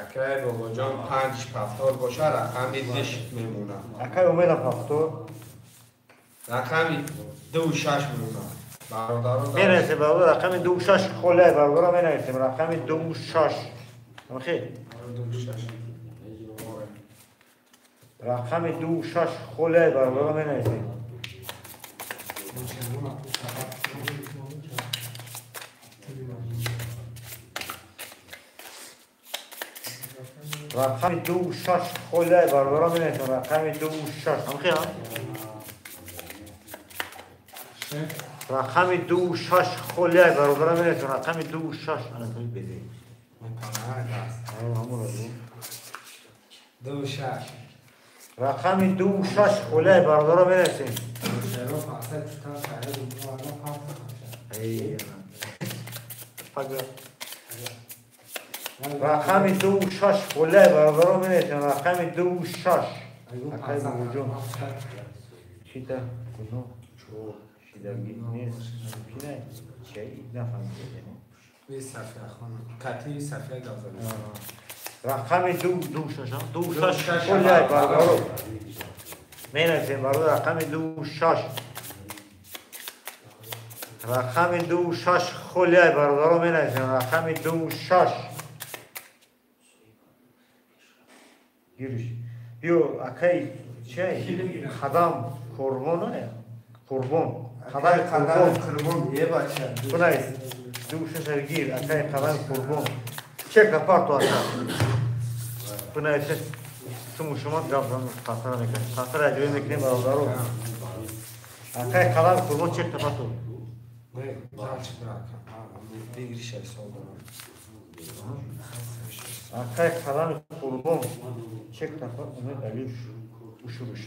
Акай Бобоҷон 5 пастор боша, рақами 2 мемонад. Акай Умеда пастор. Рақами 2 6 мемонад. Менависем бародар рақами 2 6 холия бародар менависем рақами 2 6. Охи? 2 6. Рақами 2 6 холия бародар менависем. Рақами 2 6 холия бародар менависем рақами 2 6. Охи ҳа? Рақами 2 6 холия бародар менависем рақами 2 6. Ана тои безе. 2 6. Рақами 2 6 холияи бародаро менависем. Чаро паса чутан шаҳр мо Эй, пага. Рақами 2 6 холияи бародаро менависем. Рақами 2 6. Акай Бобоҷон. Чита гуноҳ шидагӣ нест. Мумкин аст? Чай нафаҳмидем. Сафия хонум. Кати Сафия гап зад. Рақами 2 2 6, 2 6 холияи бародаро менависем. Бародар, рақами 2 6, рақами 2 6 холияи бародаро менависем. Рақами 2 6 гириш. Биё, акай, чай қадам қурбон, қурбон, қадами қурбон. Қурбон е бача. Бинавис, 2 6 гир, акай қадами қурбон. Чека парту, ака, бинавис. Суму шумо гап қатара мекунем, қатара аҷоиб мекунем, бародаро. Акай қадами қурбон, чекта парту. Не, дальше брат. Выигрыш ҳисоб дорам. Акай қадами қурбон, чекта. Умед Алиев ушуруш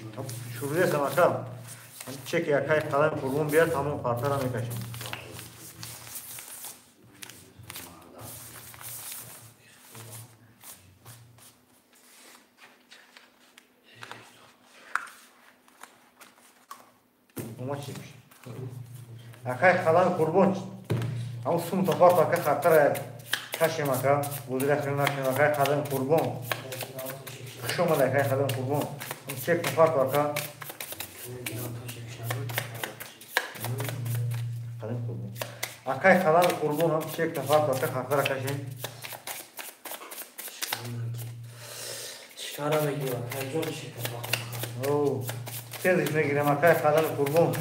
шурудесам, ака. Чеки акай қадами қурбон биёд, ҳамон партара мекашем. Омад чӣ акай қадами қурбон, ҳамон сум топарту, ака, хатара кашем, ака, бозира хеле накунем. Акай қадами қурбон, хуш омад, акай қадами қурбон, чек топарту, ака қадами қурбон, акай қадами қурбон, ҳам чек топарту, ака, хатара кашем. Шикара мегирам, акайҷон, шикар. О, тезиш мегирем, акай қадами қурбон.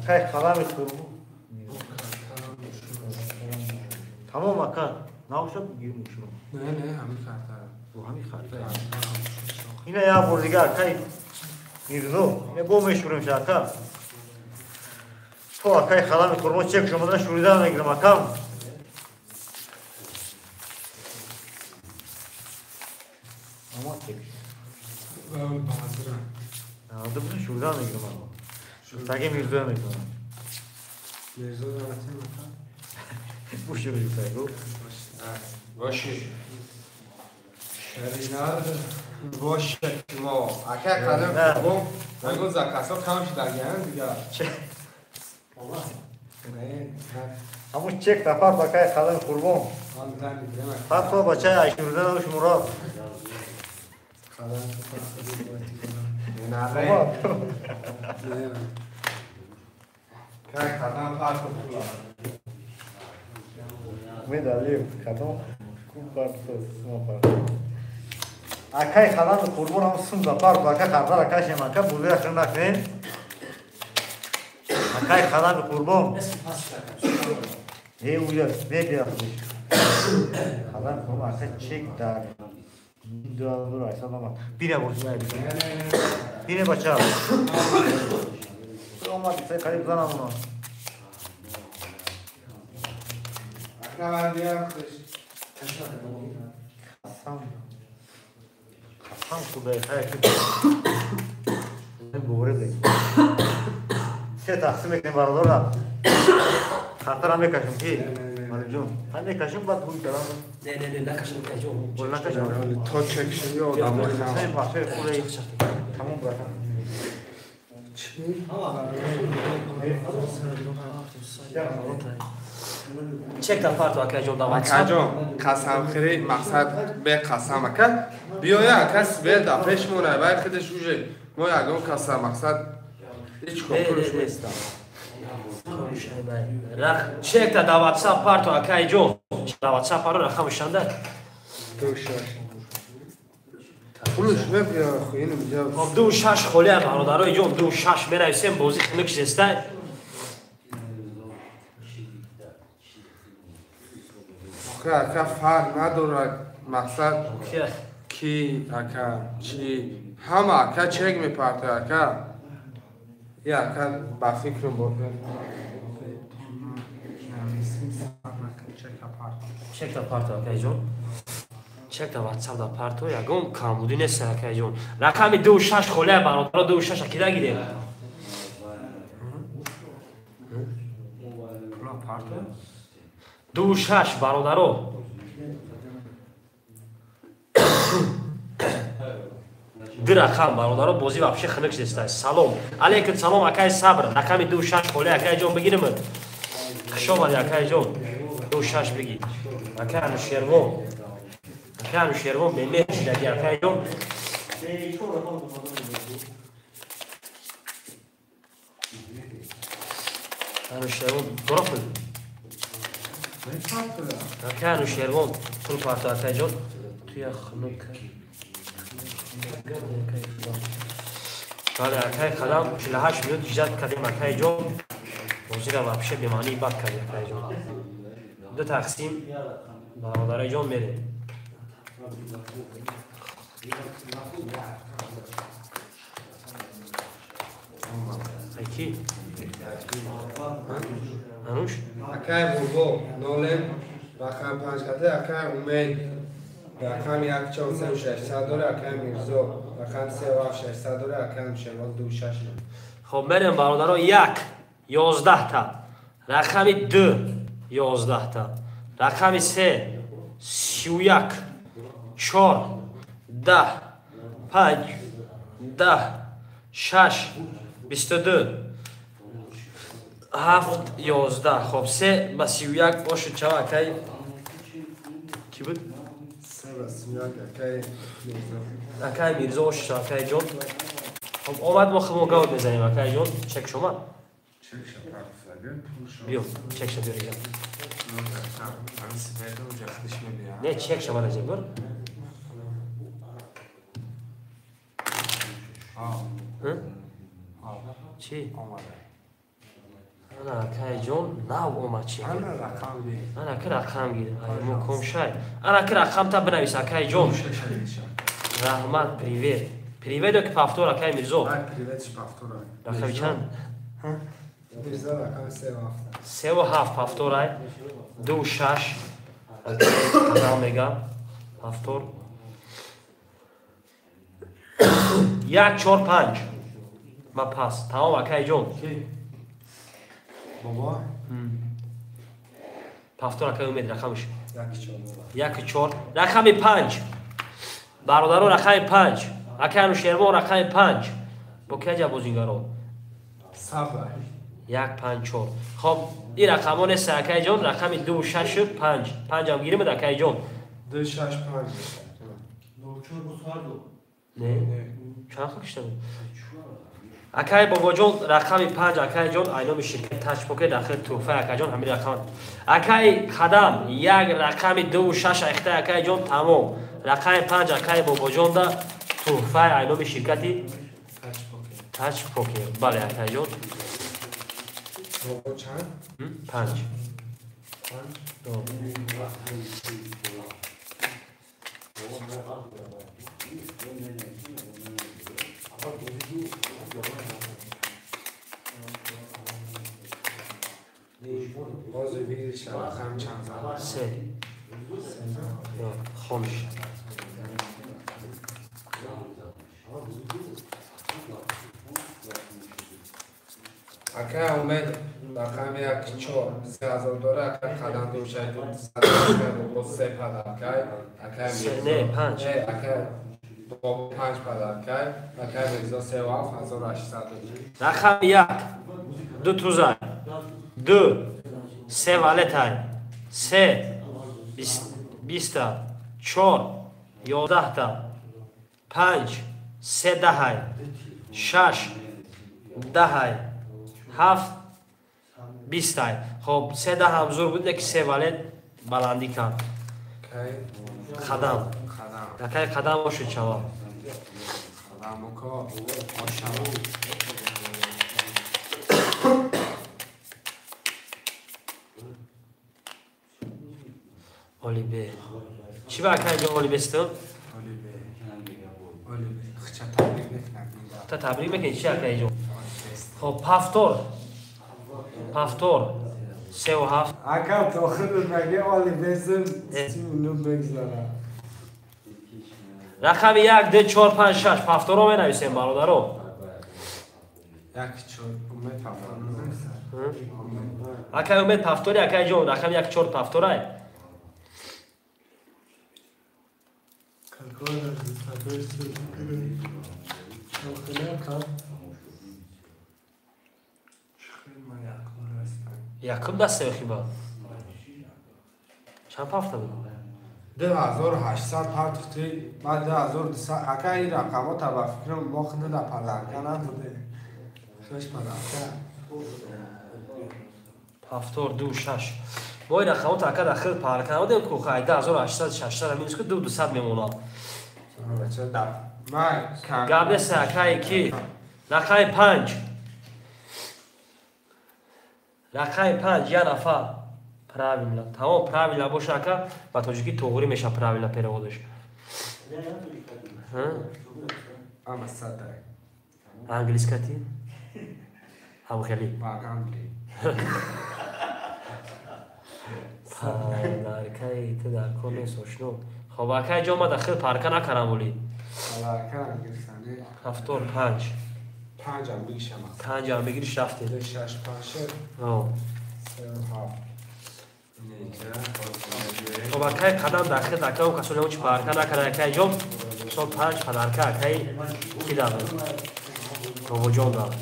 Акай қадами қурбон. Тамом, ака, наошад, гирм шумо. Не, не, ҳамин карта. Бо ҳамин карта. Ина як бор дигар, акай Мирзо, ина бо мешурем ша, ака. То акай қадами қурбон чек шумода шурида мегирам, акам. Ама чек. Базра. Дуб шурида мегирам, ака. Таги Мирзо мекунам. Мирзо даватем, ака. Бушури тагу. Боши. Шаринар боша мо. Ака қадам қурбон, нагун закасо кам шудагиан дигар. Не, Ҳамун чек тафар, акай қадами қурбон. ман дан мегирам. Ҳатто бачаи айшурда набуш Мурод. Қадам Не, не. Кай қадам парту пула. Умед Алиев, кадом ку парту, сума парту. Акай қадами қурбон, ҳам сум за парту, ака, қартара кашем, ака, бузира хир накунем. Акай қадами қурбон. Э, уя, мебия худиш. Қадами қурбон, ака, чек дар 2800 омад. Бина бозӣ. Бине бача. Омад, се қариб занам оно. Ака вардия худиш. Қасам. Қасам худои хайр ки боварӣ дорем. Се тақсим мекунем, бародарам. Хатара мекашем ки? Маликҷон. Ҳам мекашем, баъд ҳуй кардам. Не, не, не, накашем, акайҷон. Бол накашем. То чек шуди одамои нав. Сен бачаи худои тамом, братан. Чӣ? Чекта парту, акайҷон, да WhatsApp. Акаҷон, қасамхӯрӣ мақсад бе қасам, ака. Биёя, ака, свет да пеш монай, вай худаш уже мо ягон каса мақсад ҳеҷ кор пулш нестам. Чекта да WhatsApp парту, акайҷон. Да WhatsApp парту, рақамашанда. 2 6. Пулш мебиёр, хуин инҷа. Хоб, 2 6 холия, бародарои ҷон, 2 6 менависем, бозӣ хунук шидеста. Охи, ака, фарқ надорад мақсад ки, ака, чӣ, ҳама, ака, чек мепарта, ака. И ака, ба фикрам бо. Чека парто акайҷон. Чека WhatsApp да парто, ягон камбудӣ нест акайҷон. Рақами 26 холия бародаро, 26 акида гирем. Ду шаш бародаро. Ду рақам бародаро, бозӣ вообще хунук шудааст. Салом. Алейкум салом акай Сабр. Рақами 26 холия акайҷон бигирем. Хуш омадӣ акайҷон. 26 бигир. Акай Анушервон. Акай Анушервон бемеҳр шудаги акайҷон. Анушервон дора пул. Акай Анушервон пул парто акайҷон. Туя хунук. Бале акай қадам 48 минут ижад кардем акайҷон. Бозиро вообще бемаънии бад карди акайҷон. Ду тақсим бародараҷон мерем. Аки? Ануш? Акай Бобо нолем рақам 5 каде, акай Умед рақам 1 4 3 600 дора, акай Мирзо рақам 3 7 600 дора, акай Анушервон 2 6. Хоб мерем бародаро 1 11 та. Рақами 2 11 та. Рақами 3 31 4 10 5 10 6 22 7 11. Хоб 3 ба 31 бошад чава акай ки буд? 3 ба 31 акай Мирзо. Акай Мирзо бошад чава акай ҷон. Хоб омад мо худмон гавд мезанем акай ҷон. Чекш омад? Биё, чекша биёр иҷа. Не, чекша ман иҷа биёр. Чӣ? Ана акайҷон нав омад чек. Ана ки рақам гир. Мукомшай. Ана ки рақамта бинавис акайҷон. Раҳмат, привет. Привет ё ки пафтор акай Мирзо? Рақами чанд? Мирзо рақами 3 7. 3 7 пафторай. 2 6. Қадам мегам. Пафтор. 1 4 5. Ма пас. Тамом акайҷон. Бобо? Пафтор акай Умед рақамиш. 1 4. 1 4. Рақами 5. Бародаро рақами 5. Акай Анушервон рақами 5. Бо каҷа бозингаро? Сабр. 1 5 4. Хоб, ин рақамҳо нест акайҷон, рақами 2 6 5. 5 ҳам гиримад акайҷон. 2 6 5. Не? Чанд хел кишта буд? Акай Бобоҷон рақами 5 акайҷон, айноми ширкати Тач Покет дахили тӯҳфаи акайҷон ҳамин рақам. Акай Қадам 1 рақами 2 6 айхта акайҷон тамом. Рақами 5 акай Бобоҷонда тӯҳфаи айноми ширкати Тач Покет. Бале акайҷон. Бобо чанд? 5. 5. Бози вигриш рақам чанд зад? 3. Хомиш. Акай Умед рақами 1 4 3000 дора, акай Қадам 2 6 2 бобо 3 падаркай, акай Мирзо. Не, 5. Не, акай бобо 5 падаркай, акай Мирзо 3 7 1800. Рақами 1 2 тузай 2 3 валетай 3 20 4 11 5 3 10 6 10 7 20. Хоб 3 10 ҳам зур буд, ки 3 валет баландӣ кард. Қадам. Акай Қадам бошад чава. Қадам око ошава. Олибе. Чӣ ба акай ҷон Олибестон? Олибе. Олибе. Хча табрик мекунад. Та табрик мекунӣ чӣ акай ҷон? Хоб пафтор. Пафтор. 3 و 7. Ака то худат меги оли безм 30 минут мегзара. Рақами 1, 2, 4, 5, 6. Пафторо менависем, бародаро. 1 4 Умед пафтор. Акай Умед пафтори, акай ҷон, рақами 1 4 пафторай. Какой Якум дасте хиба. Чанд пафта буд? 2800 партухти, баъд 2200. Ака, ин рақамҳо та ба фикрам мо худда подарка надоде. Хеш подарка. Пафтор 2 6. Мо ин рақамҳо та ака дахил парка надодем ку хай 2800 600 минус ку 2200 мемонад. Гап нест, акай ки рақами 5. Рақами 5 я нафар. Правильно. Тамом, правильно боша, ака, ба тоҷикӣ тоғрӣ меша правильно переводаш. Ама садай. Англискати? Ҳам хеле. Ба англӣ. Паркаи ту дар кор нест, ошно. Хоб, акай ҷо, ма дахил парка накардам оли. Подарка гирифтани. 75. Панҷам бигишам. Панҷам бигириш, рафтем. 2 6 5 6. 3 7. Хоб, акай қадам дахил акай касоне чи парка накарда, акай ҷон, сол панҷ подарка акай ки дадам? Бобоҷон дад.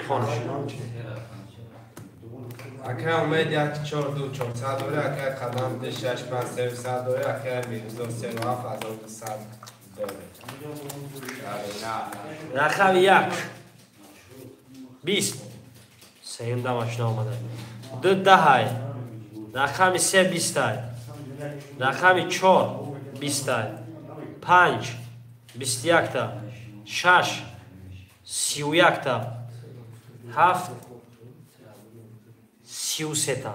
Хонаш. Акай Умед 1 4 2 400 дорӣ, акай Қадам 2 6 5 300 дорӣ, акай Мирзо 3 7 1200 дорӣ. Рақами 1 20, сеюм дамаш наомада. Ду даҳай, рақами се бистай, рақами чор бистай, панҷ 21-та, шаш 31-та, ҳафт 33-та.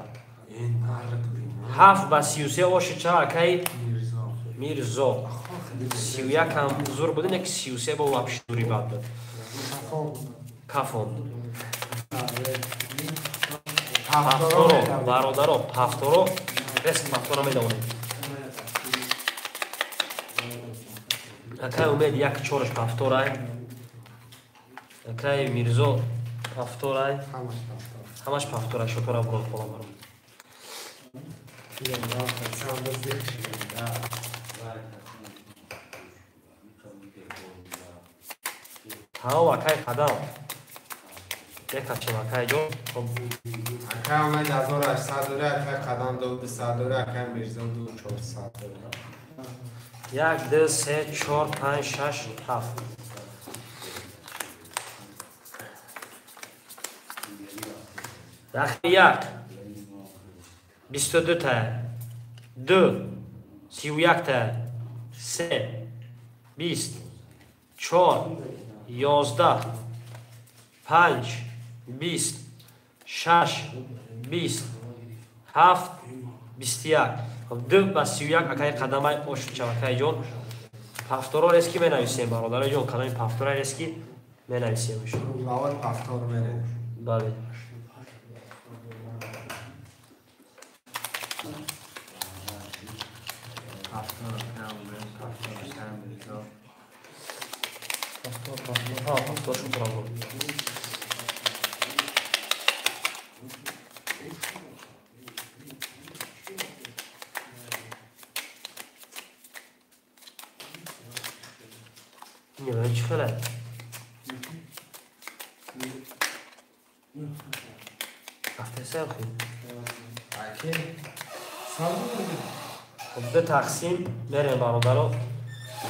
Ҳафт ба 33 оши ча, акаи Мирзо? 31 ҳам зур буд, ки 33 бо вообще дури бад буд, кафонд. Пафторо, бародаро, пафторо, реск пафторо медонем. Акай Умед як чораш пафторай, акай Мирзо пафторай, ҳамаш пафторай. Шотора бурод пола баро. Тамом, акай Қадам, бекачем, акай ҷон. Акай Умед 1800 дорӣ, акай Қадам 2200 дорӣ, акай Мирзо 2400 дорӣ. Як, ду, се, чор, панҷ, шаш, ҳафт. Рақами як 22-та, ду 31-та, се 20, чор 11, панҷ 20, шаш 20, ҳафт 21. Ду ба 31 акаи Қадамай ошучам, акаи ҷон. Пафторо резки менависем, бародари ҷон, кадоми пафтора резки менависем. Пафтор мерем. Бале. Пафтор, пафтор. Пафтор, пафтор, пафтор шутра буд. Чӣ хеле? Рафтеса хи? Аки. Хуб, ду тақсим мерем, бародаро.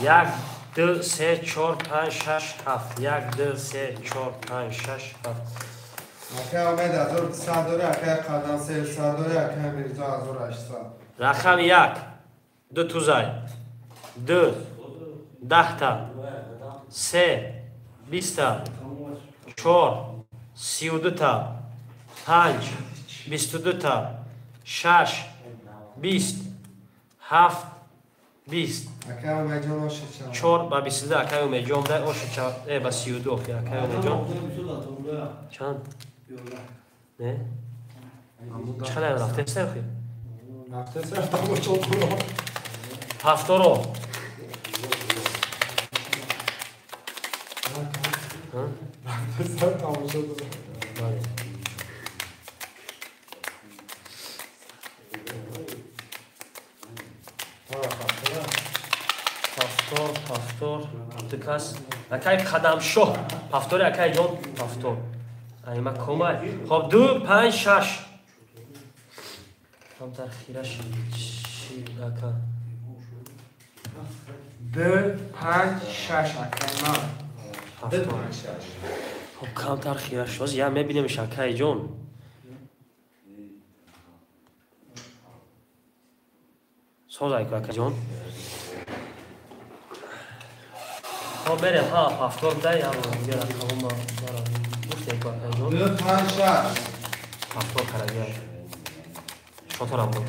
Як, ду, се, чор, панҷ, шаш, ҳафт. Як, ду, се, чор, панҷ, шаш, ҳафт. Акай Умед 1200 дорӣ, акай Қадам 300 дорӣ, акай Мирзо 1800. Рақами як ду тузай, ду даҳта, се биста, чор 32-та, панҷ 22-та, шаш 20, ҳафт 20. 4 ба 22 акай Умедҷон дай оша ба 32 охи акай Умедҷон. Чанд? Не? Чанд рафтеста охи? Рафтеста тамошо кунам. Ҳафторо. Рафтеста тамошо кунам. Пафтор, дукас. Акай Қадамшоҳ. Пафтори акай ҷон, пафтор. Айма комай. Хоб 2 5 6. Камтар хираш чи ака. 2 5 6 акай ма. 2 5 6. Хоб камтар хираш. Боз я мебинемш акай ҷон. Соз айку акай ҷон. Хоб мерем, ҳа, пафтор дай, ҳа, дигар рақамҳо ма гуфтем ку акай ҷон. 2 5 6. Пафтор карагия. Шоторам буд.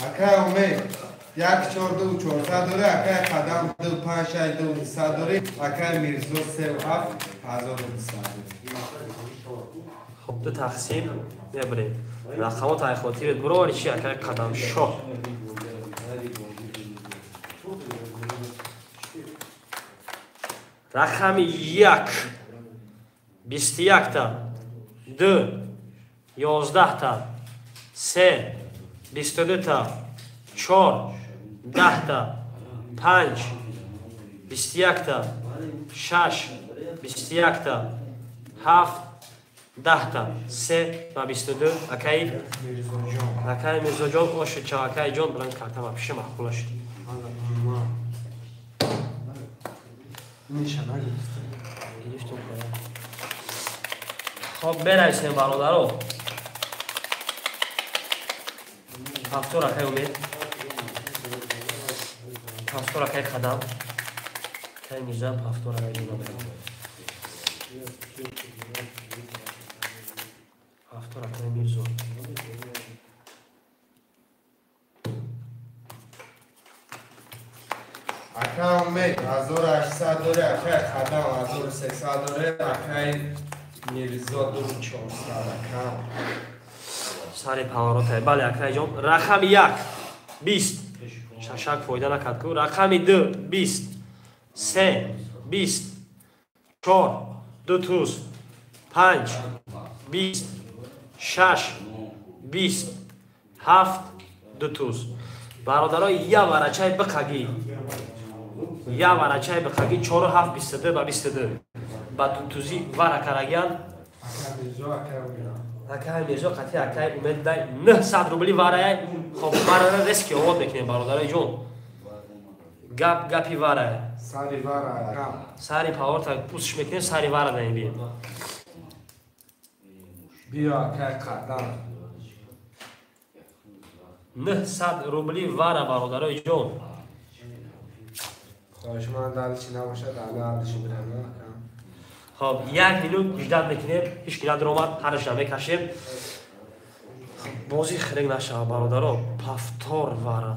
Акай Умед 1 4 2 400 дорӣ, акай Қадам 2 5 6 2 200 дорӣ, акай Мирзо 3 7 1200 дорӣ. Хоб ду тақсим мебарем. Рақамҳо тай хотират буровари чи акай Қадамшоҳ. Рақами 1 21 та, 2 11 та, 3 22 та, 4 10 та, 5 21 та, 6 21 та, 7 10 та, 3 ва 22. Акай Акай Мирзоҷон оши ча акай ҷон билан карта ва пиши маъқул шуд. Гирифтум. Хоб менависем бародаро. Пафтор акай Умед. Пафтор акай Қадам. Акай Мирза пафтор акай Ҷон. Пафтор акай Мирзо. Акай Умед 1800 дорӣ, акай Қадам 1300 дорӣ, акай Мирзо 2400 ака. Сари паворотай. Бале акай ҷон. Рақами 1 20. Шашак фоида накард ку. Рақами 2 20. 3 20. 4 2 туз. 5 20. 6 20. 7 2 туз. Бародаро я варачай биқагӣ. Я варачай биқагӣ 4 7 22 ба 22. Ба дутузӣ вара карагиян. Акай Мирзо қатъи акай Умед дай 900 рубли варая. Хоб варара рески овод мекунем бародарои ҷон. Гап гапи варая. Сари вара. Сари паворта пусш мекунем сари вара даем бием. Биё акай Қадам. 900 рубли вара бародарои ҷон. Хоҳишманд далчи набошад, али алиши бирам ака. Хоб, як минут ждат мекунем, ҳеч ки надромад, ҳараш намекашем. Бозӣ хирек нашава бародаро, пафтор вара.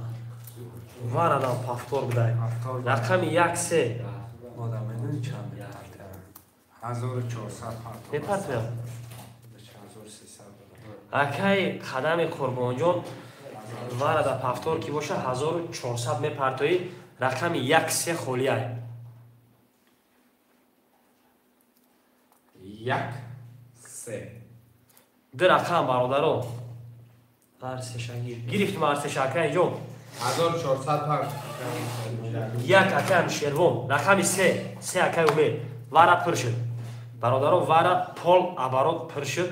Вара нам пафтор будай. Рақами 1 3. Одам медони чанд мепартояд? 1400 партояд. Мепартояд? 1300. Акай Қадами Қурбонҷон вара да пафтор ки боша 1400 мепартоӣ, рақами 1 3 холияй. 1 3. Ду рақам бародаро. Ҳар сеша гирифтим ҳар сеша акай ҷон. 1400 парт. 1 акай Анушервон, рақами 3, 3 акай Умед. Вара пур шуд. Бародаро вара пол оборот пур шуд.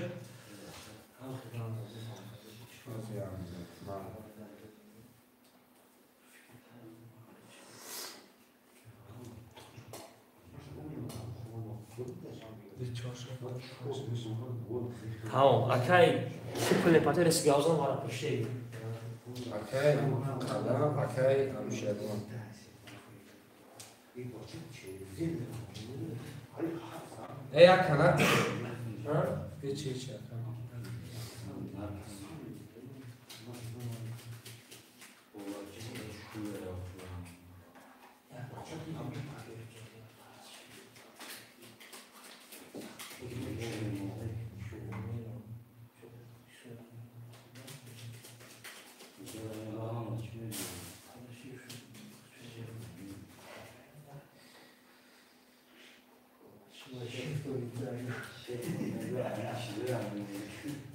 Тамом, акай ки пул мепартои реси гавзон вара пуршед. Акай Қадам, акай Анушервон. Эй ака на? Ҳеч ҳеч ака.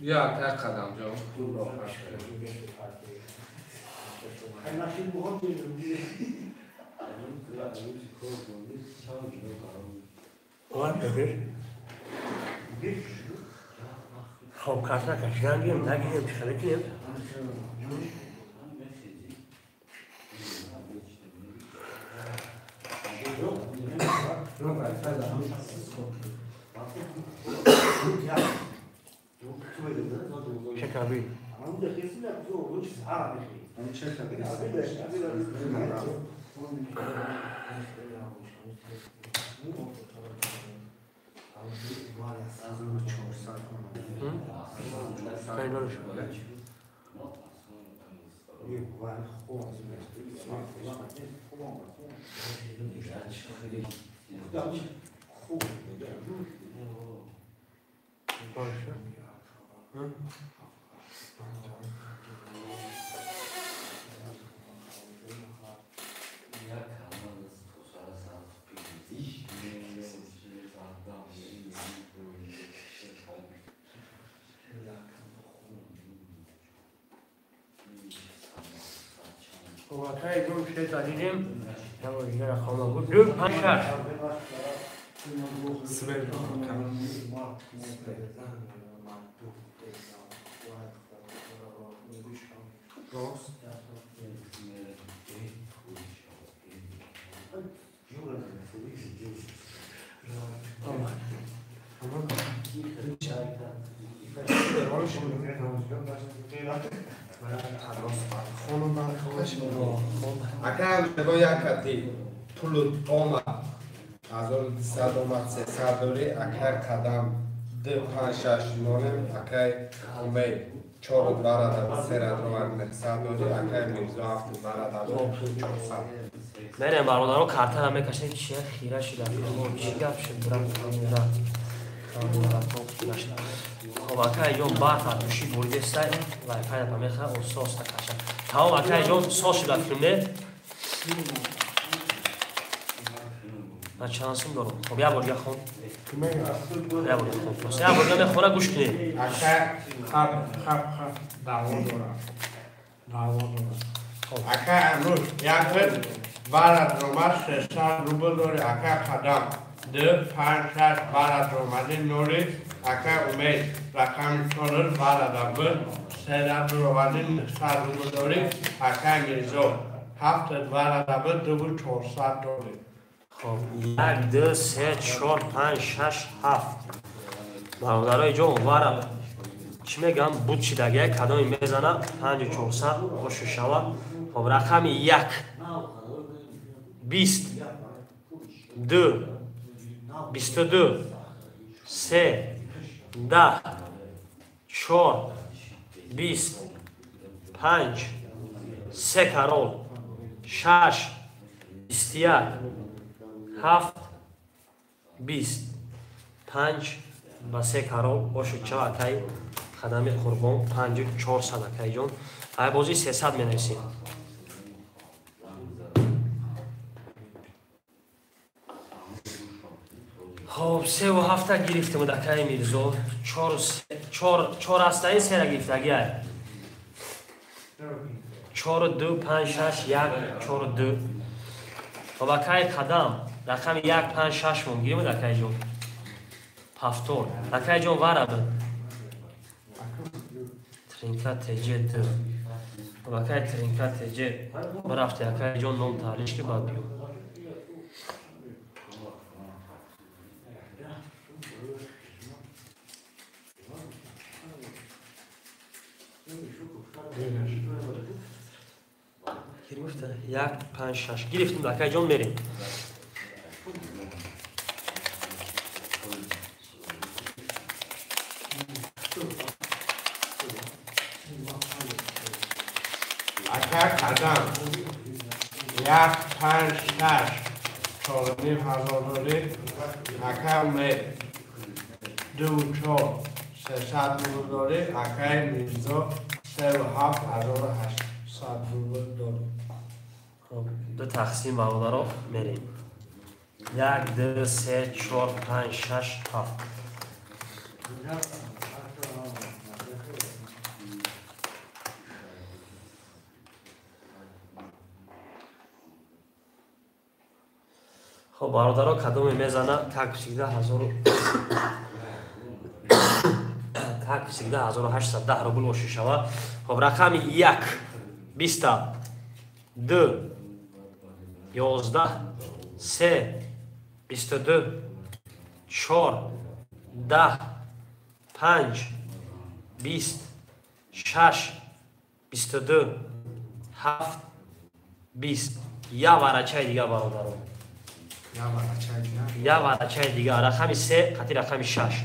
بیا تا قدم جان. خب کارتا کشیدن گیریم نگیریم چخلی کنیم. Çek abi. وقتی گم شد دیدیم دیگر خانم بود 2 5 6 اکرم نگاه یک کتی پول آمد 1200 آمد 300 داری اکر قدم 2 5 6 مانم اکر امید 4 2 عدد 3 عدد 900 داری اکر میرزا 7 2 عدد 400. мерем бародаро картара мекашем чия хира шуда чӣ гап шуд хоб акай ҷон барф атуши буридестай вайфай памеха ососта каша тамом акай ҷон соз шуда филме ман чанд сум дорам хоб як бор дига хон як бор хон як бор дига мехона гӯш кунед акай хаб хаб хаб даъво дорам даъво дорам акай амруз як барад ромад 600 рубл дори акай қадам 2 5 6 барад ромади нори акай умед рақами 4 барада б 300 ромади 900 рубл дори акай мирзо 7 барада б 2400 дори. хоб 1 2 3 4 5 6 7 бародарои ҷон вара чӣ мегӯям буд шидагия кадоме мезана 5400 ошу шава. хоб рақами 1 20 2 22 3 10 4 20 5 3 карол 6 21 7 20 5 ба 3 карол ошуд чава акай қадами қурбон 5400 акай ҷон ай бозӣ 300 менависем. хоб 3 ва 7 гирифтем акай мирзо 4 ҳастаи 3 гирифтагиай 4 2 5 6 1 4 2. хоб акай қадам рақами 1 5 6 мон гирем акай ҷон ҳафтор акай ҷон вара б тринка тж 2. хоб акай тринка тж бирафти акай ҷон ном таҳлиш ки баъд биё. гирифта 1 5 6 гирифтем акай ҷон мерем. акай қадам 1 5 6 4500 дори акай умед 2 4 300 рубл дорӣ. Акай Мирзо 3 7 1800 рубл дорӣ. Ду тақсим бародаро мерем. 1 2 3 4 5 6 7. Хоб бародаро кадоме мезана как всегда 1810 рубл ошишава. Хоб рақами 1 20 2 11 3 22 4 10 5 20 6 22 7 20. Я варачаи дига бародаро. Я варачаи дига. Рақами 3 қати рақами 6.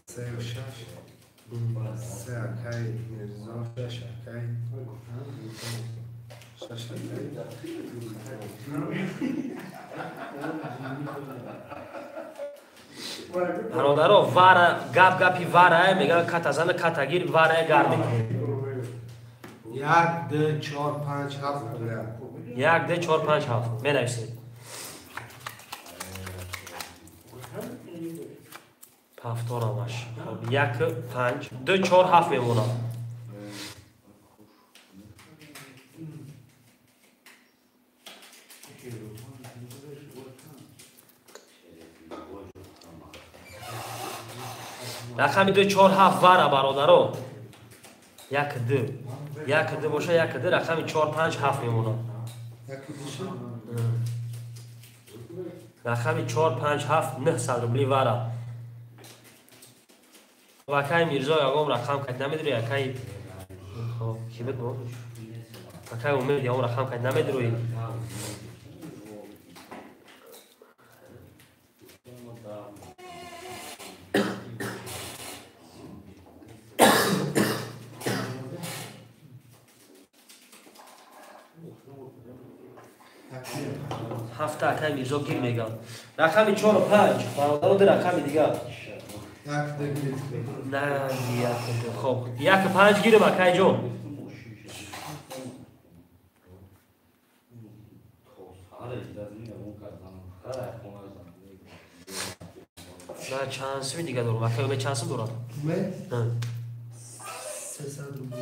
3 6. 3 акай Мирзо 6 акай 6 акай. Бародаро вара гап гапи варае мегӯяд ката зана ката гир варае гар мекунем. 1 2 4 5 7 1 2 4 5 7 менависед. Ҳафторамаш. Хоб 1 5 2 4 7 мемонад. Рақами 2 4 7 вара бародаро. 1 2 1 2 боша 1 2 рақами 4 5 7 мемонад. Рақами 4 5 7 900 рубли вара. Акай Мирзо ягон рақам кайд намедурӣ акай. Хоб ки буд бо? Акай Умед ягон рақам кайд намедурӣ. Ҳафта акай Мирзо гир мегам. Рақами 4 5 бародаро ду рақами дигар. 1 2 гир. На 1 2. Хоб 1 5 гирм акай ҷон. На чанд суми дига дорам? Акай Умед чанд сум дорад? Умед? 300 рубл.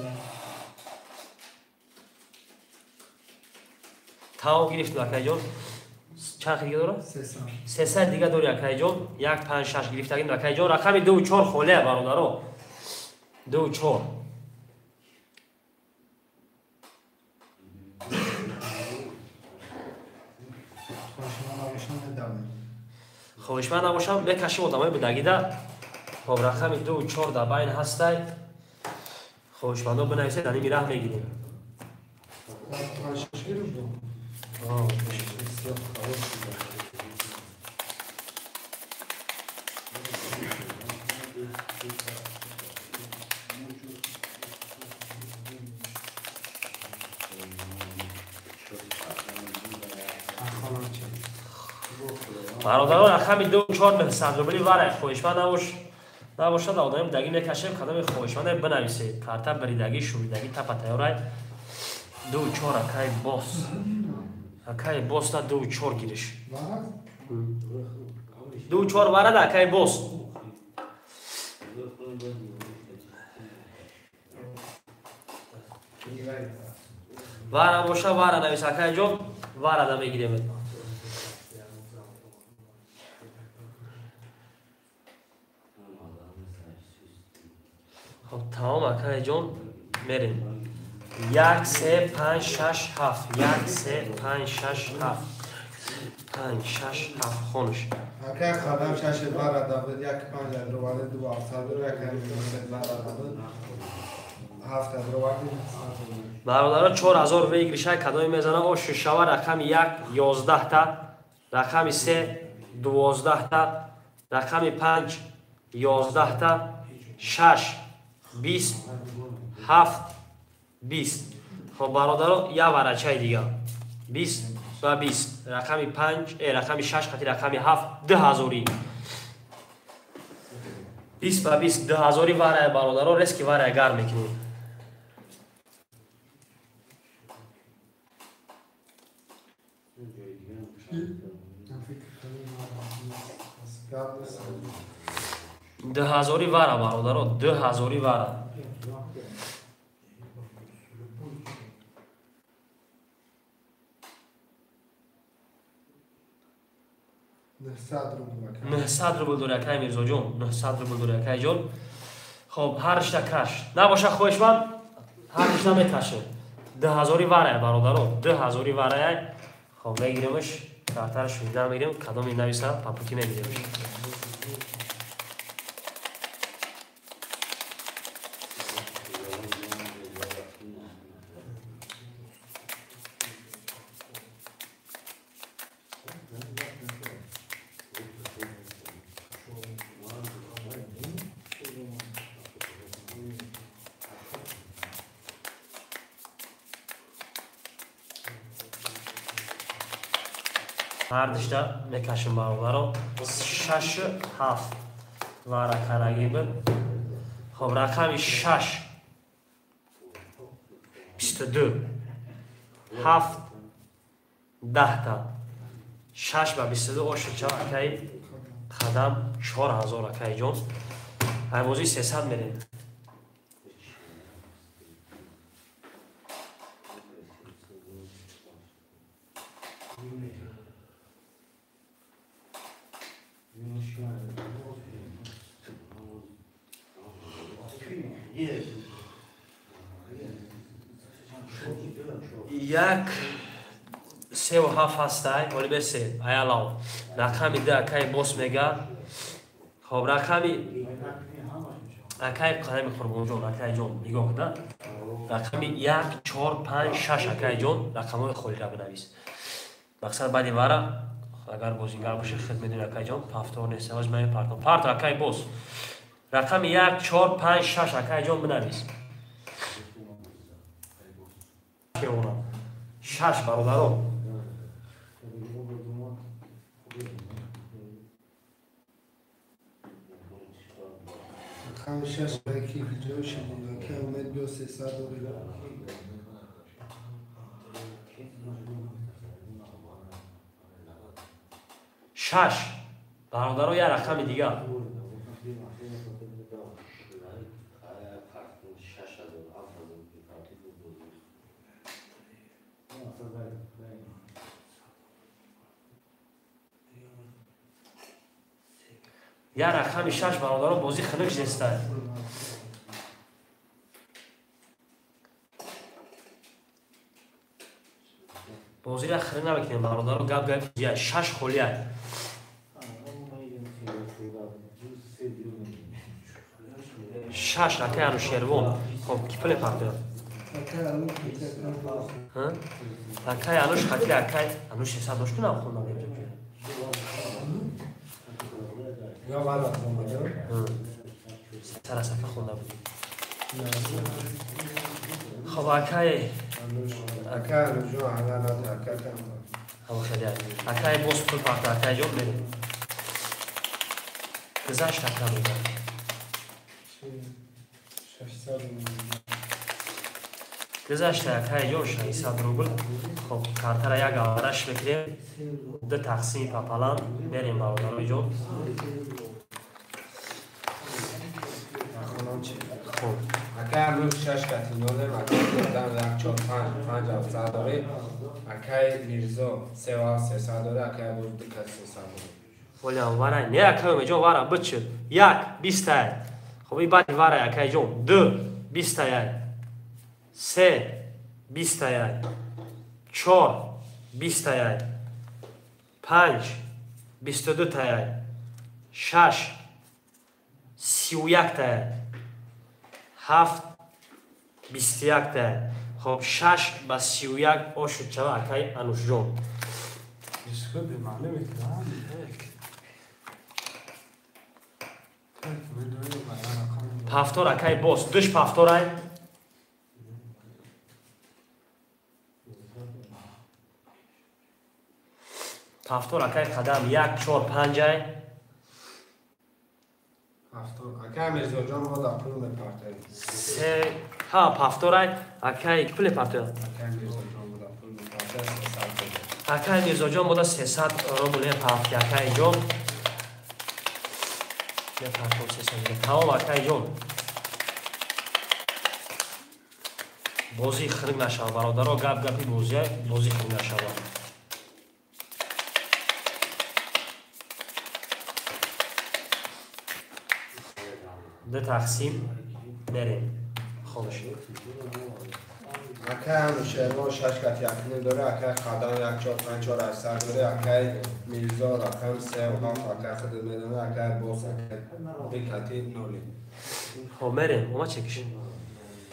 Тамом гирифтем акай ҷон. Чанд дига дорад? 300. 300 дига дори акай ҷон. 1 5 6 гирифтагим акай ҷон. Рақами 2 4 холия бародаро. 2 4. Хоҳишманд набошам мекашим одамои будагида. Хоб рақами 2 4 дар байн ҳастай. Хоҳишмандо бинависед, дар ними раҳ мегирем. Бародарон рақами 2 4 900 рубли варай хоҳишманд набошад одамои будагӣ мекашем. Кадоми хоҳишманде бинависед. Карта баридагӣ шӯридагӣ тапа тайёрай. 2 4 акай бос. Акай бос на 2 4 гириш. 2 4 варада акай бос. Вара боша вара навис акай ҷон, варада мегирем. Хоб тамом акай ҷон мерем. 1 3 5 6 7 1 3 5 6 7 5 6 7 хонш. Акай қадам 6 варада буд, 1 5 дровард 2 7 1 варада буд. 7 дровард. Бародаро 4000 выигрышай кадоми мезана о шишава рақами 1 11 та, рақами 3 12 та, рақами 5 11 та, 6 20 7 20. Хоб бародаро я варачаи дига 20 ва 20 рақами 5 рақами 6 қати рақами 7 2000. 20 ба 20 2000 варая бародаро рески варая гар мекунем. 2000 вара бародаро 2000 вара. 900 рубл дори акай Мирзоҷон, 900 рубл дори акай ҷон. Хоб, ҳаршта каш. Набоша хоҳишманд, ҳаршта мекашем. 2000 варая бародаро, 2000 варая. Хоб, мегиремш, картараш шунида мегирем, кадоми нависа, папуки мегиремш. Ҳардишта мекашем бародаро. 6 7 вара караги буд. Хоб, рақами 6 22 7 10 та 6 ба 22 ошуд чава акай қадам 4000 акай ҷон. Айвози 300 мерем. Як 3 ва 7 ҳастай, оли бе 3, аялав. Рақами 2 акай бос мега. Хоб, рақами акай қадами Қурбонҷон, акай ҷон, нигоҳ куда. Рақами 1, 4, 5, 6 акай ҷон, рақамҳои холиро бинавис. Мақсад баъди вара, агар бозингар бошӣ, хид медонӣ акай ҷон, пафтор нест, ҳоз ман партом. Парто акай бос. Рақами 1, 4, 5, 6 акай ҷон бинавис. 6 бародаро. Рақами 6 ки ҷо шимонда, ки умед биё 300 дори. 6 бародаро, як рақами дигар. 1 рақами 6 бародаро, бозӣ хунук зестай. Бозиро хирӣ намекунем бародаро, гап гап 6 холия. 6 акай Анушервон. Хоб, ки пуле партояд? Акай Ануш хати акай Ануш 600 дошт кунам хонда мебиҷа. Я вара хонда. Сарасака хонда буд. Хоб, акай акай Анушҷон ҳана над акай кам. Ҳаво хеле. Акай боз пул парта, акай ҷон мерем. Гузашт ака мегӯяд. 600 Гузашта акай ҷон 600 рубл. Хоб, картара як авараш мекунем. 2 тақсими папалам мерем бародарои ҷон. Хоб, акай Ануш 6 кати нолем, акай Қурбон 1 4 5 5 700 дори, акай Мирзо 3 7 300 дори, акай Абуз 2 кати 300 дори. Оля вара, не акай Умедҷон вара бичи. 1 20 Хоб, ин баъди вара акай ҷон. 2 21 3 21 4 21 5 22 таяй 6 31 таяй 7 21 таяй. Хоб, 6 ба 31 ошуд чава акай Анушҷон. Пафтор акай бос, душ пафторай. Пафтор акай қадам 1 4 5 ай. Акай Мирзоҷон мо дар пул мепартоем. Се ҳа пафторай, акай пул мепартояд. Акай Мирзоҷон мо дар пул мепартояд 300 рубл. Акай Мирзоҷон мо дар 300 рубл мепартояд, акай ҷон. Мепартоем 300 рубл. Тамом акай ҷон. Бозӣ хирг нашавад бародаро, гап гапи бозия, бозӣ хирг нашавад. Ду тақсим мерем. Хомӯш. Акай Анушервон 6 кат 1.5 дора, акай Қадам 1 4 5 4 800 дора, акай Мирзо рақам 3 7 акай худат медона, акай Бос акай 2 кати 0. Хоб мерем, ома чекиш.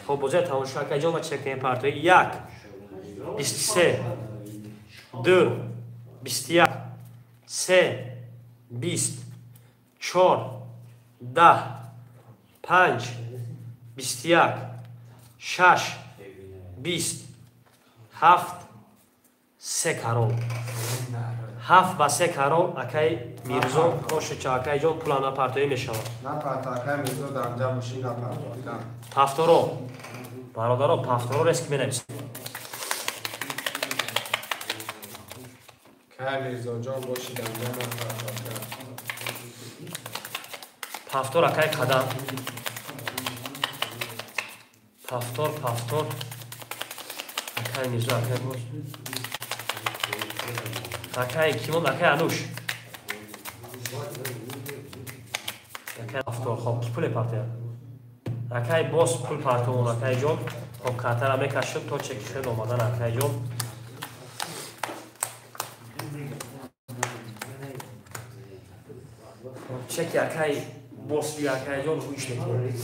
Хоб бозия тамом шуд, акай ҷон, ма чек кунем партои 1 23 2 21 3 20 4 10 5 21 6 20 7 3 карол. 7 ба 3 карол акай Мирзо бошеча акай ҷон пулам напартоӣ мешавад. Напарто акай Мирзо дар ҷа бошӣ напарто. Пафторо. Бародаро пафторо реск менависем. Акай Мирзоҷон бошӣ дар ҷа напарто. Пафтор акай қадам. Пафтор, пафтор. Акай Мирзо, акай боз. Акай кимон, акай Ануш. Акай пафтор, хоб, ки пуле партия? Акай боз пул партовон, акай ҷон. Хоб, картара мекашид, то чеки хел омадан, акай ҷон. Чеки акай боз бия, акай ҷон, ҳуиш мекунем.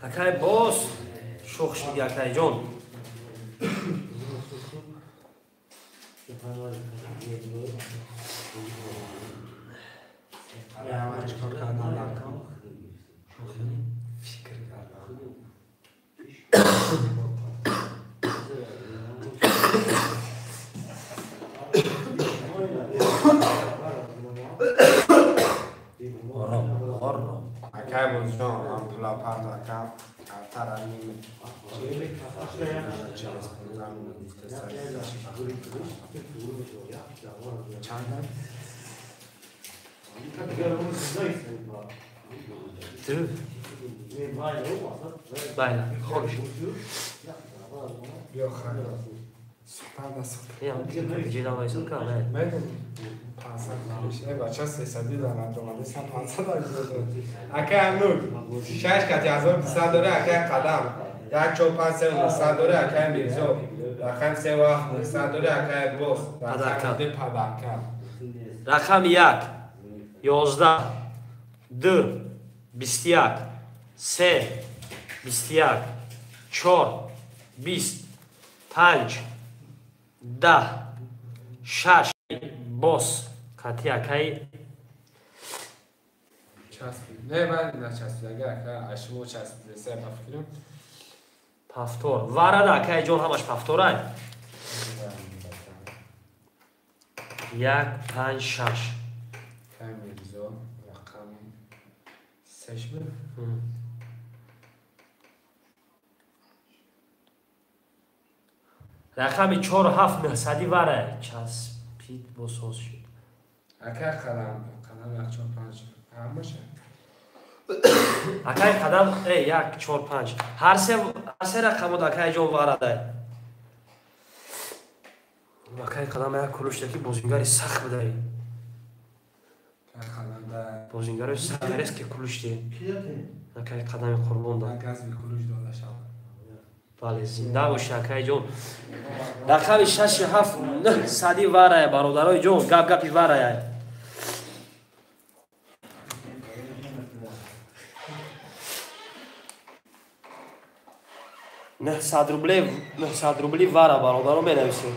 Акай боз шӯх шуди акай ҷон. Акай бозҷон, ман пула парт акам, картара ним. Чанд? Ду. Байла, хомӯш. Биё хай. Сухтан да сухтан. Ҷидам вайсод кам, не? Медонӣ? 500 э бача 300 дар наҷомадисам 500 дар. Акай Анук 6 кати 1200 дора, акай Қадам 1 4 5 3 900 дора, акай Мирзо рақам 3 7 900 дора, акай Бос рақам 2 падарка. Рақами 1 11 2 21 3 21 4 20 5 10 6 бос кати акай часпид. Не, ман начаспид. Агар ака ашмо часпид, се ба фикрам. Пафтор. Варада акай ҷон ҳамаш пафторай. 1 5 6. Акай Мирзо рақами 6 буд. Рақами 4 7 900 вара часпид босоз шуд. Акай қадам, қадам 1 4 5 ҳамаша. Акай қадам 1 4 5. Ҳар се рақамод акай ҷон варадай. Акай қадам як кулуш ки бозингари сахт будай. Бозингари сахт резки кулушти. Акай қадами қурбон да. Газби кулуш дода шавад. Бале, зинда боши акай ҷон. Рақами 6 7 9 сади варая бародарои ҷон, гап гапи варая. 900 рубле, 900 рубли вара бародаро менависем.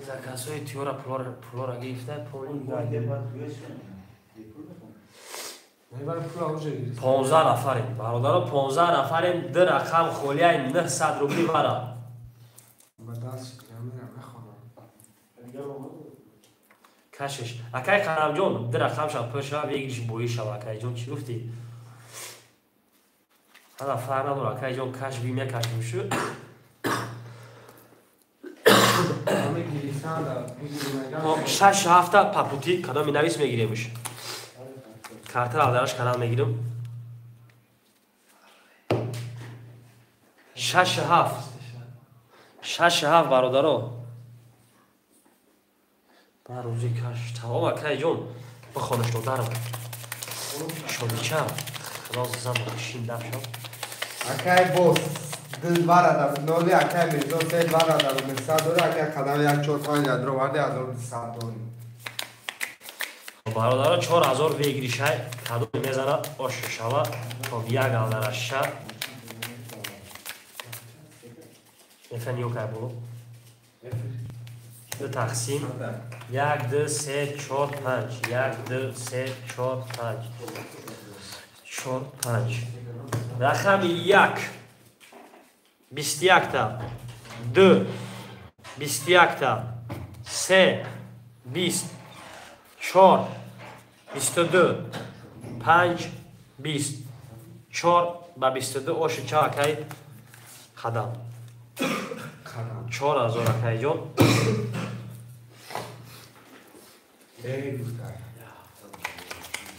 Заказҳои тиёра пулора гирифта, 15 нафарем бародаро, 15 нафарем, ду рақам холияи 900 рубли вара. Кашиш акай Қарамҷон, ду рақамшам пур шава, выигрыш боӣ шава. Акайҷон, чӣ гуфтӣ? Ҳала фарқ надора акайҷон, каш ви мекашим шу. 6 ҳафта папути кадоми навис мегиремш. Картара алдараш канал мегирам. 6 7 6 7 бародаро. Ба рӯзи каш тамом акайҷон, бихонаш додарам. Шодича худо зан шин дафшо. Акай бос ду вара да ноли акай Мирзо се вара да 900 дори, акай қадам 1 4 5 ядро варди 1200 дори. Бародаро 4000 выигрышай, кадоми мезанад ош шава, хоб як алдараша. Мефан ёкай боло. Ду тақсим 1 2 3 4 5 1 2 3 4 5 4 5 рақами 1 21 та 2 21 та 3 20 4 22 5 20 4 ба 22 оши ча акай қадам 4000 акайҷон.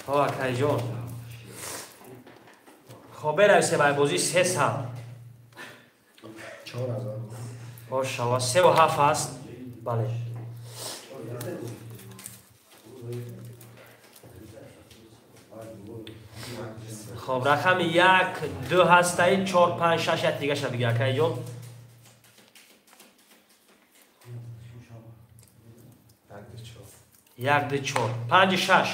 Хоб акайҷон, хоб бенависем ай бозӣ 300 4000 ошава 3 ва 7 аст. Бале, хоб рақами 1 2 ҳастаи 4 5 6 як дигаша бига акайҷон. 1 2 4 5 6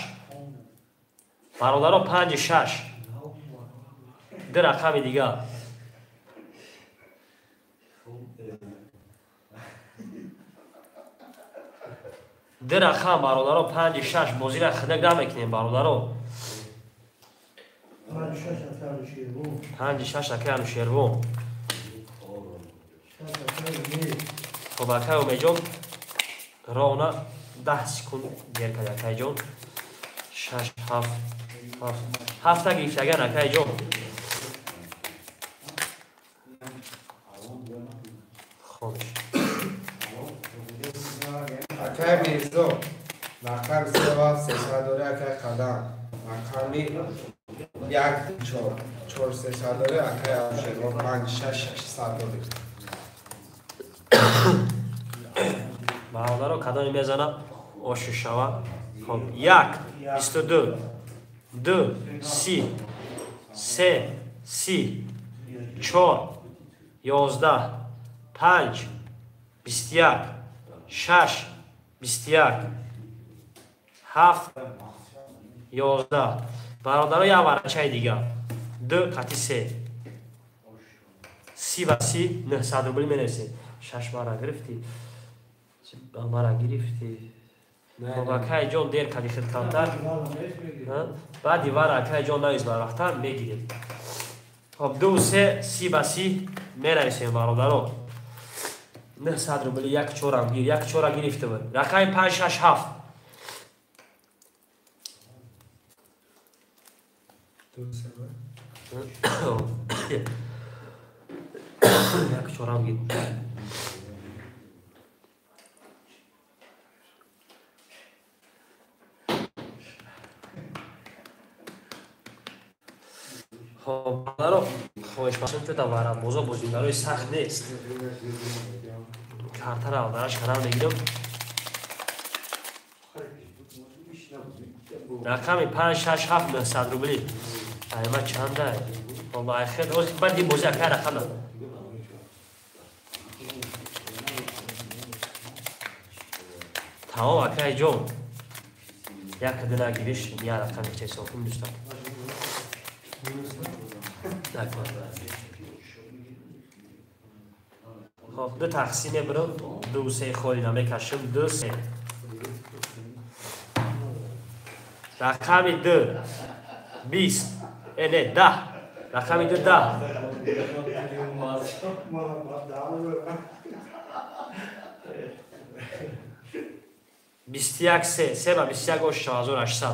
бародаро, 5 6 ду рақами дига. Ду рақам бародаро, 5 6 бозира хидак намекунем бародаро. 5 6 акай Анушервон. Хоб акай Умедҷон ровно 10 секунд дер кард акайҷон. 6 7 7 ҳафта гирифтаган акайҷон. Хонш акай Мирзо рақам 3 7 300 дори, акай Қадам рақами 1 4 4 300 дори, акай Анушервон 5 6 600 дори. Бародаро кадоми мезанад оши шава. Хоб 1 22 2 30 3 30 4 11 5 21 6 21 7 11 бародаро як варачаи дига 2 қати 3 30 ва 30 900 рубли менависед. 6 бара гирифтӣ, мара гирифтӣ. Хоб акайҷон дер кади хел камтар, баъди вара акайҷон навис барвақттар мегирем. Хоб 2 3 30 ба 30 менависем бародаро. 900 рубли 1 4 гир, 1 4 гирифта буд. Рақами 5 6 7 2 3 1 4 гир. Хоб бародаро, Хоҳишмандам ки дар варақбозо бозингарои сахт нест. Картаро алдараш карам мегирам. Рақами 5 6 7 900 рубли. Айма чанда? Валлоҳ хел оз баъди бозӣ акай рақам дад. Тамом акай ҷон. Як дина гириш, я рақами чесо кун дӯстон. Хоб, ду тақсим мебарам, 2 3 холи намекашам, 2 3. Рақами 2 20, не 10. Рақами 2 10. 21 3, 3 ба 21 ош 1800.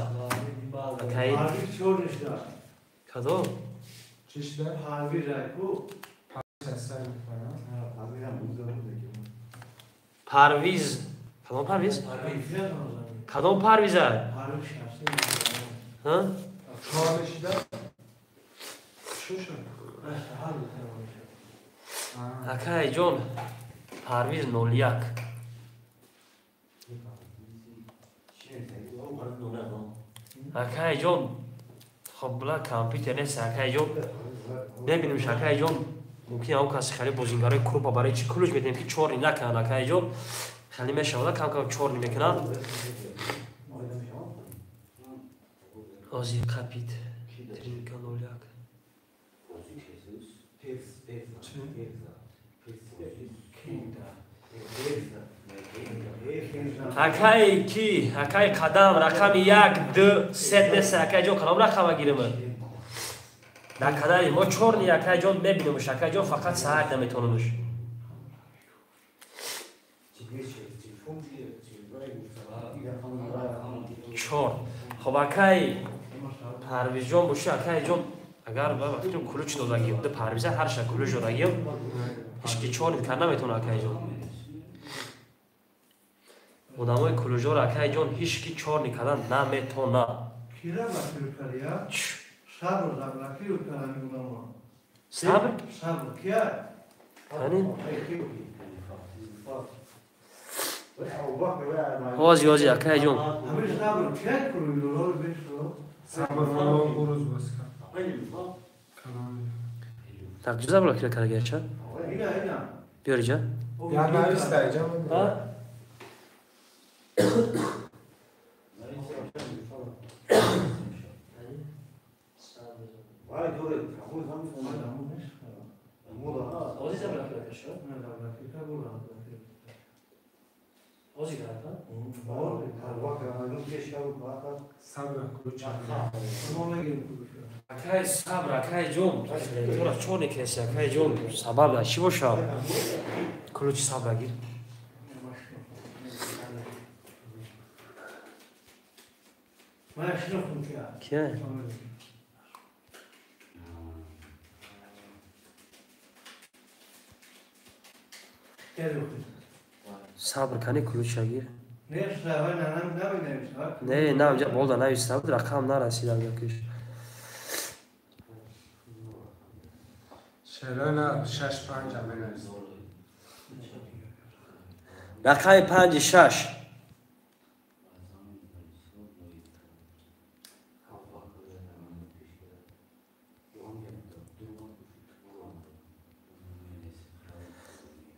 Акай. Кадом? Парвиз. Кадом Парвиз? Кадом Парвиза? Ҳа? Акай ҷон, Парвиз 01. Акай ҷон, хоб бла компютер нест, акай ҷон. Мебинем акай ҷон, мумкин он каси хеле бозингарои крупа барои чӣ кулуш медиҳем ки чорни накунанд акай ҷон. Хеле мешавад, кам-кам чорни мекунанд. Ози қапид. Тринка 01. Акай ки, акай қадам, рақами 1 2 3 нест, акай ҷон, кадом рақама гирем? Дар канали мо чорни акай ҷон мебинемш, акай ҷон фақат саҳар наметонемш. Чор. Хоб акай Парвизҷон боши, акай ҷон, агар ба фикрам кулуч додагием, ду Парвиза ҳар ша кулуч додагием, ҳеч ки чорни кар наметона акай ҷон. Одамои кулуҷоро акай ҷон ҳеч ки чорни кардан наметона. Сабр? Ҳози ҳози акай ҷон. Так, ҷуза була кира карагача? Биёриҷа? Акай сабр, акай ҷон, тура чорни кеси, акай ҷон, сабаб дар чӣ бошад? Кулучи сабра гир. Кия? Сабр кани кулуча гир. Не, на, инҷа болда нависта буд, рақам нарасида якиш. Рақами 5 6.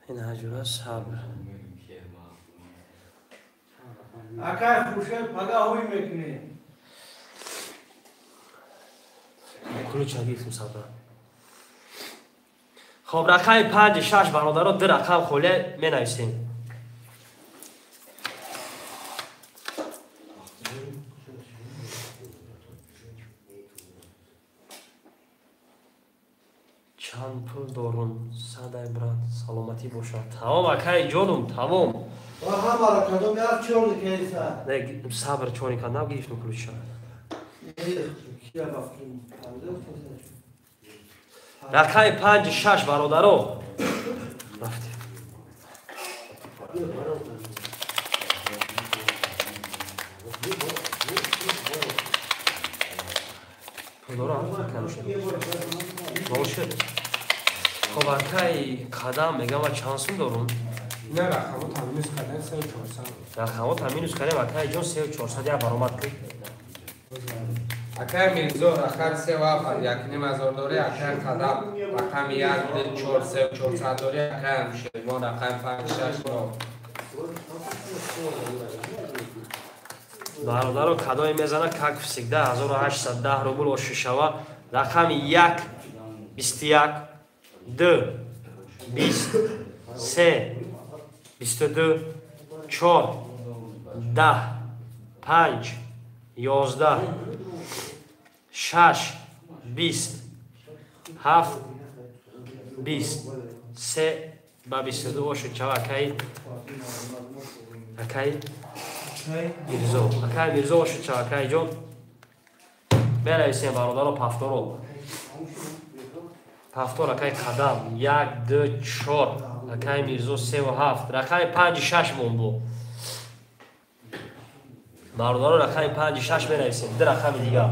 Ин ҳаҷура сабр. Акай хуршед пага ҳуй мекунӣ. Кулуча гирифтем сабра. Хоб рақами 5 6 бародаро ду рақам холия менависем. Чанд пул дорум? Садай брат, саломатӣ бошад. Тамом акай ҷонум, тамом. Не, сабр чорни кардам, гирифтем кулуча. Рақами 5 6 бародаро. Рафтем. Пул дорам, канушед. Бошед. Хоб, акай қадам мегам, ва чанд сум дорум? Не, рақамо та минус кардем 3400. Рақамо та минус кардем, акай ҷон, 3400 я баромад ки. Акай Мирзо рақами 3 ва 1500 дори, акай қадам рақами 1 2 4 3 400 дори, акай Анушервон рақами 5 6 9. Бародаро, кадоме мезана, как всегда 1810 рубл ошишава. Рақами 1 21 2 20 3 22 4 10 5 11 6 20 7 20 3 ба 22 ошишава. Акай акай Мирзо, акай Мирзо ошишава, акай ҷон. Менависем бародаро, пафторо. Пафтор акай қадам 1 2 4, акай Мирзо 3 ва 7, рақами 5 6 монбо. Бародаро, рақами 5 6 менависем, ду рақами дигар.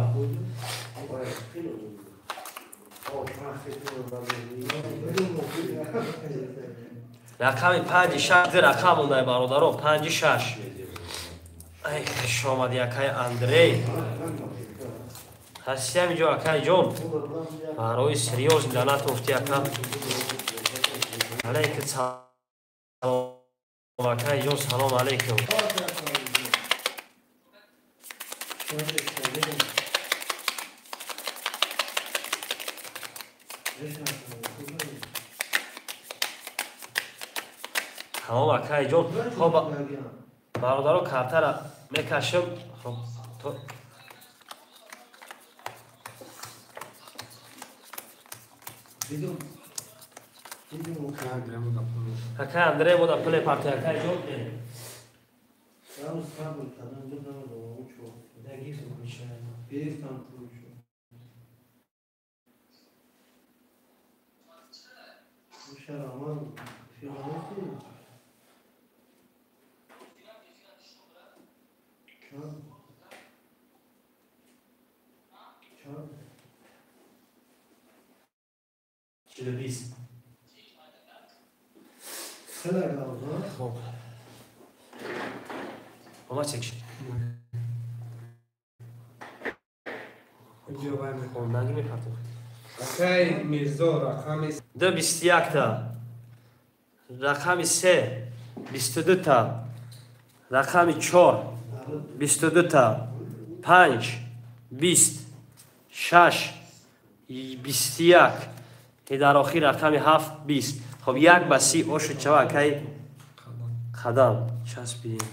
Рақами 5 6, ду рақам мондай бародаро, 5 6. Ай, хуш омадӣ, акай Андрей. Ҳастиам инҷо, акай ҷон. Барои серьёзни донат уфти, ака. Алейкум салом, акай ҷон, салом алейкум. Тамом, акай ҷон. Хоб, бародаро, картара мекашам. Хоб, то акай Андрей мода пуле парти, акай ҷон. Чилу бист. Хоб. Омад чек шид. Хоб, наги мепартем. Акай Мирзо рақами 2 21 та. Рақами 3 22 та. Рақами 4 22 та. 5 20 6 21. Дар охир рақами 7 20. Хоб, 1 ба 30 ошуд чава, акай қадам. Часпидем.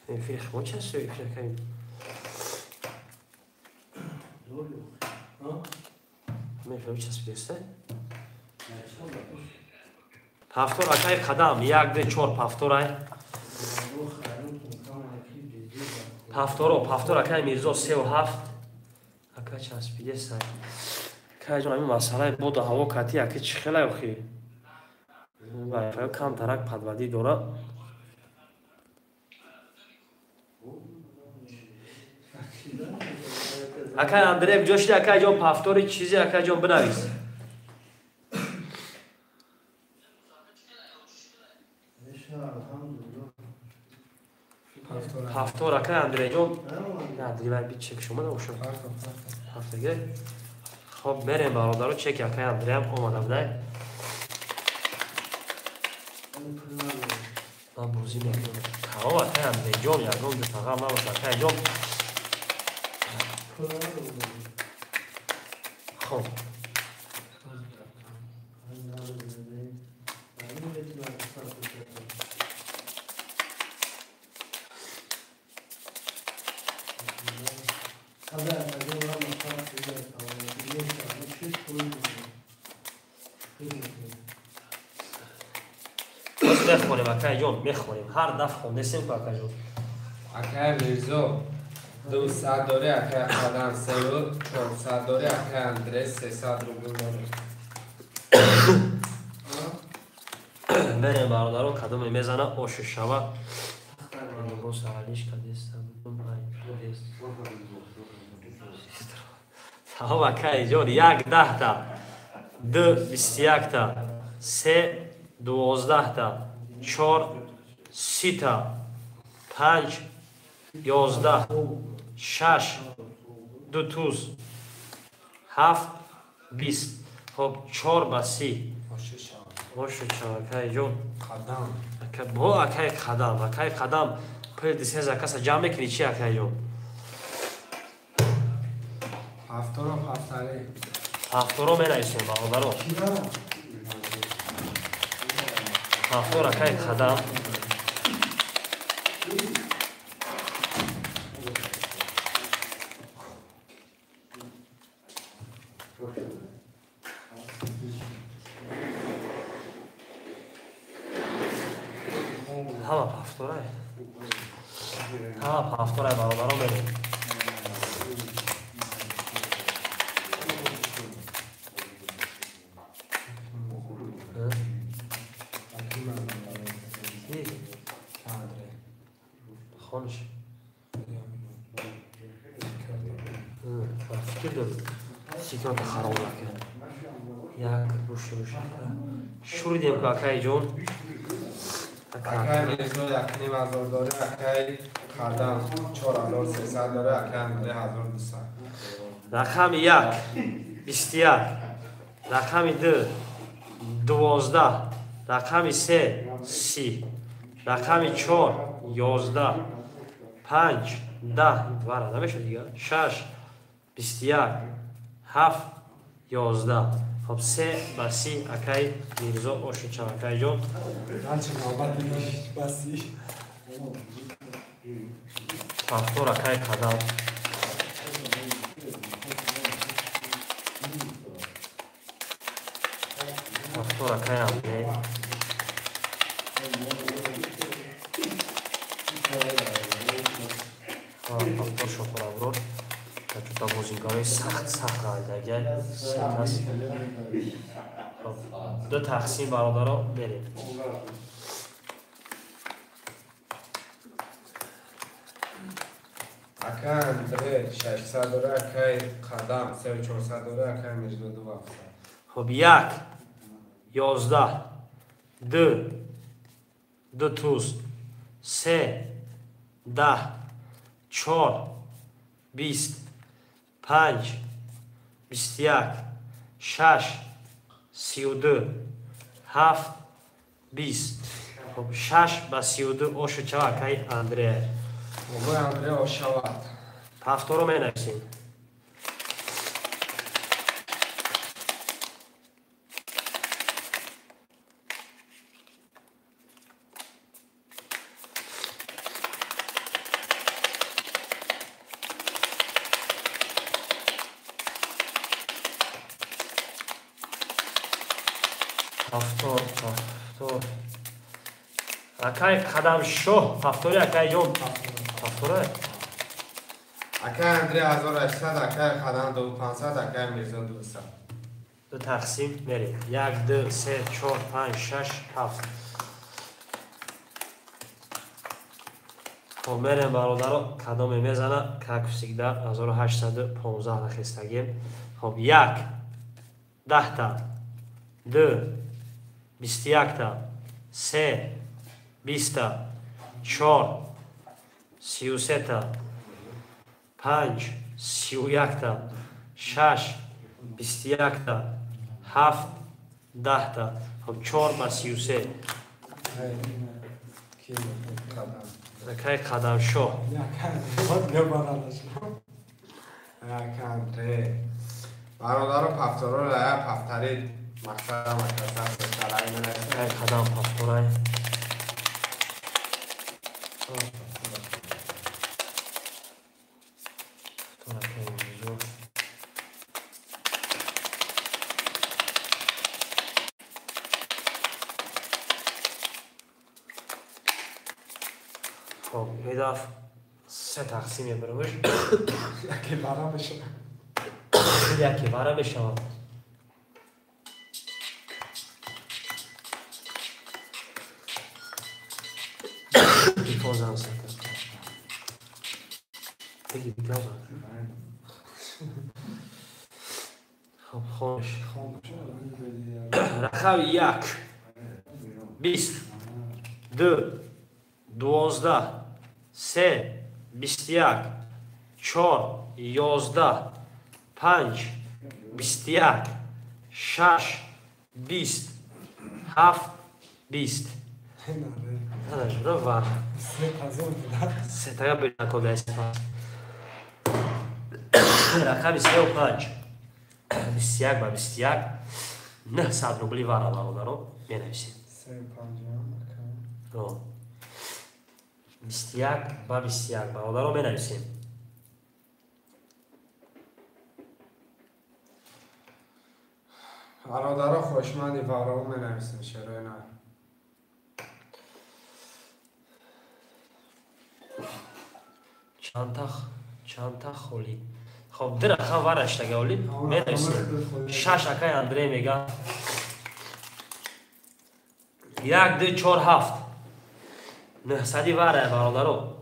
Эфир хмо часпид, эфир акай. Мефир часпидеста? Пафтор акай қадам 1 2 4 пафторай. Пафторо, пафтор акай Мирзо 3 ва 7. Ака часпидеста. Акай ҷон, ҳамин масъалаи боду ҳаво кати аки чӣ хелай охи? Вайфай камтарак падвадӣ дора. Акай Андрей ҷо шиди, акай ҷон, пафтори чизе, акай ҷон, бинавис. Пафтор акай Андрей ҷон. Андрей вай би чек шума набошад. Пафтаге. Хоб, мерем бародаро, чеки акай Андреям омада будай. Ман бозӣ мекунам. Тамом, акай Андрей ҷон, ягон дутағам набошад, акай ҷон. Хоб. Мехонем, акай ҷон, мехонем. Ҳар дафъ хондесем ку, акай ҷон. Акай Мирзо 200 дори, акай Қадам 3 400 дори, акай Андрей 300 рубл дори. Мерем бародарон, кадоме мезана, оши шава. Боз алиш кадеста будум. Салом акай ҷон. 1 10та, 2 21та, 3 12та, 4 30та, 5 11, 6 2 туз, 7 20. Хоб 4 ба 30. Бошу акай ҷон. Қадам. Бо акай қадам, акай қадам. Пули дисеза каса ҷамъ мекунӣ чи акай ҷон? Ҳафторо ҳафтаре. Ҳафторо менависем бародаро. Ҳафтор акай қадам. Ҳама ҳафторай. Ҳама ҳафторай бародаро мерем. Хониш. Фикр дорӣ. Сикрота хароб накард. Як буши буши. Шуридем ку акай ҷон. Акай Мирзо 1500 дорӣ, акай Қадам 4300 дорӣ, акай Андре 1200. Рақами 1 21, рақами 2 12, рақами 3 30, рақами 4 11, 5 10, вара намешад дигар, 6 21, 7 11. Хоб 3 ба 30 акай Мирзо Ошичам акай ҷон. Ҳафтор акай Қадам. Ҳафтор акай Андре. Ҳафтор Шоҳураброр. Чута бозингарои сахт сахт ғалидагиай. Сахт. Ду тақсим бародаро мерем. Акай Андре 600 дорӣ, акай Қадам 3400 дорӣ, акай Мирзо 2700. Хоб 1 11 2 2 туз, 3 10 4 20 5 21 6 32 7 20. Хоб 6 ба 32 ошу чава акай Андре. Оғои Андре ошавад. Ҳафторо менависем. Ҳафтор, ҳафтор. Акай Қадамшоҳ, ҳафтори акай ҷон. Ҳафтора? Акай Андре 1800, акай Қадам 2500, акай Мирзо 200. Ду тақсим мерем. 1 2 3 4 5 6 7. Хоб мерем бародаро, кадоме мезана, как всегда 1815 нахестагем. Хоб 1 10та, 2 21та, 3 20та, 4 33та, 5 31та, 6 21та, 7 10та. Хоб 4 ба 33. Акай Қадамшоҳ. Акай Андре. Бародаро ҳафторо лая ҳафтари мақсадам акаса сарай менависем. Акай Қадам ҳафторай. Хоб, ин дафъ се тақсим мебарамш. Яке бара мешавад. Яке бара мешавад. Бипозам сата. Беги, бипозам. Хоб, хонш. Рақами 1 20 2 12 3 21 4 11 5 21 6 20 7 20. Ва. Сетага бинакода. Рақами 3 5 21 ба 21 900 рубли вара бародаро менависем. 21 ба 21 бародаро менависем. Бародаро хоҳишманди варао менависем шерои на. Чандта холи. Хоб, ду рақам вараштага оли менависем. 6 акай Андрей мега. 1 2 4 7 900 вара бародаро.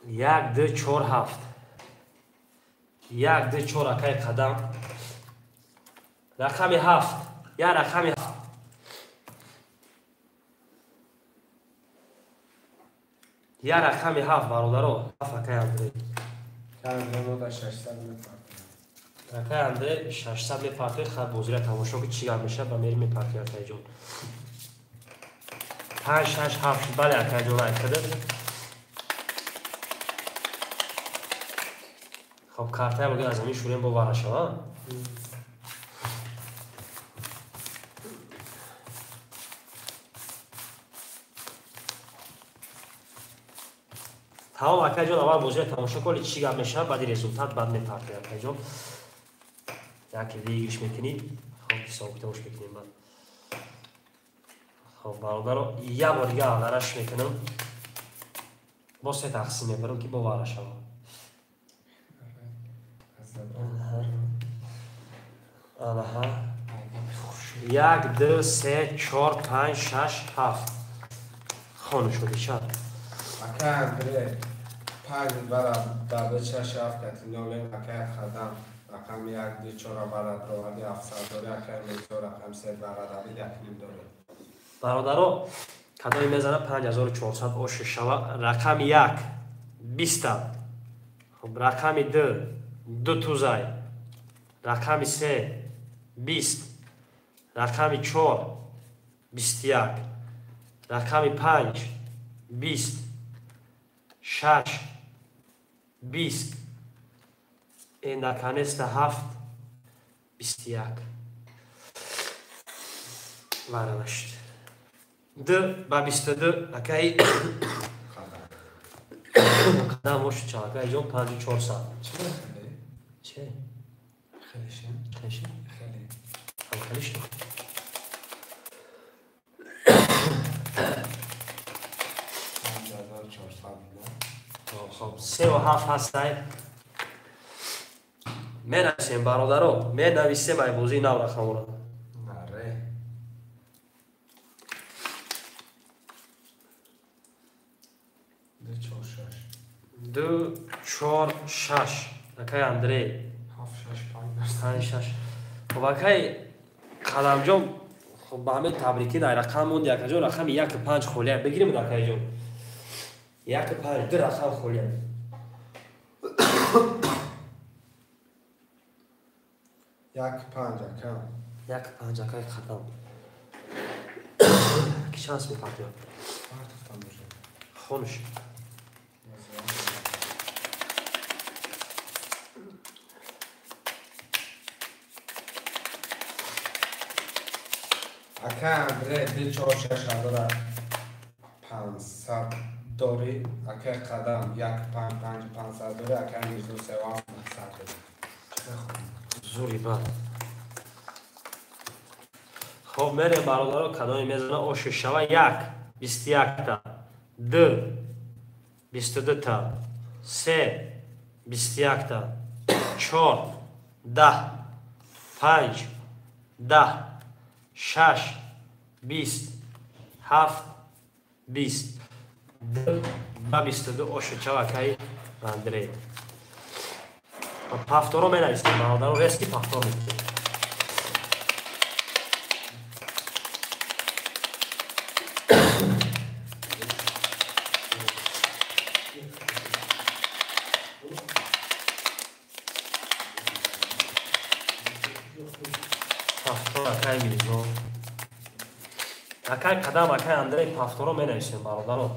1 2 4 7 1 2 4 акай қадам. Рақами 7 я рақами 7 я рақами 7 бародаро. 7 акай Андрей. Акай Андрей 600 мепартои. Хаб бозира тамошо ки чӣ гап мешавад ба мери мепартои акайҷон. 5 6 7 бале акайҷон айкада. Хоб картая бигир аз ҳамин шурем бо вара шава. Тамом акайҷон, аввал бозиро тамошо кун, чӣ гап мешавад, баъди результат баъд мепартои акайҷон. Яке выигрыш мекунӣ, хоб ҳисоб китобш мекунем баъд. Хоб бародаро, як бор дига алараш мекунам. Бо се тақсим мебарам ки бовара шавам. Аҳа. 1 2 3 4 5 6 7. Хонум шуди чанд? Акай Андрей 5 бара дар 6 7 кати 0 акай қадам рақами 1 2 4 бара дроварди 700 дори акай Мирзо рақами 3 бара давид 1.5 дори. Бародаро, кадоми мезана 5400 ош шава. Рақами 1 20. Хоб, рақами 2 2 тузай. Рақами 3 20. Рақами 4 21. Рақами 5 20. 6 20. И наконец-то 7 21. Вара нашид. 2 ба 22 акай қадам ошуд чанд акай ҷон 5400. Че? Хеле. Хеле? Хеле. Ҳам хеле шуд. Хоб, 3 ва 7 ҳастай. Менависем бародаро, менависем ай бозии нав рақамро. Наре. 2 4 6. 2 4 6. Акай Андрей. 7 6 5 5 6. Хоб акай Қаламҷон, хоб ба ҳамин табрикӣ дар рақам монди акаҷон, рақами 1 5 холия бигирем акайҷон. 1 5 2 рақам холия. 1 5 ака. 1 5 акай қадам. Ки шанс мепартояд? Партофтам бошад. Хонуш. Акай Андрей 2 4 6 500 дори, акай қадам 1 5 5 500 дори, акай Мирзо 3 7 дори. Зури бад. Хоб мерем бародаро, кадоми мезана оши шава. 1 21 та, 2 22 та, 3 21 та, 4 10 5 10 6 20 7 20. 2 ба 22 оши шава акай Андрей. Повторо менависем, бародаро, резки повтор мекунем. Повтор акай Мирзо. Акай Қадам, акай Андрей, повторо менависем, бародаро.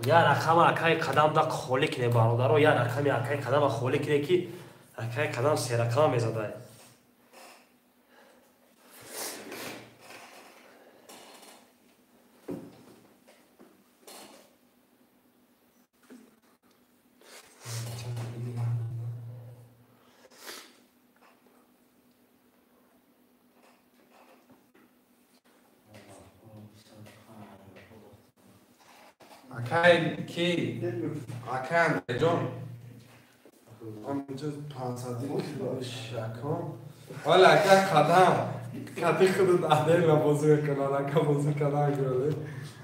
Я рақама акай Қадамда холӣ кине, бародаро, я рақами акай Қадама холӣ кине, ки акай Қадам се рақама мезадай. Акай ки? Акай Андреҷон. Ҳаминҷо пансади шаком. Ҳола акай Қадам. Кати худат аделна бозӣ мекунад, ака бозӣ кардан гирад.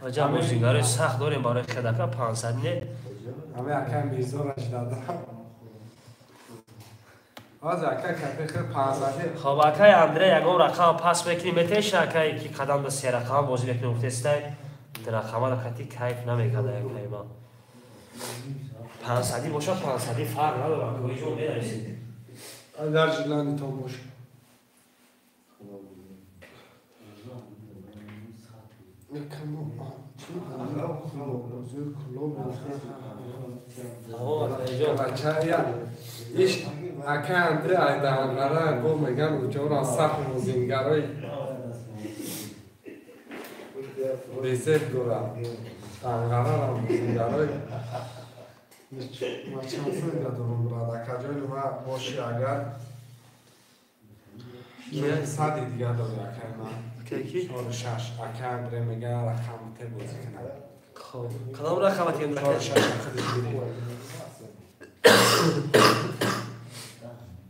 Аҷаб бозигарои сахт дорем барои хед, ака пансад не. Ҳамин акай Мирзо рашидада. Ҳозир акай кати худ пансади. Хоб, акай Андрей, ягон рақам пас мекунӣ, метеша акай ки Қадамда се рақам бозӣ мекунӣ гуфтестай. Рақамада кати кайф намекарда якай ма. Пансади бошад, пансади фарқ надорад, коиҷо менависед. Агар жиланитон бошад. Иш акай Андрей айдаанғара бо меган уҷора сахт мозингарои безеб дорад. Анғарарам мозингарои ма чанд соида дорум, брат, акаҷони ма боши агар сади дигар дори акай ма. Чору шаш. Акай Андрей меган рақам те бозӣ кунам. Хоб, кадом рақама тем? Чору шаш худиш гирифт.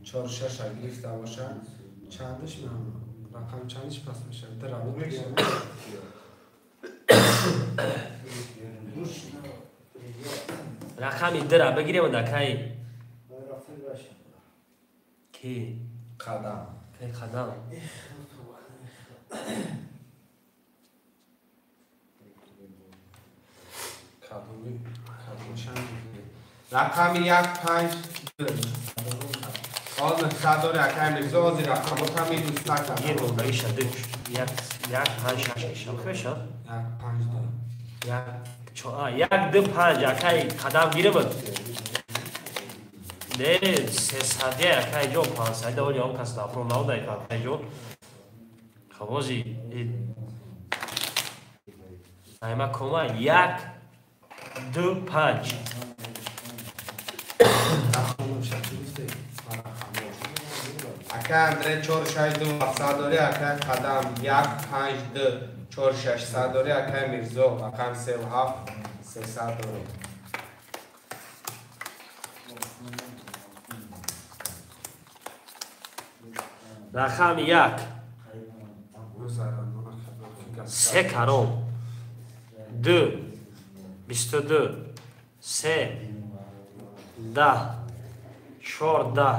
Чору шаша гирифта боша. Чандиш ман рақам чандиш пас мешавад? Дира бигирам. Рақами дира бигирем дакай. Ки? Қадам. Ки Қадам? Кадоми? Кадоми чанд? Рақами як панҷ ду. Ҳол нӯҳсад дори акай Мирзо, ҳозир рақамота минус так. Гир мондаиша ду як як панҷ шаш мешавад. Мешавад? Як панҷ ду. Як чо як ду панҷ акай Қадам гирибад. Не, сесадия акай ҷон, пансада оли он кас дабро набудай акай ҷон. Хоб, ҳози айма кома як ду панҷ. Акай Андрей чор шаш ду ҳафтсад дори, акай Қадам як панҷ ду чор шашсад дори, акай Мирзо рақам севу ҳафт сесад дори. Рақами як се каром ду бисту ду се даҳ чордаҳ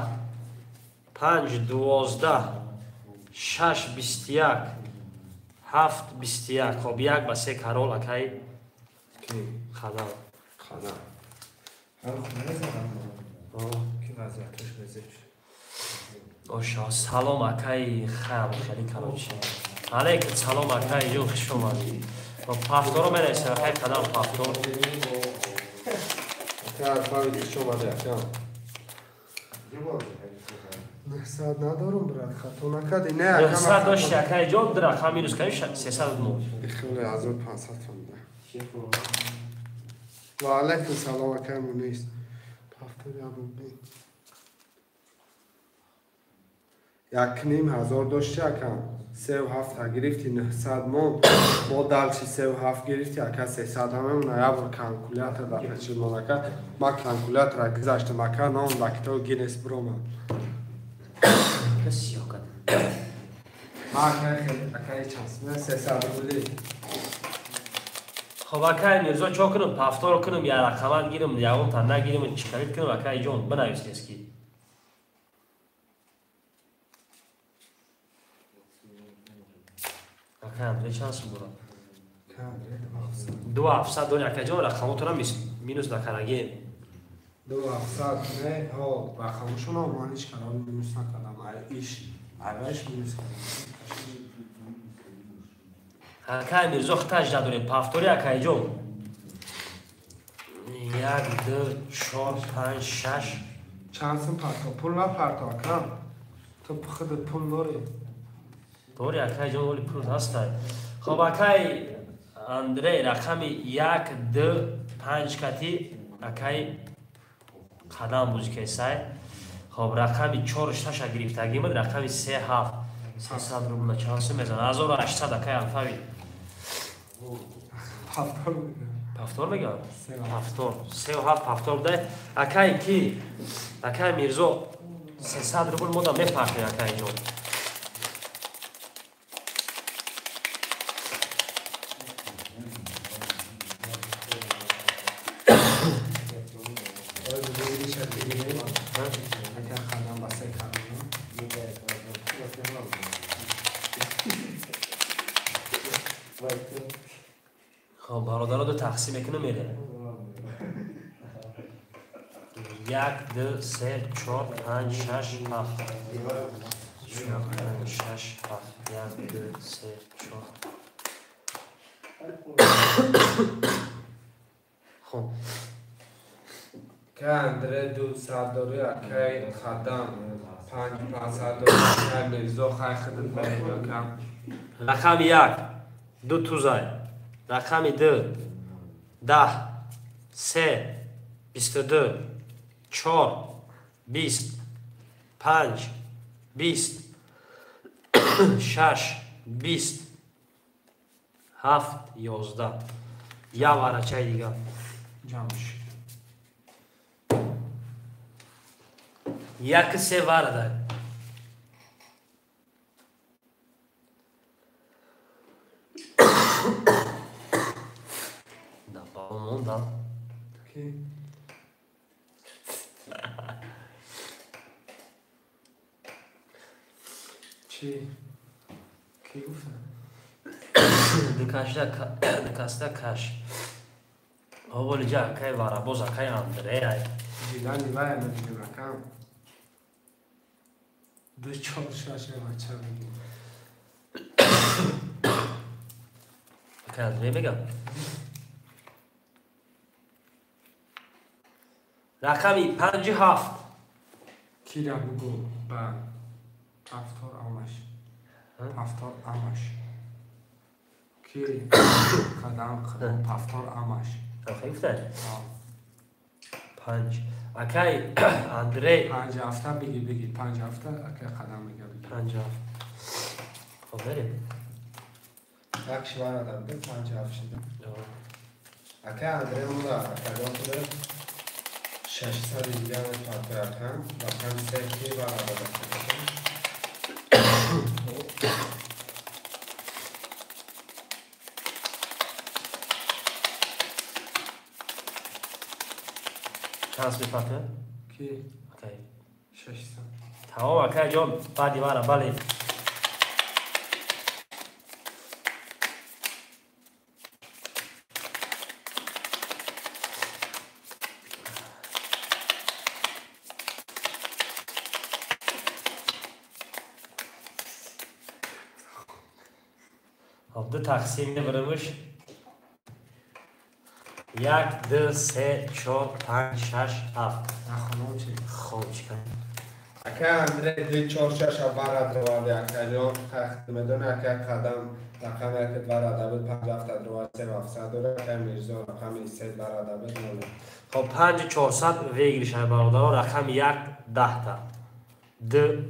панҷ дувоздаҳ шаш бисту як ҳафт бисту як. Хоб, як ба се карол акай Қадам. Қадам. Оша, салом акай хам хеле короче. Алейкум салом акай ҷон, хуш омадӣ. Повторо менависем акай Қадам повтор. Акай Арфави хуш омадӣ ака. Нӯҳсад надорум, брат, хато накардӣ. Не, ака. Нӯҳсад дошти акай ҷон, ду рақам минус кардӣ сесаду нӯ. Хеле ҳазору пансад фонда. Ва алайкум салом акай Мунис. Повтори абубин. Як ним ҳазор дошти акам. Севу ҳафта гирифти, нӯҳсад мон. Бо далчи севу ҳафт гирифти, ака сесад ҳамемона. Як бор калкулятор дар пеши мон ака. Ман калкулятора гузаштам ака, ном ба китоби Гиннес биромад. Сиёҳ кард. Акай чанд 300 рубли. Хоб, акай Мирзо, чо кунам? Пафтор кунам, я рақамат гирам, ягонта нагирам, чӣ харид кунам, акай ҷон, бинависез ки. Акай Андрей чанд сум дорад? 2700 дори, акай ҷон, рақамотро минус накарагем. 2700 не, ҳо, рақамошонро ман ҳеч карам минус накардам. Ай иш, айваш минус кардам. Акай Мирзо, хитаж надорем. Пафтори, акай ҷон. 1, 2, 4, 5, 6. Чанд сум парто? Пул напарто, акам. Ту худат пул дорӣ. Дори, акай ҷон, оли пул ҳастай. Хоб, акай Андрей, рақами 1, 2, 5 кати акай қадам бузикесай. Хоб, рақами 4, 6 гирифтагимад, рақами 3, 7. 300 рубла чанд сум мезанад? 1800, акай алфавит. Пафтор мегӯям. Пафтор мегӯям? Пафтор. 3 7 пафтор дай. Акай ки? Акай Мирзо, 300 рубл мода мепартем, акай ҷон. Акай қадам ба се кардам. Хоб, бародаро, ду тақсим мекунам, мере. 1, 2, 3, 4, 5, 6, 7. 4, 5, 6, 7. 1, 2, 3, 4. Хоб. Акай Андрей 200 дори, акай Қадам 5 500 дори, акай Мирзо, хай худат меҳри, акам. Рақами 1, 2 тузай. Рақами 2, 10, 3, 22, 4, 20, 5, 20, 6, 20, 7, 11. Я варачаи дигар. Ҷамъ шуд. 1 3 варада. Да, мондам. Ки? Чӣ? Ки гуфта? Дикашда каш. Оволи ҷа, акай варабоз, акай Андрей. Ҷидани вая мебинем, акам. 2, 4, 6 бача мегим. Акай Андрей мегам. Рақами 5 7. Кира бугу ба пафтор амаш. Пафтор амаш. Ки қадам пафтор амаш. Хеле гуфтад? Панҷ. Акай Андрей. 5 ҳафта биги, биги. 5 ҳафта акай қадам мега биги. 5 ҳафт. Хоб, берем. Як шивара дабде 5 ҳафт шида. Акай Андрей муда акаҷон худа 600 дига мепартояд, акам. Рақами се ки варада дастакашам. Чанд сум мепартояд? Ки? Акай. 600. Тамом, акай ҷон, баъди вара, бале. Хоб, ду тақсим мебарамш. 1, 2, 3, 4, 5, 6, 7. Нахонам чи? Хоб, чӣ кардем? Акай Андрей 2, 4, 6 вара дроварди, акаҷон, хахт медони, акай Қадам рақами як варада буд, 5 ҳафта дровар, 3 700 дора, акай Мирзо рақами се варада буд, 0. Хоб, 5 400 выигрыш, бародарон, рақами 1 10та. 2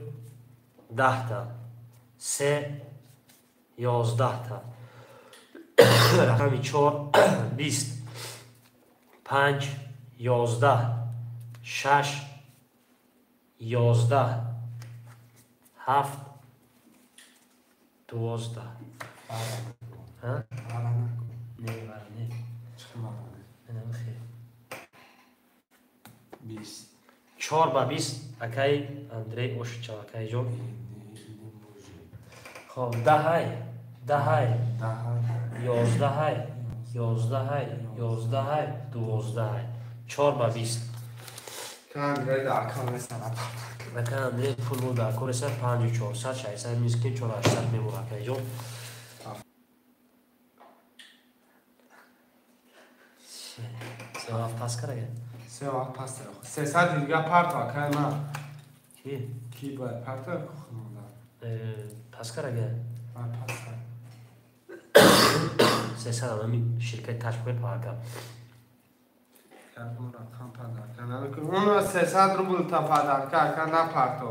10та. 3 11та. Рақами 4 20. 5 11. 6 11. 7 12. Ҳа? Не, вара не. Не. 20. 4 ба 20 акай Андрей Ошичав акай ҷон. Хоб 10 10 11 11 11 12 4 ба 20. Андрей дар кор нест. Ака Андрей пул дар кор нест 5400 600 мискин 4800 мемонад акай ҷон. Се ҳафт пас карага? Се ҳафт пас. 300 дига парто акай ман. Ки? Ки бояд парто кунам? Пас карага? Ман пас. 300 ами ширкати ташбои парка. Рақам подарка намекунам. Уно 300 рубл та подарка ака напарто.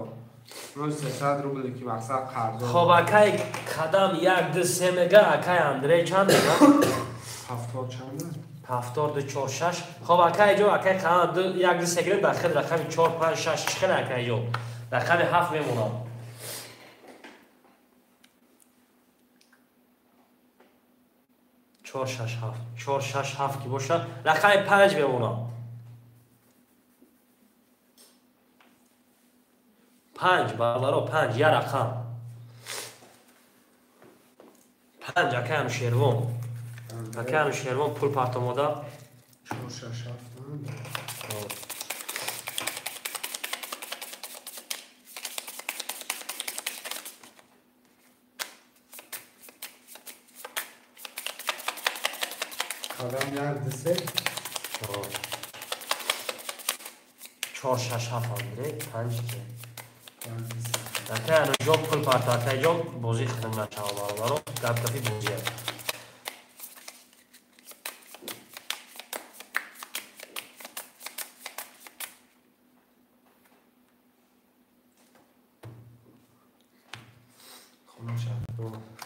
Уно 300 рубли ки мақсад қарзо. Хоб акай қадам 1 2 3 мега акай Андрей чанд мега? 70 чанд? 7 2 4 6. Хоб акай ҷо акай қадам 2 1 2 3 гирем дар хел рақами 4 5 6 чӣ хел акай ҷо? Рақами 7 мемонад. 4 6 7 4 6 7 ки бошад рақами 5 мемонад. 5 бародаро 5 я рақам 5 акай Анушервон. Акай Анушервон пул партомода 4 6 7. Қадам 1 2 3. 4 6 7 Андрей 5 ки. Акай Анушҷон пул парто акай ҷон бозӣ хидм нашава бародаро гап гапи бозия.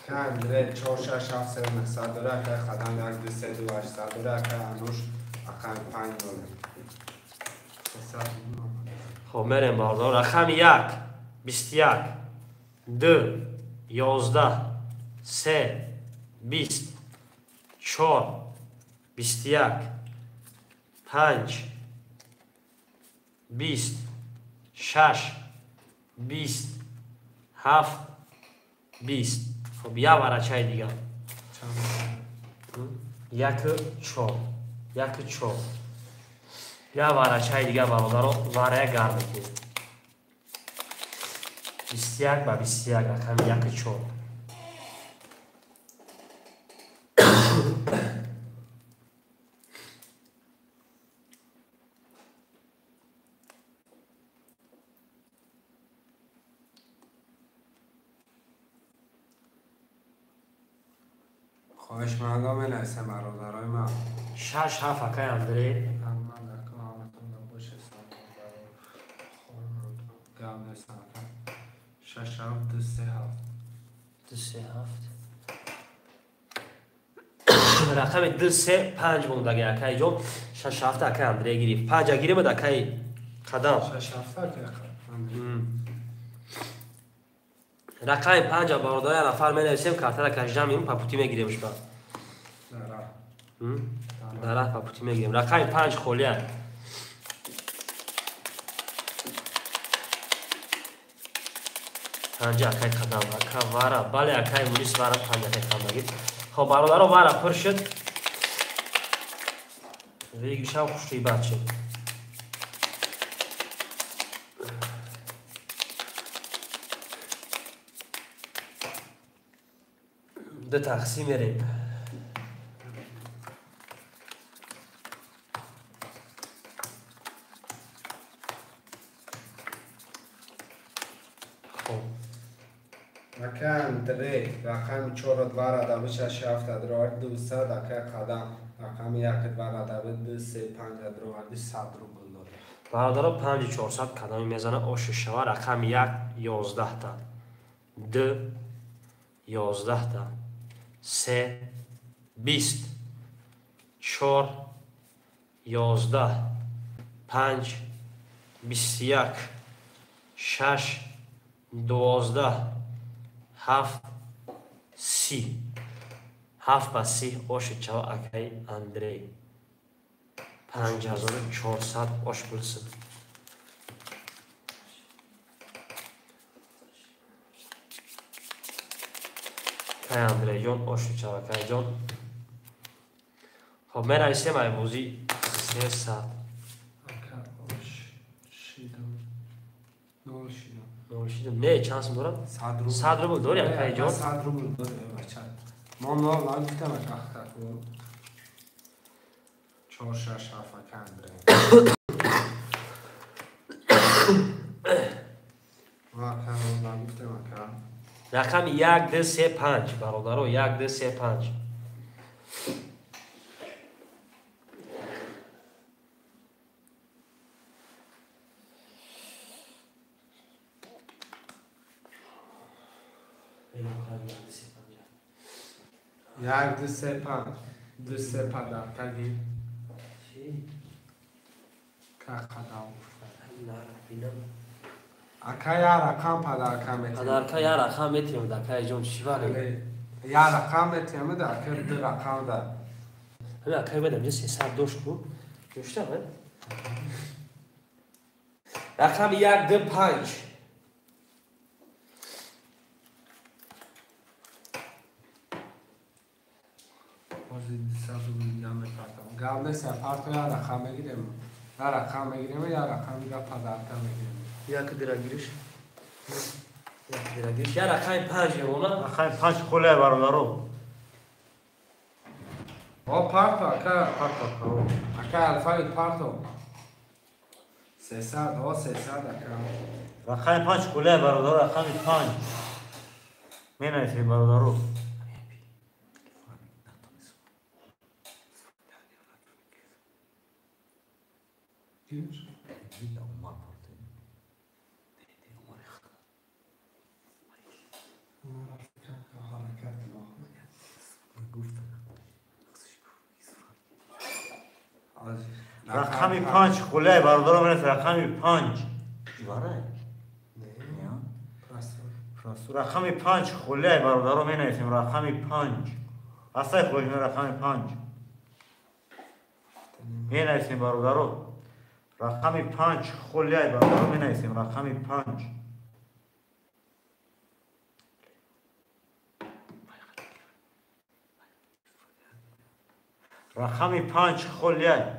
Андрей 4 6 7 3 900 дора акай қадам 1 2 3 2 800 дора акай Ануш акай 5 дора. Хоб мерем бародаро рақами 1 21 2 11 3 20 4 21 5 20 6 20 7 20. Хоб я варачаи дигар 1 4 1 4 я варачаи дигар бародаро варая гарм мекунем. 21 ба 21 рақами 1 4. Хоҳишмандо менависем бародарои ман. 6 7 акай Андрей. Гап нестам ака. 6 7 2 3 7. 2 3 7. Рақами 2 3 5 мондаги акай ҷон. 6 7 акай Андрей гирифт. 5 гиримад акай қадам. 6 7 акай Андрей. Рақами 5 бародари нафар менависем картара каждам меюм папути мегиремш ба. Дара папути мегирем. Рақами 5 холия. 5 акай қадам ака вара бале акай мунис вара 5 акай қадам гирифт. Хоб бародаро вара пур шуд. Вегишам хушрибат шуд. Ду тақсим мерем. Хоб Акай Андрей рақами 4 2 адаби 6 7 адроворди 200 акай қадам рақами 1 2 адаби 2 3 5 адроворди 100 рубл дорад. Бародаро 5 400 қадами мезана оши шава рақами 1 11 та 2 11 та 3 20 4 11 5 21 6 12 7 30 7 ба 30 оши чава акай Андрей 5400 ош пулсин. Кай Андрейҷон оши чава кайҷон. Хоб менависем ай бозӣ 300. Ака ош шидам. Нол шидам. Нол шидам. Не, чанд сум дорад? 100 рубл. 100 рубл дори акайҷон? 100 рубл дори бача. Мо нол нагуфтам ака ахтар. 4 6 7 ака Андрей. Мо ака нол нагуфтам ака. Рақами 1 2 3 5 бародаро 1 2 3 5. 1 2 3 5 2 3 подарка гир. Ка қадам гуфта. Ака я рақам подарка метиҳем. Подарка я рақам метиҳем акайҷон чӣ вале? Я рақам метиҳем да ака ду рақам да. Ҳамин акай бедам ҷа 300 дошт ку. Дошта бед? Рақами 1 2 5. Ҳозир 200 рубл дига мепартам. Гап нест, парто я рақам мегирем. Я рақам мегирем, я рақам дига подарка мегирем. Як дирагириш. Як дирагириш. Я рақами 5 мемона. Рақами 5 холе бародаро. О парто ака, парто ака. Ака алфавит парто. 300, о 300 ака. Рақами 5 холе бародаро, рақами 5. Менависед бародаро. Рақами 5 холе бародаро менависед рақами 5. Ибара? Не. Просто рақами 5 холе бародаро менависем рақами 5. Асай холе рақами 5. Менависем бародаро. Рақами 5 холе бародаро менависем рақами 5. Рақами 5 холе.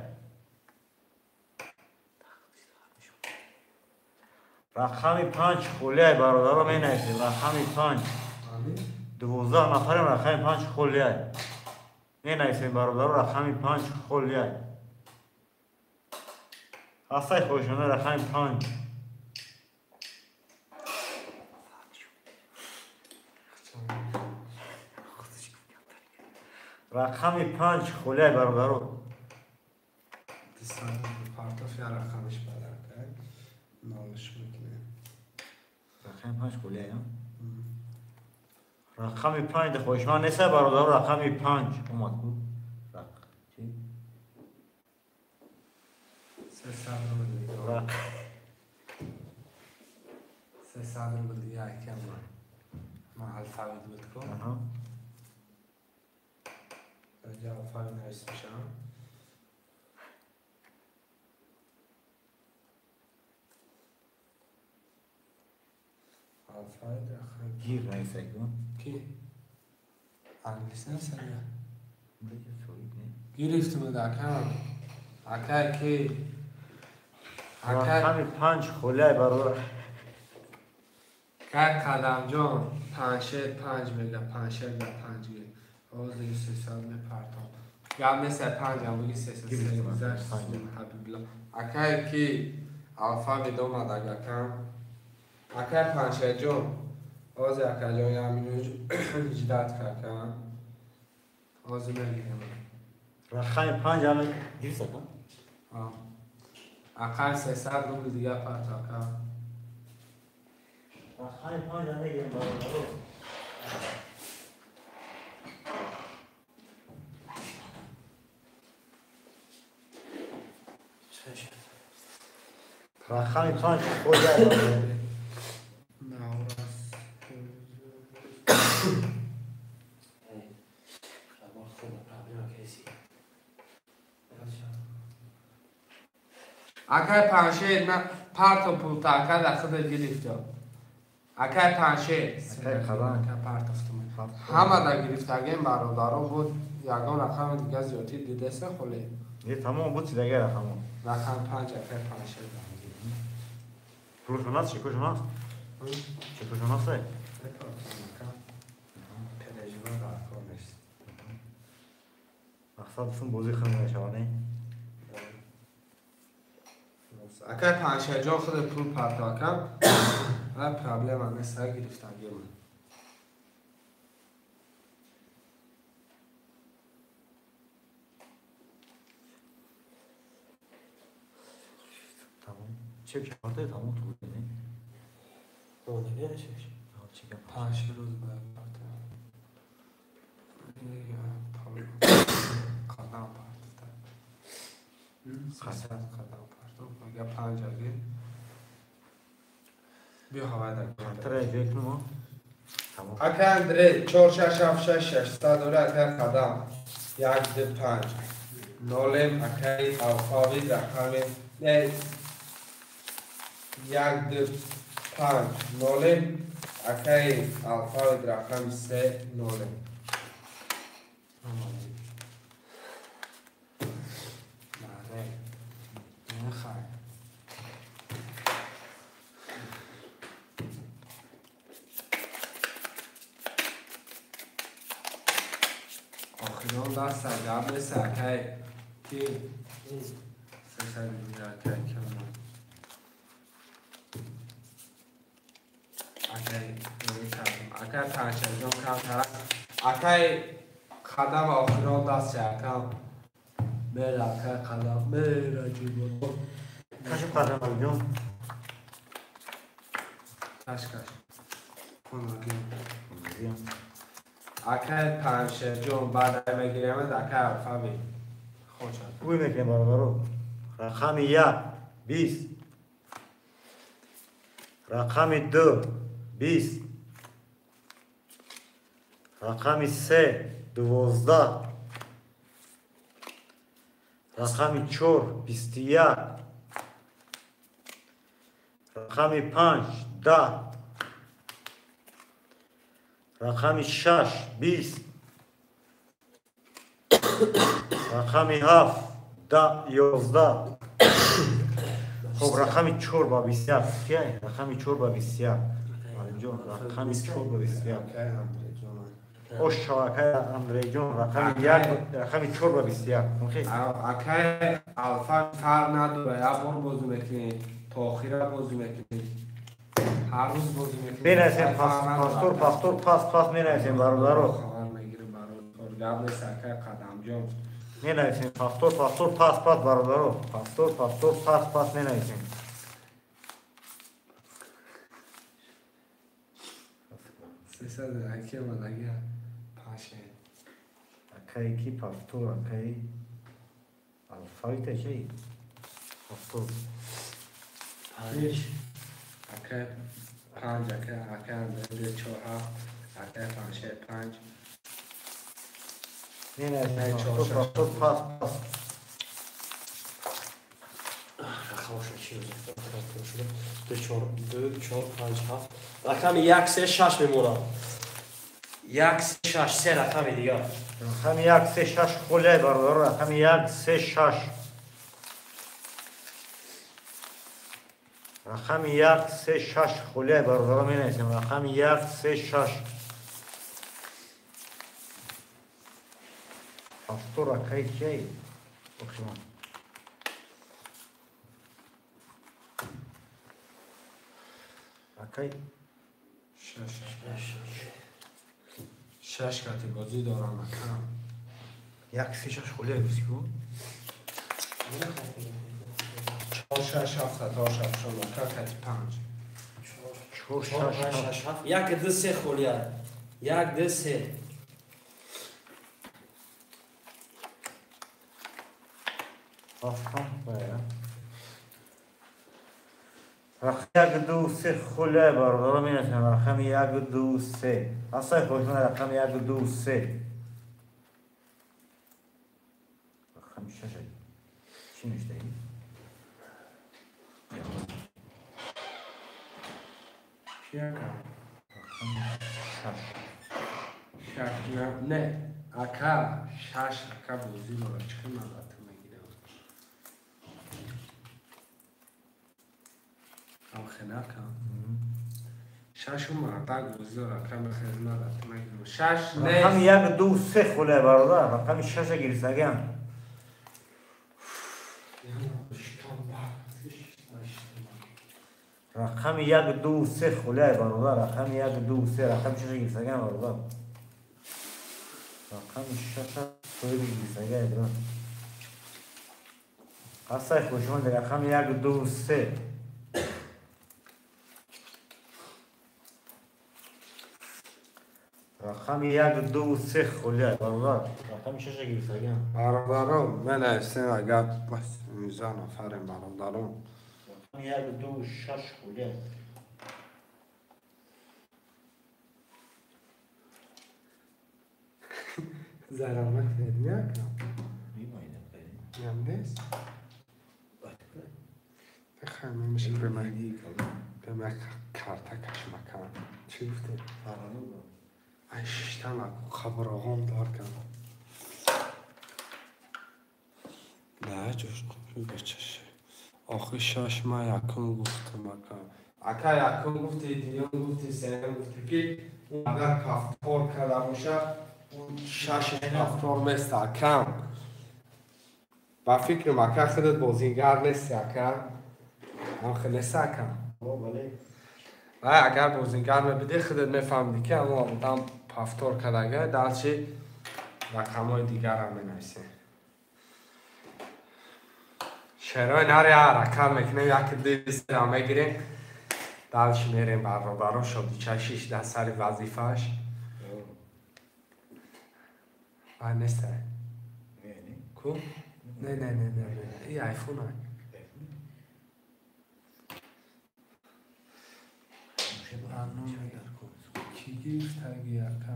Рақами 5 холе бародаро менависем рақами 5. 12 нафарем рақами 5 холе. Менависем бародаро рақами 5 холе. Асай хоҳишона рақами 5. Рақами 5 холе бародаро. 200 партоф я рақамиш подарка. Нолш мекунем. Рақами 5 холе я? Рақами 5 хоҳишманд нест бародаро рақами 5 омад ку. Чӣ? 300 рубл дига. 300 рубл дига акам ман. Ман алфавит буд ку. Инҷа алфавит нависта мешавам. Алфавит рақам. Гир нависай ку. Ки? Англис нависай я? Гирифтум акам. Акай ки? Рақами 5 холе бародар. Кай қадамҷон 5 5 мега 5 да 5 ги. Ҳозир 300 мепартам. Гап нест 5 ам буги 300 гузашт Ҳабибулло. Акай ки алфавит омад акам. Акай паншерҷон. Ҳозир акаҷон як минут ждать какам. Ҳозир мегирем. Рақами 5 ам гирифт ака? А. Акай 300 рубл дига парт ака. Рақами 5 ам мегирем бародаро. Рақами 5 холе бародаро. На, Акай паншер на парто пулта ака да худа гирифта. Акай паншер. Акай қадам. Акай партофтум. Ҳама да гирифтагем бародаро буд. Ягон рақами дига зиёдтӣ дидеса холе. Не тамом буд дига рақамо. Рақам 5 акай паншер. Пулшон аст, чекошон аст? Чекошон аст? Пережива дар кор нест. Мақсад сум бозӣ хун мешавад, не? Акай паншерҷон худ пул парто акам. Ва проблема нест, гирифтагем. Тамом. Чек шарте тамом ту не? О, не, чек. Чек. Паншер рӯз бояд парто. Қадам парто. Қадам қадам парто. Мага панҷ аги. Биё ҳавай дар. Хатара ҷой кунем. Тамом. Ака Андрей 4 6 7 6 6 дора ака қадам 1 2 5 0 акай алфавит рақами не 1 2 5 0 акай алфавит рақами 3 0. Охирон даста гап нест акай ки сесад акай кама акай акай панҷаҷон камтара акай қадам охирон даст акам мера акай қадам мера ҷибо каши қадам алҷон каш каш хонагӣ акай панҷшерҷон баъд мегиремад акай алфави хочад гӯй мекунем бародаро. Рақами 1 20, рақами 2 20, рақами 3 12, рақами 4 21, рақами 5 10, рақами 6 20, рақами 7 11. Хоб рақами 4 ба 21. Кия? Рақами 4 ба 21. Алимҷон, рақами 4 ба 21. Ош шавакай Андрейҷон, рақами 1, рақами 4 ба 21. Окей. Акай алфа фарқ надора, як бор бозӣ мекунӣ, то охира бозӣ мекунӣ. Ҳар рӯз бозӣ мекунӣ. Менависем пастор, пастор, пас, пас менависем бародаро. Хабар мегирем бародар. Гап нест акай қадамҷон. Менависем пастор, пастор, пас, пас бародаро. Пастор, пастор, пас, пас менависем. Сесад акай мадага паше. Акай ки пастор, акай алфавита чӣ? Пастор. Панҷ. Акай панҷ, акай акай Андрей 4 7, акай панҷ 5. Менависем пастор, пастор, пас, пас. Рақамошо чӣ шуда? 2 4 2 4 5 7. Рақами 1 3 6 мемонад. 1 3 6 се рақами дигар. Рақами 1 3 6 холе бародаро, рақами 1 3 6. Рақами 1 3 6 холе бародаро менависем. Рақами 1 3 6. Пастор акай чӣ? Охирон. Акай 6 6 кати бозӣ дорам акам. 1 3 6 холе гуфтӣ? 4 6 7 8 7 ака кати 5. 4 6 7 1 2 3 холия. 1 2 3. Рақами 1 2 3 холе бародаро менависем. Рақами 1 2 3. Асай хоҳишманд рақами 1 2 3. Рақами 6 чӣ навиштаӣ? Чӣ ака? Шаш не, ака, шаш ака бозӣ дорад. Чӣ хел ман ту мегирам? Ам ака. Шашу мардак бозӣ дорад, ака мехел ман ту мегирам. Шаш не. Рақами 1 2 3 холе бародар, рақами 6 гирифтагиам. Рақами 1 2 3 холе бародар, рақами 1 2 3 рақами 6 гирифтагиам бародар. Рақами 6 соҳиби гирифтагиам бародар. Ҳастай хушманд рақами 1 2 3. Рақами 1 2 3 холе бародар, рақами 6 гирифтагиам. Бародарон, ман нависем агар 19 нафарем бародарон. Рақами 1 2 6 холе. Зарар накунед, не ака? Ям нест? Бихай, мемеши ба ман карта кашмакам. Чӣ гуфтед? Ай шиштан аку қаброғом дар кардам. На, ҷош бачаше. Охи шаш ман якум гуфтам ака. Ака якум гуфти, дуюм гуфти, сеюм гуфти ки агар кафтор карда бошад, шаш кафтор мест акам. Ба фикрам ака худат бозингар нести ака. Ам хел нест ака. Вай агар бозингар мебиди худат мефаҳмиди ки ҳамон одам пафтор кардага, далчи рақамҳои дигарам менависем. Шерои нари ҳаракат мекунем, яки ду сера мегирем, далчи мерем бародаро шодича шиш дар сари вазифааш. Вай нест ку? Не, не, не, не, не, и айфон ай. Ки гирифтаги ака?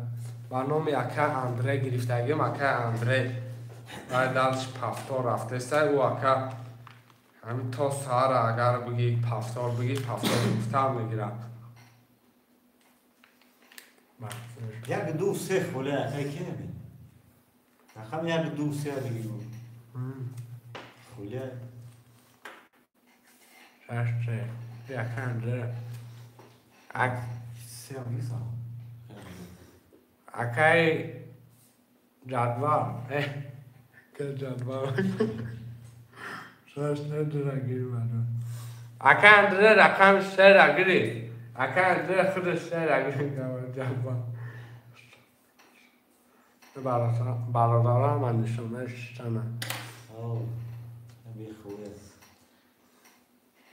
Ба номи ака Андре гирифтагим, ака Андре. Вай далчи пафтор рафтеста, ӯ ака ҳамин то саҳара агар бигӣ пафтор бигӣ, пафтор гуфтам мегирад. 1 2 3 холе ака ки набин? Рақами 1 2 3 бигӣ. Холе. 6 3. Ака Андре. Ак се мисал. Акай ҷадвал. Ка ҷадвал. Шаш надора гирмадо. Ака Андре рақами сера гирифт. Ака Андре худаш сера гирифт ҷадвал. Бародарам ман нишона шиштана.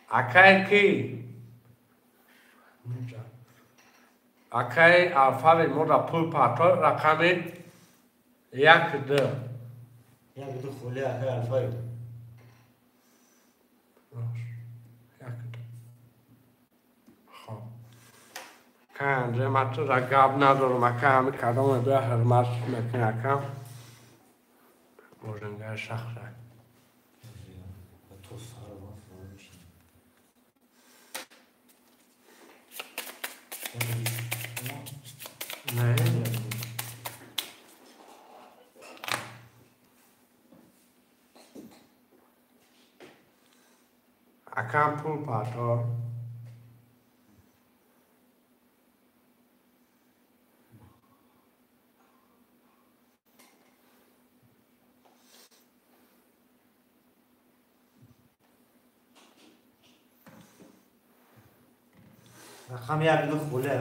Акай ки? Акай алфавит мода пул партор рақами 1 2. 1 2 холе акай алфавит. Хоб. Ака Андре, ман тура гап надорам, ака ҳами кадоме бия ҳурмат мекунӣ ака. Божангаи шахра. Не. Акам пул партор. Рақами 1 2 холе.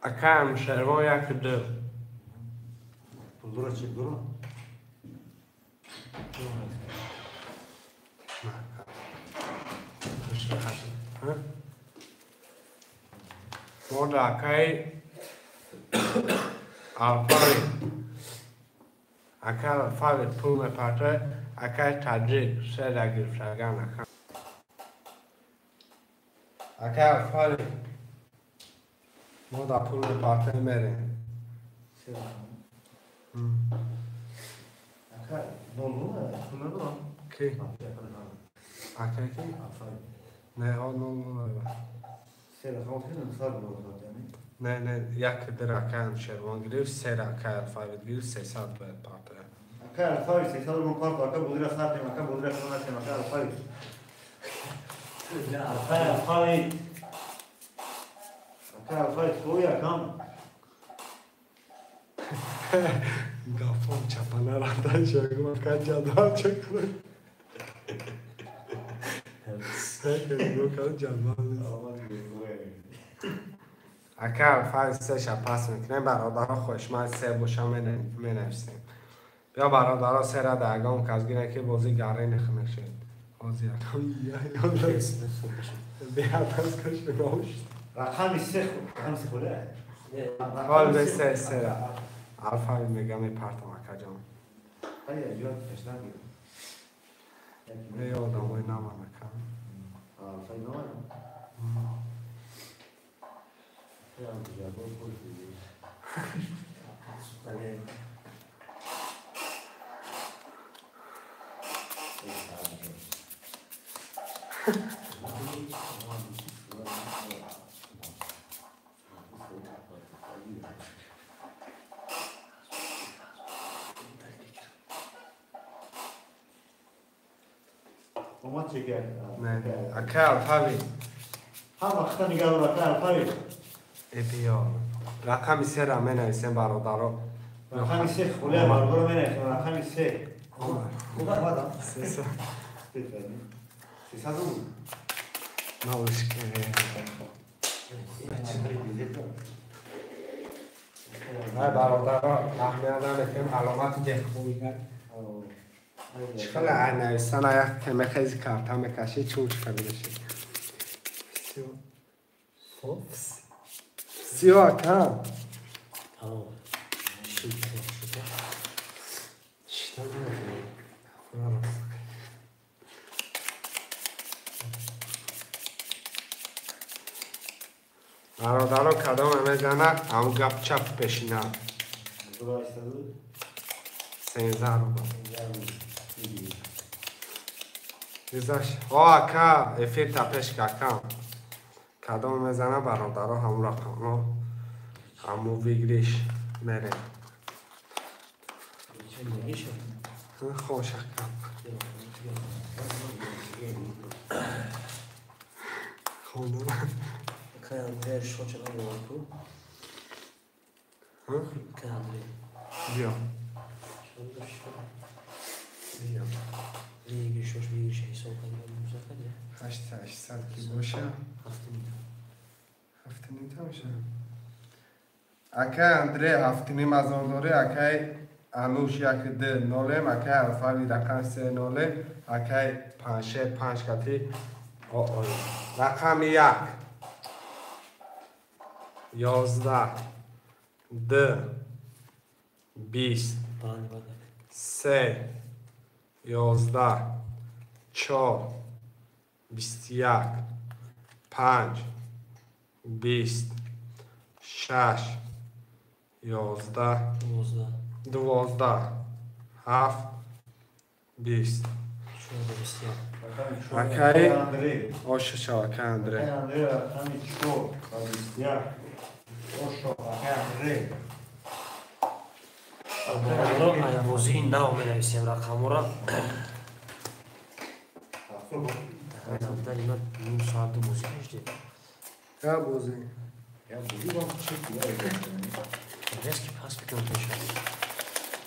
Акам шервон 1 2. Пулдура чӣ дура? Мода акай алфавит. Акай алфавит пул мепартояд, акай таҷик сера гирифтаган ака. Акай алфавит мода пул мепартояд мерем. Акай 00 пул надорам. Ки? Акай ки? Не, о 00. Се рақам 900 рубл яъне. Не, не, як ду ракаям Шервон гирифт, се ракаи Алфавит гирифт, 300 бояд партояд. Акай Алфавит 300 рубл парто, ака бозира сартем, ака бозира хонатем, акай Алфавит. Акай Алфавит. Акай Алфавит хӯй акам. Гафон чапана рафтан шагум ака ҷадвал чӣ кунад? Ака Алфавит сеша пас мекунем, бародаро хоҳишманд се боша менависем. Биё бародаро сера дагон кас гире ки бозӣ гарри нехунак шуд. Ҳозир рақами се рақами се холе? Хол бе се сера. Алфавит мега мепартам акаҷон. Е одамои наман ака. Алфавит наман? Омад чекар. Не, ака Алфавит. Ҳама хата нигаҳ дор ака Алфавит. Биё. Рақами сера менависем бародаро. Рақами се холе бародаро менависем рақами се. Омадам. Се. 300 рубл. Наушке. Ай бародаро, аҳамият намекунем аломати ҷехӯига. Чӣ хеле ай нависана як мехези карта мекашӣ чун чӣ хеле меши. Всё. Всё ака. Бародаро кадоме мезанад, ҳамун гап чап пешина. 13 рубл. О ака, эфир та пеш какам. Кадоме мезанад бародаро ҳамун рақамҳо, ҳамун выигрыш мерем. Хош ака. Хонам. Акай Андрея шоча надорад ку? Акай Андрей. Биё. Биё. Выигрыш, выигрыш ҳисоб кардем, музакаде. 800 ки боша. 7.5. 7.5 та меша. Акай Андрей 7.5 ҳазор дорӣ, акай Ануш 1 2 0, акай Алфавит рақам 3 0, акай 5 5 кати. Рақами 1 11 2 20 3 11 4 21 5 20 6 11 12 7 20. Акай Ошо шав, акай Андрей. Акай Андрей рақами 4 21. Ошо, акай Андрей. Бозии нав менависем рақамҳоро. Ним соат ду бозӣ кашидем. Я бозӣ. Я бозӣ бо чӣ Резки пас бикунам пеша.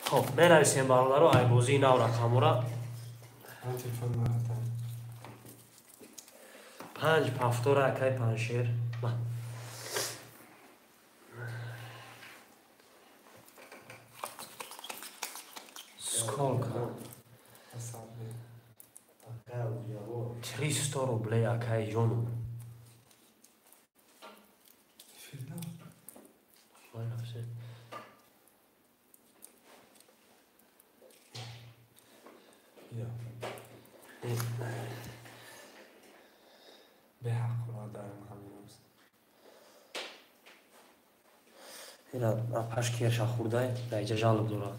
Хоб, менависем бародаро ай бозии нав рақамҳоро. 5 пафтора акай Паншер. Сколько? 300 рублей акай ҷону. Ира апаш керша хурдай, дар иҷа жалоб дорад.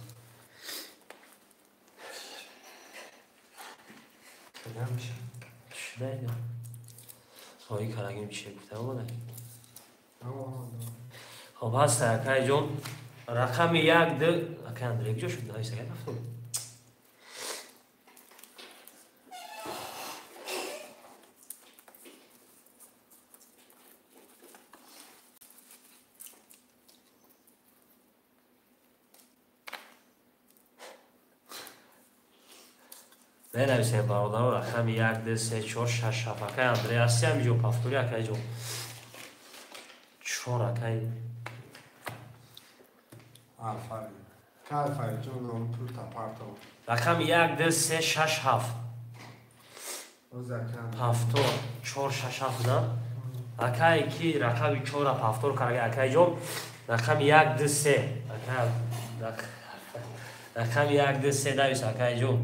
Хоҳӣ карагим чие гуфта омада? Хоб ҳаста акай ҷон. Рақами 1 2 акай Андрей куҷо шуд? Нависа акай рафтум. Менависем бародаро рақами 1 2 3 4 6 7. Акай Андрей ҳасти ҳамиҷо пафтури акай ҷон. 4 акай Алфавит. Алфавит ҷон он пул тапарто. Рақами 1 2 3 6 7. Пафтор 4 6 7 на? Акай ки рақами 4-ра пафтор карда акай ҷон. Рақами 1 2 3. Акай рақами 1 2 3 навис акай ҷон.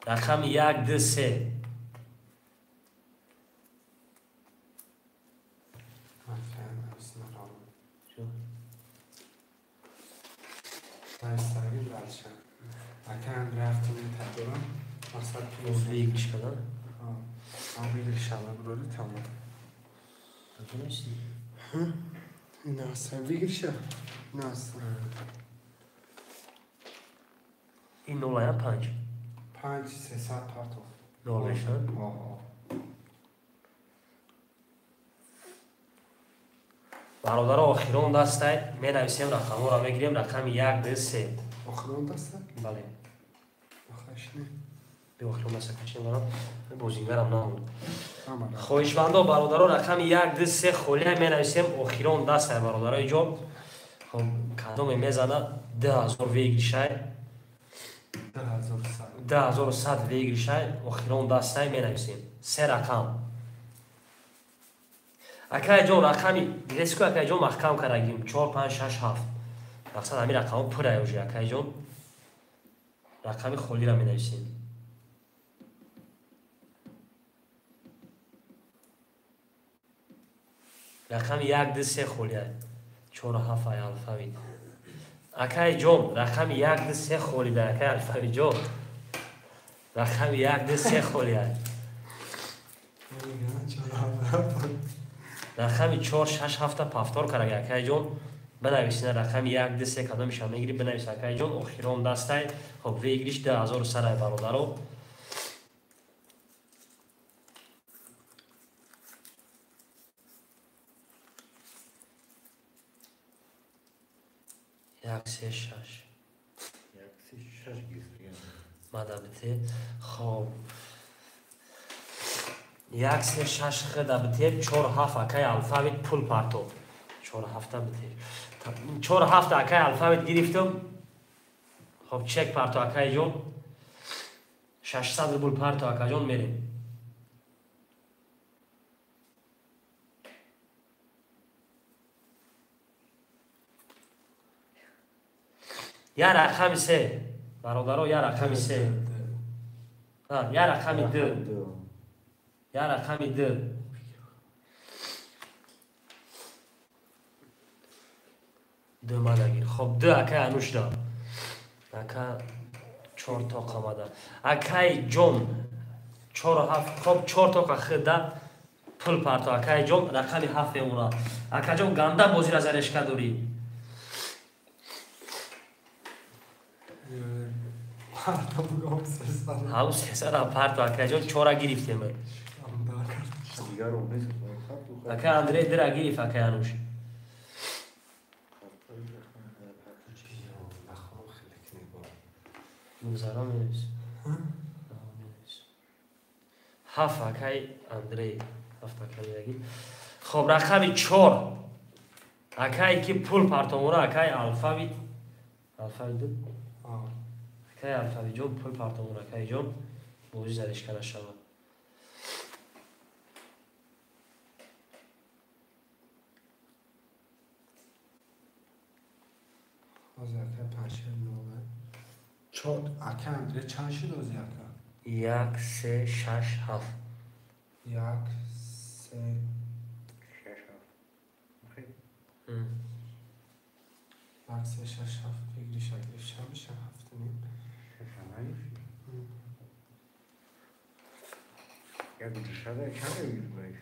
Рақами 1 2 3. Ин нолая 5. 5 300 партов. Нол мешавад? Бародаро охирон дастай менависем рақамҳоро мегирем рақами 1 2 3. Охирон даста? Бале. Охираш не. Бе охирон даста кашем барам. Бозингарам намонд. Хоҳишмандо бародаро рақами 1 2 3 холия менависем охирон дастай бародарои ҷон. Хоб кадоме мезана 2000 выигрышай. 2100 выигрышай охирон дастай менависем. Се рақам. Акай ҷон рақами дилеску акай ҷон маҳкам кардагим 4 5 6 7. Мақсад ҳамин рақамҳо пурай уже акай ҷон. Рақами холиро менависем. Рақами 1 2 3 холия. 4 7 ай алфавит. Акай ҷон рақами 1 2 3 холида акай алфавит ҷон. Рақами 1 2 3 холия. Рақами 4 6 7 пафтор карага акай ҷон. Бинависина рақами 1 2 3 кадомиша мегири бинавис акай ҷон. Охирон дастай. Хоб выигрыш 2100 ай бародаро. Як се шаш. Мада бите. Хоб. 1 3 6 хда бите 4 7 акай алфавит пул партов. 4 7 бите. 4 7 акай алфавит гирифтам. Хоб чек парто акай ҷон. 600 рубл парто акай ҷон мерем. Я рақами 3. Бародаро, я рақами 3. Я рақами 2. Я рақами 2. Ду мадагир. Хоб 2 акай Анушда. Ака 4 тоқа мада. Акай ҷон 4 7. Хоб 4 тоқа хда пул парто акай ҷон рақами 7 мемонад. Ака ҷон ганда бозира зарешка дорӣ. Ҳав сесара парто акай ҷон 4 гирифтем. Акай Андрей 2 гирифт акай Ануш. Музара менавис. 7 акай Андрей 7 акай мегир. Хоб рақами 4. Акай ки пул партомора акай алфавит. Алфавит буд? Акай алфавит ҷон пул партомора акай ҷон бозӣ зарешка нашавад. Ҳозир акай 5 0. 4 акай Андрей чанд шуд ҳозир ака? 1 3 6 7. 1 3 3 6 7 выигрыш гирифт. Чанд меша? 7.5. Як душада чанд выигрыш?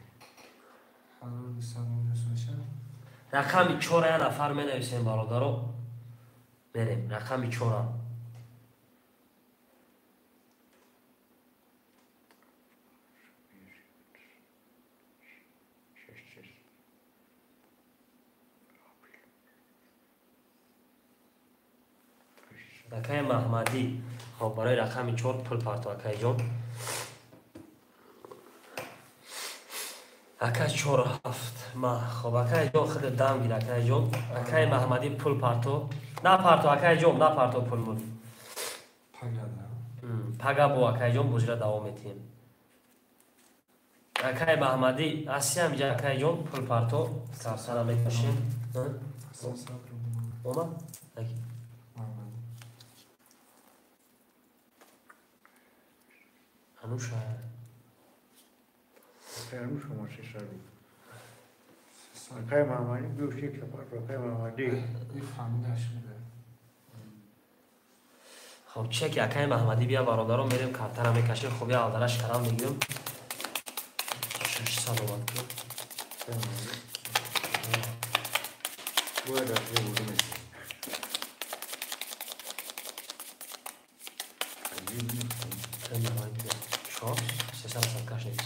1200 минус меша. Рақами 4 я нафар менависем бародаро. Мерем рақами 4. Акаи Маҳмадӣ, хоб барои рақами 4 пул парто акаи ҷон. Ака 4 7 ма хоб акаи ҷон хеле дам гир акаи ҷон. Акаи Маҳмадӣ пул парто. На парто акаи ҷон, на парто пул мул. Пага бо акаи ҷон бозира давом метиҳем. Акаи Маҳмадӣ асиям иҷа акаи ҷон пул парто картара мекашем. Омад? Ануша. Ануша ма 600. Акаи Маҳмадӣ биё чек парто акаи Маҳмадӣ. Хоб чеки акаи Маҳмадӣ бия бародарон мерем картара мекашем. Хоб я алдараш карам мегирем. 600 омад. Бояд рафтем бозӣ. Чор, сесад сад каш нест.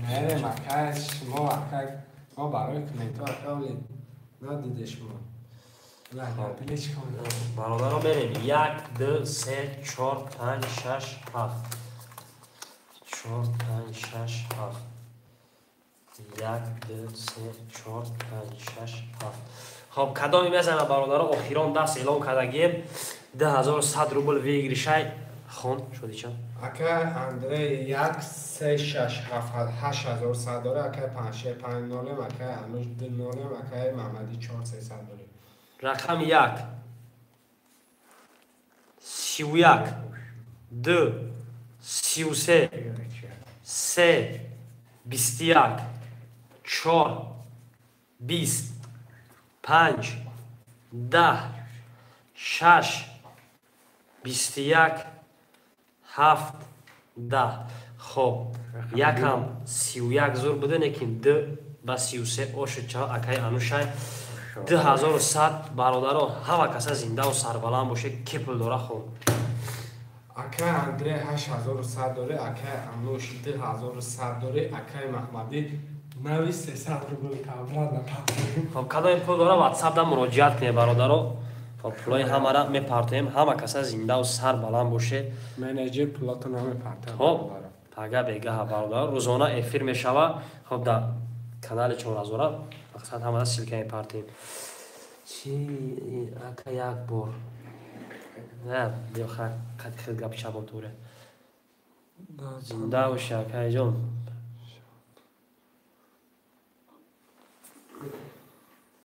Мерем акай шумо акай мо барои комментҳо акай надиде шумо. Бародаро мерем 1 2 3 4 5 6 7 4 5 6 7 1 2 3 4 5 6 7. Хоб кадоми мезана бародаро охирон даст эълон кардагием 2100 рубл выигрышай хон шуди чанд? Акай Андрей 1 3 6 7 8100 дора, акай 5 5 0, акай Ануш 2 0, акай Маҳмадӣ 4 300 дора. Рақами 1 31 2 33 3 21 4 20 5 10 6 21 7 10. Хоб якам 31 зур буда, лекин 2 ба 33 ошуд ча акаи Анушай 2100 бародаро ҳама каса зиндаву сарбаланд боше ки пул дора хон. Акаи Андрей 8100 дора, акаи Ануш 2100 дора, акаи Маҳмадӣ нави 300 рубл кабрад. Хоб кадоми пул дора WhatsApp-да муроҷиат кунед бародаро. Хоб пулои ҳамара мепартоем, ҳама каса зиндаву сарбаланд боше. Менеҷер пулотро намепартояд. Хоб пага бегаҳа бародаро рӯзона эфир мешава. Хоб дар канали 4000 мақсад ҳамада ссылка мепартоем. Чи ака як бор не биё қати хел гап чабон туре. Зинда боши акаи ҷон.